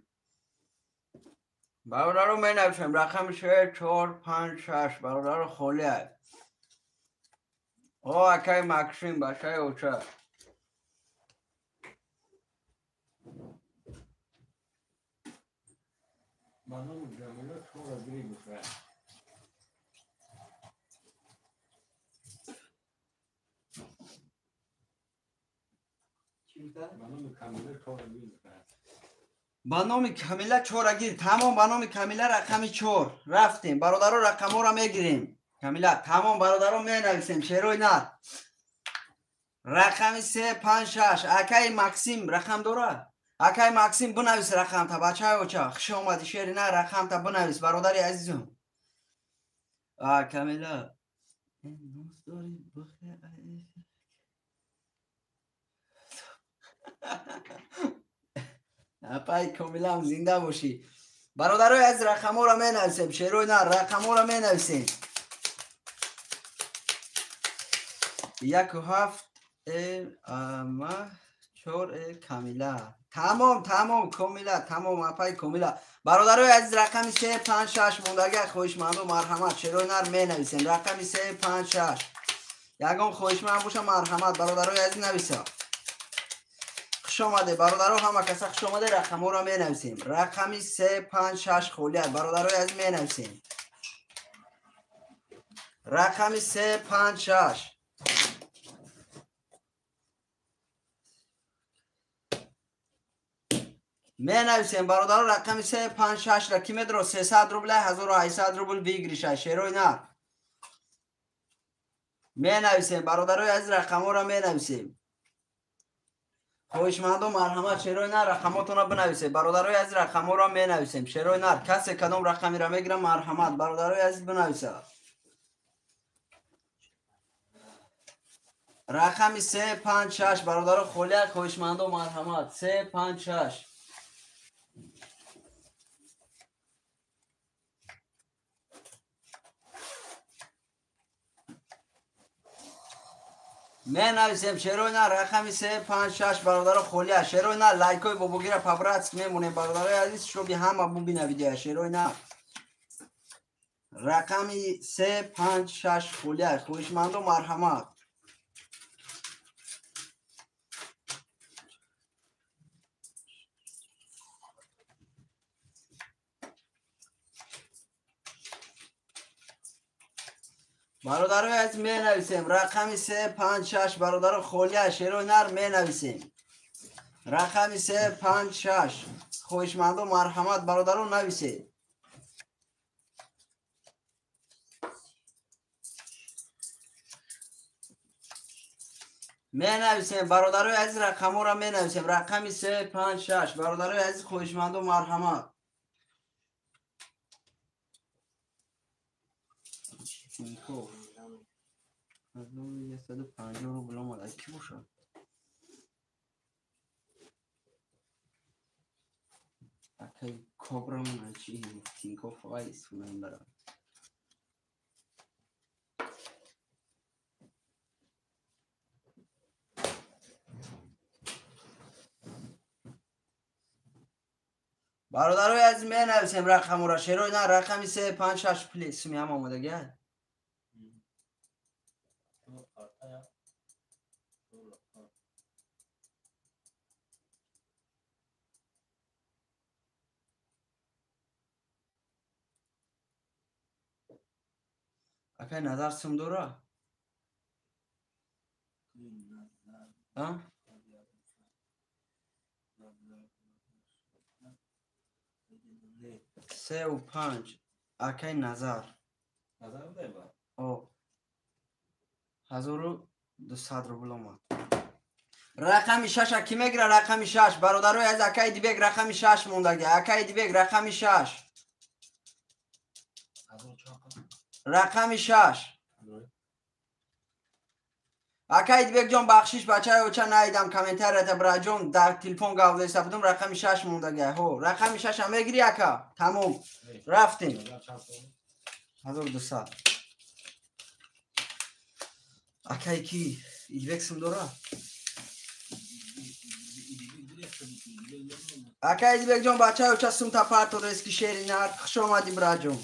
Бародаро менависем рақами 3 4 5 6 бародаро холӣ аст. О акаи Максим бачаи оча. Ба номи Ҷамила чора гирӣ гуфта. Ба номи Камила чора гирӣ гуфта. Ба номи Камила чора гир. Тамом ба номи Камила рақами 4. Рафтем бародаро рақамҳоро мегирем. Камила тамом бародаро менависем шерои нар. Рақами 3 5 6. Акаи Максим рақам дорад? Акаи Максим бинавис рақамта бачаи оча. Хуш омадӣ шери нар рақамта бинавис бародари азизум. А Камила нос дорӣ бихе. Апай Камилам зинда бошӣ. Бародарои азиз рақамҳоро менависем шерои нар рақамҳоро менависем. 1 7 ма 4 Камила. Тамом тамом Комила тамом апай Комила. Бародарои азиз рақами 3 5 6 мондага хоҳишмандо марҳамат шерои нар менависем. Рақами 3 5 6. Ягон хоҳишманд боша марҳамат бародарои азиз нависа. Хуш омаде бародаро ҳама каса хуш омаде рақамҳоро менависем. Рақами 3 5 6 холӣ аст бародарои азиз менависем. Рақами 3 5 6. Менависем бародаро рақами 3 5 6 ра ки медро 300 рубл 1800 рубл выигрыша шерои нар. Менависем бародарои азиз рақамҳоро менависем. Хоҳишмандо марҳамат шерои нар рақамотонро бинависед. Бародарои азиз рақамҳоро менависем. Шерои нар касе кадом рақамеро мегирам марҳамат бародарои азиз бинависад. Рақами 3 5 6 бародаро холия хоҳишмандо марҳамат 3 5 6. Менависем шерои на рақами 3 5 6 бародаро холия шерои на лайкои бобогира по-братски мемонем бародарои азиз шоби ҳама бубина видеоя шерои на рақами 3 5 6 холия хоҳишмандо марҳамат. Бародарои азиз менависем рақами 3 5 6 бародаро холия шерои нар менависем рақами 3 5 6 хоҳишмандо марҳамат бародаро нависед. Менависем бародарои азиз рақамҳоро менависем рақами 3 5 6 бародарои азиз хоҳишмандо марҳамат. Тинькофф 1150 рубл омад. Ай ки бошад? Акай кобра ман чи Тинькофф вай сунам барам. Бародарои азиз менависем рақамҳоро шерои на рақами 3 5 6 плиз суми ҳам омодагӣ. Акай назар сум дора? А? 3 و 5 акай назар. Назар дай ба. О. 1200 рубл омад. Рақами 6 ки мегира рақами 6 бародарои аз акай Дибек рақами 6 мондаги. Акай Дибек рақами 6. Рақами 6. Акай Дибекҷон бахшиш бачаи оча наидам комментарията браҷон дар телефон гап зада будам рақами 6 мондаги. Ҳо рақами 6 ам мегири ака. Тамом. Рафтем. 1200. Акай ки Идибек сум дора? Акай Идибекҷон бачаи оча сумта парто рески шери нар. Хуш омадӣ браҷон.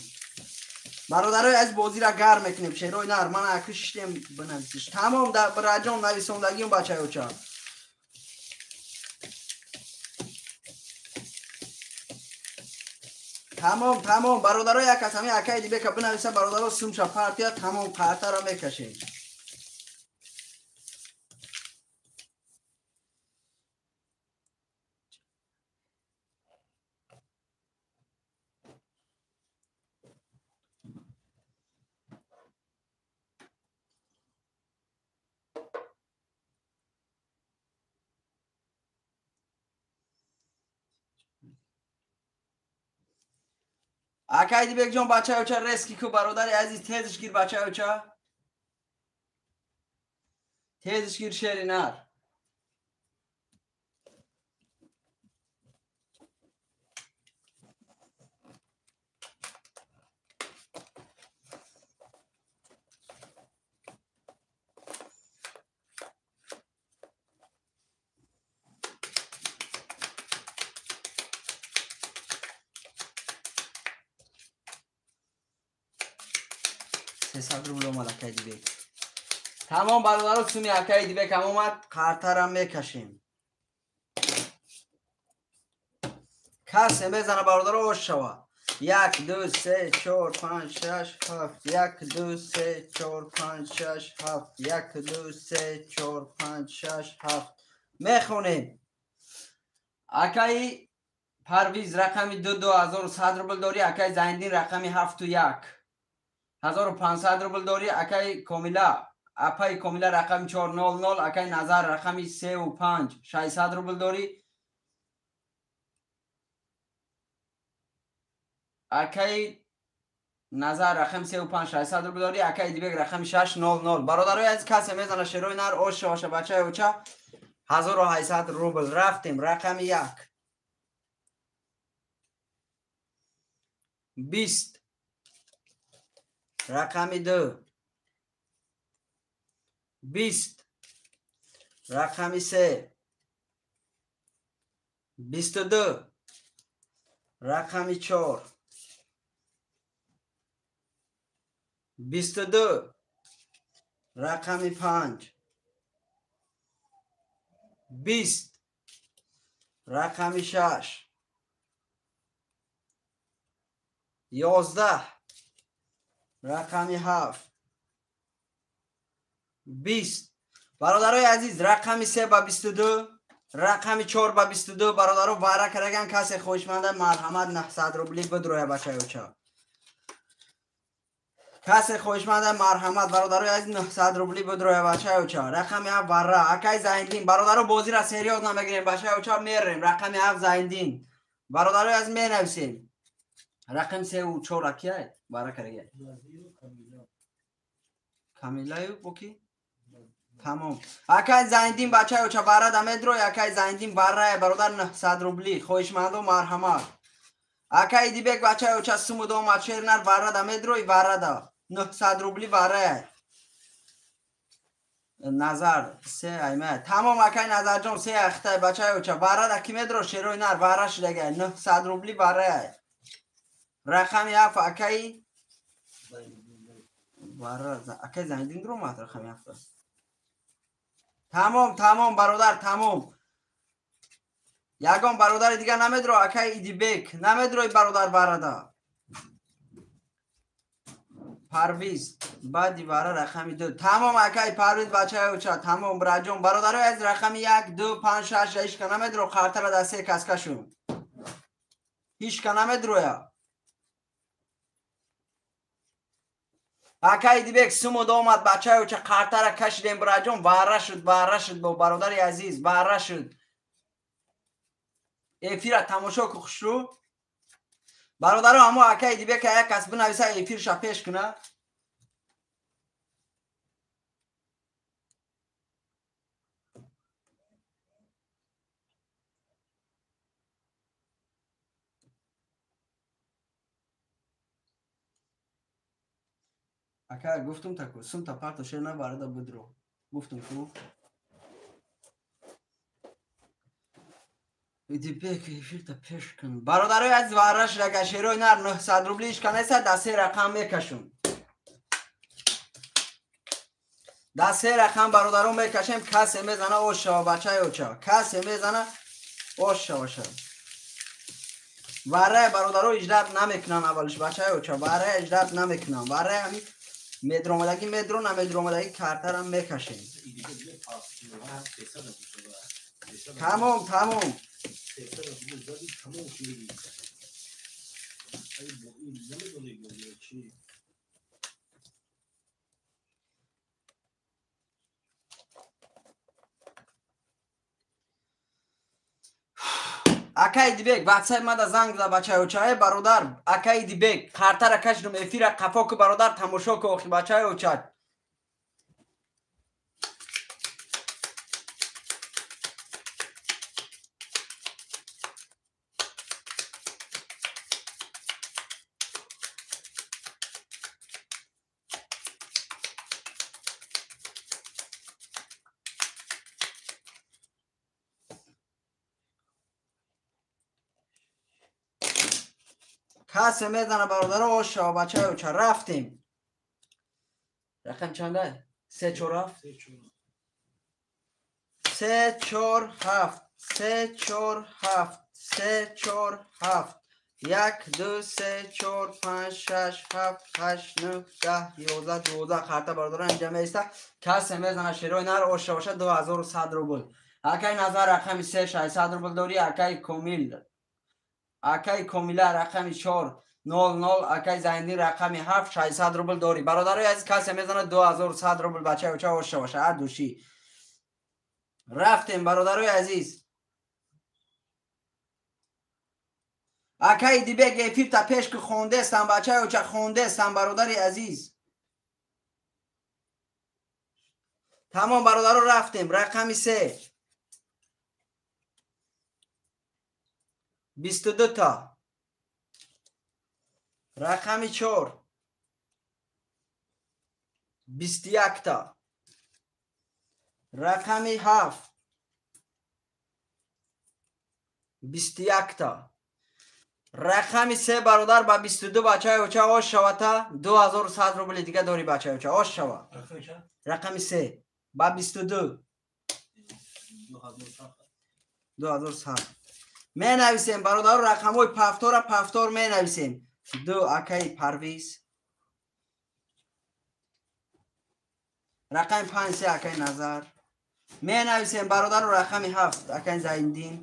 Бародарои аз бозиро гарм мекунем шерои нар ман аки шиштем бинависиш. Тамом браҷон нависондагиам бачаи оча. Тамом тамом бародарои як аз ҳамин акаи Дибека бинависа бародаро сумша партия тамом қартаро мекашем. Акай Дибекҷон бачаи оча рески ку бародари азиз тезиш гир бачаи оча. Тезиш гир шери нар. 300 рубл омад акай Дибек. Тамом бародаро суми акай Дибек ҳам омад қартарам мекашем. Касе мезана бародаро ош шава. 1 2 3 4 5 6 7 1 2 3 4 5 6 7 1 2 3 4 5 6 7 мехонем. Акай Парвиз рақами 2 2100 рубл дорӣ, акай Зайндин рақами 7 1 1500 рубл дорӣ, акай Комила апай Комила рақами 400, акай Назар рақами 3 5 600 рубл дорӣ, акай Назар рақами 35 600 рубл дорӣ. Акай Идибек рақами 6 00. Бародарои азиз, касе мезана шерои нар оша оша бачаи оча 1800 рубл. Рафтем рақами 1. 20. Рақами 2. 20. Рақами 3. 22. Рақами 4. 22. Рақами 5. 20. Рақами 6. 11. Рақами 7. 20. Бародарои азиз, рақами 3 ба 22, рақами 4 ба 22. Бародаро, вара караган касе хоҳишманда марҳамат 900 рубли бидроя бачаи оча. Касе хоҳишманда марҳамат бародарои азиз 900 рубли бидроя бачаи оча. Рақами 7 вара. Акай Зайндин. Бародаро, бозира серьёз намегирем бачаи оча, мерем. Рақами 7 Зайндин. Бародарои азиз, менависем. Рақами 3 ва 4 акияй? Вара караган. Камилаю боки? Тамом. Акай Зайндин бачаи оча вара да медрой, акай Зайндин варае бародар 900 рубли. Хоҳишмандо марҳамат. Акай Идибек бачаи оча сумудо мачернар вара да медрой, вара да 900 рубли варае. Назар се айма. Тамом акай Назарҷон се ахтай бачаи оча вара да ки медро шерои нар вара шудага 900 рубли варае. Рақами 7 акай вара акай Зайндин дромад рақами 7. Тамом, тамом бародар, тамом. Ягон бародари дигар намедро акай Идибек, намедрои бародар варада. Парвиз баъди вара рақами 2. Тамом акай Парвиз бачаи оча, тамом браҷон. Бародарои аз рақами 1 2 5 6 ҳечка намедро, қартара дар се кас кашун. Ҳечка намедроя. Акай Идибек сумуд омад бачаи оча, қартара кашидем браҷон, вара шуд, вара шуд бо бародари азиз, вара шуд. Эфира тамошо ку хушрӯ. Бародаро, ҳамо акай Идибек як кас бинависа эфирша пеш куна. Ака гуфтум таку, сумта парто шер на варада бидро. Гуфтум ку. Идибек эфирта пеш кун. Бародарои азиз, вара шудага шерои нар 900 рубли ишка неста, да се рақам мекашум. Да се рақам бародаро мекашем, касе мезана ош шава бачаи оча. Касе мезана ош шава ша. Варае бародаро иҷрат намекунан аввалиш бачаи оча. Варае иҷрат намекунан. Варае ҳами медромадаги медро, намедромадаги картарам мекашем. Тамом, тамом. Акай Идибек, ватсап мада занг зад бачаи оча. Э бародар, акай Идибек, қартара кашидум эфира қафо ку бародар, тамошо ку охи бачаи оча. Касе мезана бародаро оша бачаи оча. Рафтем. Рақам чанда? 3 4 7. 3 4 7. 3 4 7. 3 4 7. 1 2 3 4 5 6 7 8 9 10 11 12 қарта бародарон инҷа меиста. Касе мезана шерои нар оша боша 2100 рубл. Акай Назар рақами 3 600 рубл дорӣ. Акай Комил, акай Комила рақами 4 00, акай Зайндин рақами 7 600 рубл дорӣ. Бародарои азиз, касе мезана 2100 рубл бачаи оча оша боша. А души. Рафтем бародарои азиз. Акаи Дибек эфирта пеш ки хондестам, бачаюча хондестам, бародари азиз. Тамом бародаро, рафтем. Рақами се. 22 та. Рақами чор. 21 та. Рақами ҳафт. 21 та. Рақами се бародар ба 22 бачаюча ош шавата 2100 рубли дига дори бачаюча ош шава. Рақами се ба 22 2100 менависем бародаро, рақамҳои пафтора пафтор менависем. Ду акаи Парвиз, рақами панҷ се акаи Назар менависем бародаро, рақами ҳафт акаи Зайндин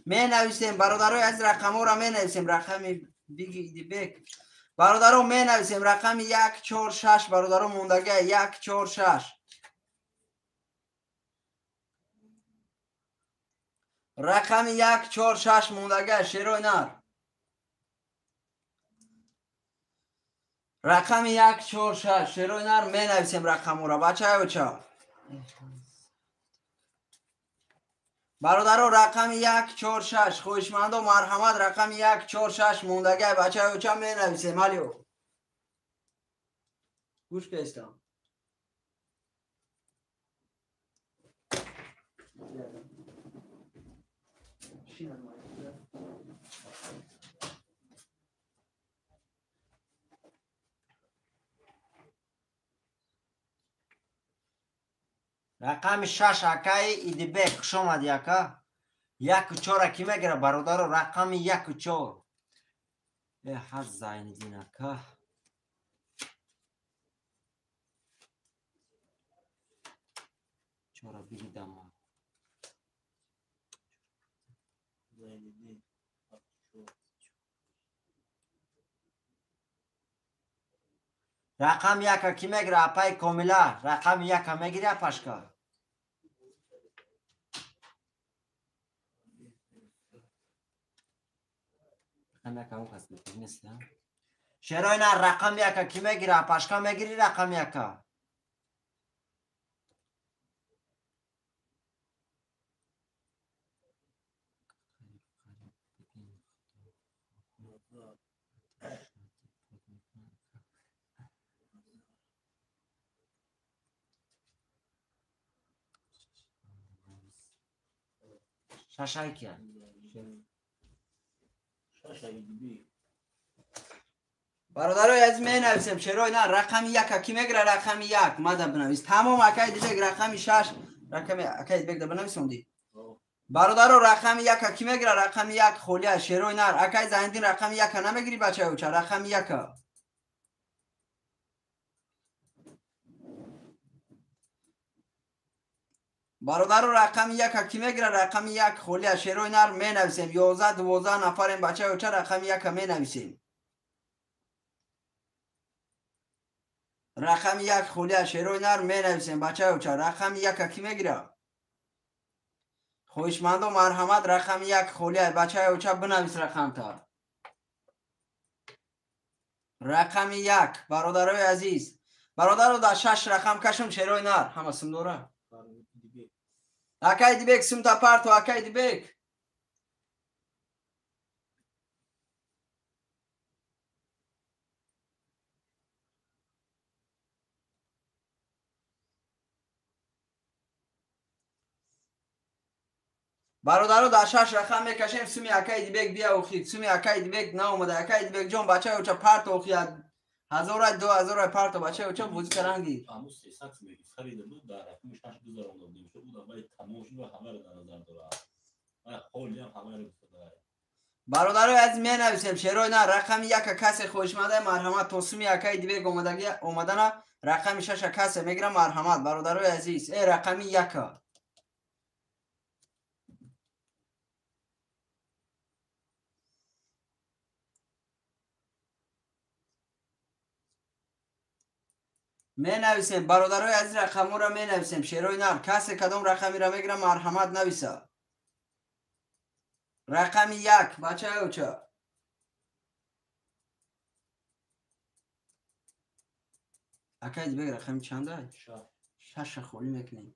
менависем бародарои аз рақамҳоро менависем. Рақами биги Идибек бародаро менависем. Рақами 1 4 6 бародаро мондагия 1 4 6. Рақами 1 4 6 мондагия шерои нар. Рақами 1 4 6 шерои нар менависем рақамҳоро бачаюча. Бародаро рақами 1 4 6 хоҳишмандо марҳамат, рақами 1 4 6 мондагия бачаюча менависем. Алио гӯш кестам. Рақами шаш акаи Идибек, хуш омадӣ ака. 1 4 ки мегира бародаро, рақами 1 4. Э ҳаз Зайниддин ака. Чора бигидама. Зайниддин Рақам яка ки мегира апаи Комила, рақами яка мегири апашка. Рақам яка он кас нест, шерои на рақам яка ки мегира апашка мегири рақам яка. Шашайкия. Бародарои азиз менависем шерои на рақами яка ки мегира рақами як мада бинавис. Тамом акаи Дибек рақами шаш рақами акаи Дибек да бинависонди. Бародаро рақами яка ки мегира рақами як холия шерои нар. Акаи Зайндин рақами яка намегири бачаюча рақами яка. Бародаро рақами яка ки мегира рақами як холия шерои нар менависем. 11 12 нафарем бачаюча рақами яка менависем. Рақами як холия шерои нар менависем бачаюча. Рақами яка ки мегира? Хоҳишмандо марҳамат, рақами як холия бачаюча бинавис рақамта. Рақами як бародарои азиз. Бародаро дар шаш рақам кашам шерои нар. Ҳама сум дора? Акаи Дибек сумта парто, акаи Дибек. Бародаро дар шаш рақам мекашем. Суми акаи Дибек бия охид. Суми акаи Дибек наомада. Акаи Дибек ҷон бачаюча парто охид. Ҳазорай ду ҳазорай парто бачаюча бозӣ каранги. Аму 300 сум ки харида буд дар рақами шаш гузаронда будем. Ӯ да вай тамом шуд ва ҳамаро дар назар дорад. Вай ҳолиам ҳамаро гуфта. Бародарои азиз менависем шерои на рақами яка касе хоҳишманда марҳамат то суми акаи Дибек омадаги омадана рақами шаша касе мегира марҳамат бародарои азиз. Э рақами яка. Менависем бародарои азиз рақамҳоро менависем шерои нар. Касе кадом рақамиро мегира марҳамат нависа. Рақами як бачаюча. Акай Дибек рақами чанда? Шаша холӣ мекунем.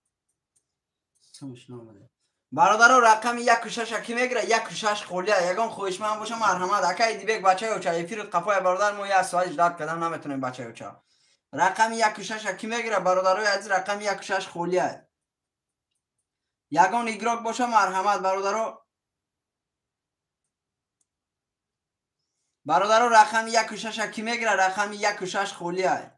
Сумш наомада. Бародаро рақами 1-6 ки мегира? 1-6 холия. Ягон хоҳишманд боша марҳамат. Акай Дибек бачаи оча эфир қафоя бародар мо як соат ждат кардам наметонем бачаи оча. Рақами 1-6 ки мегира бародарои азиз рақами 1-6 холия. Ягон игрок боша марҳамат бародаро. Бародаро рақами 1-6 ки мегира? Рақами 1-6 холия.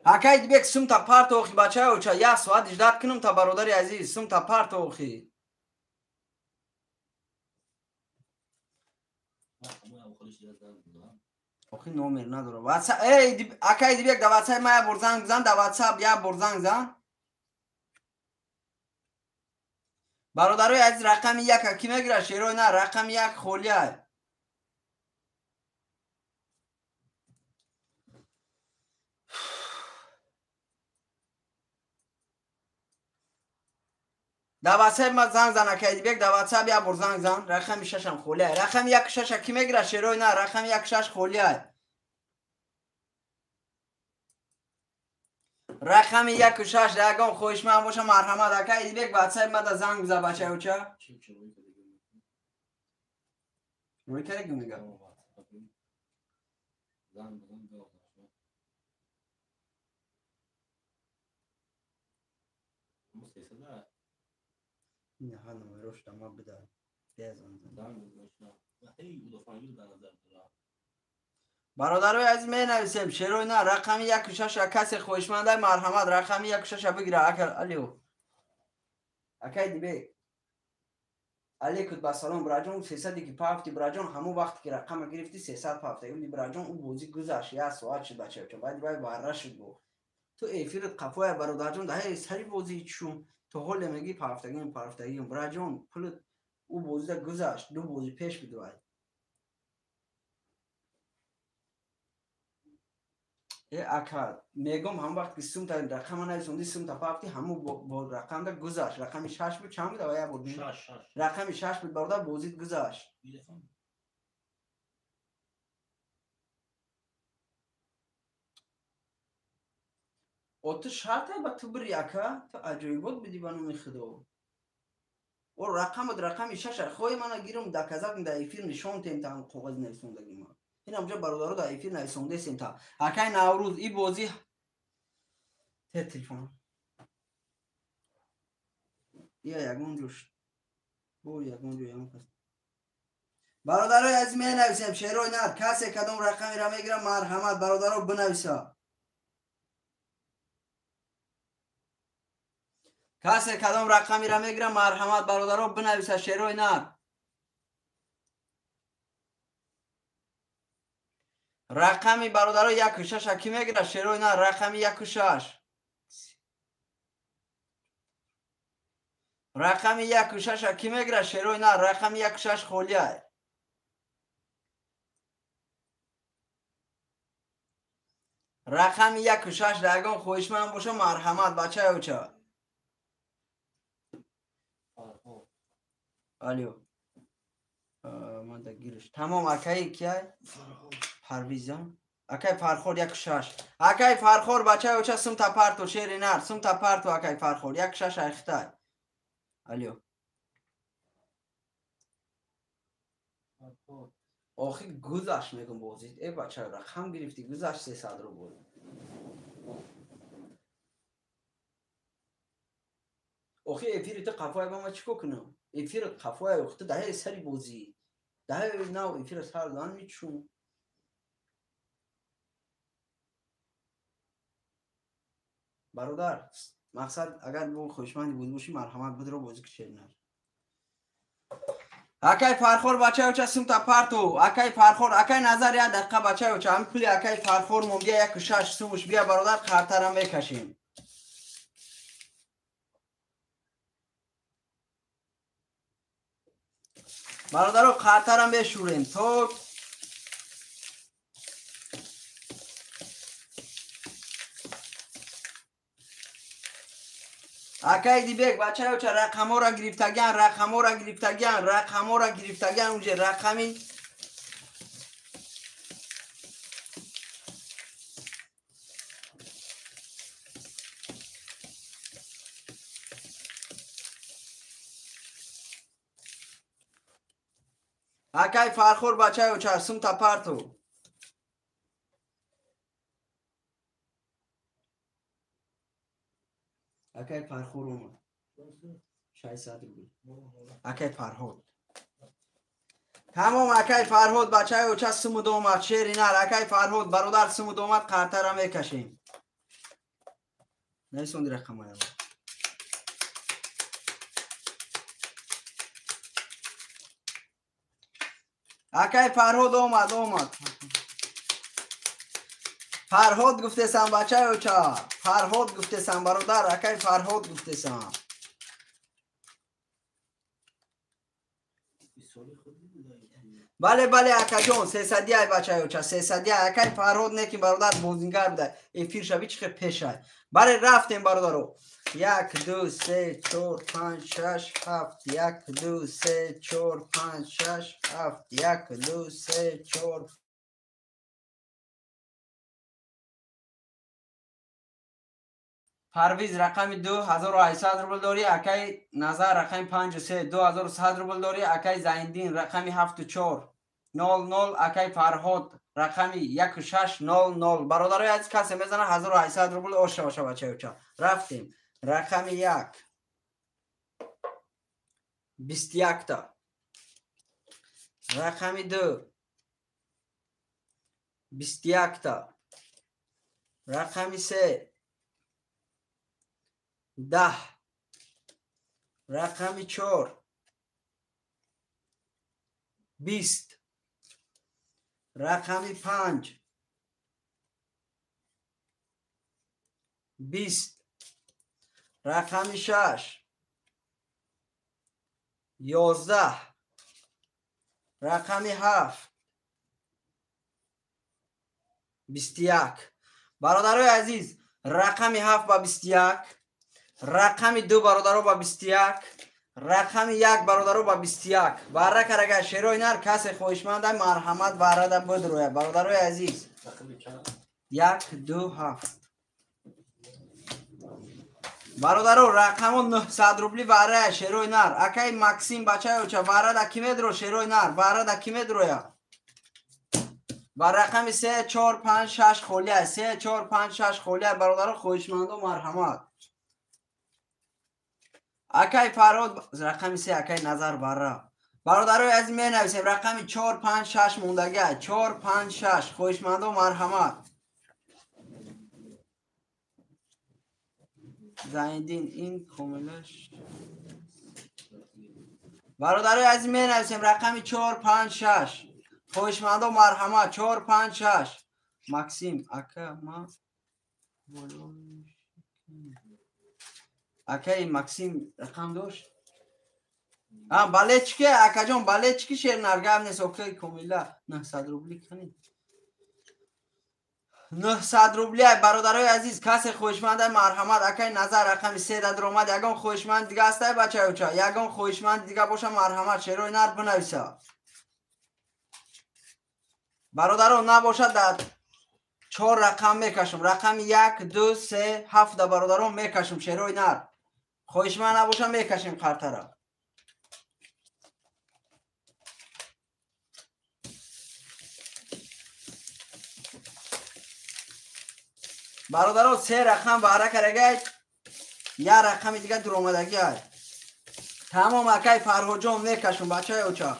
Акай Дибек сумта парто охи бачаи оча як соат ждат кунам та бародари азиз сумта парто охи. Охи номер надора. WhatsApp эй акай Дибек да WhatsApp ма як бор занг зан да WhatsApp як бор занг зан. Бародарои азиз рақами 1 ки мегира? Шерои на рақами 1 холия. Да WhatsApp ма занг зан акай Дибек да WhatsApp як бор занг зан. Рақами 6-ам холия. Рақами 1-6 ки мегира? Шерои на рақами 1-6 холия. Рақами 1-6 ягон хоҳишманд боша марҳамат. Акай Дибек WhatsApp ма да занг биза бачаи оча. Рӯй карегу мега. Ин номерош дама бида. Бародарои азиз менависем шерои на рақами 1-6 касе хоҳишманда марҳамат рақами 1-6 бигира. Ака алио. Акай Дибек. Алейкум ба салом браҷон 300 ки пафти браҷон ҳамон вақте ки рақама гирифти 300 пафта. Ули браҷон ӯ бозӣ гузашт як соат шуд бачаоча. Баъд вай варра шуд бо. Ту эфират қафоя бародарҷон даҳе сари бозӣ чун то ҳоле мегӣ пафтагим пафтагим браҷон пулат ӯ бозида гузашт ду бозӣ пеш буд вай. Ака мегом ҳамон вақт ки сумта рақама нависонди сумта пафти ҳамон бо рақамда гузашт. Рақами 6 буд чанд буд ава як бор рақами 6 буд бародар бозид гузашт. О ту шарте ба ту бири ака ту аҷоибот бидӣ ба номи худо. О рақамат рақами 6 хоҳи мана гирам доказат дар эфир нишон тем та коғази нависондагӣ ма. Ин ҳамҷо бародаро дар эфир нависондесем та. Акай Наврӯз и бозӣ те телефон. Ия ягон ҷош. Бо ягон ҷо ягон кас. Бародарои азиз менависем шерои нар касе кадом рақамеро мегира марҳамат бародаро бинависа. Касе кадом рақамеро мегира марҳамат бародаро бинависа шерои нар. Рақами бародаро 1-6 ки мегира? Шерои нар рақами 1-6. Рақами 1-6 ки мегира? Шерои нар рақами 1-6 холия. Рақами 1-6 дар ягон хоҳишманд боша марҳамат бачаи оча. Алё. Ман да гириш. Тамом акаи кияй? Парвизам. Акай Фархор 1-6. Акай Фархор бачаи оча сумта парто шери нар сумта парто акай Фархор 1-6 айхтай. Алё. Охи гузашт мегум бозӣ. Э бача рақам гирифтӣ гузашт 300 рубл. Охи эфири ту қафоя ба ма чӣ кор кунам? Эфир қафоя охи ту даҳаи сари бозӣ. Даҳаи нав эфира сар дан мичун. Бародар, мақсад агар бо хоҳишманди бозӣ бошӣ марҳамат бидро бозӣ кишери нар. Акай Фархор бачаи оча сумта парту. Акай Фархор, акай Назар як дақиқа бачаи оча. Ҳамин пули акай Фархор мон бия 1-6 сумуш бия бародар қартара мекашем. Бародаро қартара мешурем то Акай Дибек бачаёча рақамҳоро гирифтагиан, рақамҳоро гирифтагиан, рақамҳоро гирифтагиан, унҷа рақами акай Фархор бачаёча сумта парту. Акай Фархор омад. 600 рубл. Акай Фарҳод. Тамом акай Фарҳод бачаёча сумуд омад, шери нар акай Фарҳод бародар сумуд омад, қартара мекашем. Нависонди рақамая. Акай Фарҳод омад, омад. Фарҳод гуфтесам бачаёча. Фарҳод гуфтесам бародар, акай Фарҳод гуфтесам. Бале, бале акаҷон, сесадиай бачаёча, сесадиай. Акай Фарҳод не ки бародар бозингар буда. Эфир шави чӣ хел пешай. Бале рафтем бародаро. 1 2 3 4 5 6 7 1 2 3 4 5 6 7 1 2 3 4 Парвиз рақами 2800 рубл дорӣ, акай Назар рақами 5 3 2100 рубл дорӣ, акай Зайндин рақами 7 4 0 0, акай Фарҳод рақами 1 6 0 0. Бародарои азиз, касе мезана 1800 рубл оша боша бачаёча. Рафтем. Рақами 1 21 та. Рақами 2 21 та. Рақами 3 10. Рақами 4 20. Рақами 5 20. Рақами 6 11. Рақами 7 21. Бародарои азиз, рақами 7 ба 21, рақами 2 бародаро ба 21, рақами 1 бародаро ба 21. Варра карага шерои нар касе хоҳишманда марҳамат варрада бидроя. Бародарои азиз, 1 2 7. Бародаро рақамо 900 рубли варрая шерои нар. Акай Максим бачаёча варрада ки медро шерои нар, варрада ки медроя. Ва рақами 3 4 5 6 холия, 3 4 5 6 холия. Бародаро хоҳишмандо марҳамат. Акай Фарҳод рақами 3, акай Назар варра. Бародарои азиз менависем рақами 4 5 6 мондагиа, 4 5 6 хоҳишмандо марҳамат. Зайндин ин комилаш. Бародарои азиз менависем рақами 4 5 6 хоҳишмандо марҳамат, 4 5 6. Максим ака ма акай Максим рақам дошт? Бале чике акаҷон, бале чики шернар гап нест. Окей комила 900 рубли кани. 900 рубли. Бародарои азиз, касе хоҳишманда марҳамат. Акай Назар рақами 3 дар омад. Ягон хоҳишманд дига ҳастай бачаёча? Ягон хоҳишманд дига боша марҳамат шерои нар бинависа. Бародаро набошад дар 4 рақам мекашам. Рақами 1 2 3 7 да бародарон мекашам шерои нар. Хоҳишманд набоша мекашем қартара. Бародаро 3 рақам ваъра карагай, як рақами дига дуромадагиай. Тамом акай Фарҳодҷон мекашам бачаёча.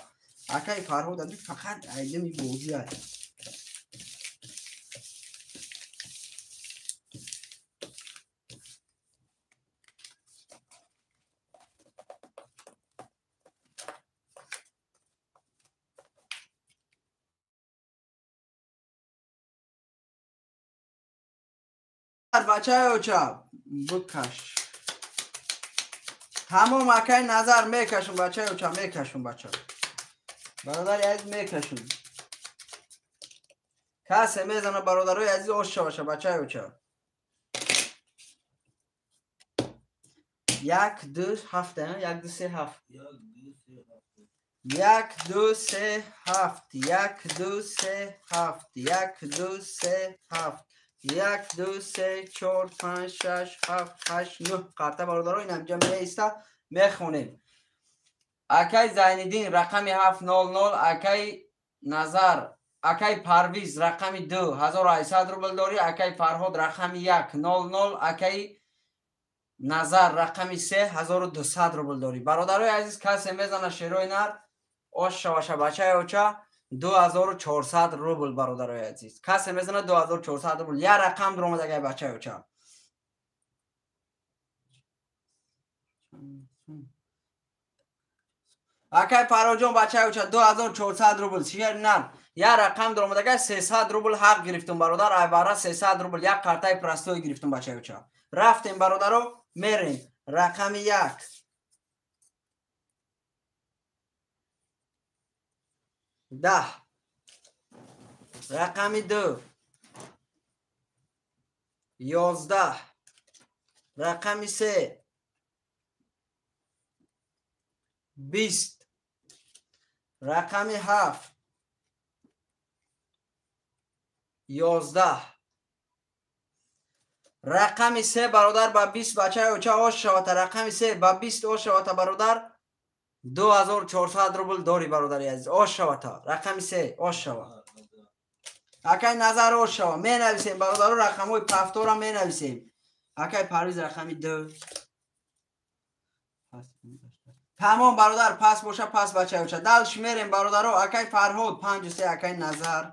Акай Фарҳод ади фақат айдами бозиай. Бачаёча бикаш. Тамом акай Назар мекашам бачаёча, мекашам бача. Бародари азиз мекашам. Касе мезана бародарои азиз ош шаваша бачаёча. 1 2 7 1 2 3 7 1 2 3 7 1 2 3 7 1 2 3 7 1 2 3 4 5 6 7 8 9 қарта бародаро ин ҳамҷа меиста мехонем. Акай Зайниддин рақами 700, акай Назар, акай Парвиз рақами 2 1800 рубл дорӣ, акай Фарҳод рақами 1 00, акай Назар рақами 3 1200 рубл дорӣ. Бародарои азиз, касе мезана шерои нар ош шаваша бачаи оча 2400 рубл. Бародарои азиз, касе мезана 2400 рубл. Я рақам дуромадагай бачаи оча. Акай Пароҷон бачаи оча 2400 рубл шер нар. Я рақам дуромадагай 300 рубл ҳақ гирифтум бародар. Айвара 300 рубл як картаи простой гирифтум бачаи оча. Рафтем бародаро, мерем. Рақами 1 10, рақами 2 11, рақами 3 20, рақами 7 11, рақами 3 бародар ба 20 бачаи оча ош шавата. Рақами 3 ба 20 ош шавата бародар. 2400 рубл дорӣ бародари азиз. Ош шавата. Рақами 3 ош шава. Акай Назар ош шава. Менависем бародаро, рақамҳои пафтора менависем. Акай Парвиз рақами 2. Тамом бародар, пас боша, пас бачаи оча. Дальше мерем бародаро. Акай Фарҳод 5 3, акай Назар.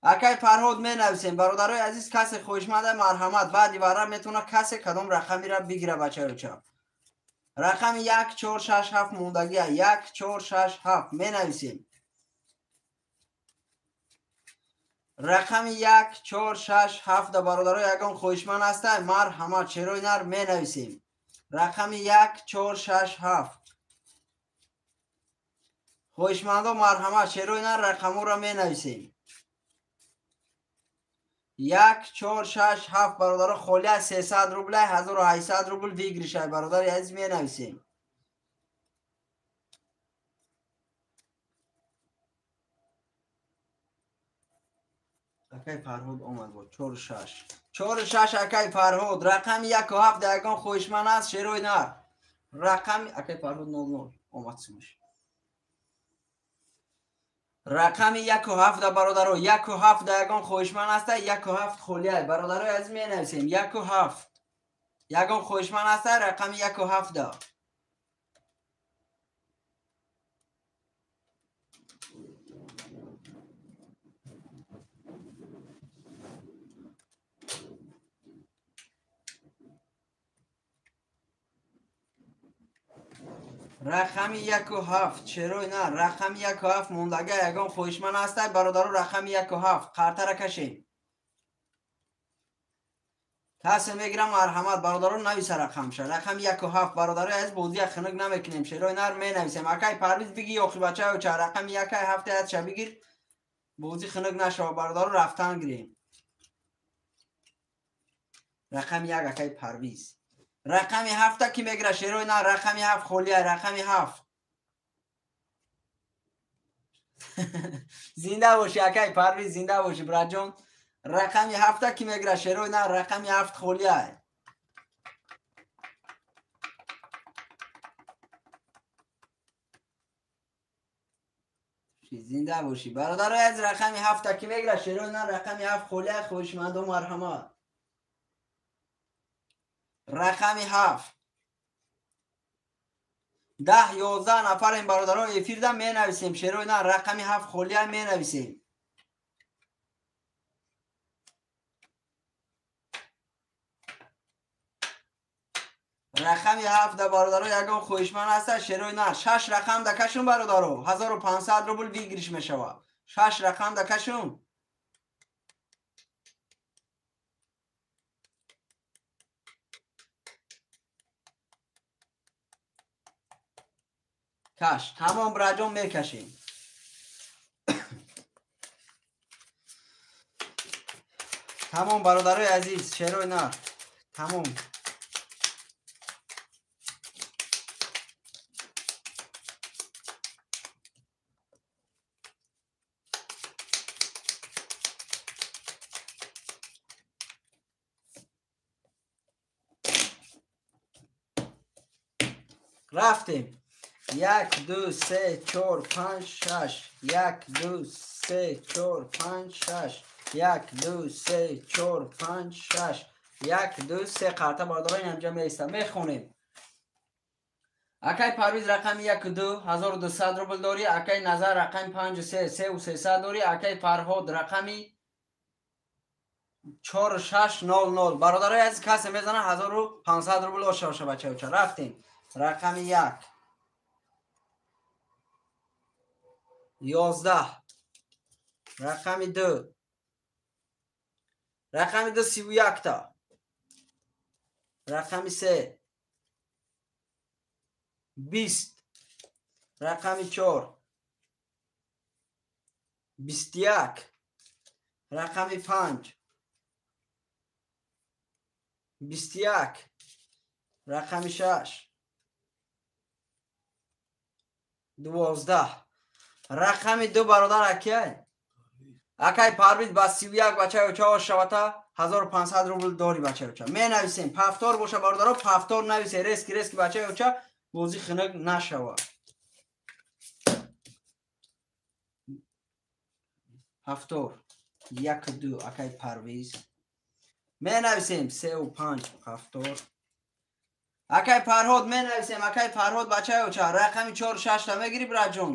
Акай Фарҳод менависем бародарои азиз, касе хоҳишманда марҳамат. Баъди вара метавона касе кадом рақамиро бигира бачаи оча. Рақами 1 4 6 7 мондагия. 1 4 6 7 менависем. Рақами 1 4 6 7 да бародаро ягон хоҳишманд ҳастай марҳамат, шерои нар менависем. Рақами 1 4 6 7 хоҳишмандо марҳамат, шерои нар рақамҳоро менависем. 1 4 6 7 бародаро холия 300 рубля 1800 рубл выигрышай бародари азиз менависем. Акай Фарҳод омад бо 4 6 4 6 акай Фарҳод рақами 1 7 ягон хоҳишманд аст шерои нар. Рақами акай Фарҳод 00 омад сумаш. Рақами 1 7 бародаро 1 7 ягон хоҳишманд аст 1 7 холия бародарои азиз менависем. 1 7 ягон хоҳишманд аст рақами 1 7. Рақами 1 7 чаро на рақами 1 7 мондага ягон хоҳишманд аст бародаро рақами 1 7 қартара кашем. Касе мегирам марҳамат бародаро нависа рақамша. Рақами 1 7 бародаро аз бозия хунук намекунем, шерои нар менависем. Акай Парвиз биги охи бачаё ча рақами 1 7 ятша бигир, бозӣ хунук нашава бародаро рафтан гирем. Рақами 1 акай Парвиз. Рақами 7 ки мегира шерои на рақами 7 холия рақами 7. Зинда бошӣ акай Парвиз, зинда бошӣ браҷон. Рақами 7 ки мегира шерои на рақами 7 холия. Зинда бошӣ бародарои аз рақами 7 ки мегира шерои на рақами 7 холия. Хоҳишмандо марҳамат. Рақами 7 10 11 нафарем бародаро эфирда менависем. Шерои на рақами 7 холия менависем. Рақами 7 да бародаро ягон хоҳишманд аст шерои на 6 рақам да кашун бародаро 1500 рубл выигрыш мешавад. 6 рақам да кашун. Каш тамом браҷон мекашем. Тамом бародарои азиз шерои нар тамом. Рафтем. 1 2 3 4 5 6 1 2 3 4 5 6 1 2 3 4 5 6 1 2 3 қарта бародарон инҷа меиста мехонем. Акай Парвиз рақами 1 2 1200 рубл дорӣ, акай Назар рақами 5 3 3 300 дорӣ, акай Фарҳод рақами 4 6 0 0. Бародарои азиз касе мезана 1500 рубл оша бачаоча. Рафтем. Рақами 1 11 рақами 2 рақами 2 31 та рақами 3 20 рақами 4 21 рақами 5 21 рақами 6 12 рақами 2 бародар акай акай Парвиз ба 31 бачаи оча шавата 1500 рубл дори бачаи оча. Менависем пафтор боша бародаро, пафтор нависе, рески рески бачаи оча бозӣ хунук нашава. Пафтор 1 2 акай Парвиз менависем 3 5 пафтор. Акай Фарҳод менависем, акай Фарҳод бачаи оча рақами 4 6 та мегири браҷон.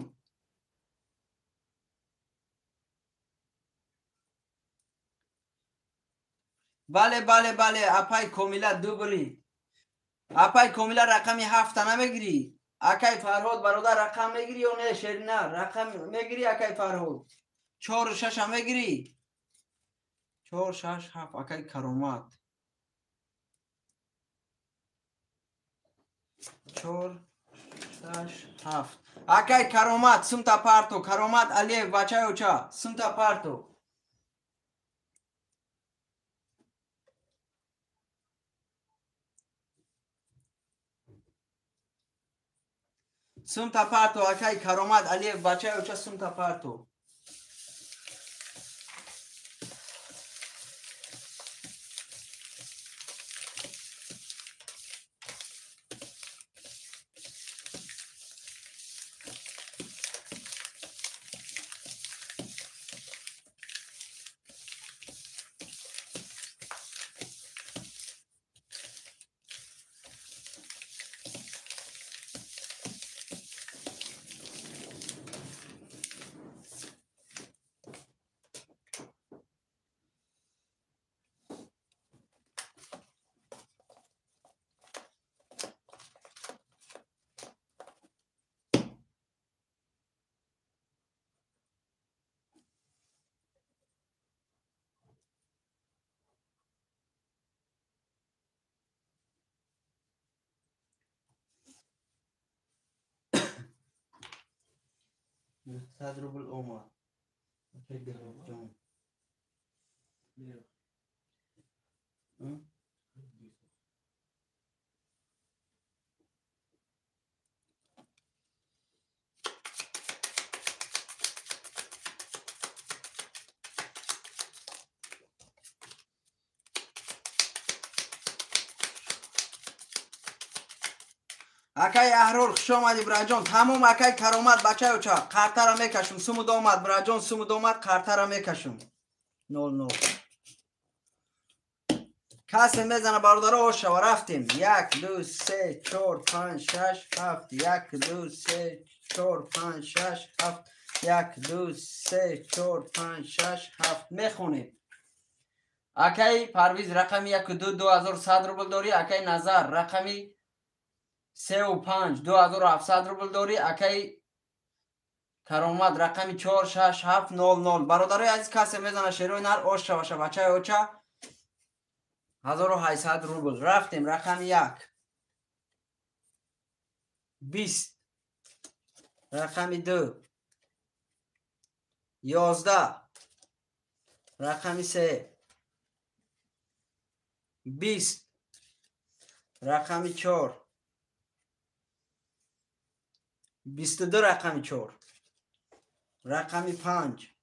Бале бале бале апай Комила дубри. Апай Комила рақами 7 та намегири. Акай Фарҳод бародар рақам мегири ё не? Шерина рақам мегири акай Фарҳод. 4 6 мегири. 4 6 7 акай Каромат. 4 6 7 акай Каромат сумта парто. Каромат Алиев бачаи оча сумта парто. Сумта парто акай Каромат Алиев бачаи оча сумта парто. 100 рубл омад. Акай Аҳрор хуш омадӣ браҷон. Тамом акай Каромат бачаи оча қартара мекашум. Сумуд омад браҷон, сумуд омад, қартара мекашум. 0 0 касе мезана бародаро ошава. Рафтем. 1 2 3 4 5 6 7 1 2 3 4 5 6 7 1 2 3 4 5 6 7 мехонем. Акай Парвиз рақами 1 2 2100 рубл дорӣ. Акай Назар рақами 3 5 2700 рубл дорӣ. Акай Каромат рақами 4 6 7 0 0. Бародарои азиз касе мезана шерои нар ош шаваша бачаи оча 1800 рубл. Рафтем. Рақами 1 20 рақами 2 11 рақами 3 20 рақами 4 22 рақами 4 рақами 5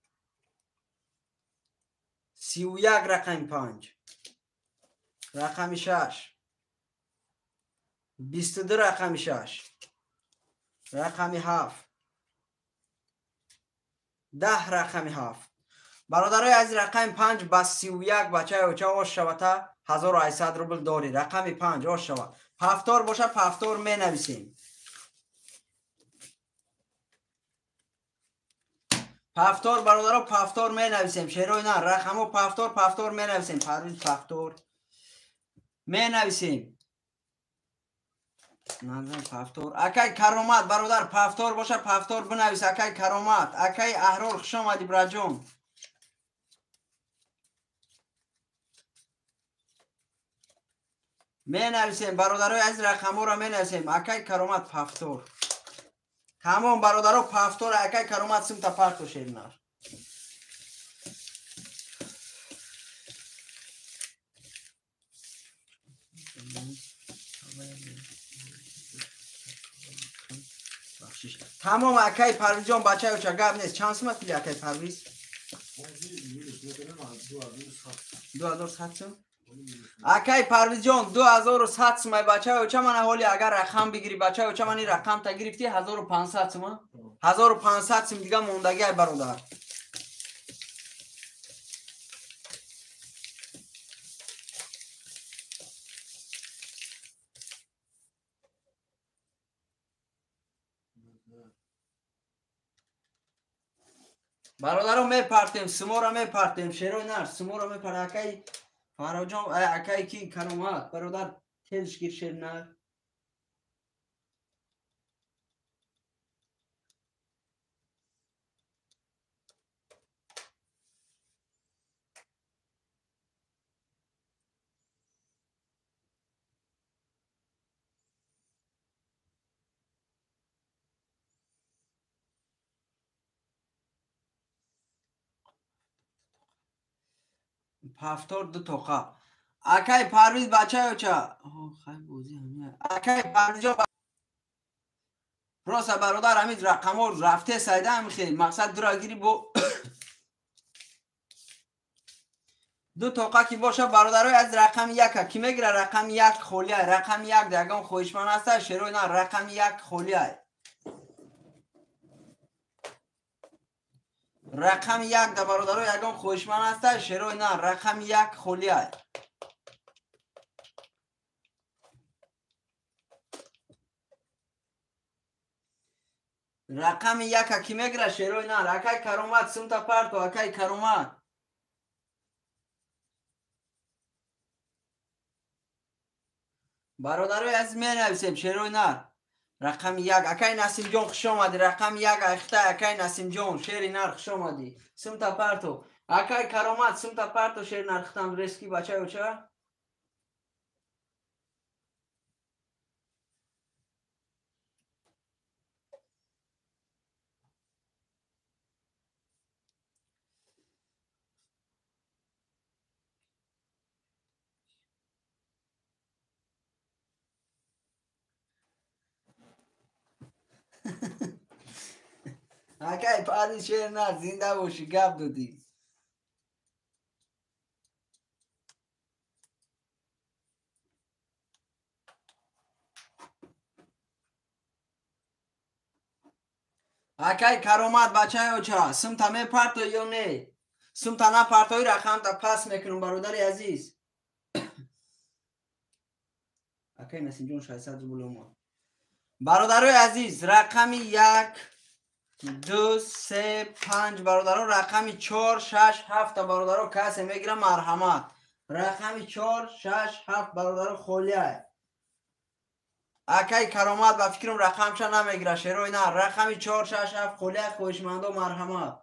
31 рақами 5 рақами 6 22 рақами 6 Рақами 7. 10 рақами 7. Бародарои азиз, рақами 5 ба 31 бачаи оча ош шавата 1800 рубл дорӣ. Рақами 5 ош шава. Пафтор боша, пафтор менависем. Пафтор бародаро, пафтор менависем. Шерои на, рақамо пафтор, пафтор менависем. Парвиз пафтор менависем. Назар пафтор. Акай Каромат бародар, пафтор боша, пафтор бинавис. Акай Каромат, акай Аҳрор, хуш омадӣ браҷон. Менависем бародарои азиз, рақамҳоро менависем. Акай Каромат пафтор. Тамом бародаро, пафтор. Акай Каромат симта парто шернар. Тамом акай Парвизҷон, бачаи оча гап нест. Чанд сума пули акай Парвиз? 2100 сум. Акай Парвизҷон 2100 сумай бачаи оча. Мана ҳоли агар рақам бигирӣ бачаи оча, мани рақамта гирифтӣ 1500 сума. 1500 сум дига мондагӣ ай бародар. Бародаро мепартем, суморо мепартем, шерои нар, суморо мепартем. Акай Фароҷон, акай ки Каромат, бародар телш гир шер нар. Пафтор ду тоқа. Акай Парвиз бачаи оча. Акай Парвизҷон просто бародар, ҳамин рақамҳо рафте сайда ҳамин хел мақсад дура гири бо ду тоқа ки боша бародарои аз рақами 1 ки мегира. Рақами 1 холиай. Рақами 1 ягон хоҳишманд ҳаста? Шерои на, рақами 1 холиай. Рақами 1 да бародаро ягон хоҳишманд ҳаста? Шерои на, рақами 1 холиай. Рақами 1 ки мегира? Шерои на. Акай Каромат сумта парто. Акай Каромат. Бародарои азиз менависем шерои нар. Рақами 1. Акай Насимҷон хуш омадӣ. Рақами 1 айхта. Акай Насимҷон шери нар хуш омадӣ. Сумта парто. Акай Каромат сумта парто шери нар хитам рески бачаи оча. Акай Парвиз шер нар, зинда бошӣ, гап додӣ. Акай Каромат бачаи оча, сумта мепарто ё не? Сумта напартои рақамта пас мекунам бародари азиз. Акай Насимҷон 600 рубл омад. Бародарои азиз, рақами 1 2 3 5 бародаро, рақами 4 6 7 бародаро касе мегира марҳамат. Рақами 4 6 7 бародаро холиай. Акай Каромат ба фикрам рақамша намегира шерои на. Рақами 4 6 7 холиай, хоҳишмандо марҳамат.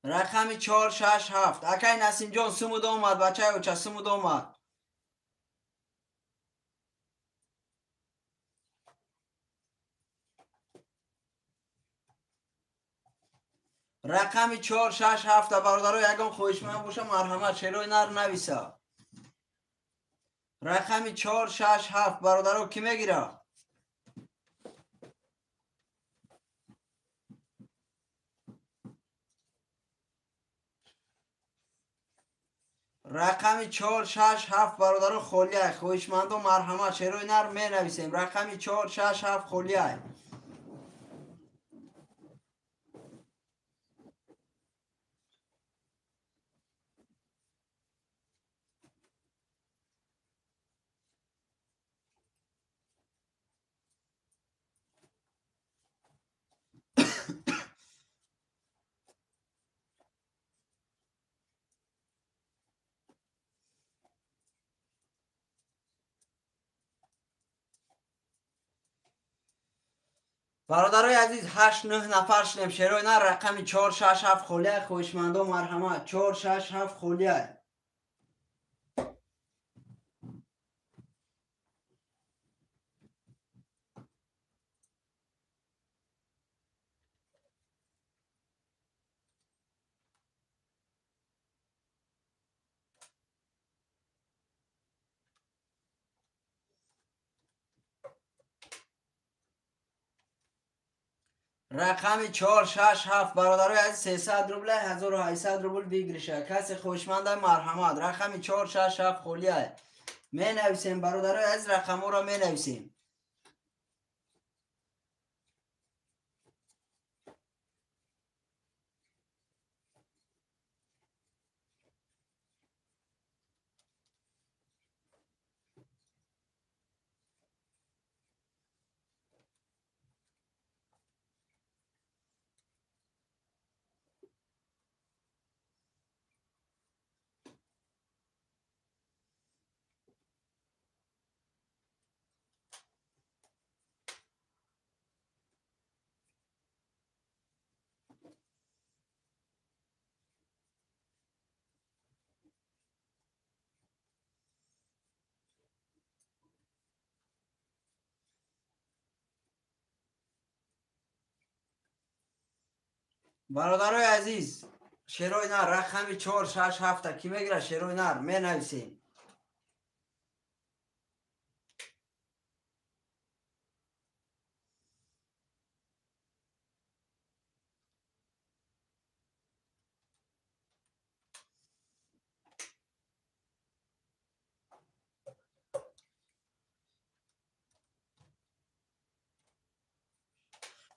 Рақами 4 6 7. Акай Насимҷон сумуд омад бачаи оча, сумуд омад. Рақами 4 6 7 бародаро ягон хоҳишманд боша марҳамат, шерои нар нависа. Рақами 4 6 7 бародаро ки мегира? Рақами 4 6 7 бародаро холиай. Хоҳишмандо марҳамат шерои нар менависем. Рақами 4 6 7 холиай. Бародарои азиз 8-9 нафар шудем. Шерои нар рақами 4 6 7 холиай. Хоҳишмандо марҳамат 4 6 7 холиай. Рақами 4 6 7 бародарои азиз 300 рубл 1800 рубл выигрыша. Касе хоҳишманда марҳамат. Рақами 4 6 7 холиай. Менависем бародарои азиз, рақамҳоро менависем. Бародарои азиз, шерои нар рақами 4 6 7 ки мегирад шерои нар менависем.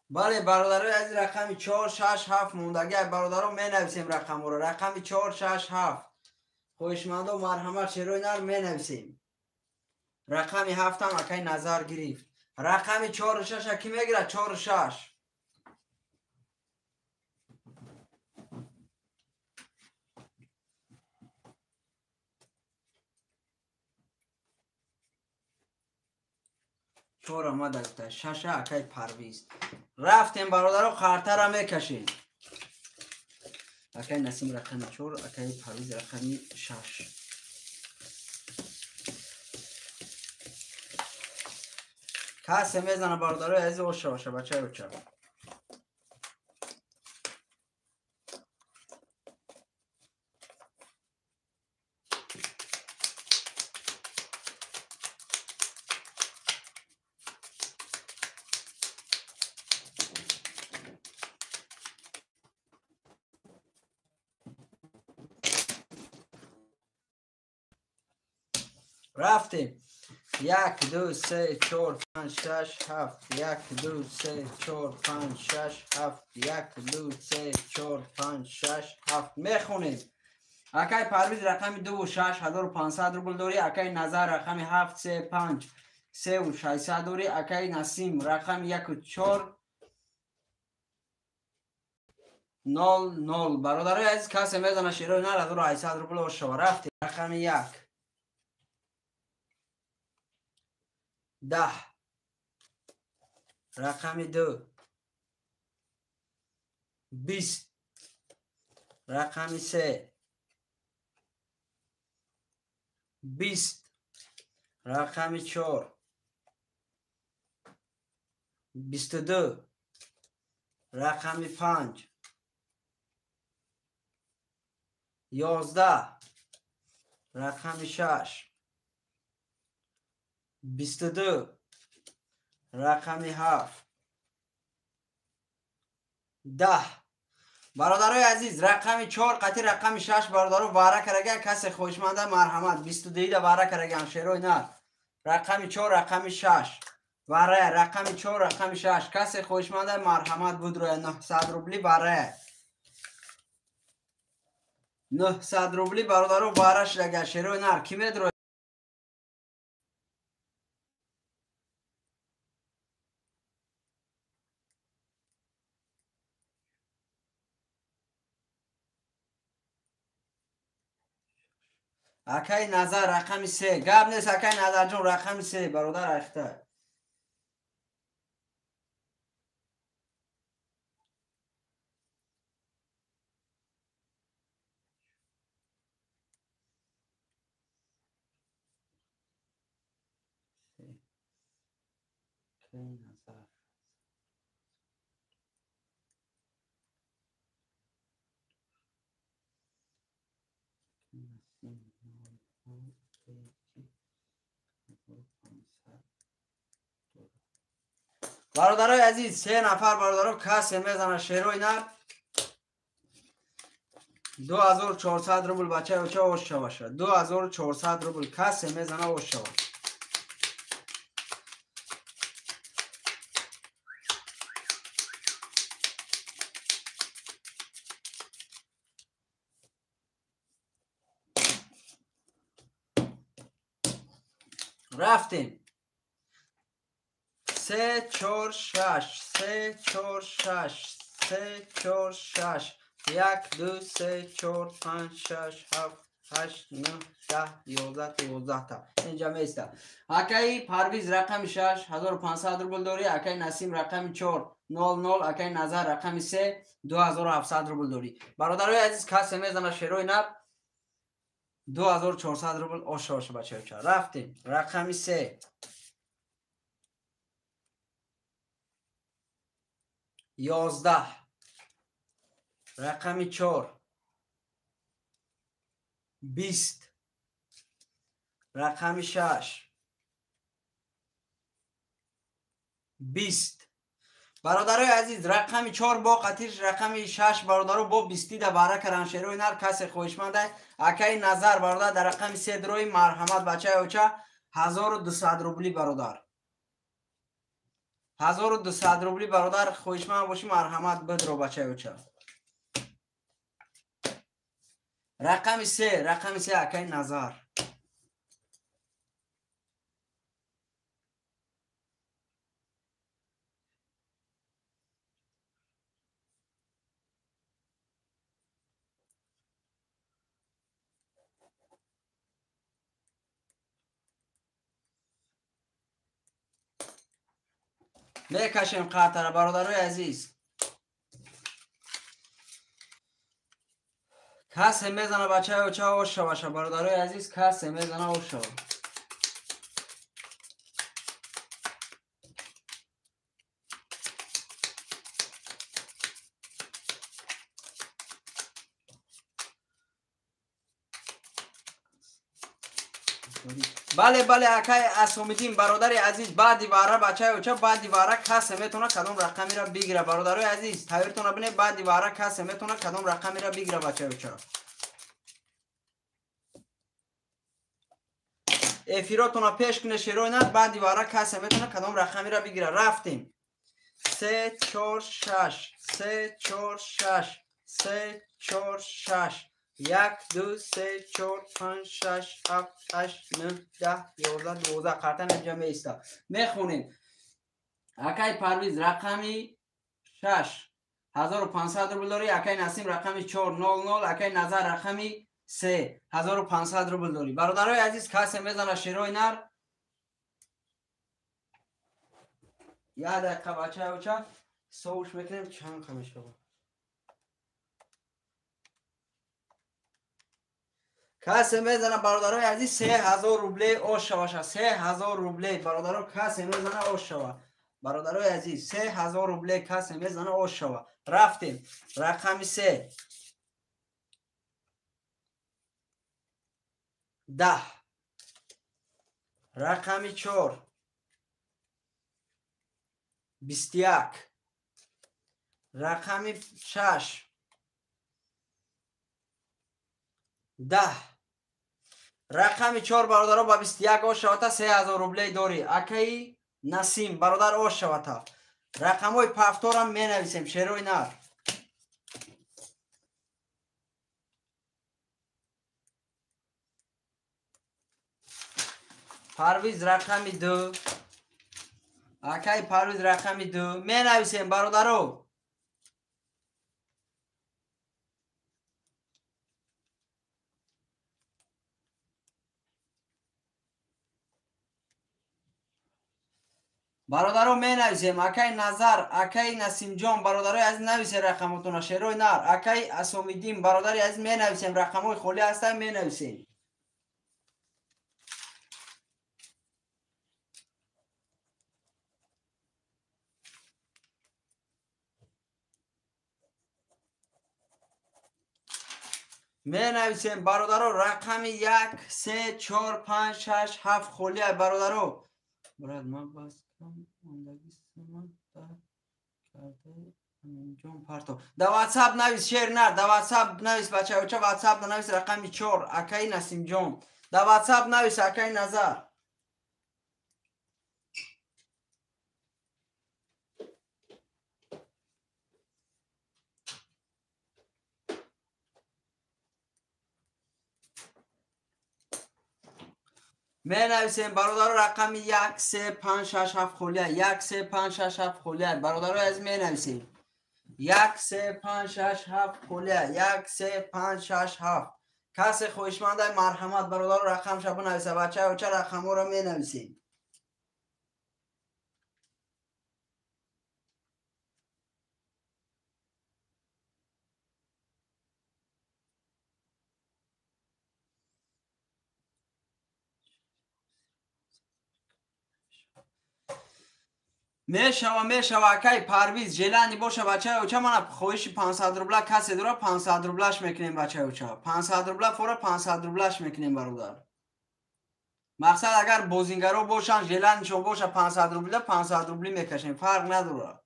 Бале бародарои азиз, рақами 4 6 7 мондагӣ бародаро менависем рақамҳоро. Рақами 4 6 7 хоҳишмандо марҳамат шерои нар менависем. Рақами 7 ҳам акай назар гирифт. Рақами 4 6 ки мегирад? 4 6. Чор омада гуфта, 6 акай Парвиз. Рафтем бародаро, қартара мекашем. Акай Насим рақами 4, акай Парвиз рақами 6. Касе мезана бародарои азиз, оша оша бачаи оча. Рафтем. 1 2 3 4 5 6 7 1 2 3 4 5 6 7 1 2 3 4 5 6 7 мехонем. Акай Парвиз рақами 2 6 1500 рубл дорӣ. Акай Назар рақами 7 3 5 3 600 дорӣ. Акай Насим рақами 1 4 0 0. Бародарои азиз, касе мезана шерои нар 1800 рубл ошава. Рафтем. Рақами 1 10 рақами 2 20 рақами 3 20 рақами 4 22 рақами 5 11 рақами 6 22 рақами 7 10. Бародарои азиз, рақами 4 қати рақами 6 бародаро вара карага, касе хоҳишманда марҳамат 22 да вара караган шерои нар. Рақами 4 рақами 6 вара, рақами 4 рақами 6 касе хоҳишманда марҳамат будроя 900 рубли вара. 900 рубли бародаро вара шудага шерои нар. Ки медроя? Акай Назар рақами 3. Гап нест акай Назарҷон, рақами 3 бародар айхта. Назар. Бародарои азиз, 3 нафар бародаро касе мезана шерои нар 2400 рубл бачаи оча ош шаваша. 2400 рубл касе мезана ош шава. Рафтем. 3 4 6 3 4 6 3 4 6 1 2 3 4 5 6 7 8 9 10 11 12 та инҷа меиста. Акаи Парвиз рақами 6 1500 рубл дорӣ, акаи Насим рақами 4 00, акаи Назар рақами 3 2700 рубл дорӣ. Бародарои азиз, касе мезана шерои нар 2400 рубл оша оша бачаёча. Рафтем. Рақами 3 11, рақами 4 20, рақами 6 20. Бародарои азиз, рақами 4 бо қатиш рақами 6 бародаро бо 20 да бара каран шерои нар. Касе хоҳишманда акаи Назар бародар дар рақами 3 дрои марҳамат бачаи оча 1200 рубли бародар. 1200 рубли бародар хоҳишманд бошӣ марҳамат бидро бачаи оча. Рақами 3, рақами 3 акаи Назар. Мекашем қатара бародарои азиз. Касе мезана бачаи оча ош шаваша бародарои азиз, касе мезана ош шава. Бале бале акай Асомиддин бародари азиз, баъди вара бачаи оча, баъди вара касе метавона кадом рақамиро бигира бародарои азиз. Тайёртона бинед, баъди вара касе метавона кадом рақамиро бигира бачаи оча. Эфиротона пеш куне шерои нар, баъди вара касе метавона кадом рақамиро бигира. Рафтем. 3 4 6 3 4 6 3 4 6 1 2 3 4 5 6 7 8 9 10 11 12 қартан инҷа меиста. Мехонем. Акай Парвиз рақами 6 1500 рубл дорӣ, акай Насим рақами 4 00, акай Назар рақами 3 1500 рубл дорӣ. Бародарои азиз, касе мезана шерои нар. Як дақиқа бачаи оча ҳисобш мекунем чанд қа мешавад. Касе мезана бародарои азиз 3000 рубле ош шаваша. 3000 рубле бародаро касе мезана ош шава. Бародарои азиз, 3000 рубле касе мезана ош шава. Рафтем. Рақами 3 10, рақами 4 21, рақами 6 10. Рақами 4 бародаро ба 21 ош шавата 3000 рублей дорӣ. Акаи Насим бародар ош шавата. Рақамҳои пафторам менависем шерои нар. Парвиз рақами 2. Акаи Парвиз рақами 2. Менависем бародаро. Бародаро менависем. Акаи Назар, акаи Насимҷон, бародарои азиз нависем рақамотона шерои нар. Акаи Асомиддин, бародари азиз менависем рақамҳои холӣ ҳастанд менависем. Менависем бародаро рақами 1 3 4 5 6 7 холӣ бародаро. Брат, ман бас да WhatsApp навис шер нар, да WhatsApp навис бачаоча, WhatsApp навис рақами 4 акаи Насимҷон. Да WhatsApp навис акаи Назар. Менависем бародаро рақами 1 3 5 6 7 холия 1 3 5 6 7 холия бародаро аз менависем 1 3 5 6 7 холия 1 3 5 6 7. Касе хоҳишмандай марҳамат бародаро рақамша бинависа. Бачаоча рақамҳоро менависем. Мешава, мешава, акаи Парвиз, желани боша бачаоча, мана хоҳиши 500 рубла касе дора 500 рублаш мекунем бачаоча. 500 рубла фора 500 рублаш мекунем бародар. Мақсад агар бозингаро бошанд, желанишон боша 500 рубла 500 рубли мекашем, фарқ надорад.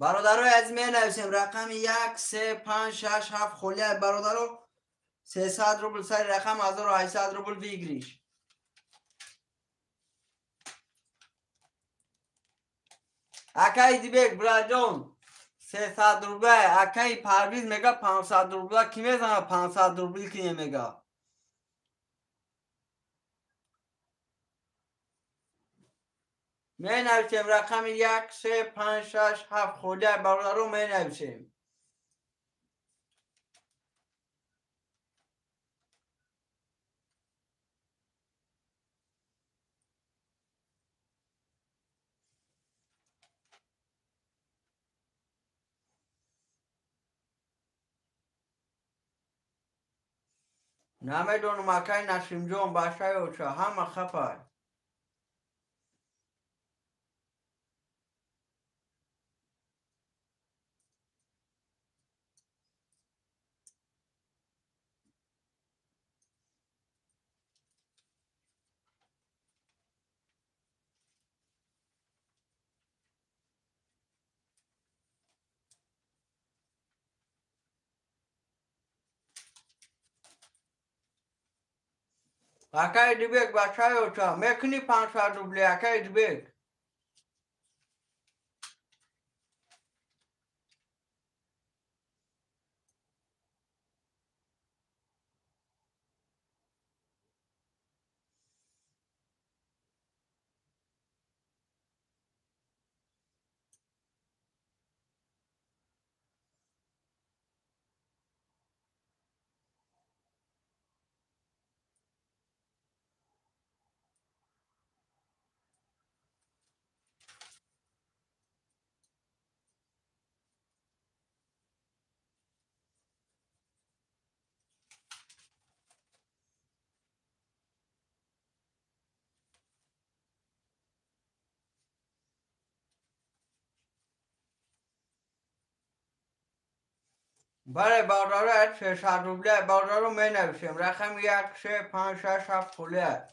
Бародарои азиз менависем рақами 1 3 5 6 7 холия бародаро 300 рубл сари рақам 1800 рубл выигрыш. Акаи Дибек браҷон 300 рубла, акаи Парвиз мега 500 рубла, ки мезана 500 рубли ки мега. Менависем рақами 1 3 5 6 7 холия бародаро менависем. Намедонам акаи Насимҷон бачаоча ҳама хапай. Акаи Дибек бачаоча мекунӣ 500 рубли акаи Дибек. Бале бародаро, 600 рубля бародаро менависем. Рақами 1 3 5 6 7 холия.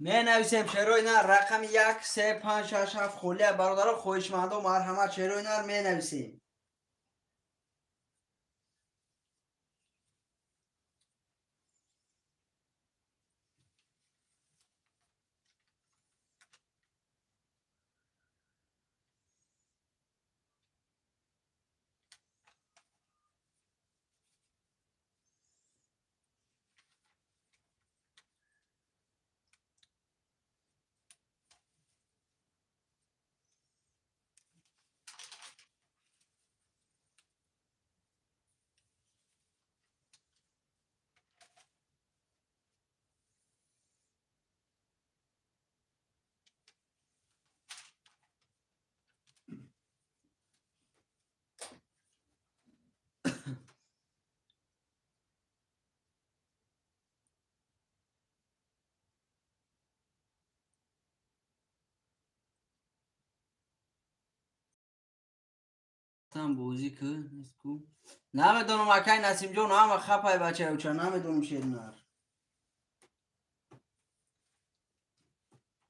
Менависем шерои нар рақами 1 3 5 6 7 холия бародаро хоҳишмандо марҳамат шерои нар менависем. Бозӣ ку намедонам акай Насимҷон ҳама хапай бачаюча намедонам шернар.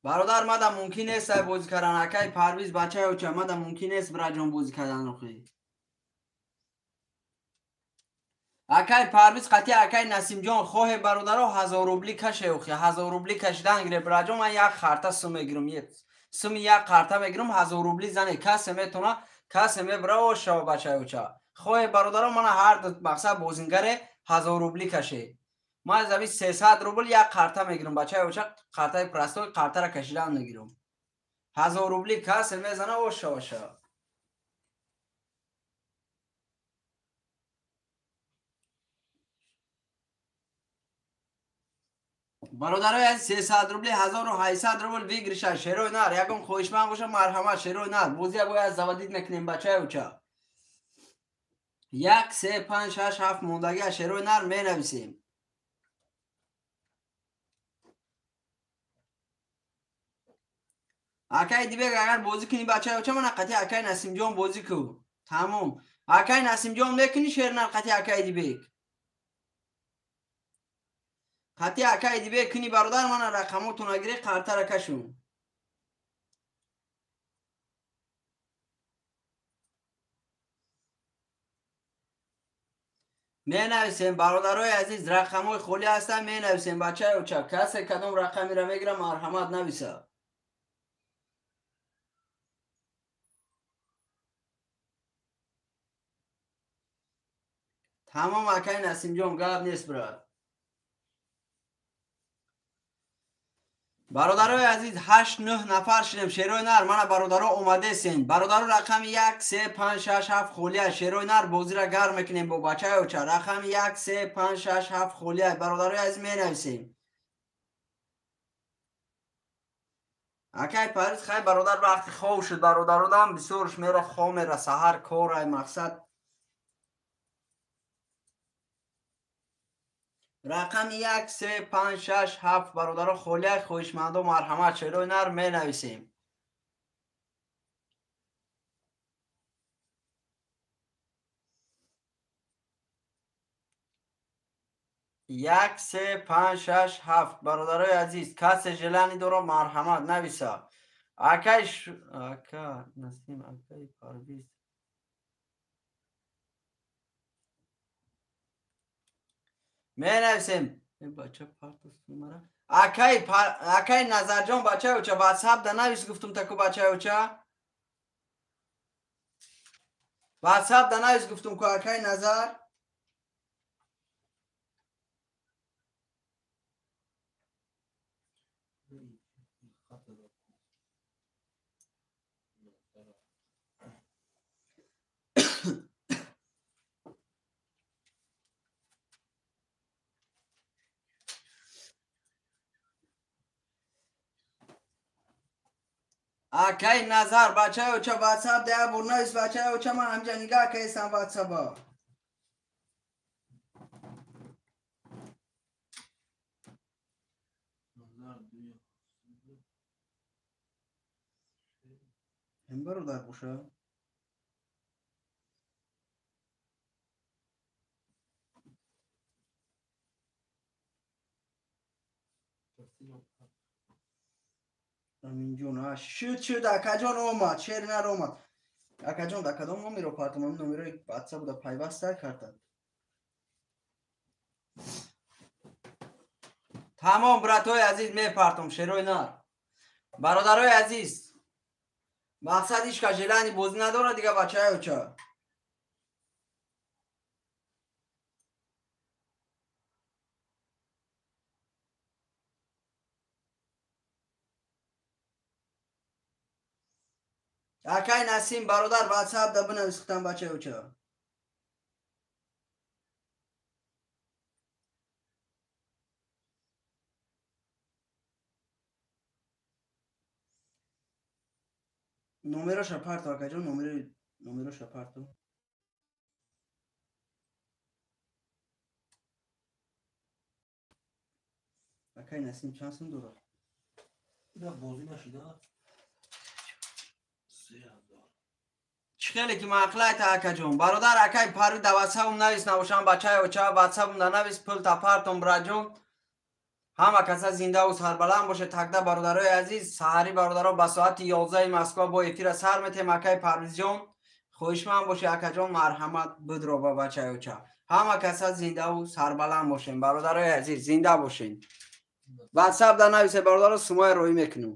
Бародар мада мумкин нест ай бозӣ кардан акай Парвиз бачаюча мада мумкин нест бираҷон бозӣ кардан охи. Акай Парвиз қатъи акай Насимҷон хоҳе бародаро 1000 рубли каше охи 1000 рубли кашидан гире бираҷон ман як харта сум мегирам суми як қарта мегирам 1000 рубли зане касе метона касе мебра ошава бачаюча. Хоҳе бародаро мана ҳар ду мақсад бозингаре 1000 рубли каше. Ман аз ави 300 рубл як қарта мегирам бачаюча қартаи простой қартара кашидан мегирам. 1000 рубли касе мезана ошава шава. Бародарои аз 300 рубли 1800 рубл выигрыша шерои нар ягон хоҳишманд боша марҳамат шерои нар бозия бояд заводид мекунем бачаюча. 1 3 5 6 7 мондагия шерои нар менависем. Акай Дибек агар бозӣ кунӣ бачаюча мана қатъи акай Насимҷон бозӣ ку. Тамом. Акай Насимҷон мекунӣ шернар қатъи акай Дибек. Қатъи акай Дибек кунӣ бародар мана рақамотона гире қартара кашун. Менависем бародарои азиз рақамҳои холӣ ҳастанд менависем бачаюча касе кадом рақамеро мегира марҳамат нависа. Тамом акай Насимҷон гап нест брат. Бародарои азиз 8-9 нафар шудем шерои нар мана бародаро омадесен. Бародаро рақами 1 3 5 6 7 холия шерои нар бозиро гарм мекунем бо бачаюча. Рақами 1 3 5 6 7 холия бародарои азиз менависем. Акай Парвиз хай бародар вақти хов шуд бародародам бисёрш мера хов мера саҳар корай мақсад. Рақами 1 3 5 6 7 бародаро холия хоҳишмандо марҳамат шерои нар менависем. 1 3 5 6 7 бародарои азиз касе желани дора марҳамат нависа. Акай ака Насим акай Парвиз менависем. Бача партосумара. Акай Назарҷон бачаюча WhatsApp да навис гуфтум таку бачаюча. WhatsApp да навис гуфтум ку акай Назар. Акай Назар, бачаи оча ватсап дея бурнавис, бачаи оча ман ҳамҷа нигаҳ кардам ватсаба. Ҳам бародар боша? Аминҷон, шуд, шуд, акаҷон омад, шер нар омад. Акаҷон, да кадом номеро партум? Ҳамин номерои ватсап буда пайваста карда. Тамом, братои азиз, мепартум шерои нар. Бародарои азиз, мақсад ҳеч кас желани бозӣ надорад дига, бачаи оча. Акай Насим, бародар, ватсап да бинавис хутам, бачаи оча. Номероша парту, акаҷон, номероша парту. Акай Насим чанд сум дорад? Да бозӣ нашида. 3000. Чӣ хеле ки маъқулайта, акаҷон. Бародар, акай Парви, да ватсапум навис, набошам, бачаи оча, ватсапум да навис, пул та партум, браҷон. Ҳама каса зиндаву сарбаланд бошед. Такда, бародарои азиз, саҳарӣ, бародаро, ба соати 11 Москва бо эфира сар метем. Акай Парвизҷон, хоҳишманд бошед, акаҷон, марҳамат бидро ба бачаи оча. Ҳама каса зиндаву сарбаланд бошем, бародарои азиз, зинда бошед. Ватсап да нависе, бародаро, сумоя роҳӣ мекунем.